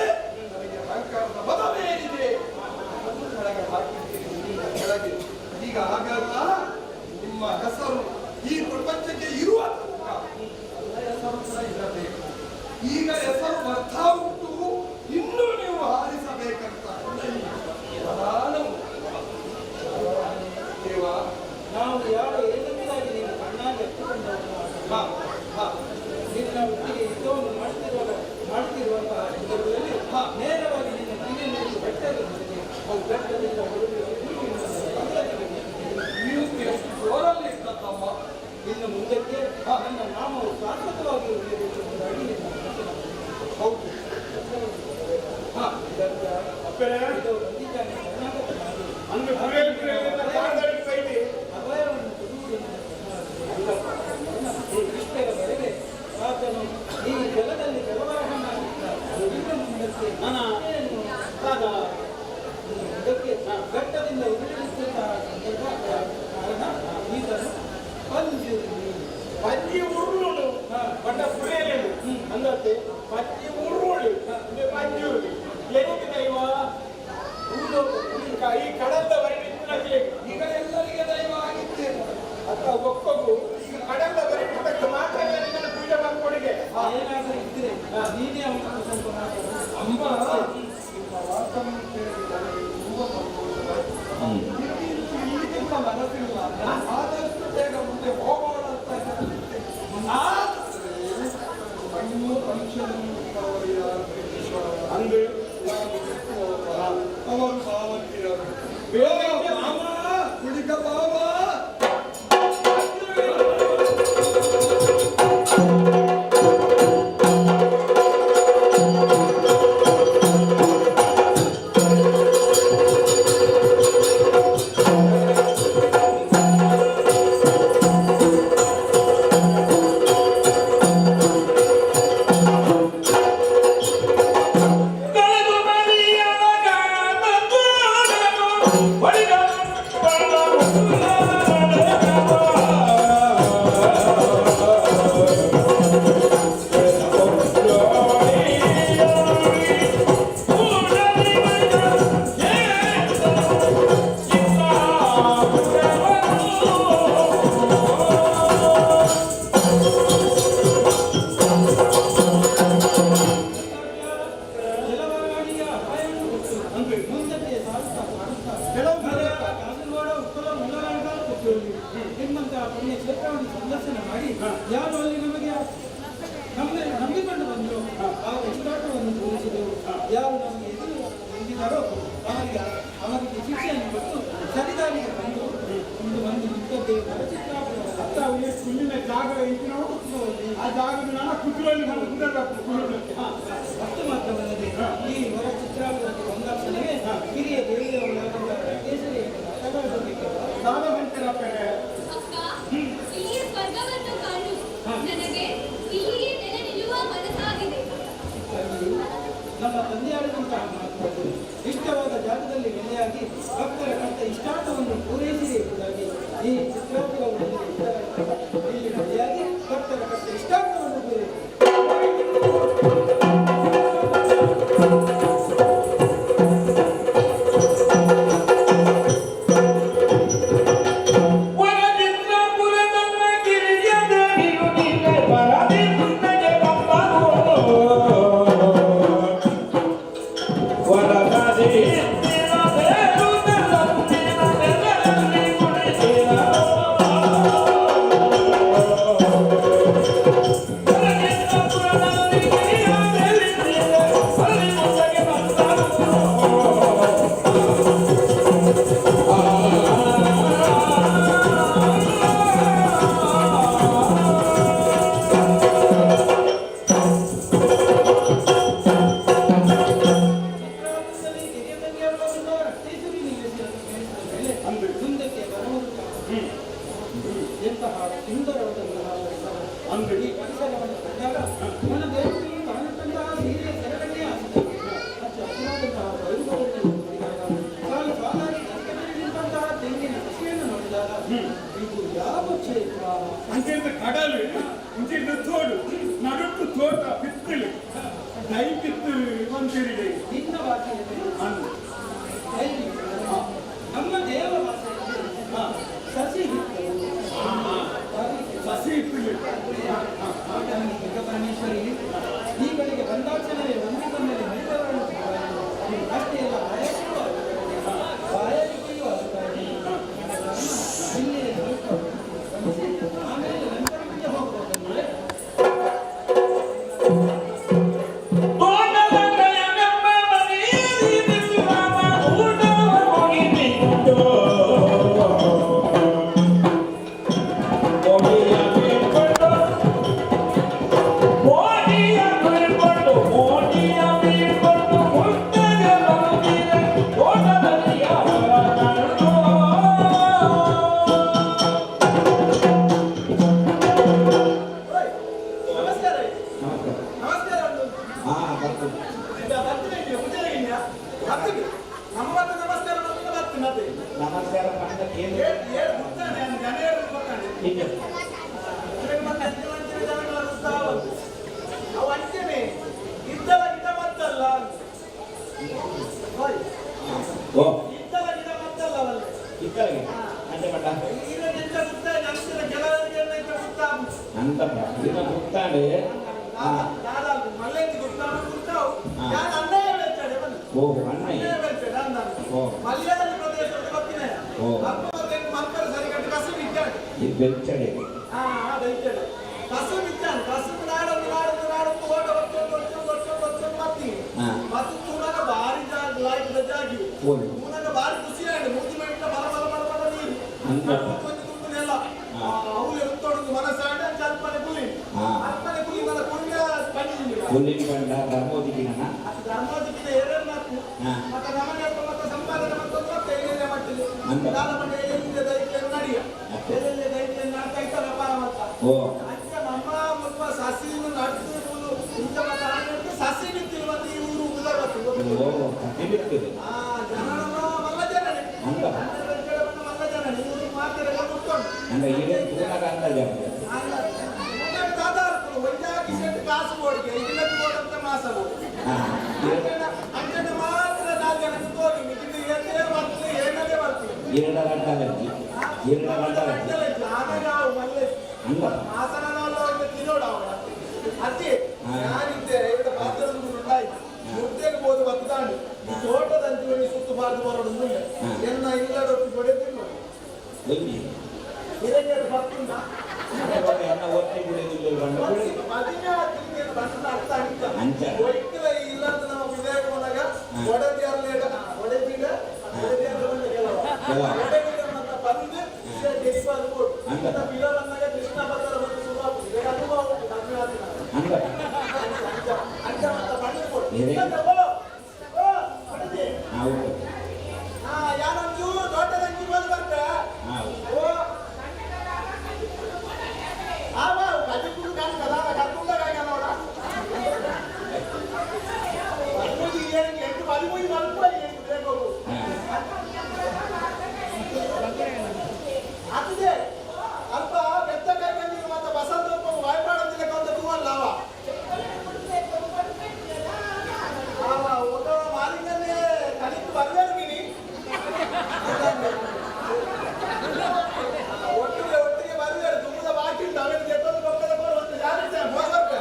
ನನಗೆ ಅಹಂಕಾರದ ಮದವೇನಿದೆ, ಅದನ್ನು ಕೆಳಗೆ ಹಾಕಿದ್ದೀರಿ ನಿಮ್ಮ ಕೆಳಗೆ. ಈಗ ಹಾಗಲ್ಲ, ನಿಮ್ಮ ಹೆಸರು ಈ ಪ್ರಪಂಚಕ್ಕೆ ಇರುವ ತನಕ ನನ್ನ ಹೆಸರು ಕೂಡ ಇರಬೇಕು. ಈಗ ಹೆಸರು ಬರ್ತಾ ಉಂಟು, ಇನ್ನೂ ನೀವು ಹಾರಿಸಬೇಕಂತ ನನ್ನ ಈ ಪ್ರಧಾನ ಉಂಟು. ಬೆಟ್ಟದಿಂದ ಹೊರಗೆ ನೀವು ಎಷ್ಟು ಜೋರಲ್ಲಿ ಇದ್ದದ್ದಮ್ಮ. ಇನ್ನು ಮುಂದಕ್ಕೆ ನನ್ನ ನಾಮವು ಶಾಶ್ವತವಾಗಿ ಉಳಿಯಬೇಕು ಎಂಬುದಾಗಿ ನಿನ್ನ ವಚನ. ಹೌದು. ಅಪ್ಪರೇ ಇದು ಬಂದಿದ್ದಾನೆ ಶರಣಾಗತ ಮಾಡಿ ಅಂದು ಗುರಿಯಲ್ಲಿ ಗುರಿಯಲ್ಲಿ ಕಾದಾಡಿ ಕೈಲಿ ಅಭಯವನ್ನು ಕೊಡುವುದೆಂದು ಇಷ್ಟರವರೆಗೆ ಆತನು ಈ ಜಲದಲ್ಲಿ ಜಲವಾಹನಾಗಿದ್ದ. ಇನ್ನು ಮುಂದಕ್ಕೆ ಏನು ಆದ ಇನ್ನು ಮುಂದಕ್ಕೆ ಘಟ್ಟದಿಂದ ಉರುಳಿಬಿದ್ದಂತಹ ಸಂದರ್ಭ ಕಾರಣ ಈತನು ಪಂಜುರ್ಲಿ. ಪಂಜಿ ಉರುಳು ಬಣ್ಣ ಪುರಿಯಲೇನು ಅಂದತ್ತೆ ಪಂಜಿ ಉರುಳು ಇದು ಪಂಜುರ್ಲಿ ಏನಕ್ಕೆ ದೈವ ಈ ಕಡಲ್ದ ಬರಿ ಈಗ ಎಲ್ಲರಿಗೆ ದೈವ ಆಗಿದ್ದೇನೆ. ಅಥವಾ ಒಕ್ಕಗು ಈಗ ಕಡಲ್ದ ಬರಿ ಮಾತ್ರ ಪೂಜೆ ಮಾಡ್ಕೊಡಿಗೆ. ಏನಾದರೂ ಇದ್ರೆ ನೀನೇ ಅವನನ್ನು ಸ್ವಲ್ಪ ಮಾತಾಡು. ಅಮ್ಮ, ನಿಮ್ಮ ಮಾತನ್ನು ಕೇಳಿ ನನಗೆ ತುಂಬ ಸಂತೋಷವಾಯಿತು. ಇಲ್ಲಿ ನಿಲ್ಲಿಕ್ಕಿಂತ ಮನಸ್ಸಿಲ್ಲ. ಆದಷ್ಟು ಬೇಗ ಮುಂದೆ ಹೋಗೋಣ ಅಂತ ಹೇಳಿದ್ದೆ. ಆದರೆ ಇನ್ನೂ ಪಂಚಮುಖವರು ಯಾರು ಈಶ್ವರ ಅಂದು ನಾನು ಬಿಟ್ಟುವವರ ಅವರು ಭಾವಂತಿರರು. ಮಾಮ ಕುಡಿಕ ಬಾವ. ಜಲವರಾಣಿಯ ಅಪಾಯವನ್ನು ಕೊಟ್ಟು ಮುಂದಕ್ಕೆ ಸಾಗುತ್ತಾ ಸಾಗುತ್ತಾ ಕಾಸರಗೋಡ ಉತ್ತರ ಮುಳ್ಳರಾಯಣ ಕೊಟ್ಟುಕೊಳ್ಳಿ ನಿಮ್ಮಂತಹ ಪುಣ್ಯ ಕ್ಷೇತ್ರವನ್ನು ಸಂದರ್ಶನ ಮಾಡಿ ಯಾರು ಅಲ್ಲಿ ನಮಗೆ ನಮ್ಮ ನಂಬಿಕೊಂಡು ಬಂದರು ಅವರ ಇಷ್ಟಾರ್ಥವನ್ನು ಪೂರೈಸಿದೆವು. ಯಾರು ನಮಗೆ ಎದುರು ನಿಂತಿದ್ದಾರೋ ಅವರಿಗೆ ಅವರಿಗೆ ಶಿಕ್ಷೆಯನ್ನು ಕೊಟ್ಟು ಸರಿದಾರಿಗೆ ಬಂದು ಒಂದು ಬಂದು ನಿಂತದ್ದೇ ವರಚಿತ್ರಾಪುರ. ಅತ್ತ ಕುಲ್ಲಿನ ಜಾಗ ಇಂಚಿನ ಆ ಜಾಗದ ನಾನು ಕುದುರೆಯಲ್ಲಿ ನಾನು ಕುದುರೆ ಕುದುರೆ. ಅಷ್ಟು ಮಾತ್ರವಲ್ಲದೆ ಈ ವರ ಚಿತ್ರಾಪುರಕ್ಕೆ ಬಂದಾಕ್ಷಣವೇ ಹಿರಿಯ ದೇವಿಯವರಾದಂತಹ ಕೇಸರಿ ಸಾಲ ಹೇಳ್ತೀರಪ್ಪರೆ. ಅಕ್ಕ, ಇಲ್ಲಿಯ ಸ್ವರ್ಗವನ್ನು ಕಂಡು ನನಗೆ ಇಲ್ಲಿಯೇ ನೆಲೆ ನಿಲ್ಲುವ ಮನಸ್ಸಾಗಿದೆ. ನಮ್ಮ ತಂದೆಯಾಡಿದಂತಹ ಮಾತುಗಳು ಇಷ್ಟವಾದ ಜಾಗದಲ್ಲಿ ನೆಲೆಯಾಗಿ ಭಕ್ತರ ಕಟ್ಟ ಇಷ್ಟಾರ್ಥವನ್ನು ಪೂರೈಸಿದೆ ಎಂಬುದಾಗಿ ಈ ಚಿತ್ರಾಪುರವು ನನಗೆ ಇಷ್ಟವಾಯಿತು. ಇಲ್ಲಿ ನೆಲೆಯಾಗಿ ಭಕ್ತರ ಕಟ್ಟ ಇಷ್ಟಾರ್ಥವನ್ನು ಪೂರೈಸಿದೆ. ಚಿತ್ರಾಪುರದಲ್ಲಿ ಕಿರಿಯ ತಂದೆಯವರಾದಂತಹ ರಕ್ತೇಶ್ವರಿ ನಿಲ್ಲಿಸಿದ ಮೇಲೆ ಮುಂದಕ್ಕೆ ಬರುವುದು ಎಂತಹ ಸುಂದರವಾದಂತಹ ಪರಿಸರ. ಈ ಪರಿಸರವನ್ನು ಕಂಡಾಗ ನನ್ನ ದೇವತೆಯು ತಾನಿಟ್ಟಂತಹ ಸೀರೆಯ ಸೆರಗನ್ನೇ ಹಾಸಿದೆ. ಹಚ್ಚ ಹಸಿರಾದಂತಹ ಬಯಲುಗಳನ್ನು ನೋಡಿದಾಗ, ಸಾಲು ಸಾಲಾಗಿ ಕಟ್ಟೆಯಲ್ಲಿ ನಿಂತಹ ತೆಂಗಿನ ಕೃಷಿಯನ್ನು ನೋಡಿದಾಗ ಇದು ಯಾವ ಕ್ಷೇತ್ರ? ಅಂಚಿಂದ ಕಡಲು, ಇಂಚಿಂದ ತೋಡು, ನಡುಟ್ಟು ತೋಟ ಪಿತ್ತಲು ದೈ ಪಿತ್ತಲು ಒಂದಿರಿಗೆ. ನಿನ್ನ ಭಾಷೆಯಲ್ಲಿ ಅಂದು ದೈವಿ. ನಮ್ಮ ದೇವ ಭಾಷೆಯಲ್ಲಿ ಸಸಿ ಹಿತ್ತಲು. ಸಸಿ ಹಿತ್ತಲು. ಪರಮೇಶ್ವರಿ ಈ ಕಡೆಗೆ ಬಂದಾಕ್ಷಣವೇ ನಂಬಿಕೊಂಡಲ್ಲಿ ಮೈದವರನ್ನು ಅಷ್ಟೇ ಅಲ್ಲ, ಬಾಯಾರಿಕೆಯೂ ಆಗುತ್ತದೆ. ಬಾಯಾರಿಕೆಯೂ ಆಗುತ್ತಾರೆ. ಇಲ್ಲಿ ಸ್ವಲ್ಪ ವಿಶ್ರಮಿಸಿ, ಆಮೇಲೆ ನಂತರ ಮುಂದೆ ಹೋಗಬಹುದು. ತೋಟದ ಕಯನೆಂಬ ಮನೆಯಲ್ಲಿ ನಿಲ್ಲುವ ಪಂಡತೆ. ನಮಸ್ಕಾರ ಪಂಡ ಕೇಂದ್ರ. ಏರ್ ಗುರ್ತಾನೆ ಜನ ಏರ್ ಗೊತ್ತಾನೆ. ಈಗ ಮತ್ತೆ ಅಂಚಿನ ಜನಗಳ ಉತ್ಸಾಹ ಅವು ಅಂಚನೆ ಇದ್ದಲ ಗಿಡ ಮತ್ತಲ್ಲ. ಹೋಯ್. ಓ. ಇದ್ದಲ ಗಿಡ ಮತ್ತಲ್ಲ ಅವಲ್ಲಿ. ಇತ್ತಲಗೆ ಅಂಚೆ ಪಂಡ. ಈಗ ಎಂತ ಗುರ್ತಾ ಅಂಚಿನ ಕೆಲವರಿಗೆ ಎಂತ ಗುರ್ತಾ. ಅಂತ ಈಗ ಗುರ್ತಾಂಡು. ದಾದಾಲು ಮಲ್ಲೆಂದು ಗುರ್ತಾ ಗುರ್ತಾವು. ಯಾರು ಅಣ್ಣಯ್ಯ ಬೆಳ್ತಾಡೆ ಬಂದು. ಓ ಅಣ್ಣಯ್ಯ. ಅಣ್ಣಯ್ಯ ಬೆಳ್ತಾಡೆ ಅಂದ. ಓ. ಮಲ್ಯಾದ ಪ್ರದೇಶದ ಬತ್ತಿನ. ಓ. ಅಲ್ಪ ಮತ್ತೆ ಮಲ್ಪರ ಸರಿಗಟ್ಟು ಕಸು ಬಿದ್ದಾನೆ. ಈ ಬೆಳ್ಚಡೆ. ಹಾ ಹಾ ಬೆಳ್ತಾಡೆ. ಕಸು ಬಿದ್ದಾನೆ. ಕಸು ನಾಡೊಂದು ನಾಡೊಂದು ನಾಡೊಂದು ಓಟ ಒತ್ತೊಂದು ಒತ್ತೊಂದು ಒತ್ತೊಂದು ಒತ್ತೊಂದು ಮತ್ತಿ. ಮತ್ತು ತೂನಾಗ ಭಾರಿ ಜಾಗ ಲೈಟ್ ಜಾಗಿ. ಓ. ತೂನಾಗ ಭಾರಿ ಖುಷಿ ಆಯ್ತು. ಮೂತಿ ಮೈಟ್ಲ ಬಲ ಬಲ ಬಲ ಬಲ ನೀರು. ಅಂತ. ಒಂದು ತುಂಬುನೆಲ್ಲ. ಅವು ಎತ್ತೊಡದು ಮನಸ್ಸಾಂಡ ಅಲ್ಪನೆ ಕುಲಿ. ಅಲ್ಪನೆ ಕುಲಿ ನನ್ನ ಕುಲಿನ ಪಂಡಿಲ್ಲ. ಹುಲ್ಲಿನ ಬಂಡ ಧರ್ಮೋದಿಗಿನ. ಅದು ಧರ್ಮೋದಿಗಿನ ಎರಡು ಮಾತು. ಮತ್ತೆ ನಮಗೆ ಮತ್ತೆ ಸಂಪಾದನೆ ಮತ್ತು ಮತ್ತೆ ಎಲ್ಲೆಲ್ಲೇ ಮಟ್ಟಿಲ್ಲ. ಅಂತ. ದಾನ ಮಂಡ ಎಲ್ಲೆಲ್ಲಿಂದ ದೈತ್ಯ ನಡಿಯ. ಎಲ್ಲೆಲ್ಲೇ ದೈತ್ಯ ನಾಡ್ತಾ ಇತ್ತ ವ್ಯಾಪಾರ ಮತ್ತ. ಓ. ಅಂಚ ನಮ್ಮ ಮುಲ್ಪ ಸಸಿಯನ್ನು ನಡ್ದು ಮೂಲು ಇಂಥ ಮತ್ತೆ ಆನೆಂಟು ಸಸಿ ಬಿತ್ತಿಲ್ಲ ಮತ್ತೆ ಈ ಊರು ಉದರ ಬರ್ತದೆ. ಓ ಕತೆ ಬಿತ್ತದೆ. ಆ ಜನನ ಮಲ್ಲ ಜನನೇ. ಅಂತ. ಮಲ್ಲ ಜನನೇ. ಊರು ಮಾತೆಲ್ಲ ಮುಟ್ಕೊಂಡು. ಅಂದ್ರೆ ಈಗ ತೂನಾಗ ಅಂದಾಜು ಆಗ್ತದೆ. ಕಾಸು ಬೋಡಿಗೆ ಇಲ್ಲಕ್ಕೆ ಬೋಡಂತ ಮಾಸ ಬೋಡು. ಅಂಚನೆ ಮಾತ್ರ ನಾಲ್ಕು ಜನಕ್ಕೆ ತೋರಿ ಮಿಕ್ಕಿದ್ದು ಏನೇ ಬರ್ತದೆ ಏನದೇ ಬರ್ತದೆ. ಎರಡರ ಅಡ್ಡಲಜ್ಜಿ. ಎರಡರ ಅಡ್ಡಲಜ್ಜಿ. ಆಮೇಲೆ ಅವು ಮಲ್ಲೆ ಅಂದ. ಮಾಸನ ತಿನ್ನೋಡು ಅವ ಅತ್ತಿ ನಾನಿದ್ದೆ ಇವಡ ಪಾತ್ರ ಉಂಟಾಯ್ತು ಮುದ್ದೆಗೆ ಬೋದು ಬತ್ತದಾಂಡು ಈ ತೋಟದ ಅಂಚಿನ ಸುತ್ತು ಬಾರ್ದು ಬರೋಡು ಮುಂದೆ ಎನ್ನ ಇಲ್ಲಡೊಟ್ಟು ಕೊಡೆ ತಿನ್ನೋಡು. ಒಂಜಿ. ಹಿರಣ್ಯರು ಬರ್ತುಂಡ. ಎನ್ನ ಒತ್ತಿ ಬಿಡೋದಿಲ್ಲ ಬಂಡ ಬಿಡು. ಮದಿಮೆ ತಿಂದಿನ ಬಣ್ಣ ಅರ್ಥ ಅಂಚ. ಅಂಚ. ಒಯ್ಕಲ ಇಲ್ಲ ಅಂತ ನಮ್ಮ ವಿಜಯ ಬಂದಾಗ ಒಡದಿಯರ್ಲೇಡ ಒಡೆದಿಡ ಒಡೆದಿಯರ್ಲ ಬಂದ ಕೆಲವ. ಕೆಲವ. ಒಡೆದಿಡ ಮತ್ತ ಬಂದು ವಿಷಯ ಗೆಡಿಪಾದು ಕೊಡು. ಅಂದ. ಅಂತ ಬಿಲ ಬಂದಾಗ ಕೃಷ್ಣ ಭದ್ರ ಬಂದು ಶುರು ಆಗ್ತದೆ. ಈಗ ಅನುಭವ ಉಂಟು ಮದುವೆ ಆದ ಅಂದ. ಅಂಚ ಅಂಚ ಅಂಚ ಮತ್ತ ಬಣ್ಣ ಕೊಡು. ಏನೇ? ಅಂಚ ಓ ಓ ಒಡೆದಿ. ಹೌದು. ಹಾ ಯಾರೊಂಚೂರು ತೋಟದಂಚಿ ಬಂದು ಬರ್ತ. ಹೌದು. ಓ ಆವ ಕಜಿಪುಡು ಕಾಣ್ ಕದಾನ ಕರ್ಕೊಂಡಾಗ ನೋಡ. 13 ಏಳು 8 13 ಮಲ್ಪ ಎಂಟು ಬೇಕು. ಆಗ್ತದೆ ಅಲ್ಪ ಬೆತ್ತ ಕೈಕಂದಿಗೆ ಮತ್ತೆ ಬಸಂತ ವಾಯ್ಪಾಡಂತಿಲ್ಲ ಕಂತ ತೂವಲ್ಲ ಅವ. ಅವ ಒಬ್ಬ ಮಾಲಿಂಗನ್ನೇ ಕಲಿತು ಬರ್ಬೇರು ಮಿನಿ. ಒಟ್ಟಿಗೆ ಒಟ್ಟಿಗೆ ಬರ್ಬೇರು ತುಂಬದ ಬಾಕಿ ಉಂಟು ಅವನಿಗೆ ಜೆಟ್ಟೊಂದು ಪಕ್ಕದ ಬರುವ ಒಂದು ಜಾಗ್ರತೆ ಹೋಗ್ಬೇಕು.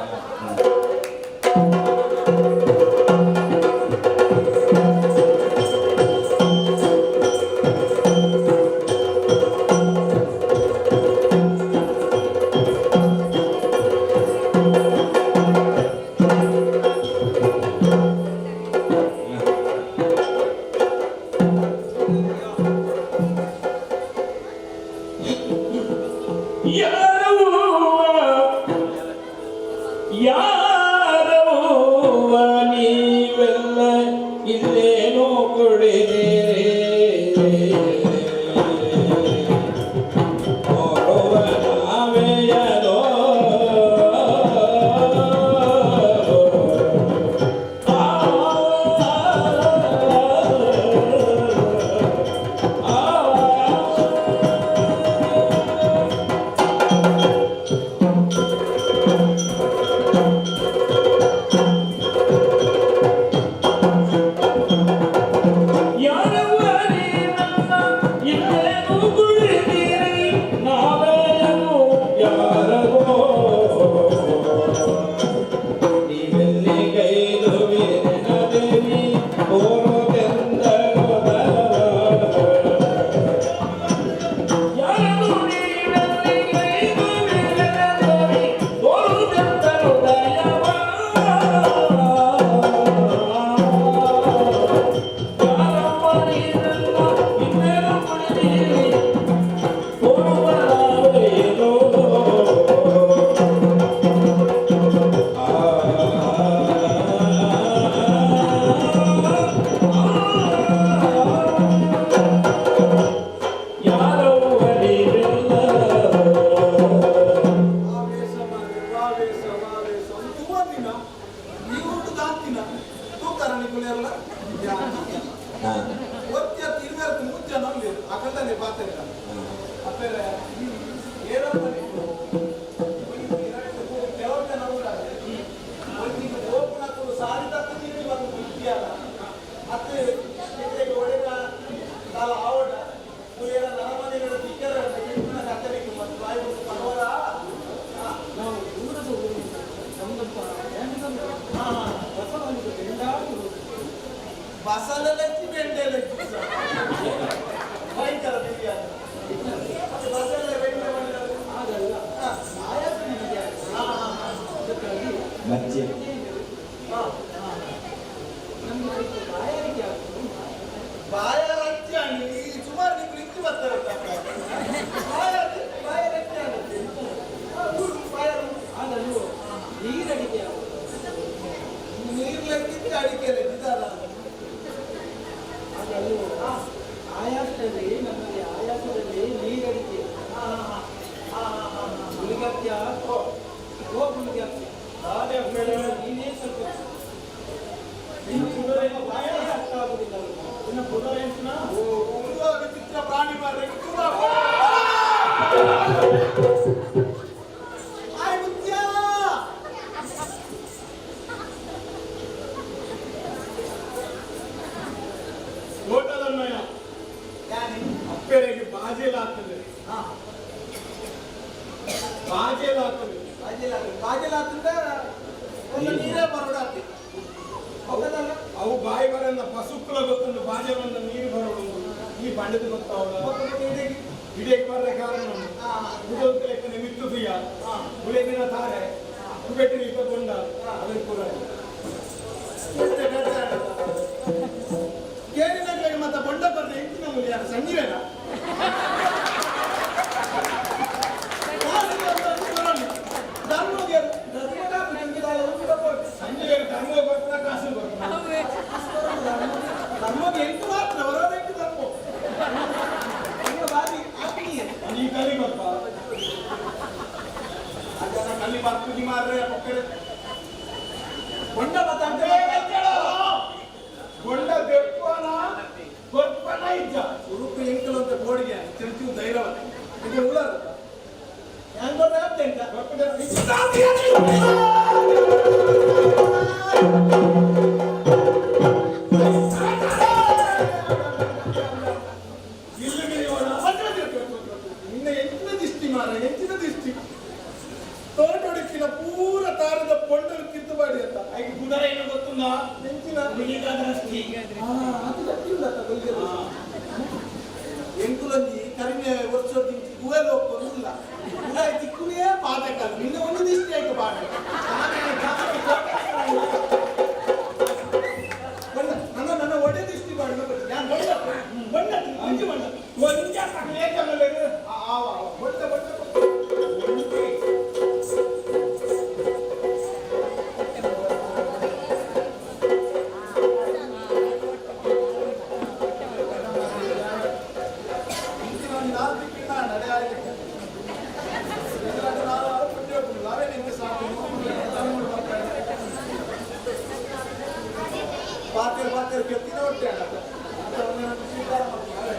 ಯಾರವ್ವ ನೀವೆಲ್ಲ ಇಲ್ಲೇನೋ ಕೊಡಿದಿರಿ ನೋಡುವ ನಾವೇಯನೋ. ಆ ಆ ಆ. ಪಾತ್ರೆ ಅಪ್ಪೆರೆ ಏರಪ್ಪ ಕೆಲವು ಜನ ಒಂದಿಗೆ ಓಪನಕ್ಕೂ ಸಾರಿ ತಕ್ಕ ತಿಂಡಿ ಬಂದು ಕುಳಿತಿಯಲ್ಲ ಅತ್ತೆ ಇದ್ರಿಗೆ ಒಡೆದ ಕಾಲ ಆವಡ ಕುರಿಯರ ನರಮನೆಗಳ ಟಿಕ್ಕರ ಎಂಟಿನ ಕತ್ತಲಿಕ್ಕೆ ಮತ್ತು ಬಾಯಿ ಬಿಟ್ಟು ಪರವರ. ನಾವು ದೂರದ ಊರಿನಿಂದ ನಮ್ಮದಪ್ಪ ಬಸವನಿಗೆ ಬೆಂಡಾಗಿ ಹೋಗುತ್ತೇವೆ. ಬಸಲೆಚ್ಚಿ ಬೆಂಡೆಲೆಚ್ಚಿ ಭಯಂಕರ ಬಿರಿಯಾನಿ ಮತ್ತೆ ಬಸಲೆ ಬೆಂಡೆ ಮಾಡಿದಾಗ ಹಾಗಲ್ಲ, ಆಯಾಸ ನಿಮಗೆ ಆಗಿದೆ. ಅದಕ್ಕಾಗಿ ಮಜ್ಜೆ ನಮಗೆ ಸ್ವಲ್ಪ ಬಾಯಾರಿಕೆ ಆಗ್ತದೆ. ಬಾಯ ರಚ್ಚಿ ಅಣ್ಣಿ ಈ ಸುಮಾರು ನೀವು ನಿಂತು ಬರ್ತಾರೆ. ಬಾಯ ಬಾಯ ರಚ್ಚಿ ಆಗುತ್ತೆ. ಬಾಯ ಆಗಲು ನೀರಡಿಕೆ ಆಗುತ್ತದೆ. ನೀರು ಲೆಕ್ಕಿತ್ತು ಅಡಿಕೆ ಲೆಕ್ಕಿದ್ದಾರ. ಆಗಲು ಆಯಾಸದಲ್ಲಿ ನಮ್ಮಲ್ಲಿ ಆಯಾಸದಲ್ಲಿ ನೀರಡಿಕೆ. ಗುಳಿಗತ್ಯ ಓ ಗುಳಿಗತ್ಯ, ನೀನೇ ಸ್ವಲ್ಪ ನಿನ್ನ ಬಾಯೇ ಅರ್ಥ ಆಗುದಿಲ್ಲ ಅಲ್ವಾ? ಓ ಒಂದು ವಿಚಿತ್ರ ಪ್ರಾಣಿ ಮಾರ್ರೆ. ಆಯ್ ಮುತ್ಯ. ತೋಟದನ್ನಯ್ಯ ಅಪ್ಪೆರೆಗೆ ಬಾಜೆಲ್ ಆಗ್ತದೆ, ಬಾಜೆಲ್ ಆಗ್ತದೆ. ಬಾಜೆಲ್ ಬಾಜೆಲ್ ಆತಂದ್ರೆ ಒಂದು ನೀರೇ ಬರೋಡಾತಿ ಹೌದಲ್ಲ? ಅವು ಬಾಯಿ ಬರಲ್ಲ, ಪಸುಕ್ಕುಲ ಗೊತ್ತುಂಟು. ಬಾಜೆಲ್ ನೀರು ಬರೋಡು ಈ ಬಂಡದ ಗೊತ್ತಾವಲ್ಲ. ಇಡೀ ಬರ್ರೆ ಕಾರಣ ಉದೊಂತ ಲೆಕ್ಕ ಮಿತ್ತು ತುಯ್ಯ ಗುಳೆದಿನ ತಾರೆ ಕುಬೆಟ್ಟಿನ ಇಪ್ಪ ಕೊಂಡ ಅದಕ್ಕೆ ಪೂರ. ಕೇಳಿದಾಗ ಮತ್ತೆ ಬೊಂಡ ಬರ್ರೆ ಎಂಟಿನ ಮೂಲಿ ಯಾರು ಸಂಜೀವೇನ ಸಂಜೆ ಧರ್ಮ ಬರ್ತಾ ಕಾಸು ಬರ್ತಾ. ಧರ್ಮದ ಎಂಟು ಮಾತ್ರ ಬರೋದು ಎಂಟು ಧರ್ಮ ಈಗ ಬಾರಿ ಆತ್ಮೀಯ. ನೀ ಕಲಿ ಬರ್ತಾ. ಅದನ್ನ ಕಲಿ ಬರ್ಪುಜಿ ಮಾರ್ರೆ ಪಕ್ಕಡೆ ಬೊಂಡ ಬತ್ತಾಂತ. ಗೊಂಡ ದೆಪ್ಪನ ಗೊಪ್ಪನ ಇಜ್ಜ. ಉರುಪು ಎಂಕಲು ಅಂತ ಬೋಡಿಗೆ ತಿರುಚು ಧೈರ್ಯವ ಇದು ಉಳ್ಳಾರ ಹೆಂಗ್ ಗೊತ್ತಾಗ್ತದೆ ಎಂತ? ಇಲ್ಲಿಗೆ ಇವನ ನಿನ್ನ ಎಂಟಿನ ದಿಷ್ಟಿ ಮಾರ, ಎಂಟಿನ ದಿಷ್ಟಿ. ತೋಟೊಡಕ್ಕಿನ ಪೂರ ತಾರದ ಪೊಂಡರು ಕಿತ್ತು ಮಾಡಿ ಅಂತ. ಐದು ಕುದರ ಏನು ಗೊತ್ತುಂದ? ಎಂಚಿನ ಗುಳಿಗಾದ್ರಷ್ಟಿ. ಅದು ಗಟ್ಟಿ ಉಂಡತ್ತ ಗುಳಿಗೆ. ಎಂಕುಲೊಂಜಿ ಕರಿಮೆ ವರ್ಷದಿಂಚಿ ಗುವೆಲ್ ಹೋಗ್ಕೊಂಡಿಲ್ಲ ಉಲಾಯಿ ತಿಕ್ಕುನೇ ಪಾತಕಲ್ಲ. ನಿನ್ನ ಒಂದು ದಿಷ್ಟಿ ಆಯ್ತು ಪಾಠ. ನನ್ನ ನನ್ನ ಒಳ್ಳೆ ದಿಷ್ಟಿ ಮಾಡಿ ನಾನು ಬಣ್ಣ ಬಣ್ಣ ಒಂಜಿ ಬಣ್ಣ. ಒಂಜ ಸಕಲೇಕ. ಆ ಬಣ್ಣ ಬಣ್ಣ. ನಾಲ್ಕು ದಿಕ್ಕಿನ ನಡೆ ಆಯ್ತು. ಪಾತ್ರೆ ಪಾತ್ರೆ ಕೆತ್ತಿನ ಹೊಟ್ಟೆ ಸ್ವೀಕಾರ ಮಾಡ್ತಾರೆ.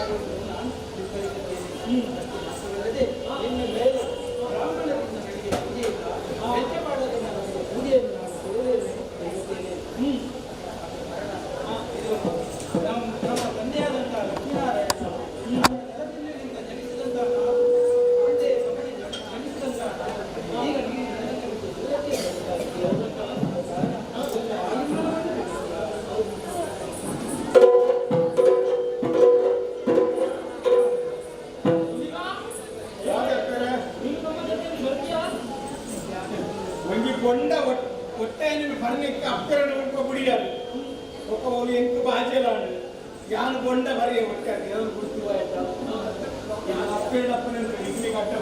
ಕಾರ್ಯವನ್ನು ನಾನು ವಿಸ್ತರಿಸುತ್ತೇನೆ. ಅಷ್ಟು ಮಾತ್ರವಲ್ಲದೆ ಇನ್ನು ಮೇಲೆ ಬ್ರಾಹ್ಮಣರಿಂದ ನನಗೆ ಪೂಜೆ ಇಲ್ಲ. ಬೆಚ್ಚ ಮಾಡದೆ ನಾನು ಪೂಜೆಯನ್ನು ನಾನು ಕೊಡುವುದೇನೆ ತೆಗೆಯುತ್ತೇನೆ. ಇದು ನಮ್ಮ ನಮ್ಮ ತಂದೆಯಾದಂತಹ ಲಕ್ಷ್ಮೀನಾರಾಯಣ ನೆಲದಿಂದ ಜನಿಸಿದಂತಹ ನಾವು, ತಂದೆ ಮಗನಿಗೆ ಜನಿಸಿದಂತಹ ನಾವು, ಈಗ ನೀನು ನನ್ನನ್ನು ಬಿಟ್ಟು ದೂರಕ್ಕೆ ಹೋಗ್ತಾ ಇದೀಯ. ಕಾರಣ ನನ್ನ ಆಲಿಂಗನವನ್ನು ಬಿಟ್ಟಿದ್ದೀಯ. ನೀನು ನಮ್ಮ ಜೊತೆಯಲ್ಲಿ ಬರ್ತೀಯಾ? ಒಂಜಿ ಬೊಂಡ ಒಟ್ಟೆ ಬರ್ನಿಕ್ಕೆ ಅಪ್ಪರಣ ಉಂಟು ಬುಡಿಯಾರು ಒಕ್ಕ ಓಲಿ ಎಂಕು ಬಾಜೆಲಾಂಡು ಯಾನು ಬೊಂಡ ಬರೆಯ ಒಟ್ಟೆ ಯಾರು ಗುರ್ತು ಆಯ್ತಾ ಯಾನು ಅಪ್ಪರಣ ಅಪ್ಪನ ಇಡ್ಲಿ ಕಟ್ಟ.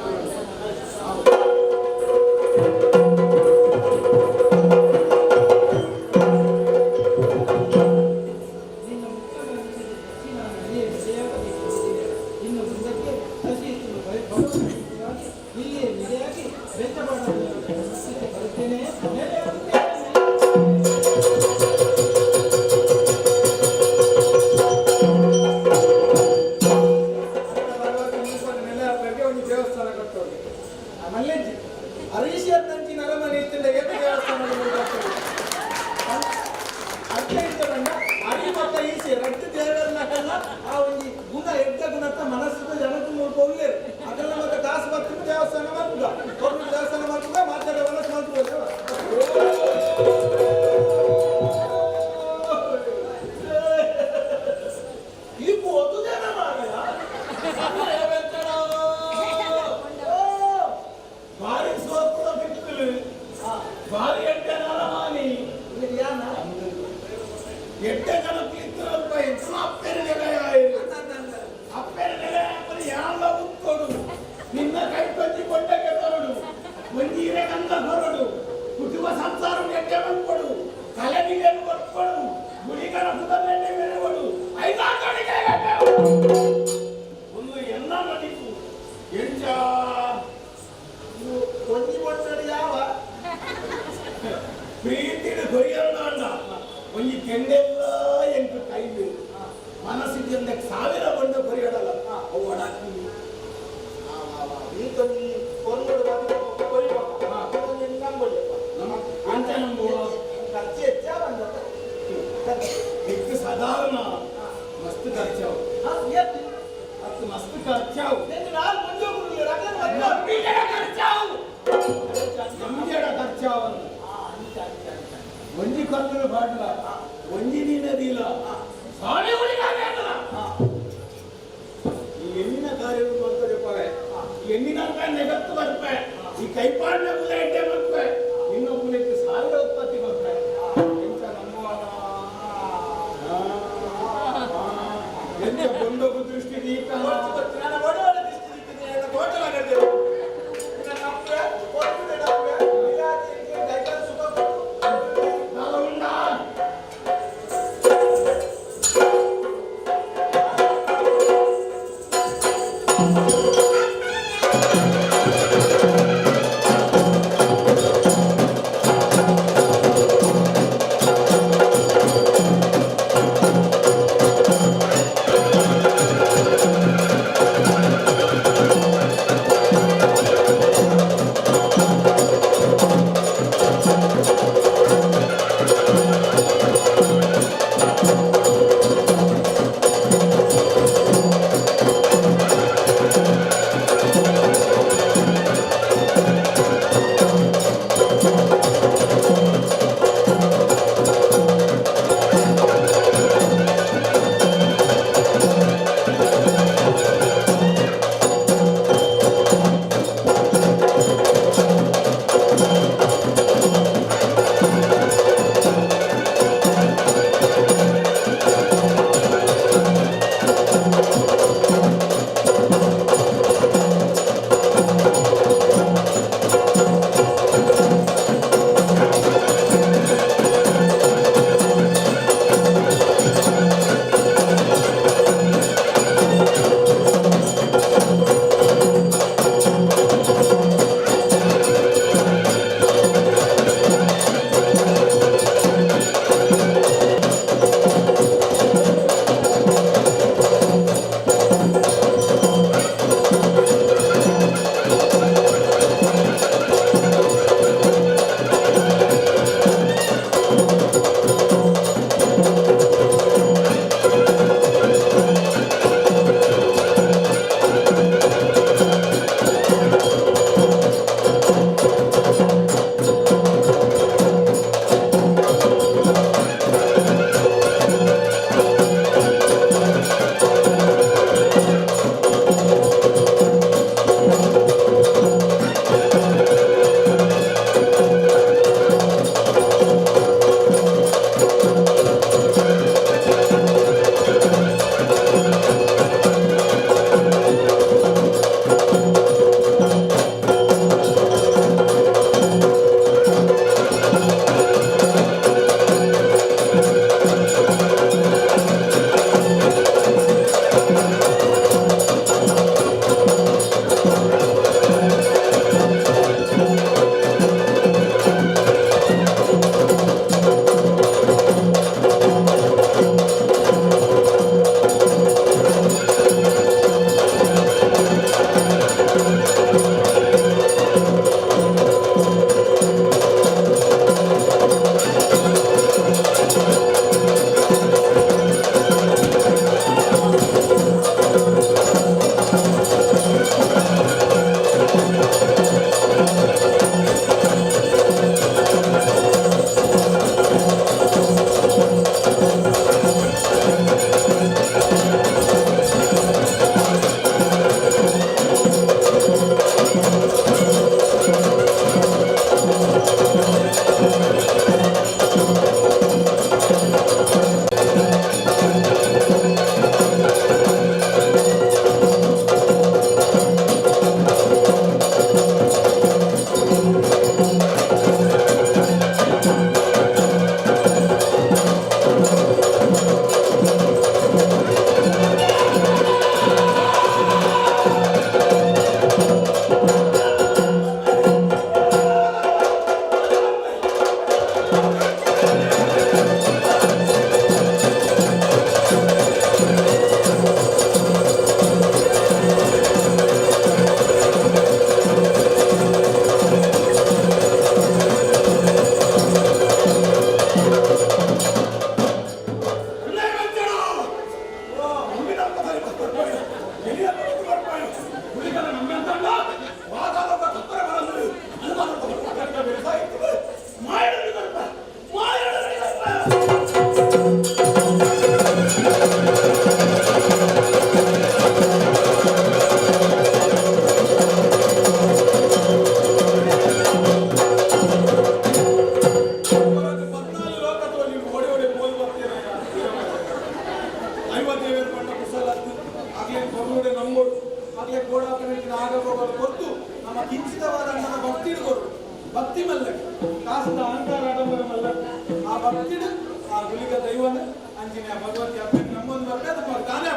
ನಿನ್ನ ಮುಖ ನಾನು ಇಲ್ಲಿಯೇ ನೆಲೆಯಾಗಬೇಕು. ಇನ್ನು ಮುಂದಕ್ಕೆ ಸಸಿ ಭಗವಂತನಿಗಾಗಿ ಇಲ್ಲಿಯೇ ನೆಲೆಯಾಗಿ ಬೆಚ್ಚ ಬರುತ್ತೇನೆ, ನೆಲೆಯಾಗುತ್ತೇನೆ. ಒಂದು ದೇವಸ್ಥಾನ ಕಟ್ಟೋದು ಮಲ್ಲೆಜ್ಜಿ ಅರೀಶಿಯತ್ತಂಚಿ ನರಮನೆ ಇತ್ತಿಂದ ಏತ ದೇವಸ್ಥಾನ ಅರ್ಥ ಇತ್ತರಂಡ ಅರಿ ಮತ್ತ ಈಸೆ ರಡ್ಡು ದೇವರನ್ನ ಆ ಒಂಜಿ ಗುಣ ಎಡ್ಡ ಗುಣತ್ತ ಮನಸ್ಸು ಜನಕ್ಕೆ ಮೂರು ಪೊಲ್ಲೇರು ಅದೆಲ್ಲ ಮತ್ತೆ ಕಾಸು ಬರ್ತೀನಿ ದೇವಸ್ಥಾನ ಮಾಡ್ತದ ಕೊರ್ನು ದೇವಸ್ಥಾನ ಮಾಡ್ತದ ಮಾತಾಡ ಮನಸ್ಸು ಮಾಡ್ತದ. ಈ ಪೋತು ಜನ ಮಾರಯ. ಭಾರಿ ಸೋಪುದ ಬಿತ್ತಲು ಭಾರಿ ಎಡ್ಡೆ ನರಮಾನಿ ಎಡ್ಡೆ ಜನಕ್ಕೆ ಇತ್ತರಲ್ಪ ಎಂತ ಅಪ್ಪೆರ ನೆಲೆಯ ಅಪ್ಪೆರ ನೆಲೆಯ ಯಾಲ ಉತ್ತೋಡು ನಿನ್ನ ಕೈ ಪಂಜಿ ಕೊಂಡಕ್ಕೆ ಬರಡು ಒಂಜಿ ಗಂಧ ಬರಡು ಕುಟುಂಬ ಸಂಸಾರ ಎಡ್ಡೆ ಬಂದ್ಕೊಡು ತಲೆ ನೀರನ್ನು ಕೊಟ್ಕೊಡು ಗುಡಿಗಳ ಪುದರ್ನೆಡ್ಡೆ ಬೆರೆವಡು ಐದಾರು ಒಂದು ಎಲ್ಲ ನಡಿಕು ಎಂಚ ಒಂಜಿ ಬೊಟ್ಟಡಿ ಯಾವ ಪ್ರೀತಿಡು ಕೊರಿಯಂದಾಂಡ ಒಂಜಿ ಕೆಂಡೆಲ್ಲ ಎಂಟು ಕೈಲು ಮನಸ್ಸಿದ್ದ ಸಾವಿರ ಬಂಡ ಕೊರಿಯಡಲ್ಲ ಅವು ಒಡಾಕಿ. ಈತೊಂಜಿ ಕೊರ್ನುಡು ಬಂದು ಕೊರಿಬೊಕ್ಕ ಒಂಜಿ ನಂಬೊಲಿಯಪ್ಪ. ಅಂಚ ನಂಬುವ. ಖರ್ಚು ಹೆಚ್ಚಾ ಬಂದತ್ತ. ದಿಕ್ಕು ಸಾಧಾರಣ ಮಸ್ತ್ ಖರ್ಚಾವು. ಅತ್ತು ಮಸ್ತ್ ಖರ್ಚಾವು. ನಾನು ಮುಂಜೆ ನಂಬಿಕೆಡ ಖರ್ಚಾವು, ನಂಬಿಕೆಡ ಖರ್ಚಾವು. ಒಂಜಿ ಕಲ್ಲುಲು ಬಾಡ್ಲ ಒಂಜಿ ನೀನದಿಲ್ಲ ಸ್ವಾಮಿ ಗುಡಿಗಾಗ ಈ ಎಣ್ಣಿನ ಕಾರ್ಯಗಳು ಮಾಡ್ತಾರೆ. ಈ ಎಣ್ಣಿನ ನೆಗತ್ತು ಬರ್ಪೆ ಈ ಕೈಪಾಡಿನ ಕುಲ ಎಡ್ಡೆ ಬರ್ಪೆ ಇನ್ನೊಬ್ಬನಿಗೆ ಸಾವಿರ ಉತ್ಪತ್ತಿ ಬರ್ಪೆ ಎಂತ ನಂಬುವನ ಎಂತ ಬಂದೊಬ್ಬ ದೃಷ್ಟಿ ದೀಪ. ನನ್ನ ಒಡವಾಡ ದೃಷ್ಟಿ ದಿಕ್ಕಿದೆ ಟೋಟಲ್ ಆಗಿರ್ತೇವೆ. ನಂಬುವೆ ಕೊರ್ಪುಡೆ ನಂಬುವೆ ಇಲಾಖೆ ಕೈಕಾಲು ಸುಖ ಕೊಡು. ನಾವುಂಡ. ಆ ದೈವ ದೇವರು ಪಂಡ ಕುಶಲತ್ತು ಆಗಲೇ ಕೊರುಡೆ ನಂಬೋಡು ಆಗಲೇ ಕೋಡಾಕನ ಆಗ ಕೊಟ್ಟು ನಮ್ಮ ಕಿಂಚಿತವಾದ ನನ್ನ ಭಕ್ತಿ ಕೊರು ಭಕ್ತಿ ಮಲ್ಲಕ್ಕೆ ಕಾಸಿನ ಅಹಂಕಾರ ಆಡಂಬರ ಮಲ್ಲ ಆ ಭಕ್ತಿಡು ಆ ಗುಲಿಗ ದೈವನ ಅಂಜಿನ ಭಗವತಿ ಅಪ್ಪನ ನಮ್ಮೊಂದು ಬರ್ಬೇಕು ಅದು ತಾನೇ.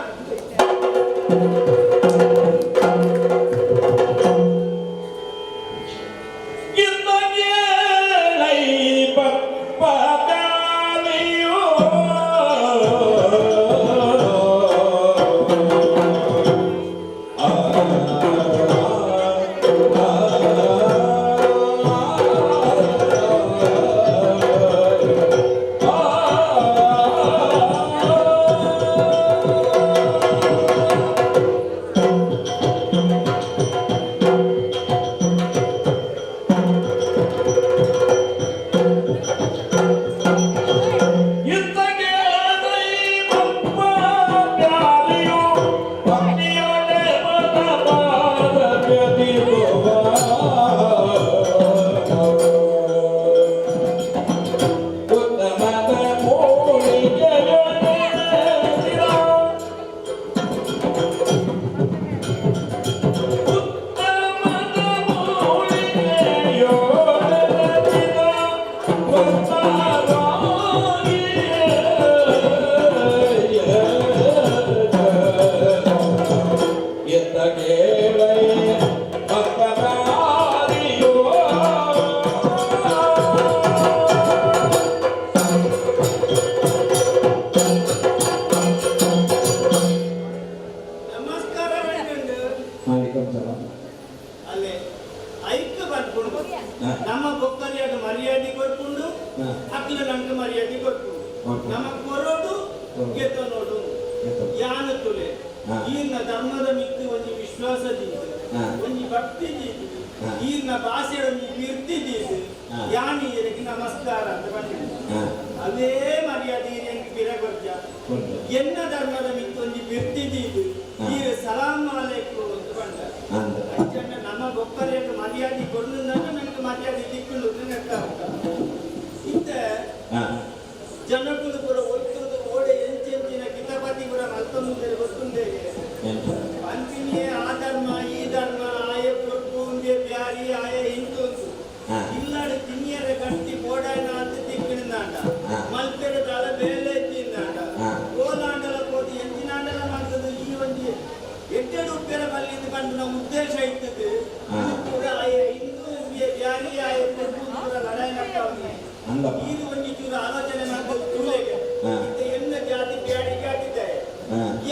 ಎನ್ನ ಧರ್ಮದ ಮಿತ್ತೊಂಜಿ ಬಿರ್ತಿದ್ದೀದು ಈರು ಸಲಾಂ ಅಲೈಕು ಅಂತ ಬಂದ ಅಂಚಣ್ಣ ನಮ್ಮ ಬೊಕ್ಕಲಿಗೆ ಮರ್ಯಾದೆ ಕೊಡ್ಲಿಂದಾಗ ನನಗೆ ಮರ್ಯಾದೆ ದಿಕ್ಕುಂಡು ನೆಟ್ಟ ಇತ್ತ ಜನಕುಲು ಪೂರ ಒತ್ತುದು ಓಡೆ ಎಂಚೆಂಚಿನ ಕಿತಾಪತಿ ಪೂರ ಮಲ್ತೊಂದು ಗೊತ್ತುಂದೇಗೆ ಪಂಪಿನಿಯೇ ಆ ಧರ್ಮ ಈ ಧರ್ಮ ಆಯೆ ಕೊರ್ಪು ಉಂದೆ ಬ್ಯಾರಿ ಆಯೆ ಹಿಂದೂ ಇಲ್ಲಾಡು ತಿನ್ನಿಯರ ಗಟ್ಟಿ ಬೋಡಾಯನ ಅಂತ ತಿಕ್ಕಿಂದಾಂಡ ಮಲ್ಪೆರ ದಾಲ ಬೇಲೆ ತಿಂದಾಂಡ ಕೋಲಾಂಡಲ ಕೋತಿ ಎಂಚಿನಾಂಡಲ ಮಾಡ್ತದೆ ಈ ಒಂಜಿ ಎಡ್ಡೆಡು ಉಪ್ಪೆರ ಬಲ್ಲಿಂದ ಪಂಡಿನ ಉದ್ದೇಶ ಇತ್ತದು ಪೂರ ಆಯೆ ಹಿಂದೂ ಉಂದೆ ಬ್ಯಾರಿ ಆಯೆ ಕೊರ್ಪು ಪೂರ ಲಡಾಯಿ ನಡ್ತಾವ್ನಿ ಇದು ಒಂಜಿ ಚೂರು ಆಲೋಚನೆ ಮಾಡ್ಬೋದು ತುಳಿಗೆ ಇತ್ತ ಎನ್ನ ಜಾತಿ ಬ್ಯಾಡಿ ಜಾತಿದ್ದಾರೆ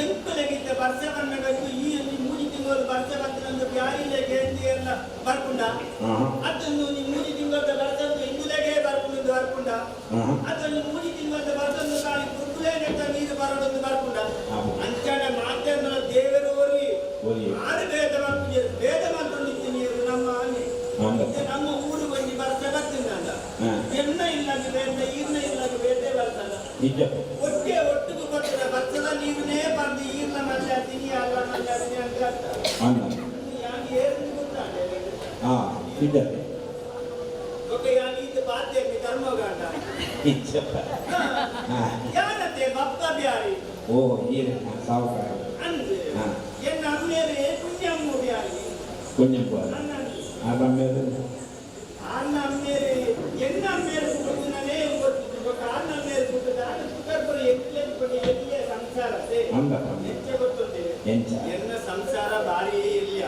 ಎಂಕುಲೆಗಿದ್ದ ವರ್ಷ ಬನ್ನಗಂತೂ ಈ ಒಂದು ಮೂಜಿ ತಿಂಗಳು ವರ್ಷ ಬಂದ ಬ್ಯಾರಿಲೆಗೆ ಎಲ್ಲ ಬರ್ಪುಂಡ ಅದನ್ನು ನೀ ಮೂಜಿ ತಿಂಗಳದ ವರ್ಷ ಹಿಂದುಲೆಗೆ ಬರ್ಪುಂಡು ಬರ್ಪುಂಡ ಅದನ್ನು ಮೂಜಿ ತಿಂಗಳದ ವರ್ಷ ಖಾಲಿ ಕುರ್ಕುಲೇ ನೆಟ್ಟ ನೀರು ಬರೋದೊಂದು ಬರ್ಪುಂಡ ಅಂಚನ ಮಾಧ್ಯಮ ದೇವರು ಓರಿ ಆರು ಭೇದ ಮಾಡ್ತಿದ್ದಾರೆ ಭೇದ ಮಾಡ್ಕೊಂಡಿತ್ತು ನೀರು ನಮ್ಮ ಆನೆ ನಮ್ಮ ಊರು ಬಂದು ವರ್ಷ ಬರ್ತಿದ್ದ ಎಣ್ಣ ಇಲ್ಲಾಗ ಬೇಡ ಈರ್ನ ಇಲ್ಲಾಗ ಬೇಟೆ ಬರ್ತದ ಒಟ್ಟೆ ಒಟ್ಟಿಗೆ ಬರ್ತದೆ ಬರ್ತದ ನೀರನ್ನೇ ಬಂದು ಈರ್ನ ಮಲ್ಲಾತೀನಿ ಅಲ್ಲ ಮಲ್ಲಾತೀನಿ ಅಂತ ಯಾನ್ ಏರ್ದು ಗೊತ್ತಾಂಡೆ ಬೊಕ್ಕ ಯಾನ್ ಈತ ಪಾತೆ ಧರ್ಮಗಾಂಡ ಯಾನತೆ ಬಪ್ಪ ಬ್ಯಾರಿ ಓ ಈರೆ ಸಾವುಕಾರ ಅಂದ್ ಎನ್ನ ಅಮ್ಮೇರೆ ಪುಣ್ಯಮ್ಮು ಬ್ಯಾರಿ ಪುಣ್ಯಂಪು ಆ ಅಮ್ಮೇರು ಅನ್ನ ಅಮ್ಮೇರೆ ಎನ್ನ ಅಮ್ಮೇರೆ ಪುಟ್ಟುನನೇ ಗೊತ್ತಿತ್ತು ಬೊಕ್ಕ ಅನ್ನ ಅಮ್ಮೇರೆ ಪುಟ್ಟದ ಅದು ಪುಟ್ಟರ್ಪುರ ಎಟ್ಲೆ ಪುಟ್ಟ ಎಲ್ಲಿಯ ಸಂಸಾರತೆ ಎಂಚ ಗೊತ್ತುಂಟೆ ಎನ್ನ ಸಂಸಾರ ಭಾರಿ ಇಲ್ಲ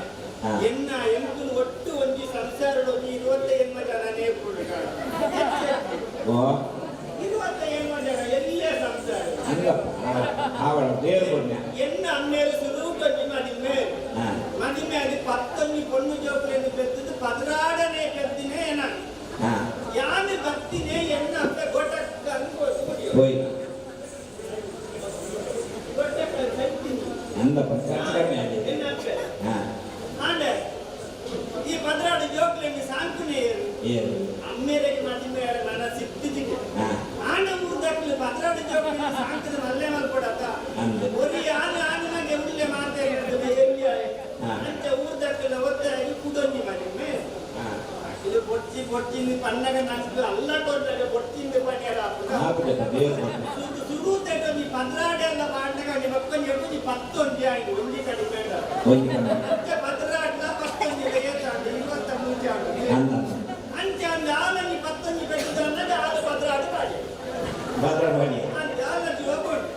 ಎನ್ನ ಎಂಕುಲು ಒಟ್ಟು ಒಂಜಿ ಸಂಸಾರದ ಒಂಜಿ 28 ಜನನೇ ಪುಟ್ಟುಗಾಡ 28 ಜನ ಎಲ್ಲೇ ಸಂಸಾರ ಎನ್ನ ಅಮ್ಮೇಲೆ ಸುರೂಪಿ ಮದಿಮೆ ಮದಿಮೆ ಅದು 10 ಪೊಣ್ಣು ಜೋಕುಲೆಂದು ಪೆತ್ತದು 16ನೇ ಪೆದ್ದಿನೇ ಏನ ಯಾನು ಬರ್ತೀನಿ ಎನ್ನ ಅಪ್ಪ ಗೊಟ್ಟಕ್ಕ ಅನ್ಕೋ ಗೊಟ್ಟಕ್ಕ ಸೈತೀನಿ ಎನ್ನ ಅಪ್ಪೆ ಆಂಡೆ ಈ 16 ಜೋಕುಲೆಂದು ಸಾಂಕುನೇ ಏರು ಅಮ್ಮೇರೆಗೆ ಮದಿಮೆ ಮನ ಸಿಕ್ತಿದ್ದೀನಿ ಆಂಡ ಊರ್ದಕ್ಲು 16 ಜೋಕುಲೆಂದು ಸಾಂಕದ ಮಲ್ಲೆ ಮಲ್ಕೊಡತ್ತ ಒರಿ ಆನು ಆನು ನಂಗೆ ಉಳ್ಳೆ ಮಾತಾಡಿರ್ತದೆ ಎಲ್ಲಿ ಅಂಚ ಊರ್ದಕ್ಲು ಒತ್ತಾಗಿ ಕುಡೊಂಜಿ ಮದಿಮೆ ಇದು ಬೊಚ್ಚಿ ಬೊಚ್ಚಿಂದು ಪನ್ನಗ ನಂಗೆ ಅಲ್ಲ ಕೊಡ್ತಾರೆ ಬೊಚ್ಚಿಂದು ಪನ್ಯರ ಸುರು ತೆಗೊಂಡು 16 ಎಲ್ಲ ಮಾಡ್ದಾಗ ಬೊಕ್ಕೊಂಜಿ ಒಂಜಿ ಪತ್ತೊಂಜಿ ಆಯ್ತು, ಒಂಜಿ ಕಡಿಮೆ. ಒಂಜಿ ಕಡಿಮೆ. ಅಂಚ ಪದ್ರಾಡ್ಲ ಪತ್ತೊಂಜಿ ಏತಾಂಡು? 23 ಆಂಡು. ಅಂದ. ಅಂಚ ಅಂದ ಆಲಂಜಿ ಪತ್ತೊಂಜಿ ಪೆಟ್ಟದ ಅನ್ನಗ ಆಲು ಪದ್ರಾಡು ಪಾಡಿ. ಭದ್ರ ಮಾಡಿ. ಅಂಚ ಆಲ ಜೀವ ಕೊಡು.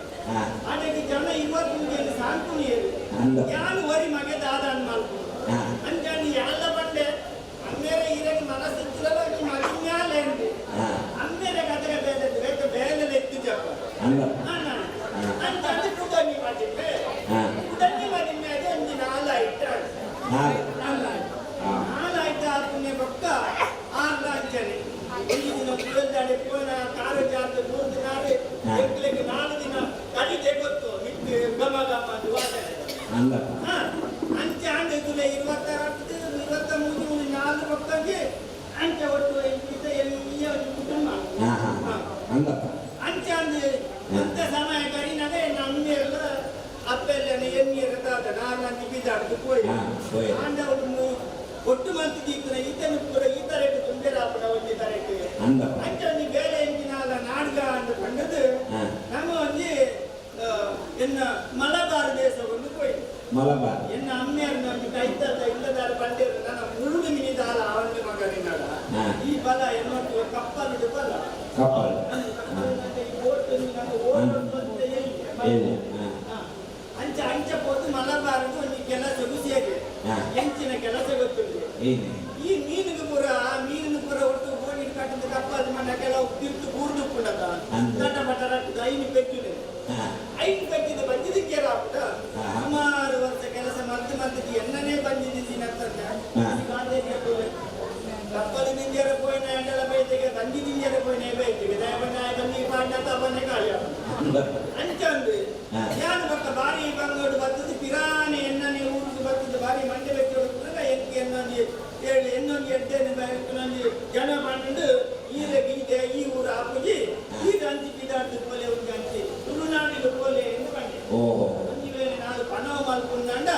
ಆನೆಗೆ ಜನ 23 ಸಾಂಕುನಿಯರು. ಅಂದ. ಯಾನು ವರಿ ಮಗೆ ದಾದಾನ್ ಮಲ್ಪು. ಅಂಚಾಂಡ ಯಾಲ್ಲ ಬಂಡೆ ಅಮ್ಮೇರೆ ಈರೆಗೆ ಮನಸ್ಸಿತ್ತಿರಲ್ಲ ನೀ ಮಗಿನ್ಯಾಲ ಎಂದೆ. ಅಮ್ಮೇರೆ ಕತೆಗೆ ಬೇಲೆ ಬೇಕ ಬೇಲೆ ಎತ್ತು ಜಪ್ಪ. ಅಂದ. ಅಂಚಾಂಡ ಕುಡನಿ ಮದಿಮೆ. ಕುಡನಿ ಮದಿಮೆ ಅದು ಒಂಜಿ ನಾಲ್ ಐಟ. ನಾಲ್. ನಾಲ್ ಐಟ ಆಪುನೆ ಬೊಕ್ಕ ಆರ್ಲ ಅಂಚನೆ ಒಂಜಿ ದಿನ ಕುಡಲ್ದಾಡೆ ಪೋನ ಕಾರು ಜಾರ್ದು 3 ದಿನ ಆರೆ ಎಕ್ಲೆಗ್ 4 ದಿನ ಕಡಿದೆ ಗೊತ್ತು ಮಿತ್ತು ಗಮ ಗಮ ಅಂತ ವಾಸನೆ. ಅಂದ. ಅಂಚ ಆಂಡ ಇದುಲೆ 26 23 4 ಬೊಕ್ಕಂಗೆ ಅಂಚ ಒಟ್ಟು ಇಂಚಿತ ಎಲ್ಲಿಯ ಒಂಜಿ ಕುಟುಂಬ. ಹಾ ಹಾ ಅಂದಪ್ಪ. ಅಂಚ ಅಂದ್ ಇಂಥ ಸಮಯ ಕರಿನಾಗ ನಮ್ಮೆಲ್ಲ ಅಪ್ಪೆಲ್ಲ ಎಣ್ಣೀರ ತಾತ ನಾನಂಜಿ ಬಿದಾಡ್ದು ಪೋಯಿ. ಪೋಯಿ. ಆಂಡ ಅವ್ರು ಒಟ್ಟು ಮಂತ್ ದೀಪನ ಈತನ ಪೂರ ಈ ತರಕ್ಕೆ ತುಂಬೇರಾಪನ ಒಂಜಿ ತರಕ್ಕೆ. ಅಂದಪ್ಪ. ಅಂಚ ಒಂಜಿ ಬೇಲೆ ಎಂಜಿನಾಲ ನಾಡ್ಗ ಅಂದ್ ಪಂಡದು ನಮ್ಮ ಒಂಜಿ ಎನ್ನ ಮಲಬಾರ್ ದೇಶವನ್ನು ಪೋಯಿ. ಮಲಬಾರ್. ಎನ್ನ ಅಮ್ಮೆಯರ್ನ ಒಂಜಿ ಕೈತದ ಇಲ್ಲದಾರ ಪಂಡೇರು ನನ್ನ ಮೂಡು ಮಿನಿದಾಲ ಅವನ ಮಗನಿನಾಡ. ಈ ಬಲ ಎನ್ನೊಟ್ಟು ಕಪ್ಪಲಿಗೆ ಬಲ. ಕಪ್ಪಲ್. ಈ ಬೋಟ್ ನನ್ನ ಓಡೋದು ಎಲ್ಲಿ? ಎಲ್ಲಿ? ಅಂಚ ಅಂಚ ಪೋದು ಮಲಬಾರ್ದು ಒಂಜಿ ಕೆಲಸಗೂ ಸೇರಿ. ಎಂಚಿನ ಕೆಲಸ ಗೊತ್ತುಂಟು? ಏನು? ಈ ಮೀನಿಗೆ ಪೂರ ಆ ಮೀನಿನ ಪೂರ ಒಟ್ಟು ಗೋಣಿಗೆ ಕಟ್ಟಿದ ಕಪ್ಪಲ್ ಮಣ್ಣ ಕೆಲವು ತಿರ್ತು ಬೂರ್ದು ಉಪ್ಪುಂಡತ. ದಟ್ಟ ಬಟ್ಟ ರಟ್ಟು ಐನು ಪೆಟ್ಟಿದೆ. ಐನು ಪೆಟ್ಟಿದ ಬಂದಿದ್ದಕ್ಕೆ ರಾಪುಟ. ಸುಮಾರು ವರ್ಷ ಕೆಲಸ ಮಲ್ತು ಮಲ್ತು ಎನ್ನನೇ ಬಂದಿದ್ದೀನಿ ಅಂತಂದ. ಕಪ್ಪಲು ನಿಂಜರ ಪೋಯಿನ ಎಂಡಲ ಬೈತಿಗೆ ಬಂದಿ ನಿಂಜರ ಪೋಯಿನ ಬೈತಿಗೆ ದಯಪಣ್ಣ ಬನ್ನಿ ಪಾಂಡ ತಪನೆ ಕಾಳಿಯ. ಅಂಚ ಅಂದು ಯಾನು ಬೊಕ್ಕ ಬಾರಿ ಬಂಗೋಡು ಬತ್ತದು ಪಿರಾನೆ ಎನ್ನನೆ ಊರುದು ಬತ್ತದು ಬಾರಿ ಮಂಡೆ ಬೆಚ್ಚೋಡು ಕೂಡ ಎಂಕ್ ಎನ್ನೊಂಜಿ ಏಳು ಎನ್ನೊಂಜಿ ಎಡ್ಡೆನೆ ಬೈಕುನೊಂಜಿ ಜನ ಪಂಡು ಈರೆ ಗೀತೆ ಈ ಊರು ಆಪುಜಿ ಈ ಅಂಚಿ ಪಿದಾಡ್ದು ಪೋಲೆ ಒಂಜಿ ಅಂಚಿ ತುಳುನಾಡಿಗೆ ಪೋಲೆ ಎಂದು ಪಂಡೆ. ಒಂಜಿ ವೇಳೆ ನಾಲ್ ಪಣವು ಮಲ್ಪುಂಡಂಡ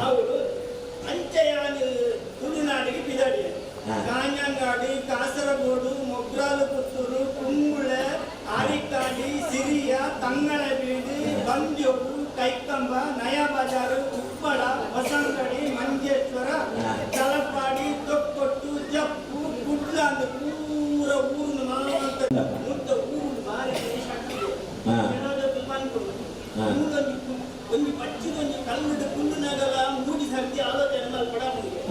ಅವರು ಅಂಚೆಯಾನು ತುಳುನಾಡಿಗೆ ಪಿದಾಡಿಯ. ಕಾഞ്ഞಂಗಾಡಿ, ಕಾಸರಗೋಡು, ಮೊಗ್ರಾಲು ಪುತ್ತೂರು, ಕುಂಬುಳೆ, ಆರಿಕಾಡಿ, ಸಿರಿಯ, ತಂಗಳಬೀಡು, ಬಂದ್ಯೋಡು, ಕೈಕಂಬ, ನಯಾ ಬಜಾರು, ಉಪ್ಪಳ, ಹೊಸಂಗಡಿ, ಮಂಜೇಶ್ವರ, ತಲಪಾಡಿ, ತೊಕ್ಕೊಟ್ಟು, ಜಪ್ಪು, ಕುಡ್ಲ ಅಂದ್ ಪೂರ ಊರುನು ಮಾತ ಮುಟ್ಟ ಊರು ಬಾರಿ ಶಕ್ತಿ. ಕೆಲವೊಂದು ಪನ್ಪುಂಡು. ಮೂಡೊಂಜಿ ಒಂಜಿ ಪಚ್ಚಿದೊಂಜಿ ಕಲ್ಲುಡು ಕುಂಡುನಗಲ ಮೂಡಿ ಸರ್ತಿ ಆಲೋಚನೆ ಮಲ್ಪಡ ಮುಂದೆ.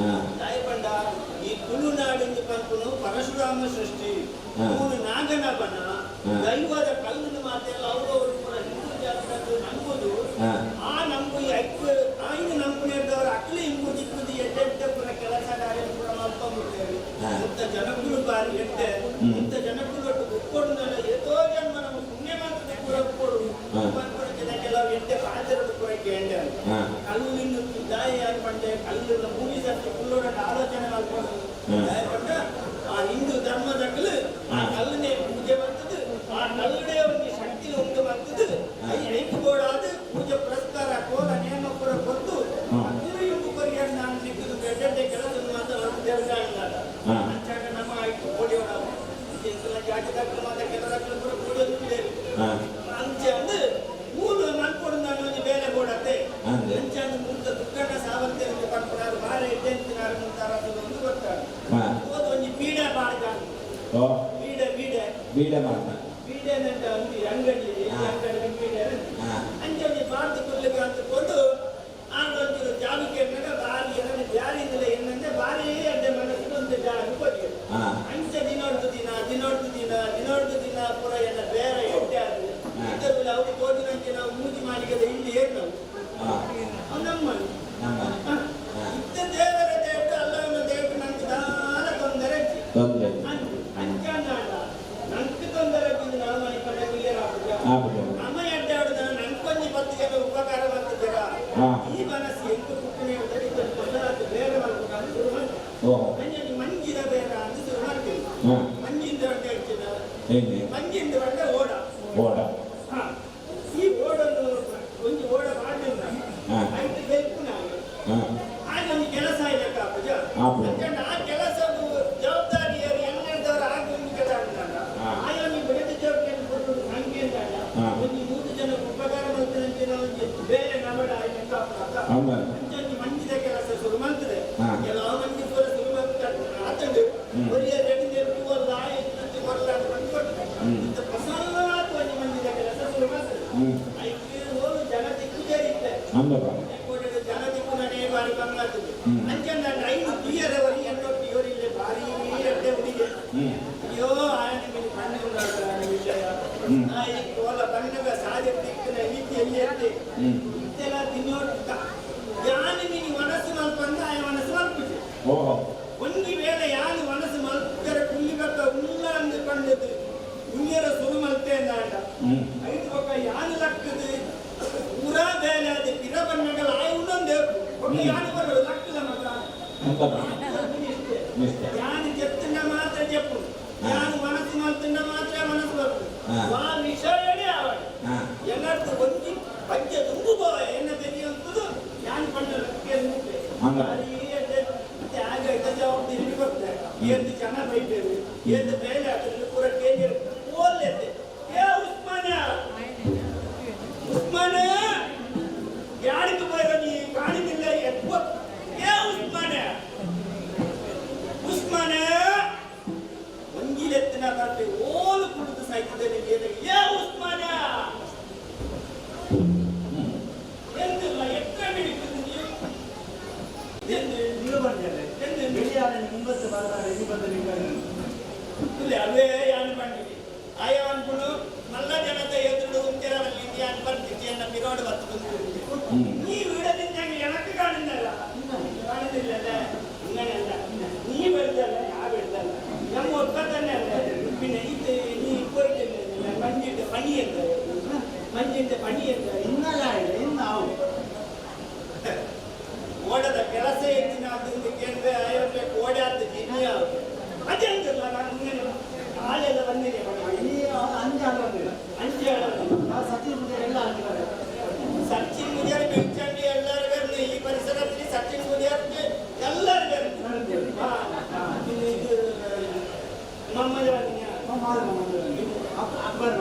ದಾಯಪಂಡ ಈ ತುಳುನಾಡಿಂದ ಪನ್ಪುನು ಪರಶುರಾಮ ಸೃಷ್ಟಿ ಮೂನು ನಾಗನ ಬನ ದೈವದ ಕಲ್ಲನ್ನು ಮಾತೆಲ್ಲ ಅವರು ಪೂರ ಹಿಂದೂ ಜಾತಿನದ್ದು ನಂಬುದು. ಆ ನಂಬು ಈ ಐಕ್ ಆಯ್ನ ನಂಬುನೇದವರು ಅಕ್ಲೆ ಇಂಬು ದಿಕ್ಕುದು ಎಡ್ಡೆ ಪೂರ ಕೆಲಸ ಕಾರ್ಯ ಪೂರ ಮಲ್ಕೊಂಡ್ಬಿಡ್ತೇವೆ. ಮುತ್ತ ಜನಕ್ಕುಲು ಬಾರಿ ಎಡ್ಡೆ ಮುತ್ತ ಜನಕ್ಕುಲು ಒಟ್ಟು ಉಕ್ಕೊಡು ಏತೋ ಜನ್ಮ ನಮ್ಮ ಪುಣ್ಯ ಮಾತ್ರ ಪೂರ ಉಕ್ಕೊಡು ಪನ್ಪುನಕ್ಕಿಂತ ಕೆಲವು ಎಡ್ಡೆ ಪಾತ್ರದ ಪೂರ ಕೇಂಡೆ. ಕಲ್ಲಿನ ದಾಯ ಯಾರು ಪಂಡೆ ಕಲ್ಲಿನ ಮೂಡಿ ಸರ್ತಿ ಕುಲ್ಲೋಡ ಆಲೋಚನೆ ಮಲ್ಕೊಂಡು ದಾಯ ಪಂಡ ಆ ಹಿಂದೂ ಧರ್ಮದಕ್ಕಲು ಆ ಕಲ್ಲನೆ ಪೂಜೆ ಬರ್ತದೆ ಆ ಕಲ್ಲಡೆ ಒಂದು ಶಕ್ತಿ ಉಂಟು ಬರ್ತದೆ ಐದು ಬೋಡಾದ ಪೂಜೆ ಪುರಸ್ಕಾರ ಕೋಲ ನೇಮ ಪೂರ ಕೊಟ್ಟು ಇಂಬು ಕೊರಿಯ ನಾನು ಸಿಕ್ಕುದು ಎಡ್ಡೆ ಕೆಲಸ ಮಾತ್ರ ದೇವಸ್ಥಾನ. ಅಂಚಾಗ ನಮ್ಮ ಆಯ್ತು ಕೋಡಿಯೋಡ ಜಾತಿ ದಕ್ಕಲು ಮಾತ್ರ ಕೆಲವು ಪೂರ ಕೂಡೋದು. ಅಂಚೆ ಅಂದು ಮೂಲ ಮಲ್ಪೊಡು ನಾನು ಒಂಜಿ ಬೇಲೆ ಬೋಡತ್ತೆ. ಅಂಚೆ ಅಂದು ಮುಂತ ದುಕ್ಕಣ್ಣ ಸಾವಂತೆ ಒಂದು ಪನ್ಪುನಾರು ಬಾರೆ ಎಡ್ಡೆಂತಿನಾರು ಮುಂತಾರ ಒಂದು ಗೊತ್ತಾರೆ. ಹೋದ ಒಂಜಿ ಪೀಡೆ ಬಾಡ್ದ. ಬೀಡೆ ಬೀಡೆ. ಬೀಡೆ ಮಾಡ್ದ. ಬೀಡೆ ಅಂತ ಒಂದು ಅಂಗಡಿ ಅಂಗಡಿ ಬೀಡೆ. ಅಂಚೆ ಒಂಜಿ ಬಾಡ್ದು ಕುಲ್ಲಿಗೆ ಅಂತ ಕೊಟ್ಟು ಆಗ ಒಂಚೂರು ಜಾಗಕ್ಕೆ ಎನ್ನಗ ಬಾರಿ ಎನ್ನ ಜಾರಿಂದಲೇ ಎನ್ನಂದೆ ಬಾರಿ ಎಡ್ಡೆ ಮನಸ್ಸು ಒಂದು ಜಾಗ ಕೊಟ್ಟಿಗೆ. ಅಂಚೆ ದಿನೊಡ್ದು ದಿನ ದಿನೊಡ್ದು ದಿನ ದಿನೊಡ್ದು ದಿನ ಪೂರ ಎಲ್ಲ ಬೇರೆ ಎಡ್ಡೆ ಅದು. ಇದರಲ್ಲಿ ಅವರು ತೋಜಿನಂತೆ ನಾವು ಮೂಜಿ ಮಾಡಿಗೆಲ್ಲ ಇಲ್ಲಿ ಏನು ನಾವು ನಮ್ಮಲ್ಲಿ ಇತ್ತ ದೇವರ ದೇವಟ ಅಲ್ಲವನ ದೇವಟ ನಂಗೆ ದಾನ ತೊಂದರೆ. ತೊಂದರೆ. ಅಂಚಾಂಡ ನಂಗೆ ತೊಂದರೆ ಬಿದ್ದು ನಾವು ಮನೆ ಕಡೆ ಆಪುಜ. ನಮ್ಮ ಎಡ್ಡೆ ಆಡುದ ನಂಗೊಂಜಿ 10 ಜನ ಉಪಕಾರ ಮಾಡ್ತಿದ್ದೀರ. ಈ ಮನಸ್ಸು ಎಂಟು ಪುಟ್ಟನೆ ಹೊಸದಾದ ಬೇರೆ ಮಾಡ್ಬೇಕು ಶುರು ಮಾಡ್ತೀವಿ. ಅಂಜಿ ಮಂಜಿದ ಬೇರೆ ಅಂತ ಶುರು ಮಾಡ್ತೀವಿ. ಮಂಜಿಂದ ಅಂತ ಹೇಳ್ತೀವಿ. ಮಂಜಿಂದ ಅಂದ್ರೆ ಓಡ. ಓಡ. ಈ ಓಡನ್ನು ಒಂದು ಓಡ ಮಾಡಲಿಲ್ಲ ಐದು ಬೇಕು ನಾವು ಆಗ ಒಂದು ಕೆಲಸ ಇದೆ ಕಾಪುಜ. ಆ ಕೆಲಸದ ಜವಾಬ್ದಾರಿ ಎನ್ನೆದವರು ಆಗ ಒಂದು ಕೆಲಸ ಆಯ ಒಂದು ಬೆಳೆದ ಜವಾಬ್ದಾರಿ ಕೊಟ್ಟು ಸಂಖ್ಯೆ ಒಂದು 100 ಜನ ಉಪಕಾರ ಮಾಡ್ತಾನೆ. ಅಂಚಿನ ಒಂಜಿ ಬೇರೆ ನಮಡ ಅಂಚೊಂಜಿ ಮಂಜಿದ ಕೆಲಸ ಶುರು ಮಾಡ್ತದೆ. ಕೆಲವು ಮಂದಿ ಪೂರ ಶುರು ಮಾಡ್ತಾರೆ ಆತಂಡು ಒರಿಯ ರೆಡಿ ಪೂವಲ್ಲ ಇಂಚಿ ಕೊರಲ ಅಂತ ಬಂದು ಕೊಡ್ತಾರೆ. ಇಂಥ ಹೊಸಾತ್ ಒಂಜಿ ಮಂಜಿದ ಕೆಲಸ ಶುರು ಮಾಡ್ತದೆ. ಐಕ್ ಓಲು ಜನ ತಿಕ್ಕುದೇ ಇತ್ತೆ. ಜನ ತಿಕ್ಕುನೇ ಬಾರಿ ಬಂಗಾಗ್ತದೆ. ಅಂಚಂದ ಐನು ತುಯ್ಯರವರು ಎನ್ನೊಟ್ಟಿ ಇವರಿಲ್ಲ ಭಾರಿ ಎಡ್ಡೆ ಹುಡುಗಿ. ಅಯ್ಯೋ ಆಯನ ಮೇಲೆ ಕಣ್ಣು ವಿಷಯ ಈ ಕೋಲ ಬಣ್ಣಗ ಸಾಧ್ಯ ತಿಕ್ಕನ ರೀತಿ ಎಲ್ಲಿ ಎತ್ತೆ ಇತ್ತೆಲ್ಲ ತಿನ್ನೋಟ ಯಾನು ನೀನು ಮನಸ್ಸು ಮಲ್ಪಂದ ಆಯ ಮನಸ್ಸು ಮಲ್ಪುಜೆ. ಒಂದು ವೇಳೆ ಯಾನು ಮನಸ್ಸು ಮಲ್ಪರೆ ಕುಲ್ಲಿ ಬಕ್ಕ ಉಲ್ಲ ಅಂದು ಕಂಡದ್ದು ಉಯ್ಯರ ಸುರು ಮಲ್ತೆ ಅಂದಾಂಡ ಐದು ಬಕ್ಕ ಯಾನು ಲಕ್ಕದು ಪೂರಾ ಬೇಲೆ ಅದು ಪಿರ ಬಣ್ಣಗಳ ಆಯ ಉನ್ನೊಂದು ಒಟ್ಟು ಯಾನು ಬರೋದು ಲಕ್ಕದ ಮಗ. ಯಾನು ಚೆತ್ತುಂಡ ಮಾತ್ರ ಚೆಪ್ಪು, ಯಾನು ಮನಸ್ಸು ಮಲ್ತುಂಡ ಮಾತ್ರ ಮನಸ್ಸು ಬರ್ತು. ಆ ವಿಷಯನೇ ಆವಡ ಎಲ್ಲರದ್ದು ಒಂಜಿ ಪಂಚ ತುಂಬು ಎನ್ನ ತೆರೆಯುವಂಥದ್ದು ಯಾನು ಪಂಡ ಲಕ್ಕೆ ಮತ್ತೆ ಆಗ ಇದ್ದ ಜವಾಬ್ದಾರಿ ಕೊಡ್ತಾರೆ. ಏಂದು ಜನ ಬೈತೇವೆ, ಏಂದು ಬೇಲೆ ಆಗ್ತದೆ ಪೂರ ಕೇಂದ್ರ ಓಲ್ಲೆತ್ತೆ. ಏ ಉಸ್ಮಾನ ಉಸ್ಮಾನ ಯಾರಿಗೆ ಬೈರ ನೀ ಕಾಣಿದಿಲ್ಲ ಎಪ್ಪ. ಏ ಉಸ್ಮಾನ ಉಸ್ಮಾನ ಒಂಜಿಲೆತ್ತಿನ ಬರ್ತೆ ಓಲು ಕುಡಿದು ಸಾಯ್ತಿದ್ದೇನೆ. ಏ ಉಸ್ಮಾನ ಎಂದಿಲ್ಲ ಎತ್ತ ಮಿಡಿತದೆ ನೀವು ಎಂದು ನೀವು ಬಂದಿಲ್ಲ ಎಂದು ಬೆಳಿಯಾದ ಮುಂಬತ್ತು ಬಾರ ಇದು ಬಂದ ಇಲ್ಲ ಅವೇ ಯಾನು ಬಂದಿದೆ ಆಯ ಅನ್ಕೊಂಡು ಮಲ್ಲ ಜನತೆ ಎದುರು ಉಂತಿರವಲ್ಲಿ ಯಾನ್ ಬರ್ತಿದ್ದೆ ಎನ್ನ ಬಿರೋಡು ಬರ್ತದೆ. ನೀ ವಿಡದಿಂದ ಎನಕ್ಕೆ ಕಾಣುದಿಲ್ಲ ಕಾಣುದಿಲ್ಲಲ್ಲ ಹಿಂಗನಲ್ಲ ನೀ ಬೆಳ್ದಲ್ಲ ಯಾ ಬೆಳ್ದಲ್ಲ ನಮ್ಮ ಒಪ್ಪತ್ತನೇ ಅಲ್ಲ. പിന്നെ ಇದು ನೀ പോയിട്ടില്ല ಮಂಜಿന്റെ പണി എന്താ ಮಂಜಿന്റെ ಪಣಿ എന്താ ಇನ್ನಲ್ಲ ಇನ್ನು ನಾವು ಓಡದ ಕೆಲಸ ಹೆಚ್ಚಿನ ಅದರಿಂದ ಕೇಳಿದ್ರೆ ಐವತ್ತು ಓಡಿ ಆದ ಜಿನ್ನಿ ಅದೇ ಅಂತಿಲ್ಲ ನಾನು ಹಿಂಗನೆ ಆಳೆಲ್ಲ ಬಂದಿದೆ. ಈ ಅಂಜಾಲ ಬಂದಿಲ್ಲ. ಅಂಜಾಲ ನಾವು ಸಚಿನ್ ಪೂಜಾರಿ ಎಲ್ಲ ಅಂಜಿದ್ದಾರೆ. ಸಚಿನ್ ಪೂಜಾರಿ ಬೆಂಚಂಡಿ ಎಲ್ಲರೂ ಬರ್ಲಿ ಈ ಪರಿಸರದಲ್ಲಿ ಸಚಿನ್ ಪೂಜಾರಿ ಎಲ್ಲರೂ ಬರ್ಲಿ. ಇದು ಮೊಹಮ್ಮದ್ ಅಕ್ಬರ್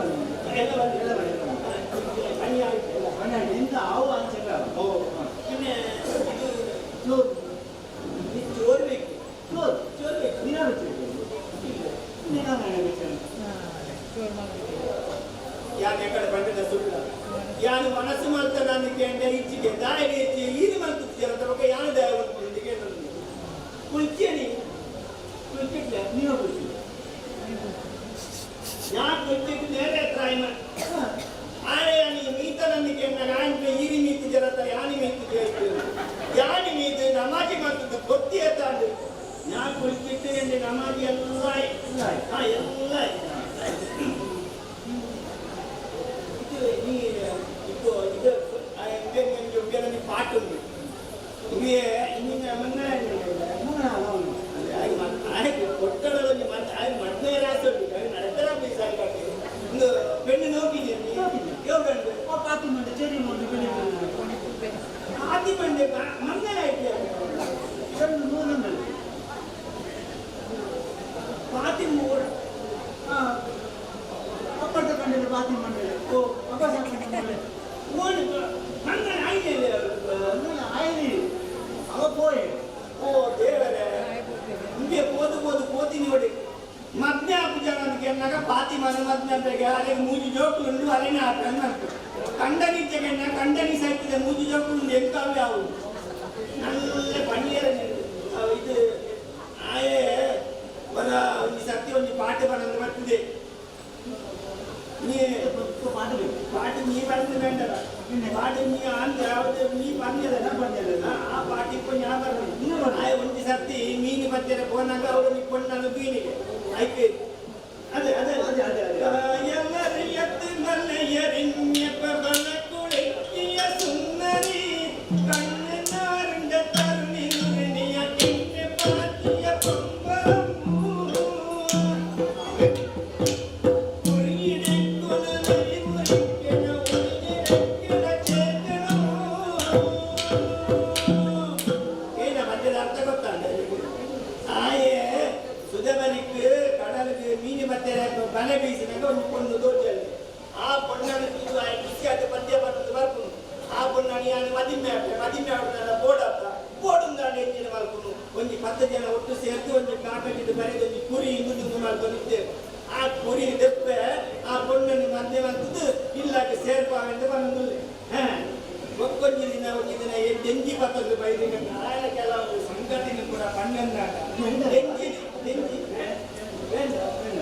ಎಲ್ಲ ಬಂದು ಎಲ್ಲ ಬಂದು ಪಣಿ ಆಯ್ತು ಎಲ್ಲ. ಬಣ್ಣ ಇಂದ ಅವು ಅಂಚೆಲ್ಲ. ಓ പിന്നെ ಇದು ಚೋರ್ ಚೋರ್ ಬೇಕು. ಚೋರ್ ಚೋರ್ ಬೇಕು. ನೀನ ರುಚಿ ನೀನ ರುಚಿ ಯಾಕೆ ಕಡೆ ಬಂದಿದ್ದ ಸುಳ್ಳ ಯಾನು ಮನಸ್ಸು ಮಲ್ತ ನಾನು ಕೇಂದ್ರ ಇಚ್ಚಿಗೆ ದಾರಿ ಹೆಚ್ಚಿ ಈರು ಮಲ್ತು ಅಂತ ಬೊಕ್ಕ ಯಾನು ದಯ ಉಂಟು ಕೇಂದ್ರ ಕುಲ್ಚೇನಿ ಕುಲ್ಚಿಟ್ಲೆ ನೀವು ರುಚಿ ಯಾ ಕುಲ್ಚಿಟ್ ನೇರೆ ತ್ರಾಯ್ಮ ಆರೆ ನೀ ಮೀತ ನನ್ನ ಕೇಂದ್ರ ಆಯ್ತು ಈರಿ ಮೀತು ಜರತ ಯಾನಿ ಮೀತು ಯಾನಿ ಮೀತು ನಮಾಜಿ ಮಲ್ತದ್ದು ಗೊತ್ತಿ ಎತ್ತಾಂಡು ಯಾ ಕುಲ್ಚಿಟ್ಟು ಎಂದೆ ನಮಾಜಿ ಎಲ್ಲ ಹಾ ಎಲ್ಲ ಇದು ನೀ ಇಪ್ಪೋ ಇದು ಉಂಗೆ ಪಾಟುಂಡು ಉಂಗೆ ಇನ್ನಿನ ಮನ್ನ ಕೊಟ್ಟಳೊಂದು ಮತ್ತೆ ಆಯ್ ಮಡ್ನೇ ರಾಸು ನಡತರ ಬೀಸಾಕಿ ಒಂದು ಪೆಣ್ಣು ನೋಕಿದ್ದೀನಿ ಯೋಗಂಡು ಪಾತಿ ಮಂಡೆ ಚೆರಿ ಮಂಡೆ ಬೆಳೆ ಆತಿ ಮಂಡೆ ಮಂಗನ ಆಯ್ತು ಸಣ್ಣ ನೂರು ಪಾತಿ ಮೂರು ಅಪ್ಪಟ ಕಂಡಿಲ್ಲ ಪಾತಿ ಮಂಡೆ ಓ ಅಪ್ಪ ಮಂಡೆ ಓನು ಮಂಗನ ಆಯ್ತು ಆಯ್ಲಿ ಅವ ಪೋಯೆ. ಓ ದೇವರೇ ಹಿಂಗೆ ಪೋದು ಪೋದು ಪೋತೀನಿ ನೋಡಿ ಮದ್ನೆ ಆಪುಜನ ಅಂತ ಕೇಳಿದಾಗ ಪಾತಿ ಮನೆ ಮದ್ನೆ ಅಂತ ಅಲ್ಲಿಗೆ ಮೂಜಿ ಜೋಕುಲು ಅಲ್ಲಿನ ಆಪ ಕಂಡನಿ ಚೆಗಣ್ಣ ಕಂಡನಿ ಸಾಯ್ತಿದೆ ಮೂಜಿ ಜೋಕುಲು ಎಂತಾವೆ ಅವು ನಲ್ಲ ಪಣಿಯರ ಇದು ಆಯೆ ವರ ಒಂದು ಸತ್ಯ ಒಂದು ಪಾಠ ಬರಂದು ಬರ್ತದೆ. ನೀ ಪಾಠ ಬೇಕು. ಪಾಠ ನೀ ಬರ್ತದೆ ಬೇಡಲ್ಲ ಪಾಠ ನೀ ಅಂತ ಯಾವ್ದು ನೀ ಬಂದಿಲ್ಲ ಬಂದಿಲ್ಲ. ಆ ಪಾಠಕ್ಕೆ ಯಾ ಬರಲ್ಲ ಆಯ್ ಒಂದು ಸರ್ತಿ ಮೀನು ಬತ್ತೆರ ಫೋನಾಗ ಅವರು ಕೊಂಡನು ಮೀನಿಗೆ ಆಯ್ತು ಅದೇ ಅದೇ ಅದೇ, ಅದೇ, ಅದೇ. ಎಲ್ಲರಿಯತ್ತು ಮಲ್ಲಯರಿನ್ಯಪ್ಪ ಬಲಕುಳಿಕ್ಕಿಯ ಸುಂದರಿ ಕಣ್ಣನಾರಂಗ ತರುಣಿನುರಣಿಯ ಕಿನ್ನೆ ಪಾತಿಯ ಪೊಂಬರಮ್ಮು ಉರಿಯಿಡೆಕ್ಕೊಲಲಿ ಮುರಿಕೆನ ಉರಿಗೆರೆಕ್ಕೆನ ಚೇತನೋ. ಏನ ಮಧ್ಯದ ಅರ್ಥ ಗೊತ್ತಾಂಡ ಆಯೆ ಸುಧಬಲಿಕ್ ಕಡಲ್ ಮದಿಮೆ ಆಗ್ತದೆ. ಮದಿಮೆ ಆಡುದಲ್ಲ ಬೋಡತ್ತ ಬೋಡುಂದಾಂಡ ಎಂಜಿನ ಮಲ್ಪುನು ಒಂಜಿ 10 ಜನ ಒಟ್ಟು ಸೇರ್ದು ಒಂಜಿ ಕಾಕಟಿದ್ದು ಬರೆದು ಒಂಜಿ ಕುರಿ ಇಂದು ಮಲ್ಕೊಂಡಿದ್ದೇವೆ. ಆ ಕುರಿ ದೆಪ್ಪೆ ಆ ಪೊಣ್ಣನ್ನು ಮದ್ದೆ ಮಲ್ತದ್ದು ಇಲ್ಲಾಗೆ ಸೇರ್ಪಾವೆಂದು ಬಂದುಲ್ಲೆ. ಒಕ್ಕೊಂಜಿ ದಿನ ಒಂಜಿ ದಿನ ದೆಂಜಿ ಪತ್ತೊಂದು ಬೈದಿನ ಆಯನ ಕೆಲವು ಸಂಗತಿನ ಕೂಡ ಪಣ್ಣಂದಾಗ ದೆಂಜಿ ದೆಂಜಿ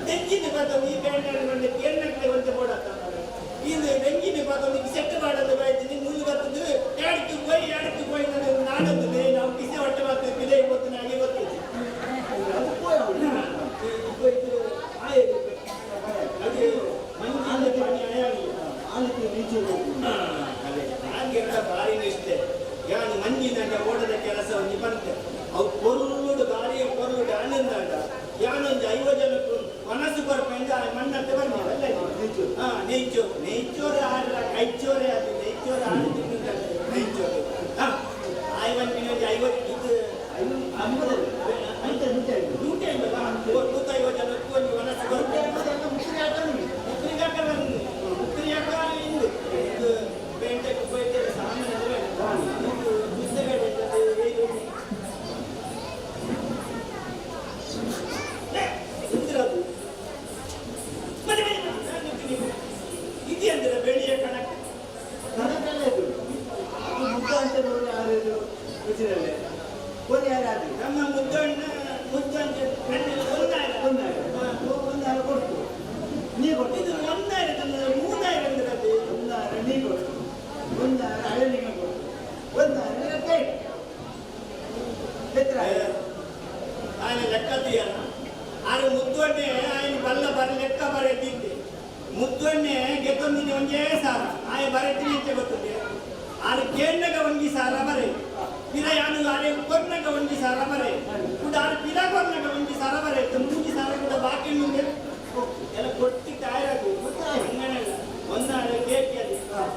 ದೆಂಜಿನ ಪತ್ತೊಂದು ಈ ಪೇಂಟ ಕೇಂದ್ರಕ್ಕೆ ಒಂತೆ ಬೋಡತ್ತ ಇದು ದೆಂಜಿನ ಪತ್ತೊಂದು ಸೆಟ್ ಮಾಡೋದು ಬೈತೀನಿ ಮುಳ್ಳು ಬರ್ತದ್ದು ಎರಡಕ್ಕೆ ಹೋಯಿ ಎರಡಕ್ಕೆ ಹೋಯಿ ನನಗೆ ನಾಡೊಂದು ನಾವು ಕಿಸೆ ಹೊಟ್ಟೆ ಬರ್ತದೆ ಪಿಲೆ ಗೊತ್ತು ನಾಗೆ ಗೊತ್ತಿದೆ. ಹಾಗೆಲ್ಲ ಭಾರಿ ನಿಷ್ಠೆ ಯಾನು ಮಂಜಿನಾಗ ಓಡದ ಕೆಲಸ ಒಂಜಿ ಬಂತೆ ಅವು ಪೊರುಳುಡು ಭಾರಿ ಪೊರುಳುಡು ಆನಂದಾಂಡ ಯಾನೊಂಜಿ 50 ಜನಕ್ಕೆ ಮನಸ್ಸು ಕೊರಪೆಂದ ಮಣ್ಣತ್ತೆ ಬಂದ ಹಾ ನೆಯ್ಚೋರು ನೆಯ್ಚೋರು ಆಡ್ರ ಕೈಚೋರೆ ಅದು ನೆಯ್ಚೋರು ಆಡಿ ತಿನ್ನುತ್ತಾರೆ ನೆಯ್ಚೋರು. ಹಾ ಆಯ್ವಂತಿನ ಒಂಜಿ 50 ಇದು 50 150 150 ಜನಕ್ಕೆ ಒಂಜಿ ಮನಸ್ಸು ಕೊರಪೆ ಇಂದು ಇದು ಪೇಂಟೆಗೆ ಪೋಯ್ತೆ ಸಾಮಾನ್ಯ ಬೇಡ ಇದು ಬೇಡ ಇದು ಅಂದ್ರೆ ಬೆಳಿಯ ಕಣಕ್ ಕಣಕಲ್ಲ ಇದು ಅದು ಮುದ್ದ ಅಂತ ನೋಡಿ ಯಾರು ಉಚಿರಲ್ಲೇ ಒಂದು ಯಾರಾದ್ರು ನಮ್ಮ ಮುದ್ದಣ್ಣ ಮುದ್ದಂತ ಒಂದಾಯಿರ ಒಂದಾಯಿರ ಒಂದಾಯಿರ ಕೊಟ್ಟು ನೀ ಕೊಟ್ಟು ಇದು ಒಂದಾಯಿರ ತಂದ್ರೆ ಮೂವಾಯಿರ ಅಂದ್ರೆ ಅದು ಒಂದಾಯಿರ ನೀ ಕೊಟ್ಟು ಒಂದಾಯಿರ ಹಳೆನಿಗೆ ಕೊಟ್ಟು ಒಂದಾಯಿರ ಕೈ ಎತ್ತರ ఆయన లెక్క తీయాల ಆರು ಮುದ್ದೊಣ್ಣೆ ఆయన ಬಲ್ಲ ಬರ ಲೆಕ್ಕ ಬರೆದಿದ್ದೆ ಮುದ್ದೊಣ್ಣೆ ಗೆತ್ತೊಂದಿನ ಒಂದೇ ಸಾರ ಆಯ ಬರೆತೀನಿ ಅಂತ ಗೊತ್ತದೆ ಆರು ಕೇಂದ್ರಗ ಒಂಜಿ ಸಾರ ಬರೆ ಪಿರ ಯಾನು ಆರೆ ಕೊರ್ನಗ ಒಂಜಿ ಸಾರ ಬರೆ ಕೂಡ ಆರು ಪಿರ ಕೊರ್ನಗ ಒಂಜಿ ಸಾರ ಬರೆ ಮೂಜಿ ಸಾರ ಕೂಡ ಬಾಕಿ ಮುಂದೆ ಎಲ್ಲ ಕೊಟ್ಟಿ ತಾಯರಾಗು ಹಂಗನಲ್ಲ ಒಂದಾರೆ ಕೇಕ್ ಅದು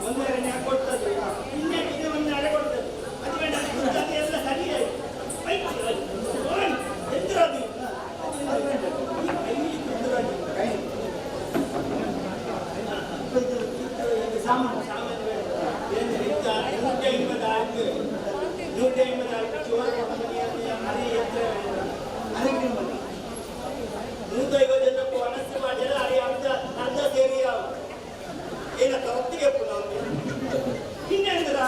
ಒಂದಾರೆ ನ್ಯಾ ಕೊಡ್ತದೆ ಇನ್ನೇ ಒಂದಾರೆ ಕೊಡ್ತದೆ ಅದು ಬೇಡ ಅದು ಎಲ್ಲ ಸರಿ ಆಯ್ತು ಎಂದ್ರದು ಸಾಮಾನು ಸಾಮಾನು ಬೇಡ 154 154 ಚೋರ ಅರೆ ಎತ್ತರ 150 ಜನಕ್ಕೂ ಅನಸ್ಸು ಮಾಡಿದ್ರೆ ಅರೆ ಅರ್ಧ ಅರ್ಧ ಸೇರಿ ಯಾವ ಏನ ತರತ್ತಿಗೆ ಪುನಃ ಇನ್ನೆಂದ್ರ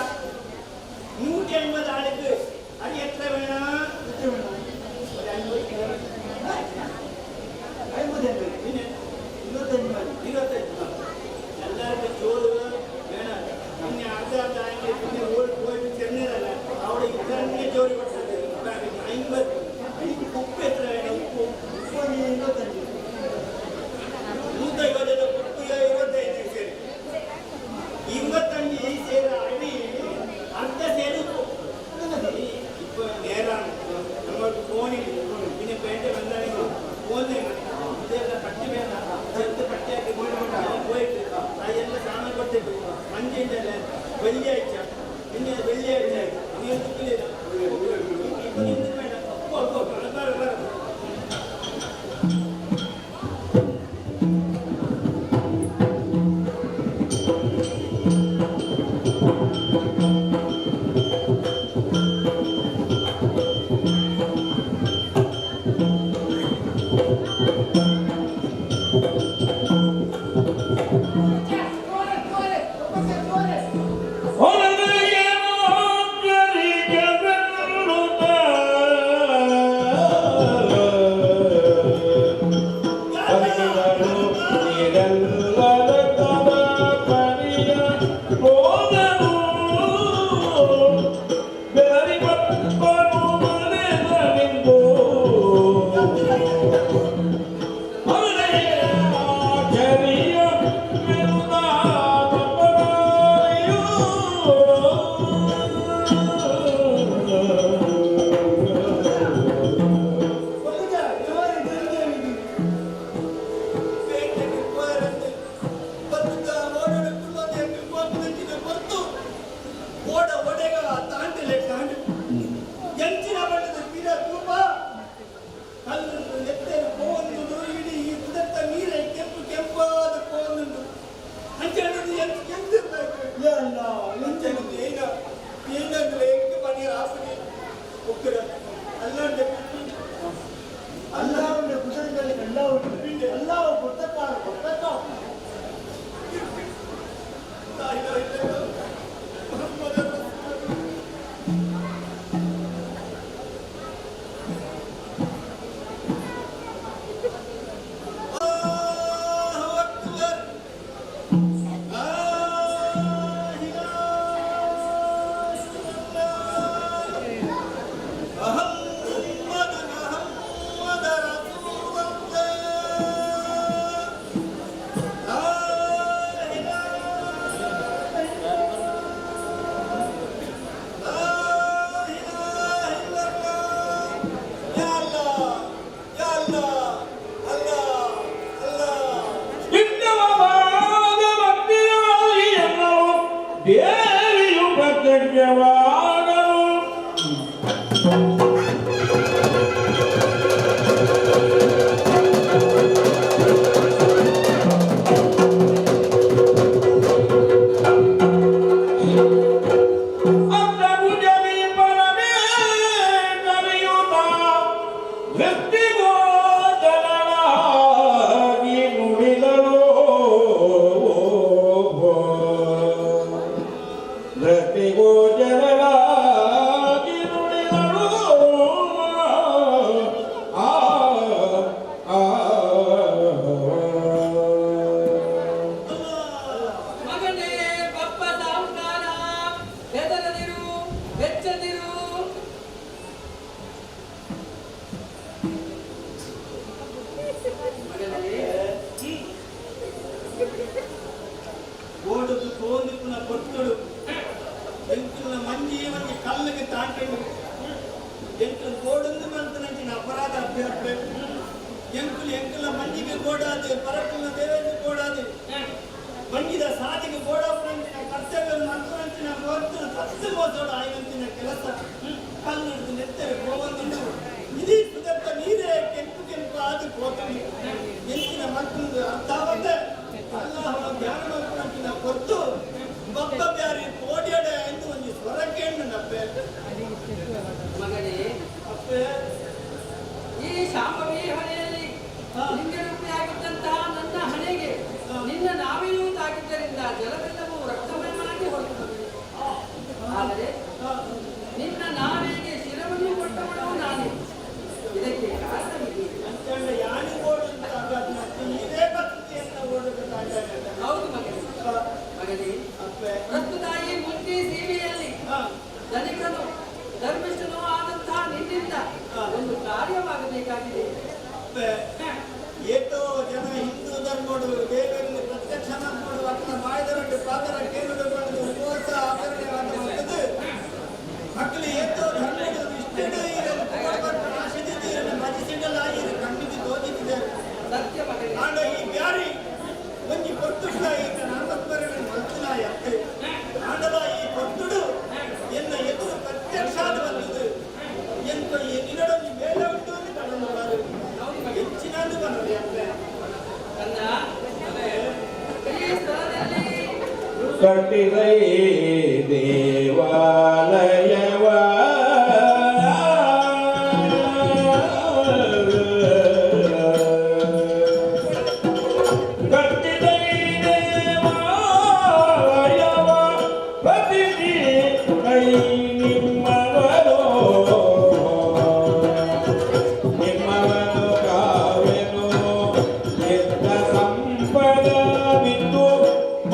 150 ಆಳಿಗೆ ಅದು ಎತ್ತರ ಬೇಡ 25 ಎಲ್ಲರಿಗೂ ಚೋರು ಬೇಡ ನಿನ್ನೆ ಅರ್ಧ ಅರ್ಧ ಆಗಿ ನಿನ್ನೆ ಓಡಿ ಹೋಗಿ ಚೆನ್ನದಲ್ಲ ಅವಳು ಇದನ್ನೇ ಚೋರಿ ಕೊಡ್ತದೆ 50 ಉಪ್ಪು ಎತ್ತರ ಬೇಡ ಉಪ್ಪು ಉಪ್ಪು 25 150 ಉಪ್ಪು 25 ಸೇರಿ 25 ಸೇರ ಅಡಿ ಅರ್ಧ ಸೇರು ಉಪ್ಪು ಇಪ್ಪ ನೇರ ನಮ್ಮ ಫೋನ್ ಇದೆ ಇನ್ನು ಪೇಂಟೆ ಬಂದಾಗ ಫೋನ್ ಇದೆಲ್ಲ ಪಟ್ಟಿ ಬೇಡ ಚೆಂದ ಪಟ್ಟಿ ಹಾಕಿ ಹೋಯ್ತು ಎಲ್ಲ ಸಾಮಾನು ಕೊಡ್ತಿತ್ತು ಮಂಜಿಂದಲ್ಲ ಬೆಳ್ಳಿ ಆಯ್ತ ಇನ್ನು ಬೆಳ್ಳಿ ಆಯ್ತ ನೀನು ತುಕ್ಕಲಿಲ್ಲ ಬೇಡ ಬರ ಬರ ಅಲ್ಲಂಡೆ ಅಲ್ಲಾವನ್ನ ಕುಶಲದಲ್ಲಿ ಕಂಡಾವುಂಡು ಅಲ್ಲಾವ ಕೊತ್ತಕ್ಕಾರ ಕೊತ್ತಕ್ಕ. ದೇವಿಯು ಪ್ರತ್ಯಕ್ಷವಾಗಲು. ಅಷ್ಟಭುಜದಿ ಪರಮೇಶ್ವರಿಯುತ ದೃಷ್ಟಿಗೋಚರಳಾಗಿ ನುಡಿದಳು, ದೃಷ್ಟಿಗೋಚರಳಾಗಿ ನುಡಿದಳು. ಆ ಆ. ಮಗನೇ ಬಪ್ಪ ಸಾಹುಕಾರ, ಹೆದರದಿರು, ಬೆಚ್ಚದಿರು. ಮಗನೇ. ಓಡುದು ಕೋಂದಿಪ್ಪುನ ಪೊರ್ತುಡು ಎಂಕುಲ್ನ ಮಂಜಿ ಒಂಜಿ ಕಲ್ಲುಗೆ ತಾಂಟಂಡು. ಎಂಕುಲು ಗೋಡೊಂದು ಮಂತನಂಚಿನ ಅಪರಾಧ ಅಭ್ಯರ್ಪೆ. ಎಂಕುಲು ಎಂಕುಲ ಮಂಜಿಗೆ ಗೋಡಾದು, ಪರಕುಲ್ನ ದೇವೇಂದ್ರ ಗೋಡಾದು, ಮಂಜಿದ ಸಾದಿಗೆ ಗೋಡಾಪುರಂಚಿನ ಕರ್ತವ್ಯ ಮಂತನಂಚಿನ ಪೊರ್ತುಡು ಸತ್ತು ಮೋಸೋಡು ಆಯ್ವಂಚಿನ ಕೆಲಸ. ಕಲ್ಲು ಹಿಡಿದು ನೆತ್ತೆರೆ ಪೋವಂದುಂಡು. ಇದೀ ಸುದತ್ತ ನೀರೇ ಕೆಂಪು ಕೆಂಪು ಆದು ಪೋತುಂಡು. ಎಂಚಿನ ಮಕ್ಕಳು ಅರ್ಥಾವಂತೆ ಅಲ್ಲಾಹನ ಧ್ಯಾನ ಮಲ್ಪುನಂಚಿನ ಪೊರ್ತು. ಬಪ್ಪ ಬ್ಯಾರಿ ಪೋಡ್ಯಡೆ ಎಂದು ಒಂಜಿ ಸ್ವರ ಕೇಂಡು ನಪ್ಪೆ. ಮಗನೇ. ಅಪ್ಪೆ. ಈ ಶಾಂಭವಿ ಹಣೆಯಲ್ಲಿ ಲಿಂಗರೂಪಿಯಾಗಿದ್ದಂತಹ ನನ್ನ ಹಣೆಗೆ ನಿನ್ನ ನಾವಿಯೂ ತಾಗಿದ್ದರಿಂದ ಜಲವೆಲ್ಲವೂ ರಕ್ತಮಯವಾಗಿ ಹೋಯಿತು ಮಗನೇ. ಆದರೆ ನಿನ್ನ ನಾವಿಗೆ ಶಿರವನ್ನು ಕೊಟ್ಟವಳು ನಾನೇ. ಇದಕ್ಕೆ ಕಾರಣವಿದೆ. ಅಂಚಂಡ ಯಾನು ಓಡು ಅಂತ ಅಗಾದ್ ಮತ್ತೆ ಇದೇ ಬರ್ತದೆ ಓಡುದು. ಹೌದು ಮಗನೇ. ಮಗನೇ, ಅಪ್ಪೆ. ಪ್ರಸ್ತುತ ಈ ಮುಂಚಿ ಸೀಮೆಯಲ್ಲಿ ಧನಿಕನು ಧರ್ಮಿಷ್ಠನೂ ಆದಂತಹ ನಿನ್ನಿಂದ ಒಂದು ಕಾರ್ಯವಾಗಬೇಕಾಗಿದೆ. ಅಪ್ಪೆ, ಏತೋ ಜನ ಹಿಂದೂ ಧರ್ಮಡು ದೇವರನ್ನು ಪ್ರತ್ಯಕ್ಷ ಮಾಡ್ಕೊಂಡು ಅಕ್ಕನ ಬಾಯ್ದರಡ್ಡು ಪಾದರ ಕೇಳುಡು ಬಂದು ಉಪವಾಸ ಆಚರಣೆ ಮಾಡ್ತದೆ. ಮಕ್ಕಳು ಏತೋ ಧರ್ಮಡು ಇಷ್ಟೆಡು ಆಶಿದಿದ್ದೀರನ್ನು ಮಜಿಸಿಡಲಾಗಿ ಕಣ್ಣಿಗೆ ತೋಜಿದ್ದಾರೆ. ಸತ್ಯ ಮಗನೇ. ಆಂಡ ಈ ಬ್ಯಾರಿ ಒಂಜಿ ಪೊರ್ತುಡ್ಲ ಈತ ನಾಮಸ್ಮರಣೆ ಮಲ್ತುನ ಅತ್ತೆ. ಆಂಡಲ ಈ ಪೊರ್ತುಡು ಎನ್ನ ಎದುರು ಪ್ರತ್ಯಕ್ಷಾದ ಬಂದದ್ದು. ಎಂತ ನಿನ್ನಡೊಂದು ಬೇಲೆ ಉಂಟು ಅಂತ ಕಡಲು ಹೆಚ್ಚಿನದು ಬಂದದೆ ಅಪ್ಪೆ. ಕಂದ, ಈ ಸ್ಥಳದಲ್ಲಿ ಕಟ್ಟಿದೈ ದೇವಾಲಯವ, ಕಟ್ಟಿದೈ ದೇವಾಲಯವ, ಪ್ರತಿದಿ ಕೈ ನಿಮ್ಮವರು, ನಿಮ್ಮವನು ಕಾವೆನು. ಎತ್ತ ಸಂಪದವಿತ್ತು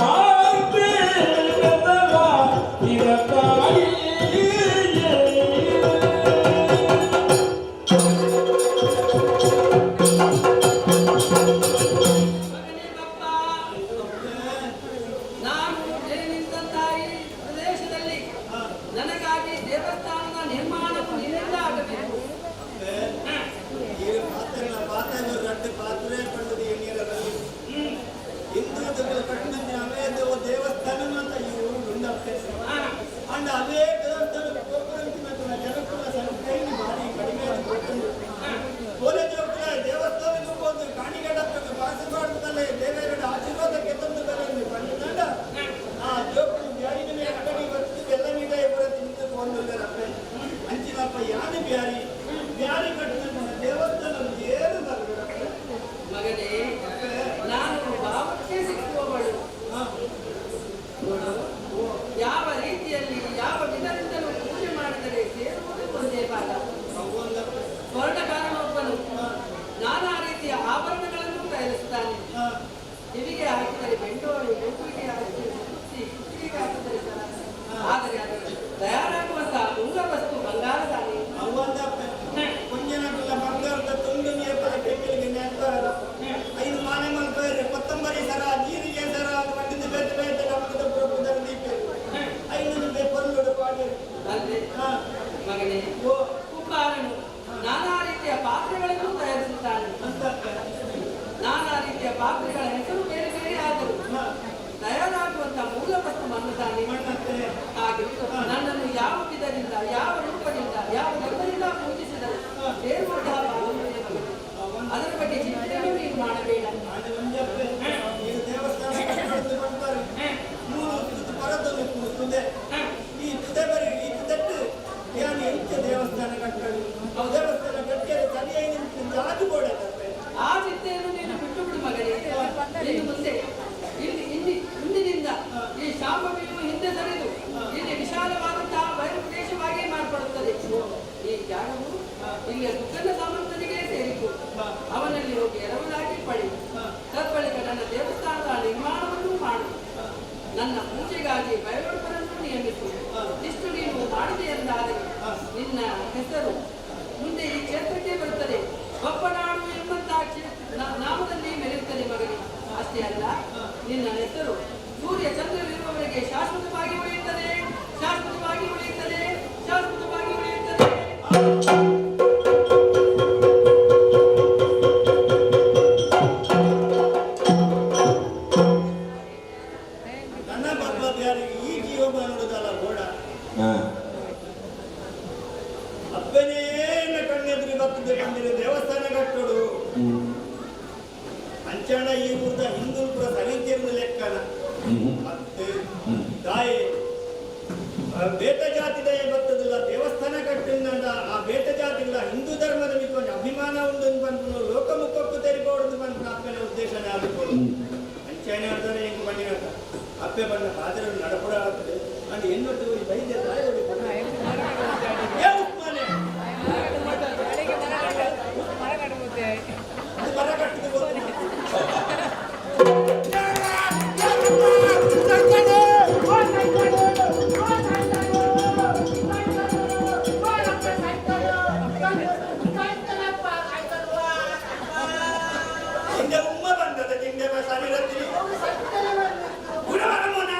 ಮಾರ್ಪೇದವ ಇರ ತಾಯಿ. ಮಗನೇ ಬಪ್ಪ, ನಾನು ನೆಲೆ ನಿಂತಹ ಈ ಪ್ರದೇಶದಲ್ಲಿ ನನಗಾಗಿ ದೇವಸ್ಥಾನದ ನಿರ್ಮಾಣವು ನಿನ್ನಿಂದ ಆಗಬೇಕು. ಈ ಪಾತ್ರ ಪಾತ್ರ ರಡ್ಡು ಪಾತ್ರೆ ಪಂಡದು ಎಣ್ಣೀರಲ್ಲಿ. ಹಿಂದೂ ಕಟ್ಟಿನ ಅವೇ ದೇವಸ್ಥಾನ ಅಂತ ಈ ಊರು ಉಂಡಪ್ಪೆ. ಅಂಡ ಅವೇ ದೇವಸ್ಥಾನ ಗೋಪುರಂತಿ ಮತ್ತು ಜನಕುಲ ಸಂಖ್ಯೆಯಲ್ಲಿ ಭಾರಿ ಕಡಿಮೆ ಗೊತ್ತುಂಟು. ಕೋಲೆ ಜೋಕುಲ ದೇವಸ್ಥಾನಕ್ಕೆ ಹೋದು ಕಾಣಿಗಡಪ್ಪಗೆ ವಾಸ ಮಾಡುತ್ತಲೇ ದೇವರ ಆಶೀರ್ವಾದಕ್ಕೆ ತಂದು ಬರಲು ಪಂಡಿತಾಂಡ ಆ ಜೋಕುಲು ಬ್ಯಾರಿನ ಮೇಲೆ ಅಂಗಡಿ ಬರ್ತು ಬೆಲ್ಲ ಮೀಟ ಬರ ತಿಂದು ಕೊಂದುಲ್ಲರಪ್ಪೆ. ಅಂಚಿನಪ್ಪ ಯಾನ ಅಲ್ಲೇ ಮಗನೇ, ಕುಂಬಾರನು ನಾನಾ ರೀತಿಯ ಪಾತ್ರೆಗಳನ್ನು ತಯಾರಿಸುತ್ತಾನೆ. ನಾನಾ ರೀತಿಯ ಪಾತ್ರೆಗಳ ಹೆಸರು ಬೇರೆ ಬೇರೆ ಆದರೂ ತಯಾರಾಗುವಂತಹ ಮೂಲ ವಸ್ತು ಮಣ್ಣು ತಾನೆ. ಹಾಗೆ ನನ್ನನ್ನು ಯಾವ ವಿಧದಿಂದ, ಯಾವ ರೂಪದಿಂದ, ಯಾವ ಧರ್ಮದಿಂದ ಪೂಜಿಸಿದರೆ ಸೇರುವಂತಹ ಭಾವನೆ, ಅದರ ಬಗ್ಗೆ ಚಿಂತೆಯನ್ನು ನೀನು ಮಾಡಬೇಡ. ದೇವಸ್ಥಾನ ಈ ತುದೆ ಬರಿ ಈ ತುದೆಟ್ಟು ಯಾನು ಹೆಚ್ಚು ದೇವಸ್ಥಾನ ಕಟ್ಟಡು, ದೇವಸ್ಥಾನ ಕಟ್ಟಿದರೆ ಸರಿಯಾಗಿ ಜಾದು ಬೋಡ. ಆ ಚಿಂತೆಯನ್ನು ನೀನು ಬಿಟ್ಟು ಬಿಡು ಮಗನೇ. ಇನ್ನು ಮುಂದೆ ಇಲ್ಲಿ ಇಲ್ಲಿ ಇಂದಿನಿಂದ ಈ ಶಾಂಭವಿಯು ಹಿಂದೆ ಸರಿದು ಇಲ್ಲಿ ವಿಶಾಲವಾದಂತಹ ಬಯಲು ಪ್ರದೇಶವಾಗಿ ಮಾರ್ಪಡುತ್ತದೆ. ಈ ಜಾಗವು ಇಲ್ಲಿಯ ದುಗ್ಗನ ಸಾಮಂತನಿಗೆ ಸೇರಿತು. ಅವನಲ್ಲಿ ಹೋಗಿ ಎರವಲಾಗಿ ಪಡೆ. ತದ್ಬಳಿಕ ನನ್ನ ದೇವಸ್ಥಾನದ ನಿರ್ಮಾಣವನ್ನು ಮಾಡು. ನನ್ನ ಪೂಜೆಗಾಗಿ ಬಯಲೊಬ್ಬರನ್ನು ನಿಯಮಿಸು. ಇಷ್ಟು ನೀನು ಮಾಡಿದೆ ಎಂದಾದರೆ ನಿನ್ನ ಹೆಸರು ಮುಂದೆ ಈ ಕ್ಷೇತ್ರಕ್ಕೆ ಬರುತ್ತದೆ. ಬಪ್ಪನಾಡು ಎಂಬಂತಹ ನಾಮದಲ್ಲಿ ಮೆರೆಯುತ್ತದೆ ಮಗನೇ. ಅಷ್ಟೇ ಅಲ್ಲ, ನಿನ್ನ ಹೆಸರು ಸೂರ್ಯ ಚಂದ್ರರಿರುವವರೆಗೆ ಶಾಶ್ವತವಾಗಿ ಉಳಿಯುತ್ತದೆ, ಶಾಶ್ವತವಾಗಿ ಉಳಿಯುತ್ತದೆ, ಶಾಶ್ವತವಾಗಿ ಉಳಿಯುತ್ತದೆ. ನನ್ನ ಪದ್ಮದ್ಯಾರಿಗೆ ಈ ಜೀವಮಾನದಲ್ಲ ಗೋಡ ಅಪ್ಪನೇ ಕಣ್ಣೆದುರು ಬರ್ತದೆ ಬಂದಿರೋ ದೇವಸ್ಥಾನ ಕಟ್ಟೋಡು ಅಂಚಾಣ ಈ ಊರ್ದ ಹಿಂದೂ ಪುರ ಸರಿತೇರ್ದ ಲೆಕ್ಕನ ಮತ್ತೆ ತಾಯಿ ಬೇಟ ಜಾತಿದಯ ಬರ್ತದಿಲ್ಲ ದೇವಸ್ಥಾನ ಕಟ್ಟಿಂದ ಆ ಬೇಟ ಜಾತಿಗಳ ಹಿಂದೂ ಧರ್ಮದ ಮಿಕ್ಕೊಂದು ಅಭಿಮಾನ ಉಂಡು ಪನ್ಪುನು ಲೋಕ ಮುಖಕ್ಕೂ ತೆರಿಪೋಡು ಪನ್ಪುನ ಅಪ್ಪನ ಉದ್ದೇಶನೇ ಆಗಬಹುದು. ಅಂಚಾನೆ ಆಡ್ತಾರೆ ಹೆಂಗ್ ಬಣ್ಣಿನ ಅಪ್ಪೆ ಬಣ್ಣ ಪಾತ್ರೆ ನಡಪುಡ ಆಗ್ತದೆ ಅಂಡ್ ಎನ್ನೊಟ್ಟು ಈ ಬೈದ್ಯ ತಾಯಿ ಏ ಉಪ್ಮಾನೆ ಅದು ಮರ ಕಟ್ಟಿದ್ದು ಗೊತ್ತಿಲ್ಲ. ಹಿಂದೆ ಉಮ್ಮ ಬಂದದ ಹಿಂದೆ ಸರಿ ಗುಣವರಮೋನ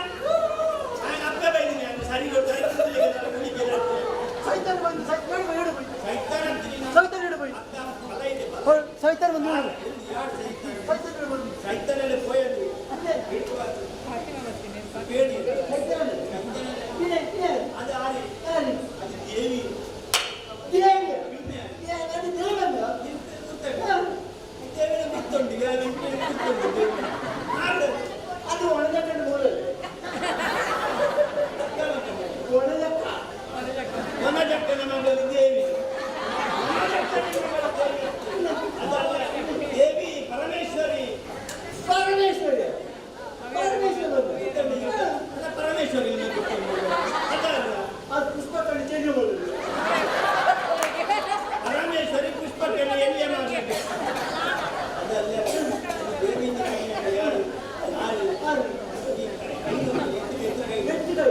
ನಾನು ಅಪ್ಪೆ ಬೈದಿನಿ ಅಂದ್ರೆ ಸರಿ ಸೈತಾನಲ್ಲಿ ಪೋಯದು ಬೇಡಿ ಅದು ಆರಿ ಅದು ದೇವಿ ದೇವಿನ ಬಿತ್ತುಂಡು ಅದು ಒಣಗಟ್ಟಂಡು ಮೂಲ ಒಣಜಕ್ಕ ವನಜಕ್ಕನ ಮಗಳು ದೇವಿ ಅದಲ್ಲ ದೇವಿ ಪರಮೇಶ್ವರಿ ಪರಮೇಶ್ವರಿ ಪರಮೇಶ್ವರಿ ಅಲ್ಲ ಪರಮೇಶ್ವರಿ ಅದಲ್ಲ ಅದು ಪುಷ್ಪ ಕಣ್ಣು ಚೇಂಜ್ ಮಾಡೋದು ಪರಮೇಶ್ವರಿ ಪುಷ್ಪಕ್ಕೆ ಎಲ್ಲಿಯ ಮಾಡಬೇಕು ಅದಲ್ಲ ದೇವಿ ಯಾರು ಆರು ಎಟ್ಟು ಕೈ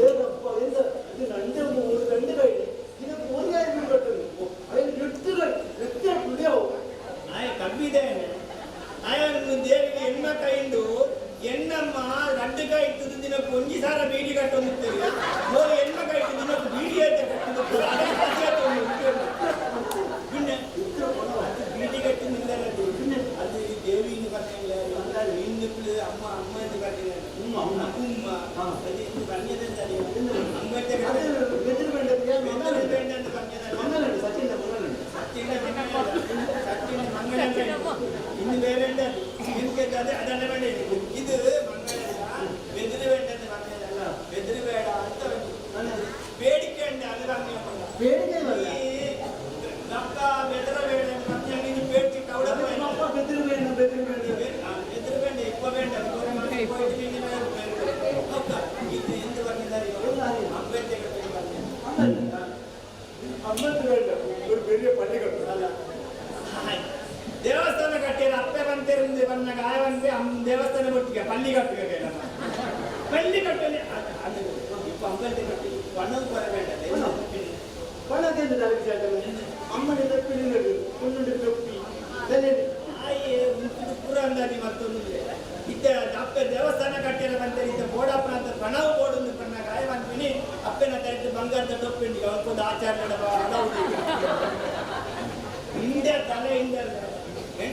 ಏನಪ್ಪ ಎಂತ ಇದು ನಂದು ಮೂರು രണ്ട് ಕೈ ಇದು ಮೂರು ಕಟ್ಟದು അതിന് എട്ട് ಕೈ ಎತ್ತೆ ಕುಡಿಯವು ನಾಯ ಕಬ್ಬಿದ್ದೇನೆ ಆಯನ್ನು ದೇವಿಗೆ ಎಣ್ಣ ಕೈಂಡು ಎಣ್ಣಮ್ಮ ರಡ್ಡು ಕೈ ಇತ್ತು ದಿನಕ್ಕೆ ಒಂಜಿ ಸಾರ ಬೀಡಿ ಕಟ್ಟೊಂದಿರ್ತೇವೆ ಮೋರು ಎಣ್ಣ ಕೈ ಇಟ್ಟು ದಿನಕ್ಕೆ ಬೀಡಿ ಅಂತ ಕಟ್ಟೊಂದಿರ್ತೇವೆ ಅದಕ್ಕೆ ಬಿನ್ನೆ ಅದು ಬೀಡಿ ಕಟ್ಟಿ ನಿಂದಲ್ಲ ಅದು ಈ ದೇವಿ ಕಟ್ಟಿಲ್ಲ ಹಿಂದಕ್ಕೆ ಅಮ್ಮ ಅಮ್ಮ ಅಂತ ಕಟ್ಟಿಲ್ಲ ಉಮ್ಮ ಉಮ್ಮ ಅದು ಇದು ಕನ್ಯದಂತ ಅಂಗಟ್ಟೆ ಅದು ಬೆದರು ಬೆಂಡ ಬೆದರು ಬೆಂಡ ಅಂತ ಕನ್ಯದಲ್ಲ ಮಂಗಲಂಡು ಸಚಿನ್ ಮಂಗಲಂಡು ಸತ್ತಿನ ಸತ್ತಿನ ಮಂಗಳ ಇನ್ನು ಬೇರೆ ಉಂಟು ಅದು. ನಿಮ್ಗೆ ಅದೇ ಅದನ್ನೇ ಬೇಡ ಇದು ಮಂಗಳ ಬೆದರು ಬೇಡ ಅಂತ ಮಂಗಳಲ್ಲ ಬೆದರು ಬೇಡ ಅಂತ ಉಂಟು. ಬೇಡಿಕೆ ಉಂಟು ಅದು ಬಂದು ಬೇಡಿಕೆ ಅಲ್ಲ. ಈ ದಪ್ಪ ಬೆದರ ಬೇಡ ಅಂತ ಮತ್ತೆ ನೀನು ಬೇಡ್ತಿ ಕವಡ ಅಪ್ಪ ಬೆದರು ಬೇಡ ಬೆದರು ಬೇಡ ಬೆದರು ಬೇಡ ಇಪ್ಪ ಬೇಡ ಇದು ಎಂದು ಬಂದಿದ್ದಾರೆ ಅಂಬೇಡ್ಕರ್ ಅಮ್ಮಂದು ಬೇಡ ஒரு பெரிய பள்ளி கட்டணும். ಅಲ್ಲ ದೇವಸ್ಥಾನ ಕಟ್ಟಿರ ಅಪ್ಪೆ ಬಂತೇರಿಂದ ಬಂದಾಗ ಆಯವಂತೆ ದೇವಸ್ಥಾನ ಕೊಟ್ಟಿಗೆ ಪಲ್ಲಿ ಕಟ್ಟುವ ಪಲ್ಲಿ ಕಟ್ಟಲಿ ಅದು ಇಪ್ಪ ಅಂಬಲ್ತೆ ಕಟ್ಟಿ ಪಣವು ಬರಬೇಡ. ಪಣದಿಂದ ತಲೆಗೆ ಅಮ್ಮನ ತಪ್ಪಿಡಿ ಪುಣ್ಣುಂಡಿ ತೊಪ್ಪಿ ತಲೆ ಆಯಿ ಉಂಟು ಪೂರ ಅಂದಾಜಿ ಮತ್ತೊಂದು ಇದ್ದ ಅಪ್ಪೆ ದೇವಸ್ಥಾನ ಕಟ್ಟಿರ ಬಂತೇರಿ ಇದ್ದ ಬೋಡಪ್ಪ ಅಂತ ಪಣವು ಬೋಡೊಂದು ಪಣ್ಣಾಗ ಆಯವಂತಿನಿ ಅಪ್ಪೆನ ಬಂಗಾರದ ಟೊಪ್ಪಿ ಅವಕ್ಕೊಂದು ಆಚಾರ ಅದೌದು. ಹಿಂದೆ ತಲೆ ಹಿಂದೆ ಅಲ್ಲ. ಏ?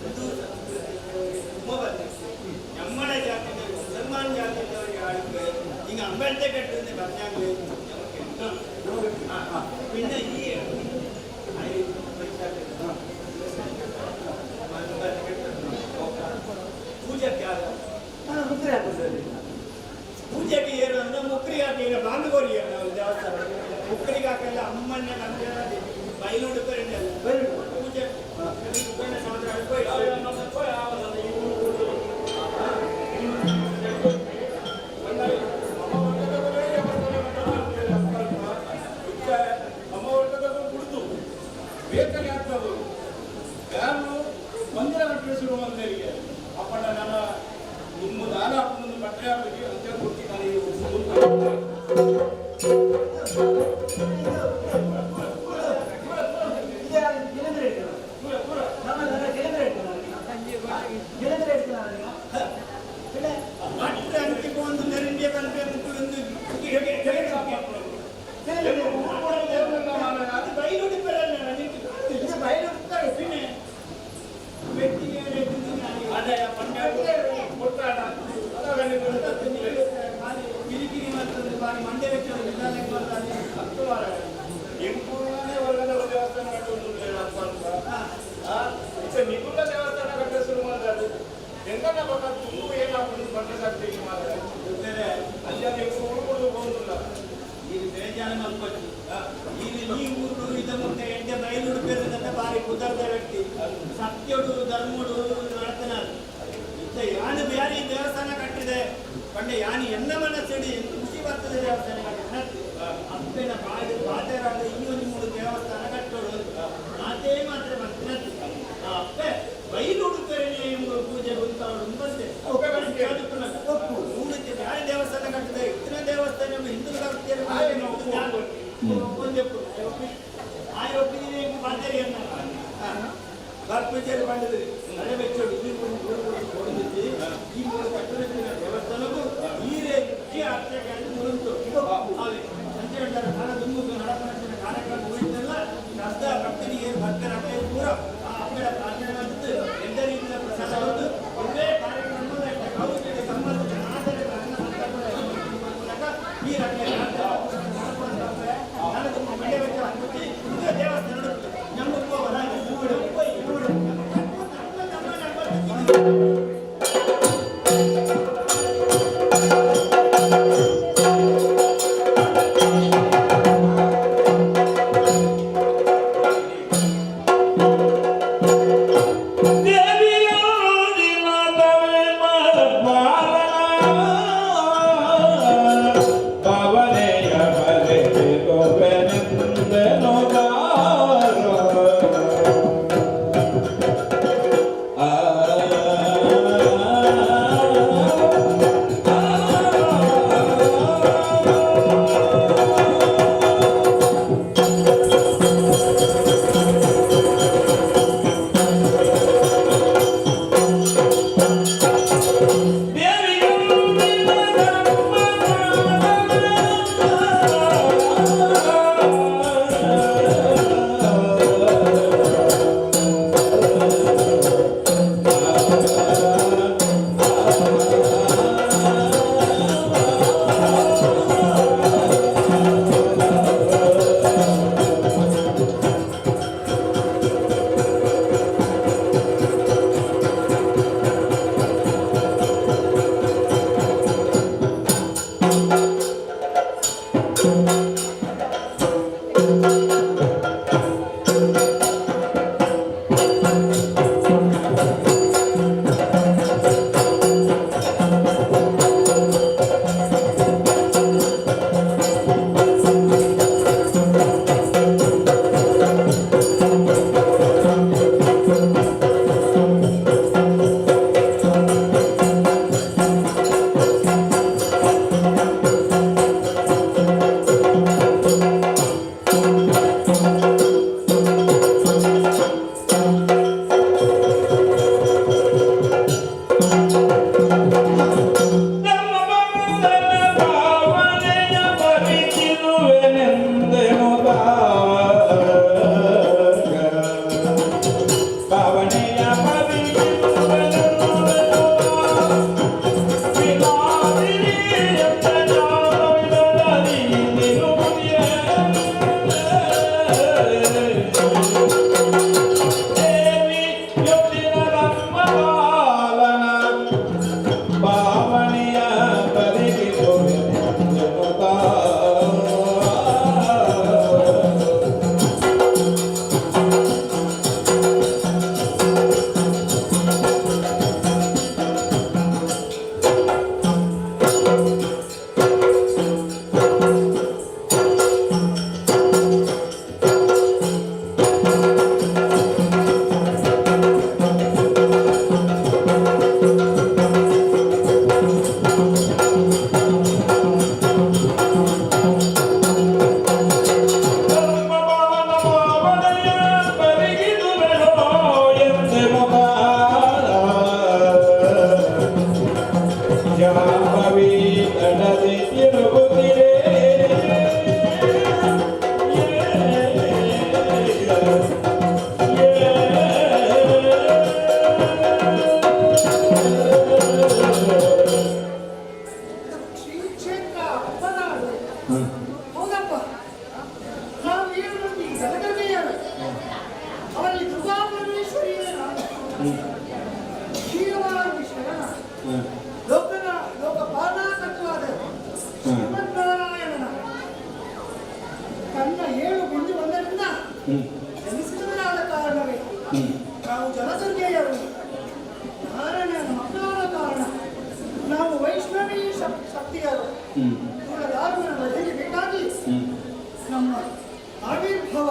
ಹಿಂದೂ ಸಂಸ್ಕೃತಿ ತುಂಬ ಬಂದಿದೆ. ನಮ್ಮಡ ಜಾತಿದವರು, ಮುಸಲ್ಮಾನ್ ಜಾತಿದವರಿಗೆ ಆಳಿಕೆ ಈಗ ಅಂಬೆಡ್ತೆ ಕಟ್ಟುತ್ತೆ ಬರ್ನಾಗ್ಲಿ. പിന്നെ ഈ ಪೂಜಕ್ಕೆ ಮುಕ್ರಿ ಹಾಕುದು. ಪೂಜೆಗೆ ಏರು ಅಂದ್ರೆ ಮುಕ್ರಿಗೆ ಹಾಕಿ, ಈಗ ಬಾಂಧಗೋರಿ ದೇವಸ್ಥಾನ ಮುಕ್ರಿಗೆ ಹಾಕಲ್ಲ. ಅಮ್ಮಣ್ಣ ನಮ್ಗೆ ಬೈಲುಡು ಪೂಜೆ ಸಮುದ್ರ. ಬೇಕನೆ ಆಗ್ತದೆ ಯಾರು ಮಂದಿರ ಕಟ್ಟರೆ ಶುರು ಮಂದಿರಿಗೆ ಅಪ್ಪಣ್ಣ ನನ್ನ ನಿಮ್ಮ ದಾನ ಹಾಕೊಂಡು ಬಟ್ಟೆ ಹಾಕಿ ಅಂತ ಕೊಡ್ತೀನಿ ನಾನು. ಭಟ್ರೆ ಅಂತಿಗೆ ಒಂದು ನೆರಿಂಡಿಯ ಕಲ್ಪೆ ಒಂದು ಅದು ಬೈಲುಡಿ ಬರಲ್ಲ. ಬೈಲುಡ್ತಾರೆ. പിന്നെ ವ್ಯಕ್ತಿಗೆ ಕಿರಿಕಿರಿ ಮತ್ತೊಂದು ಬಾರಿ ಮಂಡೆ ವೆಚ್ಚದ ನಿಧಾನಕ್ಕೆ ಬರ್ತಾನೆ. ಎಂಪೂರ್ಣನೇ ಹೊರಗಡೆ ದೇವಸ್ಥಾನ ಕಟ್ಟುವುದು ಇತ್ತೆ ನಿಕುಲ ದೇವಸ್ಥಾನ ಕಟ್ಟ ಶುರು ಮಾಡ್ತಾರೆ. ಎಂತನ ಬಕ್ಕ ತುಂಬ ಏನಾಗ್ತದೆ ಬಟ್ಟೆ ಸಾಕ್ತೀವಿ ಮಾತ್ರ ಅಲ್ಲಿ ಅಲ್ಲಿ ಊರು ಹೋಗುದಿಲ್ಲ. ಇದು ಬೇಜಾರು ಮಲ್ಪಟ್ಟು ಈಗ ಈ ಊರು ಇದ ಮುಂದೆ ಎಂಟೆ ಬಯಲುಡು ಪೇರುದಂತ ಬಾರಿ ಕುದರ್ದ ವ್ಯಕ್ತಿ, ಸತ್ಯಡು ಧರ್ಮಡು ನಡತನ ಇತ್ತ ಯಾನು ಬ್ಯಾರಿ ದೇವಸ್ಥಾನ ಕಟ್ಟಿದೆ ಪಂಡೆ ಯಾನು ಎನ್ನ ಮನಸ್ಸಿಡಿ ಎಂತ ಖುಷಿ ಬರ್ತದೆ. ದೇವಸ್ಥಾನ ಕಟ್ಟಿದ ಅಪ್ಪನ ಬಾಯಿ ಬಾತೆರಾದ ಈ ಒಂದು ಮೂರು ದೇವಸ್ಥಾನ ಕಟ್ಟೋಡು ಮಾತೇ ಮಾತ್ರ ಬರ್ತಿನ. ಆ ಅಪ್ಪೆ ಬೈಲುಡು ಪೇರಣೆ ಪೂಜೆ ಗುಂತಾವಡು ಬಂದೆ ಮೂಡಕ್ಕೆ ಬ್ಯಾರೆ ದೇವಸ್ಥಾನ ಕಟ್ಟಿದೆ. ಇತ್ತಿನ ದೇವಸ್ಥಾನ ಹಿಂದೂ ಬರ್ಪೂಜೆಯಲ್ಲಿ ಬಂದಿದ್ರಿ ನಡೆ ಬೆಚ್ಚೋಡು ಈ ಮೂರು ಮೂರು ಕೊಡುದಿದ್ದಿ ಈ ಮೂರು ಕಟ್ಟಡ ದೇವಸ್ಥಾನಕ್ಕೂ ಈ ರೀತಿ ಅರ್ಚಕ ಮುರುಂತು ಸಂಜೆ ಹಣ ದುಂಬುದು ನಡಪನ ಕಾರ್ಯಕ್ರಮ ಉಳಿದೆಲ್ಲ ಶ್ರದ್ಧಾ ಭಕ್ತರಿಗೆ ಭಕ್ತರ ಪೂರ ಆ ಅಪ್ಪರ ಪ್ರಾರ್ಥನೆ ಮಾಡಿದ್ದು ಎಲ್ಲ ರೀತಿಯ ಪ್ರಸಾದ ಹೊತ್ತು ಒಂದೇ ಕಾರ್ಯಕ್ರಮ ಸಂಬಂಧ ಮೂಲಕ ಈ ರಕ್ಷೆ ದೇವಸ್ಥಾನ ನಮ್ಮ ಪವನೆಯ. ಹೌದಪ್ಪ, ನಾವು ಏಳು ಮಂದಿ ಜಲಗರ್ಭೆಯರು. ಅವರಲ್ಲಿ ದುರ್ಗಾ ಪರಮೇಶ್ವರಿಯೇ ನಾನು. ಕ್ಷೀರವಾದಿ ಶರಣ, ಲೋಕನ ಲೋಕಪಾಲಕತ್ವಾದ ಶ್ರೀಮನ್ನಾರಾಯಣನ ತನ್ನ ಏಳು ಬಿಂದು ಒಂದರಿಂದ ಜನಿಸಿದವರಾದ ಕಾರಣವೇ ನಾವು ಜಲದುರ್ಗೆಯರು. ನಾರಾಯಣನ ಮಕ್ಕಳಾದ ಕಾರಣ ನಾವು ವೈಷ್ಣವಿ ಶಕ್ತಿಯರು. ದಾರುಣ ವಧೆಗೆ ಬೇಕಾಗಿ ನಮ್ಮ ಆವಿರ್ಭಾವ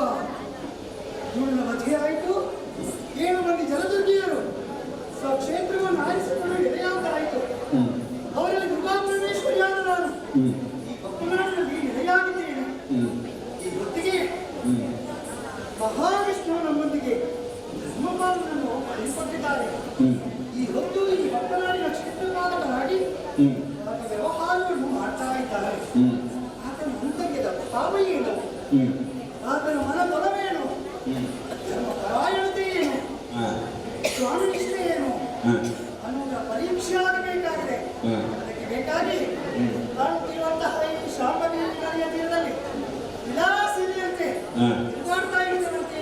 ಧೂಳನ ವಧೆಯಾಯಿತು. ಏಳು ಮಂದಿ ಜಲದುರ್ಗಿಯರು ಸ್ವಕ್ಷೇತ್ರವನ್ನು ಆರಿಸಿಕೊಂಡು ನೆಲೆಯಾದಾಯಿತು. ಅವರಲ್ಲಿ ದುರ್ಗಾ ಪರಮೇಶ್ವರಿಯಾದ ನಾನು ಈ ಬಪ್ಪನಾಡಿನಲ್ಲಿ ನೆಲೆಯಾಗಿದ್ದೇನೆ. ಈ ಹೊತ್ತಿಗೆ ಮಹಾವಿಷ್ಣು ನಮ್ಮೊಂದಿಗೆ ಧರ್ಮಪಾಲನನ್ನು ಪಡೆದುಕೊಟ್ಟಿದ್ದಾರೆ. ಈ ಹೊತ್ತು ಈ ಬಪ್ಪನಾಡಿನ ಕ್ಷೇತ್ರಪಾಲಕನಾಗಿ ಆತ ವ್ಯವಹಾರವನ್ನು ಮಾಡ್ತಾ ಇದ್ದಾರೆ. ಆತನ ಅಂತರ್ಯದ ಭಾವ ಏನು, ಆತನ ಮನದೊಲವೇನು, ಧರ್ಮ ಪರಾಯಣತೆ ಏನು, ಸ್ವಾಮಿ ನಿಷ್ಠೆ ಏನು ಅನ್ನುವುದರ ಪರೀಕ್ಷೆ ಆಗಬೇಕಾಗಿದೆ. ಅದಕ್ಕೆ ಬೇಕಾಗಿ ಕಾಣುತ್ತಿರುವಂತಹ ಈ ಶಾಂಭವಿ ನದಿಯ ತೀರದಲ್ಲಿ ವಿಲಾಸಿನಿಯಂತೆ ತಿರುಗಾಡ್ತಾ ಇರುವಂತೆ.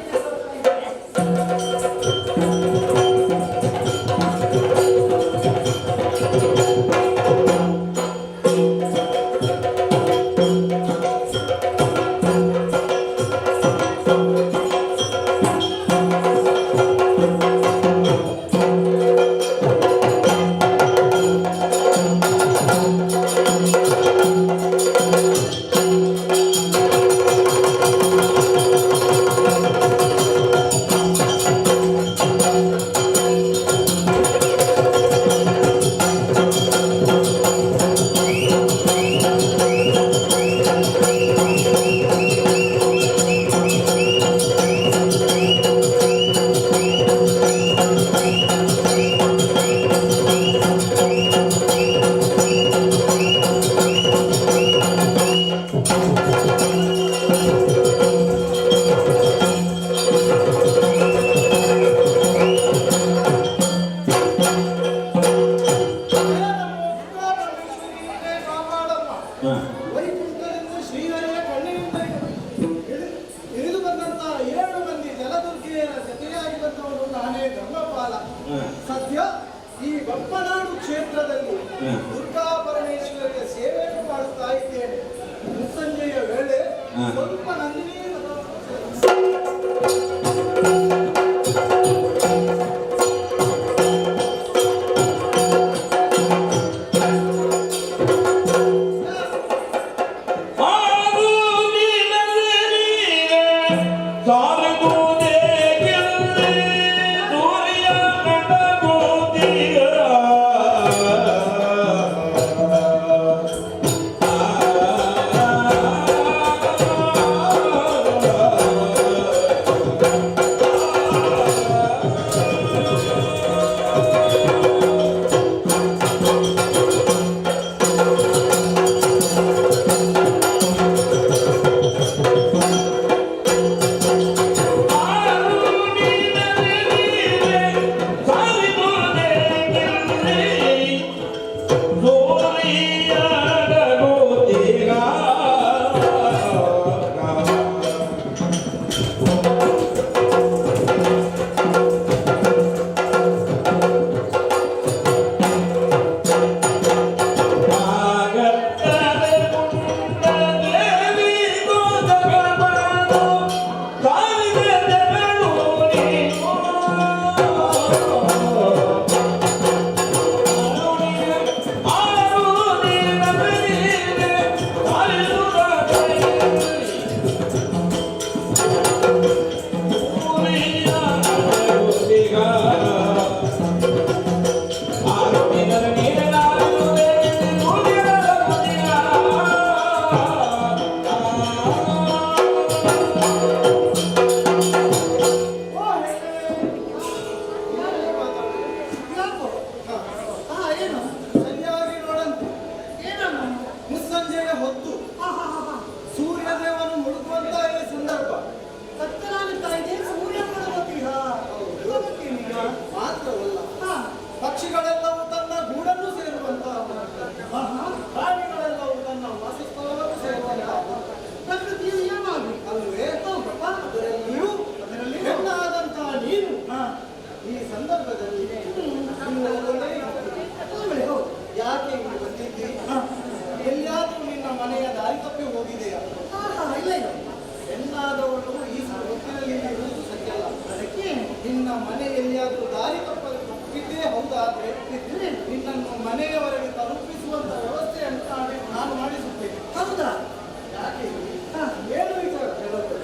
ವೈಕುಂಠದಿಂದ ಶ್ರೀಹರಿಯ ಕಣ್ಣಿನಿಂದ ಇಳಿದು ಬಂದಂತಹ ಏಳು ಮಂದಿ ಜಲದುರ್ಗೆಯರ ಜೊತೆಯಾಗಿ ಬಂದವನು ನಾನೇ ಧರ್ಮಪಾಲ. ಸದ್ಯ ಈ ಬಪ್ಪನಾಡು ಕ್ಷೇತ್ರದಲ್ಲಿ ದುರ್ಗಾ ಪರಮೇಶ್ವರಿಯ ಸೇವೆಯನ್ನು ಮಾಡುತ್ತಾ ಇದ್ದೇನೆ. ಮುಸ್ಸಂಜೆಯ ವೇಳೆ ಸ್ವಲ್ಪ ನಂದಿನಿ ಪಕ್ಷಿಗಳೆಲ್ಲವೂ ತನ್ನ ಗೂಡನ್ನು ಸೇರುವಂತಹ, ಪ್ರಾಣಿಗಳೆಲ್ಲವೂ ತನ್ನ ವಾಸಸ್ಥಳವನ್ನು ಸೇರುವಂತಹ ಮನೆಯ ದಾರಿ ತಪ್ಪಿ ಹೋಗಿದೆಯಾ? ಇಲ್ಲ ಇಲ್ಲ, ಹೆಣ್ಣಾದವಳು ಈ ಹೊತ್ತಿನಲ್ಲಿ ಇರುವುದು ಸರಿಯಲ್ಲ. ಅದಕ್ಕೆ ನಿನ್ನ ಮನೆ ಎಲ್ಲಿಯಾದರೂ ದಾರಿ ತಪ್ಪಿದ್ದೇ ಹೌದಾದ್ರೆ ನಿನ್ನನ್ನು ಮನೆಯವರೆಗೆ ತಲುಪಿಸುವಂತ ವ್ಯವಸ್ಥೆಯನ್ನು ನಾನು ಮಾಡಿಸುತ್ತೇನೆ. ಹೌದಾ? ಯಾಕೆ ಏನು ವಿಚಾರ ಹೇಳೋದು?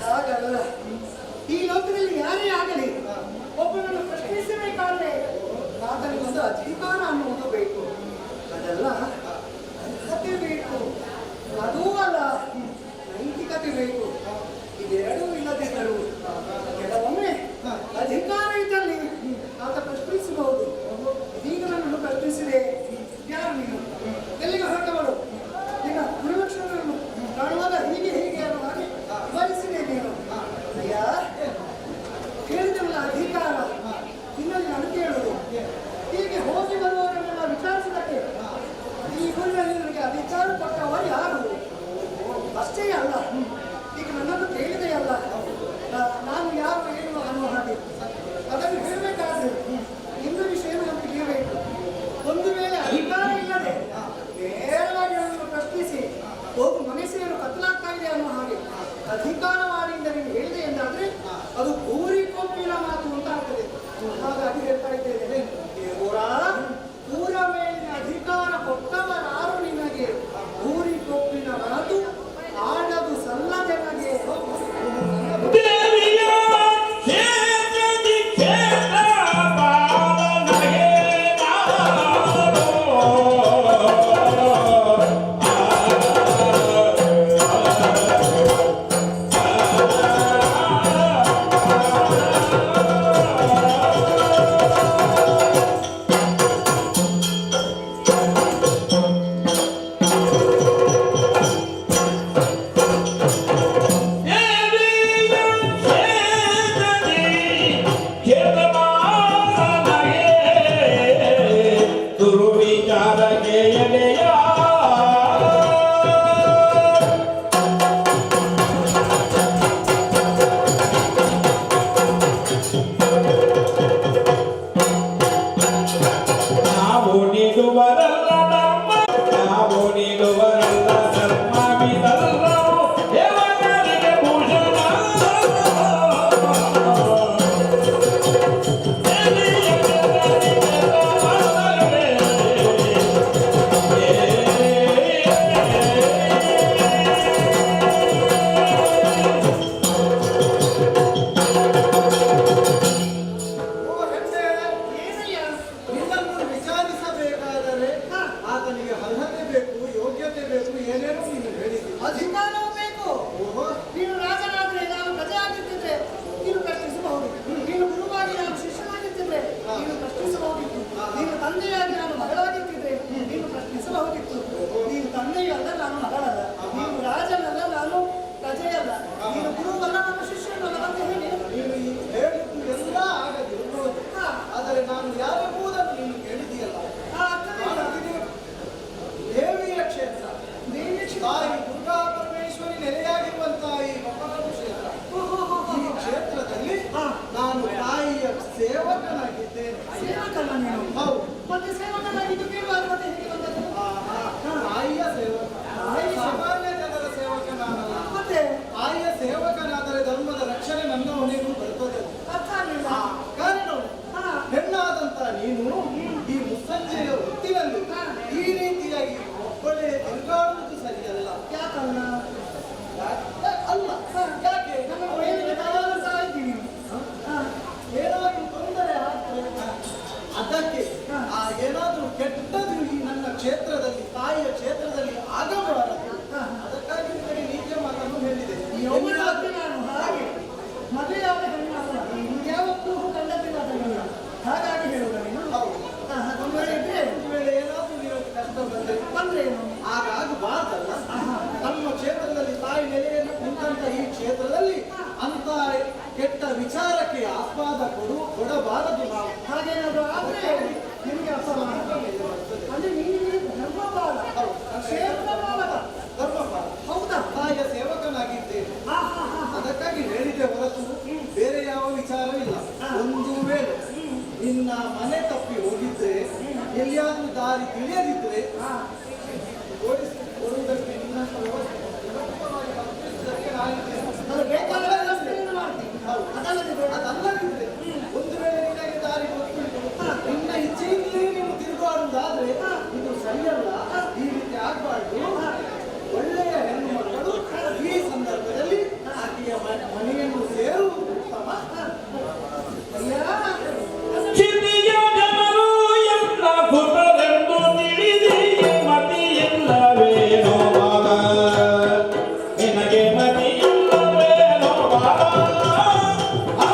ಹಾಗಲ್ಲ, ಈ ಲೋಕದಲ್ಲಿ ಯಾರೇ ಆಗಲಿ ಒಬ್ಬನನ್ನು ಪ್ರಶ್ನಿಸಬೇಕಾದ್ರೆ ಆತನಿಗೊಂದು ಅಧಿಕಾರ ಅನ್ನುವುದು ಬೇಕು. ಅದಲ್ಲ, ಅರ್ಹತೆ ಬೇಕು. ಅದೂ ಅಲ್ಲ, ನೈತಿಕತೆ ಬೇಕು. ಇದೆರಡೂ ಇಲ್ಲದಿದ್ದರೂ ಕೆಲವೊಮ್ಮೆ ಅಧಿಕಾರ ಇದ್ದಲ್ಲಿ ಆತ ಪ್ರಶ್ನಿಸಬಹುದು. ಈಗ ನನ್ನನ್ನು ಪ್ರಶ್ನಿಸಿದೆ, ಯಾರು ನೀನು, ಎಲ್ಲಿಗೆ ಹೊರಟವಳು, ನಿನ್ನ ಗುರುಲಕ್ಷಣಗಳನ್ನು ಕಾಣುವಾಗ ಹೀಗೆ ಹೀಗೆ ಅನ್ನುವ ಹಾಗೆ ವಿವರಿಸಿದೆ ನೀನು. ಅಯ್ಯ, ಕೇಳಿದವಲ್ಲ ಅಧಿಕಾರ, ನಿನ್ನಲ್ಲಿ ನಾನು ಕೇಳುವುದು ಹೀಗೆ ಹೋಗಿ ಬರುವವರನ್ನೆಲ್ಲ ವಿಚಾರಿಸಿದಕ್ಕೆ ಈ ಊರಿನಲ್ಲಿ ನನಗೆ ಅಧಿಕಾರ ಕೊಟ್ಟವರು ಯಾರು? ಅಷ್ಟೇ ಅಲ್ಲ, ಈಗ ನನ್ನನ್ನು ಕೇಳಿದೆಯಲ್ಲ ನಾನು ಯಾರು ಏನು ಅನ್ನುವ ಹಾಗೆ. ಅದನ್ನು ಹೇಳಬೇಕಾದ್ರೆ ಇಂದು ವಿಷಯ ನಾನು ತಿಳಿಯಬೇಕು. ಒಂದು ವೇಳೆ ಅಧಿಕಾರ ಇಲ್ಲದೆ ನೇರವಾಗಿ ನನ್ನನ್ನು ಪ್ರಶ್ನಿಸಿ ಹೋಗು ಮನೆ ಸೇರು ಕತ್ತಲಾಗ್ತಾ ಇದೆ ಅನ್ನುವ ಹಾಗೆ ಅಧಿಕಾರವಾಣಿಯಿಂದ ನೀನು ಹೇಳಿದೆ ಎಂದಾದರೆ ಅದು ಭೂರಿ ಕೊಪ್ಪಿನ ಮಾತು ಅಂತ ಆಗ್ತದೆ. ಹಾಗಾಗಿ ಹೇಳ್ತಾ ಇದ್ದೇನೆ, ಊರ ಮೇಲಿನ ಅಧಿಕಾರ ಕೊಟ್ಟವರಾರು ನಿನಗೆ? ಭೂರಿ ಕೊಪ್ಪಿನ ಮಾತು ಆಡದು ಸಲ್ಲದೆನಗೆ. ನಾವು ನೀಡುವರಲ್ಲ ನಮ್ಮ ಒಂಟಿಯಾಗಿ ಒಬ್ಬಳೇ ತಿರುಗಾಡುವುದು ಸರಿಯಲ್ಲ. ಯಾಕಲ್ಲ? ಅಲ್ಲ, ಯಾಕೆ? ನನ್ನ ಒಳ್ಳೆಯದಕ್ಕೆ ತಾವಾದರೂ ಸಹ ಇದ್ದೀನಿ. ಏನಾದರೂ ತೊಂದರೆ ಆದರೆ ಅದಕ್ಕೆ ಏನಾದರೂ ಕೆಟ್ಟದ್ದು ಈ ನನ್ನ ಕ್ಷೇತ್ರದಲ್ಲಿ, ತಾಯಿಯ ಕ್ಷೇತ್ರದಲ್ಲಿ ಆಗಬಾರದು. ಅದಕ್ಕಾಗಿ ನಿನಗೆ ನೀತಿಯ ಮಾತನ್ನು ಹೇಳಿದೆ. ಯೌವನಕ್ಕೆ ನಾನು ಹಾಗೆ ಮದುವೆಯಾದ ಹೆಣ್ಣಲ್ಲ, ಯಾವತ್ತೂ ಕಂಡದ್ದಿಲ್ಲ ಹೆಣ್ಣು. ಹಾಗಾಗಿ ಹೇಳುವುದ ನೀನು? ಹೌದು. ತೊಂದರೆ ಇದ್ರೆ ಒಂದು ವೇಳೆ ಏನಾದರೂ ನಿನಗೆ ಕಷ್ಟ ಬಂದರೆ ಬಂದ್ರೆ ಏನು? ಹಾಗಾಗಬಾರ್ದಲ್ಲ. ನಮ್ಮ ಕ್ಷೇತ್ರದಲ್ಲಿ, ತಾಯಿ ನೆಲೆಯನ್ನು ನಿಂತಹ ಈ ಕ್ಷೇತ್ರದಲ್ಲಿ ಅಂತ ಕೆಟ್ಟ ವಿಚಾರಕ್ಕೆ ಆಸ್ಪಾದ ಕೊಡಬಾರದು ನಾವು. ಹಾಗೇನಾದ್ರೂ ಆದ್ರೆ ನಿಮಗೆ ಅಪಮಾನ. ಅಂದ್ರೆ ನೀನು ಧರ್ಮಪಾಲ, ಕ್ಷೇತ್ರಪಾಲಕ. ಧರ್ಮಪಾಲ. ಹೌದಾ? ತಾಯಿಯ ಸೇವಕನಾಗಿದ್ದೇನೆ. ಹಾ ಹಾ ಹಾ ಅದಕ್ಕಾಗಿ ಹೇಳಿದೆ ಹೊರತು ಬೇರೆ ಯಾವ ವಿಚಾರವಿಲ್ಲ. ಒಂದು ವೇಳೆ ನಿನ್ನ ಮನೆ ತಪ್ಪಿ ಹೋಗಿದ್ರೆ, ಎಲ್ಲಿಯಾದ್ರೂ ದಾರಿ ತಿಳಿಯದಿದ್ರೆ, ತೋರಿಸಿಕೊಡುವುದಕ್ಕೆ ನಿನ್ನಂತ ವ್ಯವಸ್ಥೆ ಸುರಕ್ಷಿತವಾಗಿ ತಲುಪಿಸುವುದಕ್ಕೆ ನಾನಿದ್ದೇನೆ. ಅದು ಬೇಕಾದ ವ್ಯವಸ್ಥೆಯನ್ನು ಮಾಡ್ತೀನಿ. ಹೌದು. ಅದಲ್ಲದೆ ಬೇಡ. ಅದಲ್ಲದಿದ್ರೆ ಒಂದು ವೇಳೆ ನಿನಗೆ ದಾರಿ ಗೊತ್ತುಂಟು, ನಿನ್ನ ಇಚ್ಛೆಯಿಂದಲೇ ನೀನು ತಿರುಗಾಡುವುದಾದ್ರೆ ಇದು ಸರಿಯಲ್ಲ. ಈ ರೀತಿ ಆಗಬಾರ್ದು. ಒಳ್ಳೆಯ ಹೆಣ್ಣು ಮಕ್ಕಳು ಈ ಸಂದರ್ಭದಲ್ಲಿ ಆಕೆಯ ಮನೆಯನ್ನು ಸೇರುವುದು ಉತ್ತಮ. ಅಯ್ಯ. ಚಿತಿಯ ಜನರು ಎಲ್ಲ ಸುತರೆಂದು ತಿಳಿದಿಯೇ ಮತಿಯಿಲ್ಲವೇನೋ ಬಾಲ, ನಿನಗೆ ಮತಿಯಿಲ್ಲವೇನೋ ಬಾಲ. ಆ.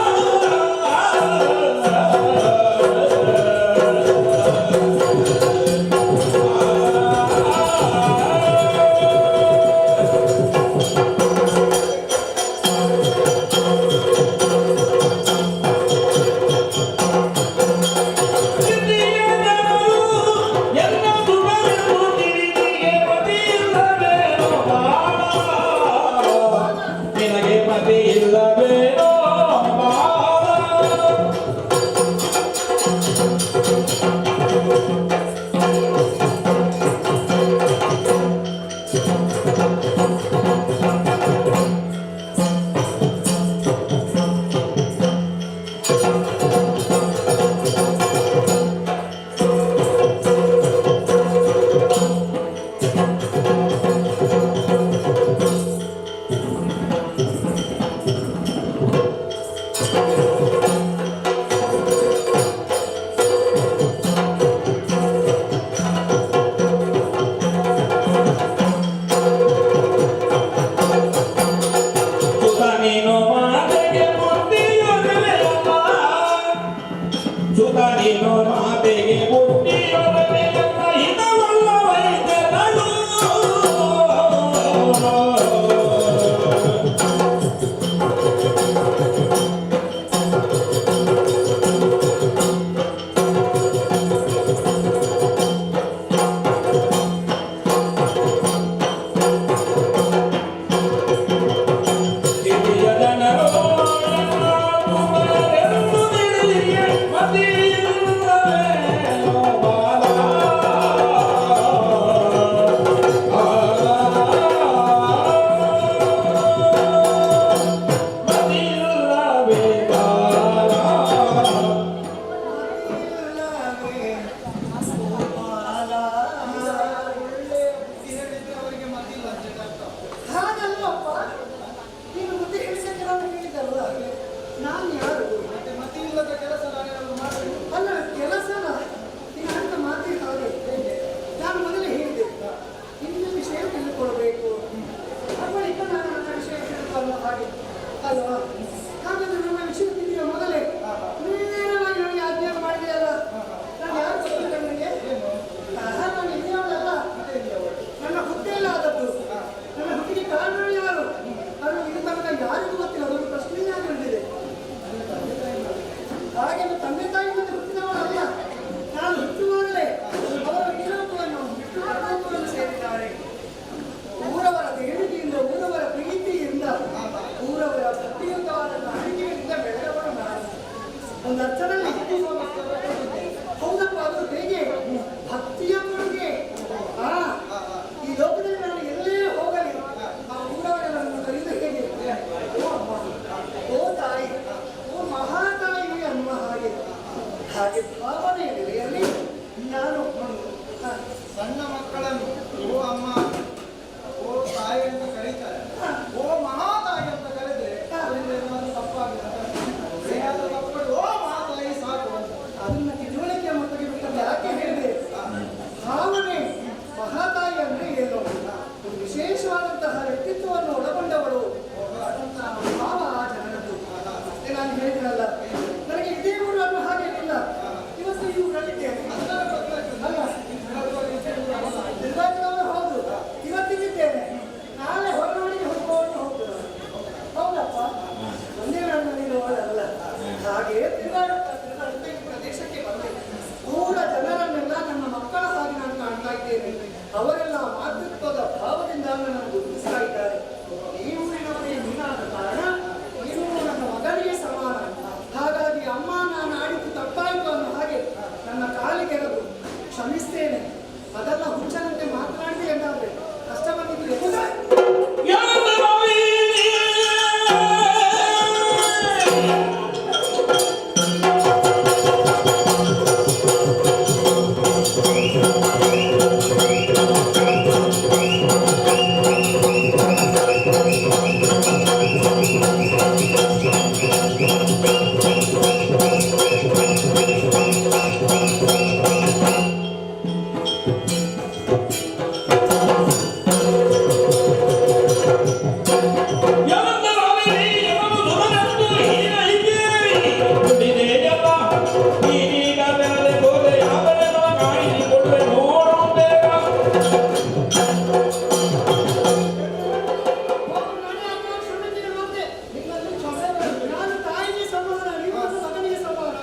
ನಾನು ತಾಯಿಗೆ ಸಮಾನ, ನೀವು ನನ್ನ ಮಗನಿಗೆ ಸಮಾನ.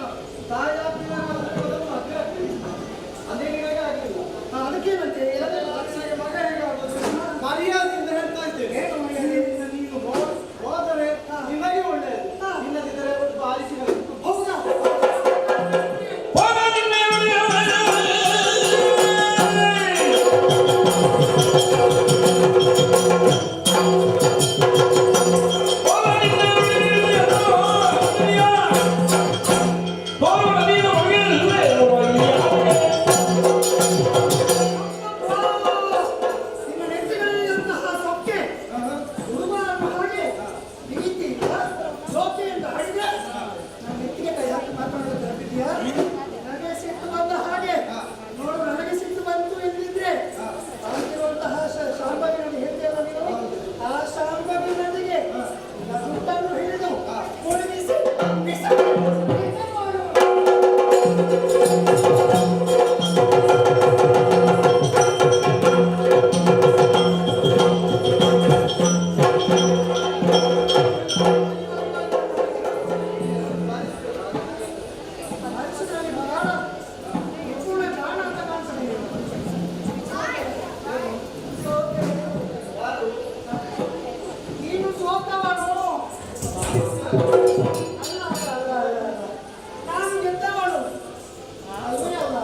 ತಾಯಿ ಆಗ್ಲಿಲ್ಲ, ನಾನು ಮದುವೆ ಆಗ್ಲಿಲ್ಲ. ಅದೇ ನಿನಗೆ ಆಗ್ಲಿಲ್ಲ. ಅದಕ್ಕೇನಂತೆ? ನನಗೆ ಮಗ ಹೇಗಾಗೋದು? ಮರ್ಯಾದೆಯಿಂದ ಹೇಳ್ತಾ ಇದ್ದೇನೆ, ಇಲ್ಲಿಂದ ನೀನು ಹೋದರೆ ನಿನಗೆ ಒಳ್ಳೆಯದು, ಇಲ್ಲದಿದ್ದರೆ ಒಂದು ಬಾರಿ ಸಿಗಬೇಕು. ಹೌದಾ? ನಿನ್ನ ನೆತ್ತಿಗಳಲ್ಲಿರುವಂತಹ ಸೊಕ್ಕೆ ಹುಡುಗ ಅನ್ನೋ ಹಾಗೆ ನೀತಿಯಿಂದ ಸೋಕೆಯಿಂದ ಹಾಡಿದ್ರೆ ನನ್ನ ನೆತ್ತಿಗೆ ಕೈ ಹಾಕಿ ಮಾತನಾಡೋದು ಹತ್ತಿದ್ಯಾ? ನನಗೆ ಸಿಟ್ಟು ಬಂದ ಹಾಗೆ ನೋಡು. ನನಗೆ ಸಿಟ್ಟು ಬಂತು ಎಂದಿದ್ರೆ ಆಗಿರುವಂತಹ ಶಾಂಭವಿ ನನಗೆ ಹೇಳ್ತೀಯಲ್ಲ ನೀನು, ಆ ಶಾಂಭವಿ ನದಿಗೆ ನನ್ನ ಹುಟ್ಟನ್ನು ಹಿಡಿದು ಮುಳುಗಿಸಿ ಬಿಸಾಕು. ಮನಸ್ಸಿನಲ್ಲಿ ಬಹಳ ನಿಪುಣ ಜಾಣ ಅಂತ ಕಾಣ್ತದೆ ನೀನು. ನೀನು ಸೋತವನು ಅಲ್ಲ, ಅಲ್ಲ, ಅಲ್ಲ, ಅಲ್ಲ, ಅಲ್ಲ. ನಾನು ಗೆದ್ದವಳು ಅಲ್ವೇ ಅಲ್ಲ?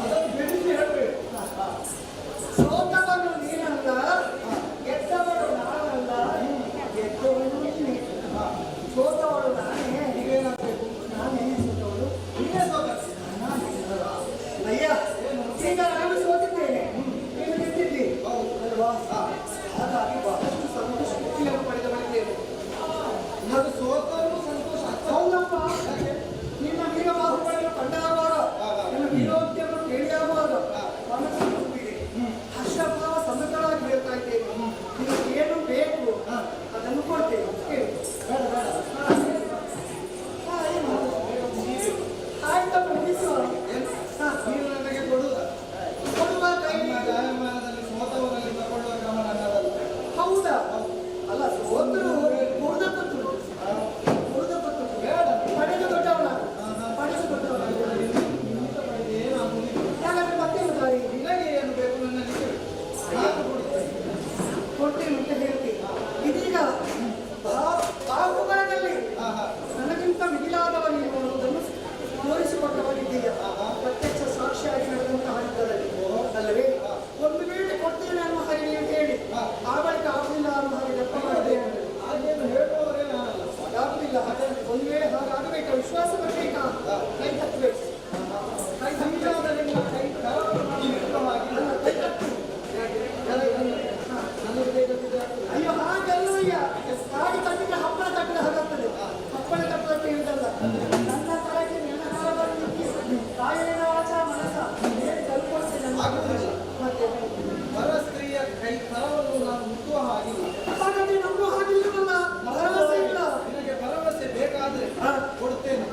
ಅದನ್ನು ಬಿಡಿಸಿ ಹೇಳಬೇಕು. ಸೋತವನು ನೀನಲ್ಲ, ಗೆದ್ದವಳು ನಾನಲ್ಲ, ಗೆದ್ದವನು ನೀನೆ, ಸೋತವಳು ನಾನೇ. ಈಗೇನಾಗಬೇಕು? ನಾನೇ ಸೋತವಳು. ನೀನೇ ಸೋತದ್ದು. ಅಯ್ಯ, ಈಗ ನಾನು ಸೋತಿದ್ದೇನೆ, ನೀನು ಗೆದ್ದಿದ್ದಿ ಅಲ್ವಾ? ಹಾಗಾಗಿ ಬಹಳಷ್ಟು ಸಂತೋಷ ತೃಪ್ತಿಯನ್ನು ಪಡೆದವಳಿದ್ದೇನೆ. ಅದು ಸೋತರೂ ಸಂತೋಷ ಆಗ್ತದೆ. ಹೌದಪ್ಪ, ನಿನ್ನ ವೀರ ಬಾಹುಗಳನ್ನು ಕಂಡಾಗುವಾಗ, ನಿನ್ನ ವೀರೋದ್ಯಮವನ್ನು ಕೇಳಿಯಾಗುವಾಗ ಮನಸ್ಸು ತುಂಬಿದೆ. ಹರ್ಷಭಾವ ಸಮೇತಳಾಗಿ ಹೇಳ್ತಾ ಇದ್ದೇನೆ, ನಿನಗೆ ಏನು ಬೇಕು ಅದನ್ನು ಕೊಡ್ತೇನೆ, ಕೇಳು. ಬೇಡ ಬೇಡ. ಹಾ, ಏನು? ಆಯ್ತಪ್ಪ, ಮುಗಿಸುವ. ಹಾ. ನೀನು ನನಗೆ ಕೊಡುವುದ? ಕೊಡುವ ಕೈ. ನಿಮ್ಮ ಜಾಯಮಾನದಲ್ಲಿ ಸೋತವರಲ್ಲಿ ತಗೊಳ್ಳುವ ಕ್ರಮ ನನ್ನದಲ್ಲ. ಹೌದಾ? ಅಲ್ಲ, ಸೋತರು ಮುರಿದ ಪತ್ತು, ಮುರಿದ ಪತ್ತು. ಬೇಡ. ಪಡೆದು ದೊಡ್ಡವನ, ಪಡೆದು ದೊಡ್ಡವನ. ನಿನ್ನಿಂದ ಪಡೆದು ಏನಾಗುವುದಿಲ್ಲ. ಹಾಗಾದ್ರೆ ಮತ್ತೇನು ದಾರಿ? ನಿನಗೆ ಏನು ಬೇಕು ನನ್ನಲ್ಲಿ ಕೇಳು, ನಾನು ಕೊಡುತ್ತೇನೆ. ಕೊಡ್ತೇನೆ ಅಂತ ಹೇಳ್ತೀನಿ. ಇದೀಗ ಬಾಹುಬಲದಲ್ಲಿ ನನಗಿಂತ ಮಿಗಿಲಾದವ ನೀನು ಅನ್ನೋದನ್ನು ತೋರಿಸಿಕೊಟ್ಟವನಿದ್ದೀಯ, ಪ್ರತ್ಯಕ್ಷ ಸಾಕ್ಷಿಯಾಗಿ ನಡೆದಂತಹ ಯುದ್ಧದಲ್ಲಿ, ಅಲ್ಲವೇ? ಒಂದು ವೇಳೆ ಕೊಡ್ತೇನೆ ಅನ್ನುವ ಹಾಗೆ ನೀವು ಹೇಳಿ, ಆ ಬಳಿಕ ಆಗುದಿಲ್ಲ ಅನ್ನುವ ಹಾಗೆ ಜಪ ಮಾಡಿದೆ. ಹಾಗೇನು ಹೇಳುವವರೇ ನಾನಲ್ಲ. ಆಗುದಿಲ್ಲ. ಹಾಗಾದ್ರೆ ಒಂದು ವೇಳೆ ಹಾಗಾಗಬೇಕಾ, ವಿಶ್ವಾಸ ಬರಬೇಕಾ, ಕೈ ತಟ್ಟಬೇಕು, ಕೈ ಸರಿಯಾದ ನಿಮ್ಮ ಕೈ ಕರವನ್ನು ನಾನು ಮುಟ್ಟುವ ಹಾಗಿಲ್ಲ. ಅಲ್ಲ, ಕೈ ತಟ್ಟು. ನನಗೆ ಬೇಕಾಗಿದೆ ಆಗ್ತದೆ. ಅಯ್ಯೋ, ಹಾಗಲ್ಲಯ್ಯ. ಹಾಗೆ ತಟ್ಟಿದ್ರೆ ಹಪ್ಪಳ ತಟ್ಟಿದ ಹಾಗಾಗ್ತದೆ. ಹಪ್ಪಳ ತಟ್ಟದಕ್ಕೆ ಹೇಳಿದಲ್ಲ. ನನ್ನ ತಲೆಗೆ ನಿನ್ನ ಕರವನ್ನು ಇಕ್ಕಿ, ಕಾಯೇನ ವಾಚ ಮನಸ ಹೇಳಿ ತಲುಪೋಸ್ತೇನೆ ನನ್ನ. ಆಗುವುದಿಲ್ಲ. ಮತ್ತೆ? ಪರ ಸ್ತ್ರೀಯ ಕೈ ಕರವನ್ನು ನಾನು ಮುಟ್ಟುವ ಹಾಗಿಲ್ಲ. ಹಾಗಾದ್ರೆ ನಂಬುವ ಹಾಗಿಲ್ಲವಲ್ಲ, ಭರವಸೆ ಇಲ್ಲ. ನಿನಗೆ ಭರವಸೆ ಬೇಕಾದ್ರೆ ಕೊಡ್ತೇನೆ.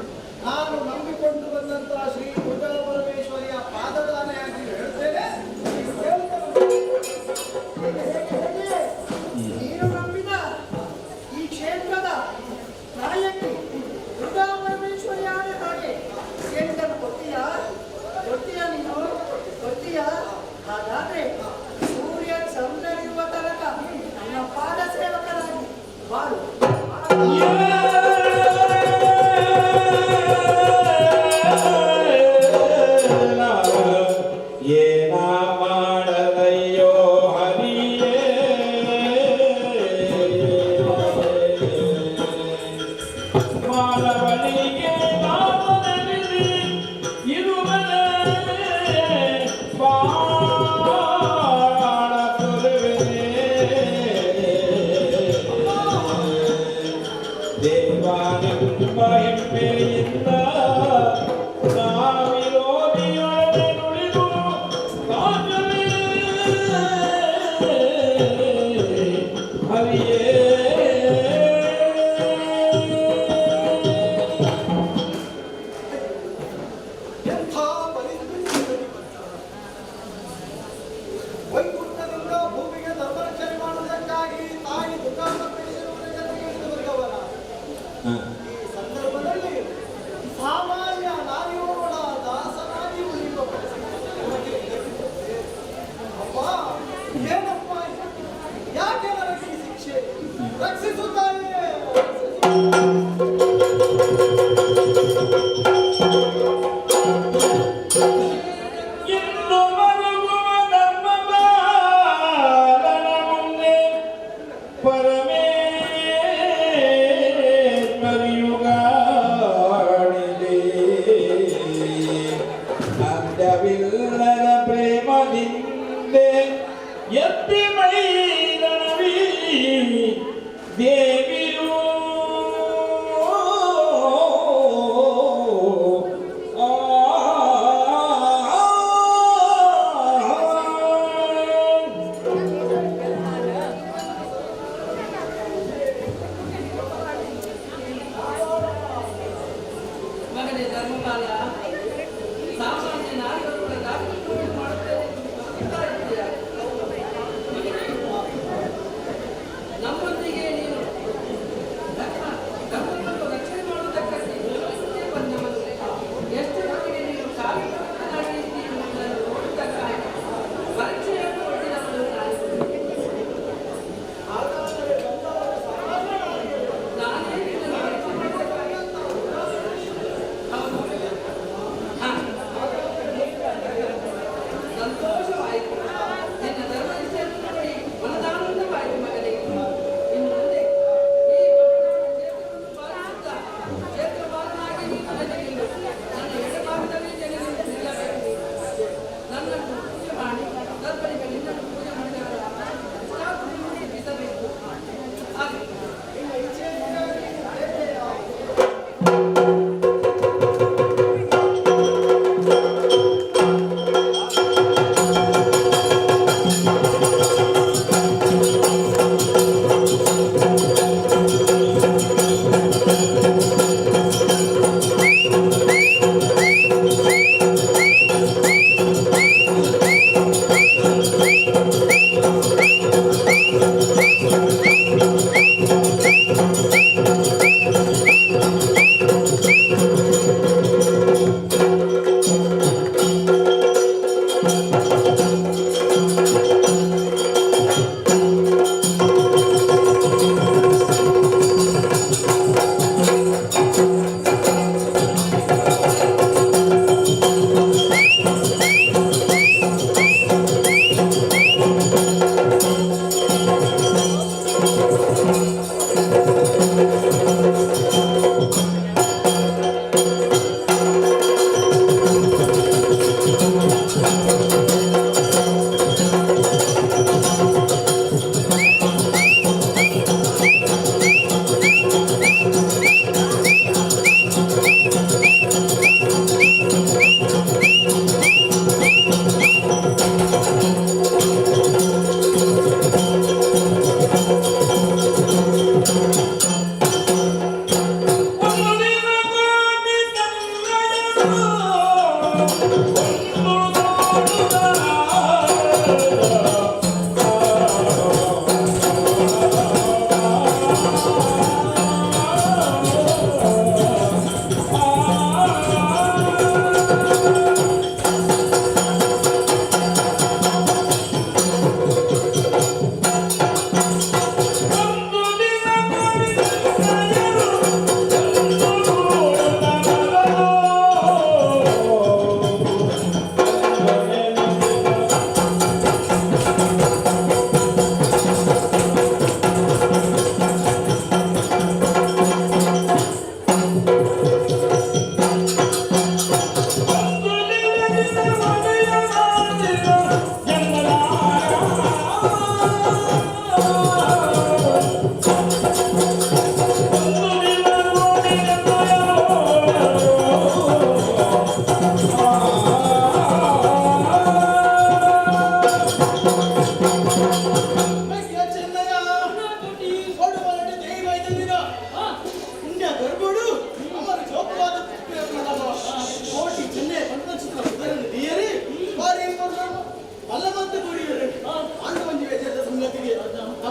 ನಾನು ನಂಬಿಕೊಂಡು ಬಂದಂತಹ ಶ್ರೀ ದುರ್ಗಾ ಪರಮೇಶ್ವರಿಯ ಪಾದದಾನೆಯಾಗಿ ಹೇಳ್ತೇನೆ, ನೀನು ಕೇಳ್ತಾ ಹೇಗೆ ಹೇಗೆ ಹೇಗೆ? ನೀನು ನಂಬಿದ ಈ ಕ್ಷೇತ್ರದ ನಾಯಕಿ ದುರ್ಗಾ ಪರಮೇಶ್ವರಿಯಾದ ಹಾಗೆ ಕೇಳಿದನ್ನು ಕೊಡ್ತೀಯಾ? ಕೊಡ್ತೀಯಾ? ನೀನು ಕೊಡ್ತೀಯಾ? ಹಾಗಾದ್ರೆ ಸೂರ್ಯ ಚಂದ್ರನಿರುವಂತಹ ವೈಕುಂಠದಿಂದ ಭೂಮಿಗೆ ಧರ್ಮರಕ್ಷಣೆ ಮಾಡುವುದಕ್ಕಾಗಿ ತಾಯಿ ದುರ್ಗಾಪರಮೇಶ್ವರನ ಜೊತೆಗೆ ಇಳಿದು ಬಂದವನ. ಈ ಸಂದರ್ಭದಲ್ಲಿ ಸಾಮಾನ್ಯ ನಾರಿಯೋಳ ದಾಸನಾಗಿ ಉಳಿಯುವ ಪರಿಸ್ಥಿತಿ ನಿಮಗೆ ದೊರಕಿದೆ. ಅಪ್ಪ, ಏನಪ್ಪ ಇದು? ಯಾಕೆ ನನಗೆ ಈ ಶಿಕ್ಷೆ? ರಕ್ಷಿಸುತ್ತಾನೆ, ಇನ್ನು ಮರುಗುವ ಧರ್ಮಪಾಲನ ಮುಂದೆ ಪರಮೇಶ್ವರಿಯುಗಾಣಿದೆ. ಅಂತ್ಯವಿಲ್ಲದ ಪ್ರೇಮದಿಂದೆ ಎತ್ತಿ ಮೈದನವಿ ದೇವಿಯು ಮಗನೇ ಧರ್ಮಪಾಲ, ಸಾಮಾನ್ಯ ನಾರಿಯೊಬ್ಬಳ ದಾಸತ್ವವನ್ನು ಮಾಡುತ್ತೇನೆ ಎಂದು ಗೊತ್ತಾ ಇದೆಯಾ? ಮಗನೇ, ನಮ್ಮೊಂದಿಗೆ ನೀನು ಧರ್ಮವನ್ನು ರಕ್ಷಣೆ ಮಾಡುವುದಕ್ಕಾಗಿ ಜೀವಿಸುತ್ತೇ ಬಂದವನು. ಎಷ್ಟರವರೆಗೆ ನೀನು ಕಾರ್ಯಪ್ರವೃತ್ತನಾಗಿ ಇದ್ದೀ ಎಂಬುದನ್ನು ನೋಡುವುದಕ್ಕಾಗಿ ಪರೀಕ್ಷೆಯನ್ನು ಒಡ್ಡಿದವನು ನಾನು. ನಾನೇ ನಿನ್ನನ್ನು ಪರೀಕ್ಷೆ ಮಾಡುವುದಕ್ಕಾಗಿ. ಹೌದು. ಸಂತೋಷವಾಯಿತು. ನಿನ್ನ ಧರ್ಮನಿಷ್ಠೆಯನ್ನು ನೋಡಿ ಮನದಾನಂದವಾಯಿತು ಮಗನೇ. ಇನ್ನು ಮುಂದೆ ಈ ಪಟ್ಟಣದ ಕ್ಷೇತ್ರವನ್ನು ಪಾಲಿಸುತ್ತಾ ಕ್ಷೇತ್ರಪಾಲನಾಗಿ ನೀನು ನೆಲೆ ನಿಲ್ಲು. ನನ್ನ ಎಡಭಾಗದಲ್ಲಿ ನೆಲೆ ನಿಲ್ಲಬೇಕು ನೀನು. ನನ್ನನ್ನು ಪೂಜೆ ಮಾಡಿ ತದ್ಬಳಿಕ ನಿನ್ನನ್ನು ಪೂಜೆ ಮಾಡಿದವರ ಇಷ್ಟಾರ್ಥವನ್ನು ಸಿದ್ಧಿಸಬೇಕು. ಹಾಗೆ. Oh.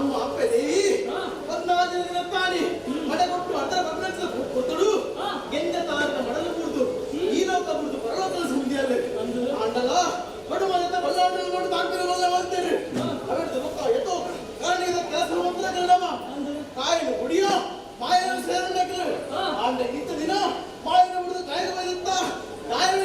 ನಮ್ಮ ಅಪ್ಪೆ ದೇವಿ 14 ದಿನ ತಾನಿ ಮಡೆ ಕೊಟ್ಟು ಅದರ ಬದಲಾಯಿಸಿದ ಕೊತ್ತಡು ಗೆಂಜ ತಾರಿನ ಮಡಲು ಕೂಡ್ದು ಈ ಲೋಕ ಬಿಡ್ದು ಪರಲೋಕದ ಸುದ್ದಿಯಲ್ಲಿ ಆಂಡಲ ಬಡು ಮನೆತ ಬಲ್ಲಾಂಡಲ ಮಾಡಿ ತಾಂಕಿನ ಬಲ್ಲ ಮಾಡ್ತೇನೆ ಅವೆಡ್ದು ಬೊಕ್ಕ ಎತ್ತೋ ಕಾರಣಿದ ಕೆಲಸ ಮಾತ್ರ ಕನ್ನಡಮ ಕಾಯಿನ ಗುಡಿಯ ಮಾಯನ ಸೇರಂಡಕ್ಲು ಆಂಡ ಇಂತ ದಿನ ಮಾಯನ ಬಿಡುದು ಕಾಯಿನ ಬೈದತ್ತ ಕಾಯಿನ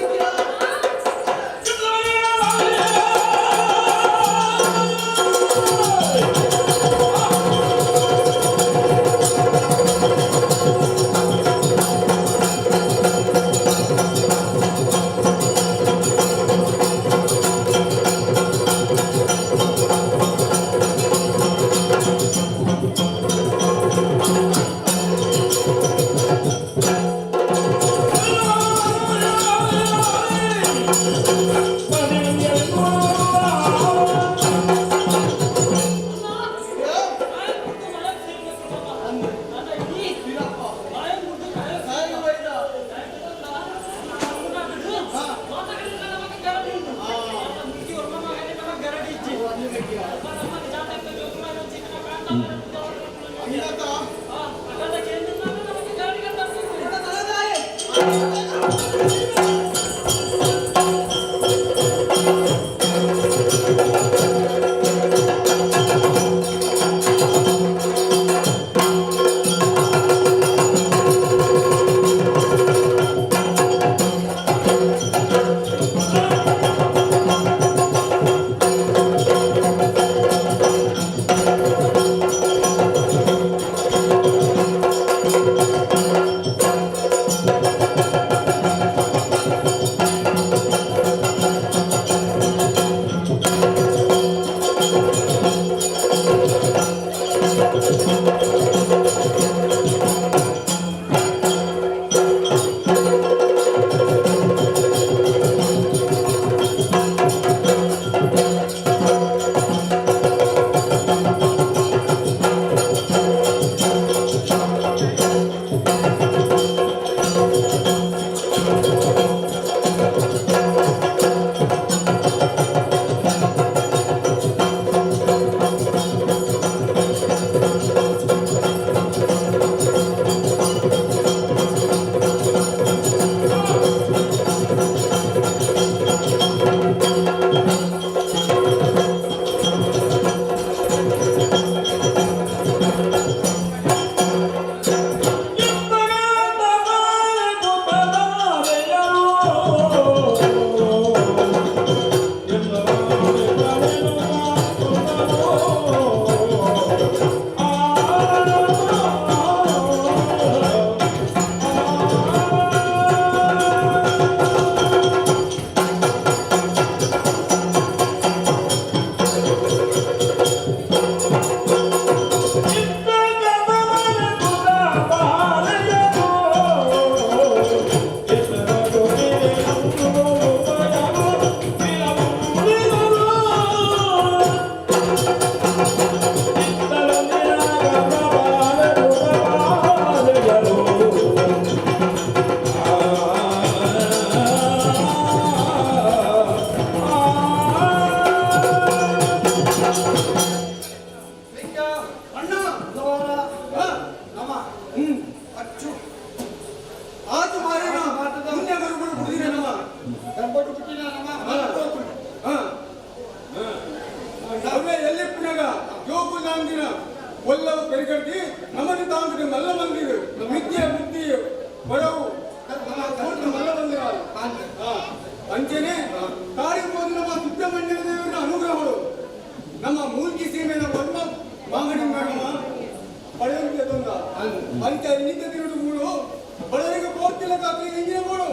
ಅಂಚೆನೆ ಕಾಡಿಬೋದು ನಮ್ಮ ಸುಬ್ರಹ್ಮಣ್ಯ ದೇವರ ಅನುಗ್ರಹಗಳು ನಮ್ಮ ಮೂಲ್ಕಿ ಸೀಮೆನ ವರ್ಮ ಮಾಂಗಡಿ ಮೇಡಮ ಪಡೆಯುತ್ತೆ ತೊಂದ ಅಂಚ ಇನ್ನಿದ್ದ ತಿರುಡು ಮೂಳು ಬಡವರಿಗೆ ಬೋರ್ತಿಲ್ಲ ಕಾತ್ರಿಗೆ ಇಂಜಿನ ಬೋಡು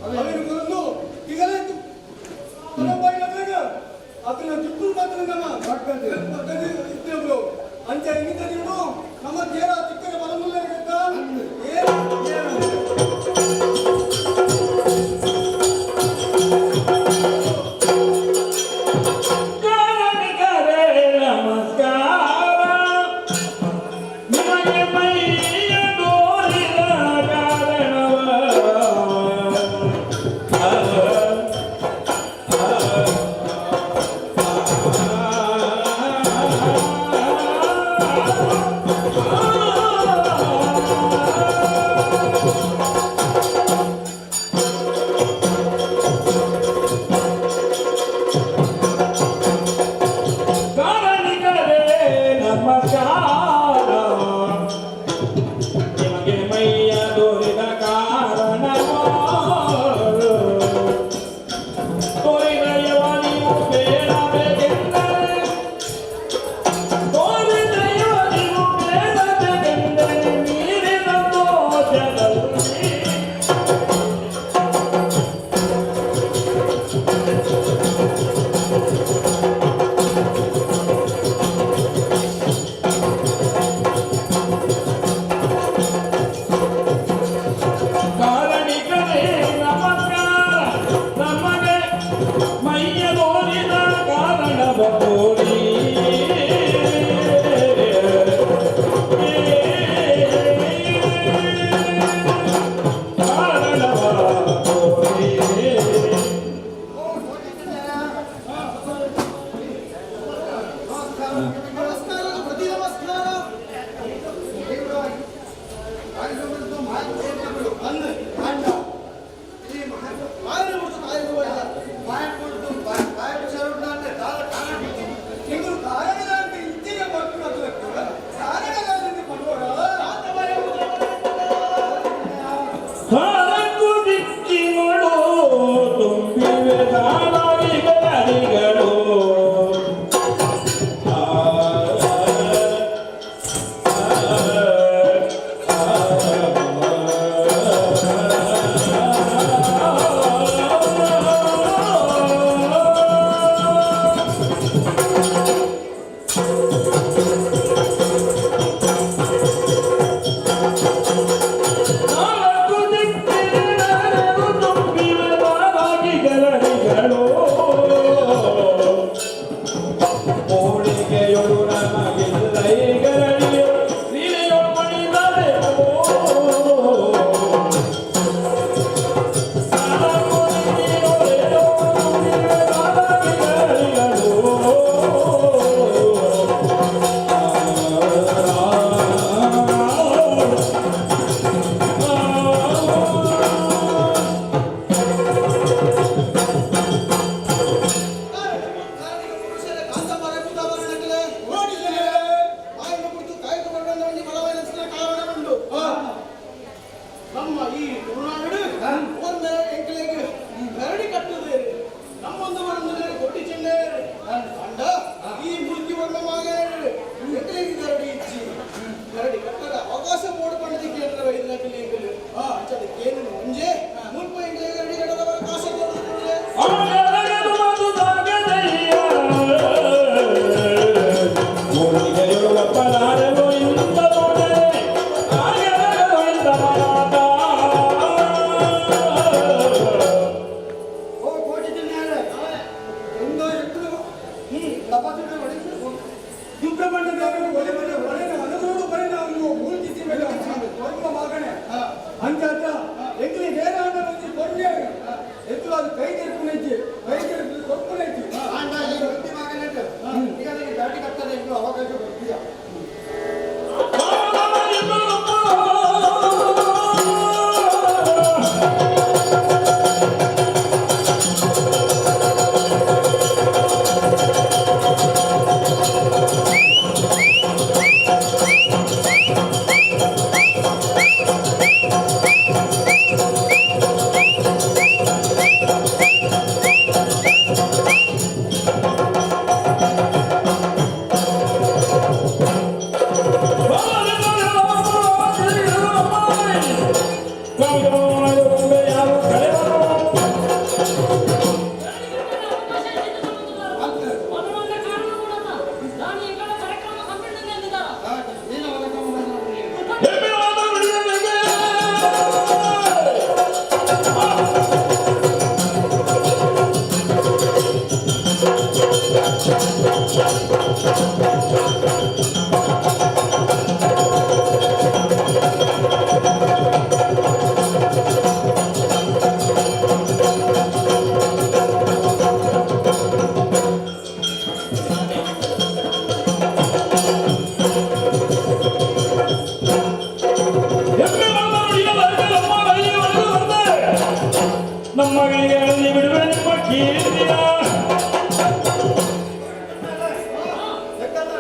ಅವನು ಮೊದಲು ಈಗಲೇ ಅತನ ಜುಟ್ಟು ಮಾತ್ರ ನಮ್ಮ ಇತ್ತಿನಬ್ರು ಅಂಚ ಇನ್ನಿದ್ದ ತಿರುಡು ನಮ್ಮ ತೇರ ಚಿಕ್ಕನ ಬಲಮುಲ್ಲ ಆ ನಮಸ್ಕಾರ ಪ್ರತಿ ನಮಸ್ಕಾರ. ನಾಲ್ಕು ದಿಕ್ಕಿಗಳು ತುಂಬಿವೆ ದಾನವಿಗರಿಗಳು. ನಾಲ್ಕು ದಿಕ್ಕಿಗಳು ತುಂಬಿವೆ ದಾನವಿಗರಿಗಳು. ಕೋಳಿಗೆಯೊಳು ನಮಗಿಲ್ಲ ಈಗರಳಿಯು ನೀರಿಯು ಮಣಿದರೆವು. ನಾಲ್ಕು ದಿಕ್ಕಿಗಳು ತುಂಬಿವೆ ದಾನವಿಗರಿಗಳು. ನಮ್ಮ ಈ ತುಳುನಾಡು ಒಂದೇ ಎಂಕಲೆಗೆ ಗರಡಿ ಕಟ್ಟುದೇರಿ ನಮ್ಮೊಂದು ಬರಂದು ಕೊಟ್ಟಿ ಚೆಂಡೇರಿ ಅಂಡ ಈ ಮುಲ್ಕಿ ಬಣ್ಣ ಮಾಗೇರಿ ಎಂಕಲೆಗೆ ಗರಡಿ ಇಚ್ಚಿ ಗರಡಿ ಕಟ್ಟದ ಅವಕಾಶ ಮೋಡ್ಕೊಂಡಿದ್ದಕ್ಕೆ ಏನಾರ ವೈದ್ಯಕಲಿ ಎಂಕಲು ಅಂಚದಕ್ಕೆ ಏನು ಮುಂಜೆ ಮುಲ್ಪ ಎಂಕಲೆಗೆ ಗರಡಿ ಕಟ್ಟದ ಅವಕಾಶ ಕೊಡುತ್ತಿಲ್ಲ. ಓ ಕೋಟಿ ಚಿನ್ನಾರೆ ಒಂದು ಎಷ್ಟು ತಪಾಸಣೆ ಹೊಡೆದು ಸುಬ್ರಹ್ಮಣ್ಯ ಒಲೆ ಮನೆ ಒಲೆನ ಅನದೋಡು ಬರೆ ನಾವು ಮೂಲ್ಕಿಸಿ ಮೇಲೆ ಕೊರ್ಮ ಮಗಣೆ ಅಂತ ಎಂಗ್ಲಿ ನೇರಾಂಡ ಒಂಜಿ ಪೊಣ್ಣೆ ಎತ್ತು ಅದು ಕೈ ತೆರಪುನೆಜ್ಜಿ ಕೈ ತೆರಪು ಕೊರ್ಪುನೆಜ್ಜಿ. ಆಂಡ ಈ ವೃತ್ತಿ ಮಗನಟ್ಟು ಈಗ ನನಗೆ ದಾಟಿ ಕಟ್ಟದೆ ಎಂಟು ಅವಕಾಶ ಕೊಡ್ತೀಯ. ನಮ್ಮ ಮಗಳಿಗೆ ಬಿಡುವೆ ನಿಮ್ಮ ಕೀರ್ತಿಯ. ಯಾಕಂದ್ರೆ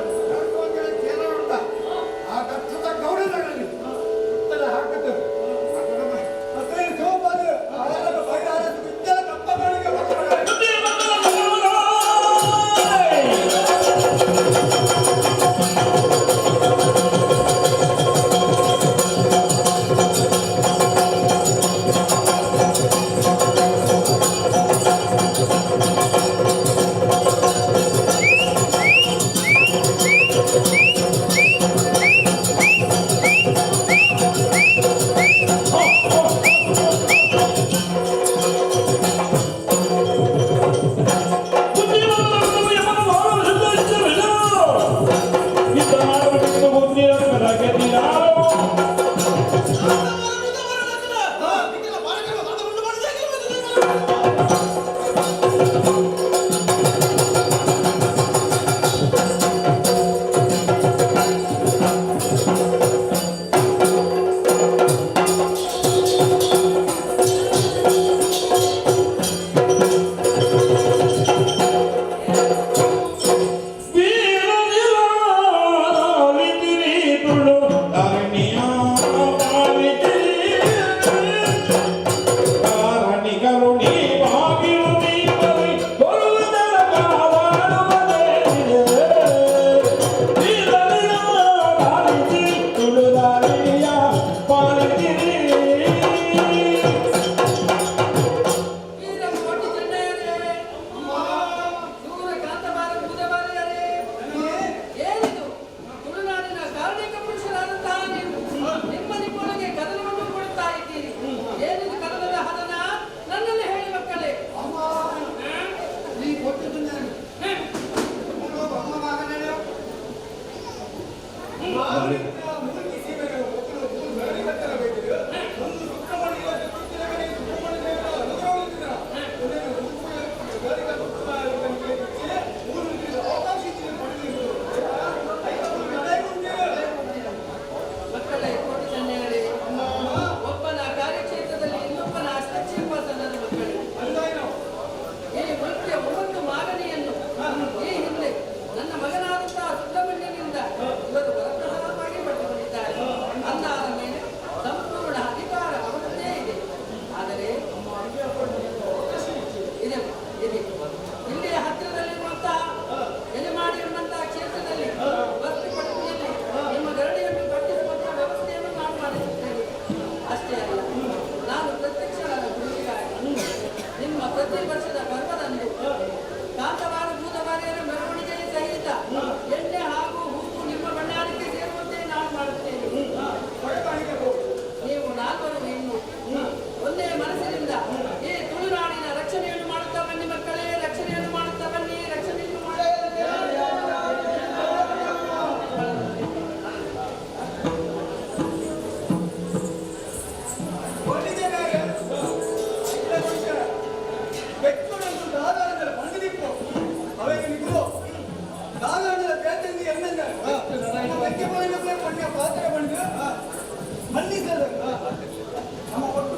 ದಾದಾಂಡಲ ಪೇಟೆಂದು ಎಮ್ಮೆಂದ ಮೆಕ್ಕೆ ಪೋಯಿನಪ್ಲೆ ಪಣ್ಯ ಪಾತ್ರ ಬಂದು ಮನ್ನಿಸಲು ನಮ್ಮ ಒಟ್ಟು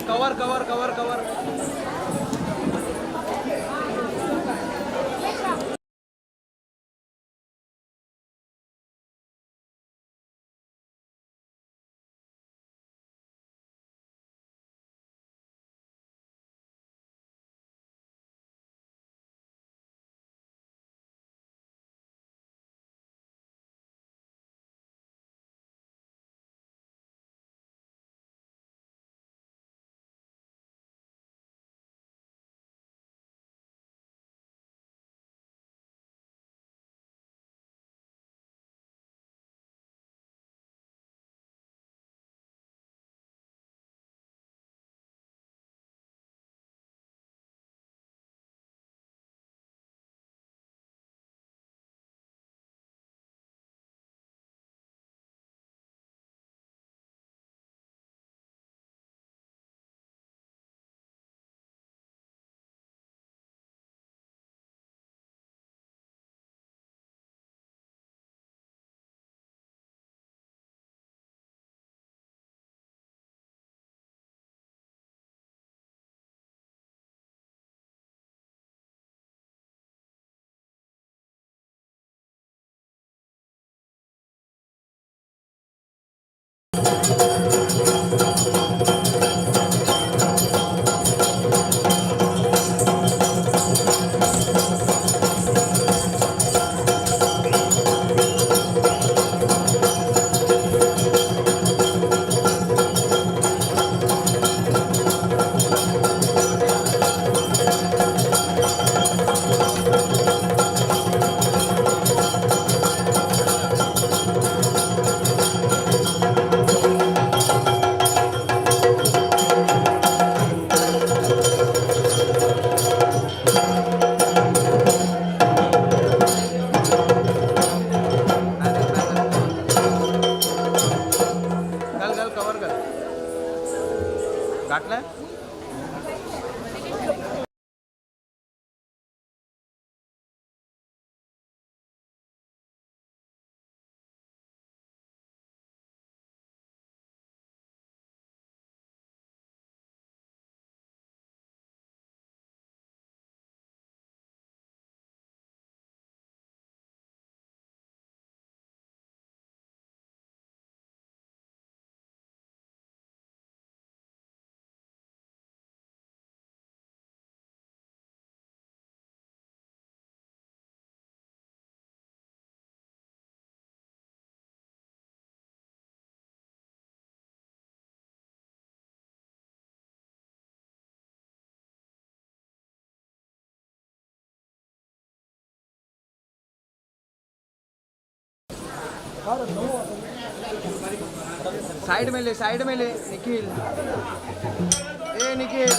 Cover cover cover cover. गल गल कवर कर गाठलं. साइड में ले, साइड में ले निखिल, ए निखिल।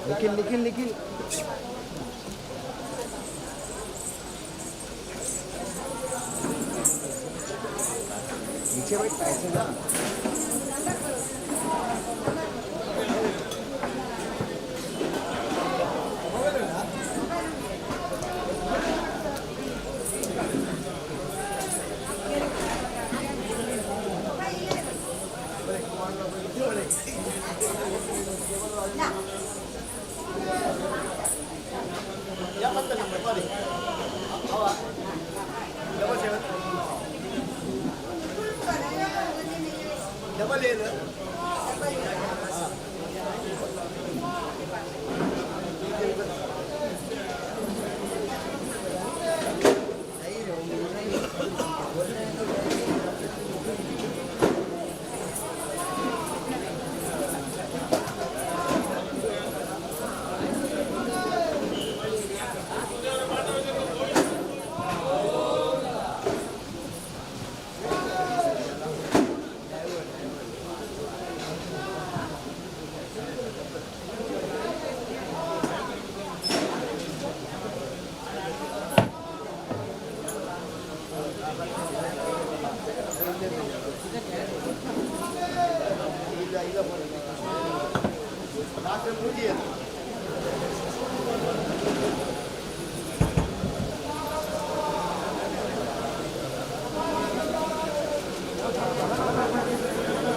ನಿಖಿಲ್ ನಿಖಿಲ್ ನಿಖಿಲ್. नीचे बैठ ऐसे ना।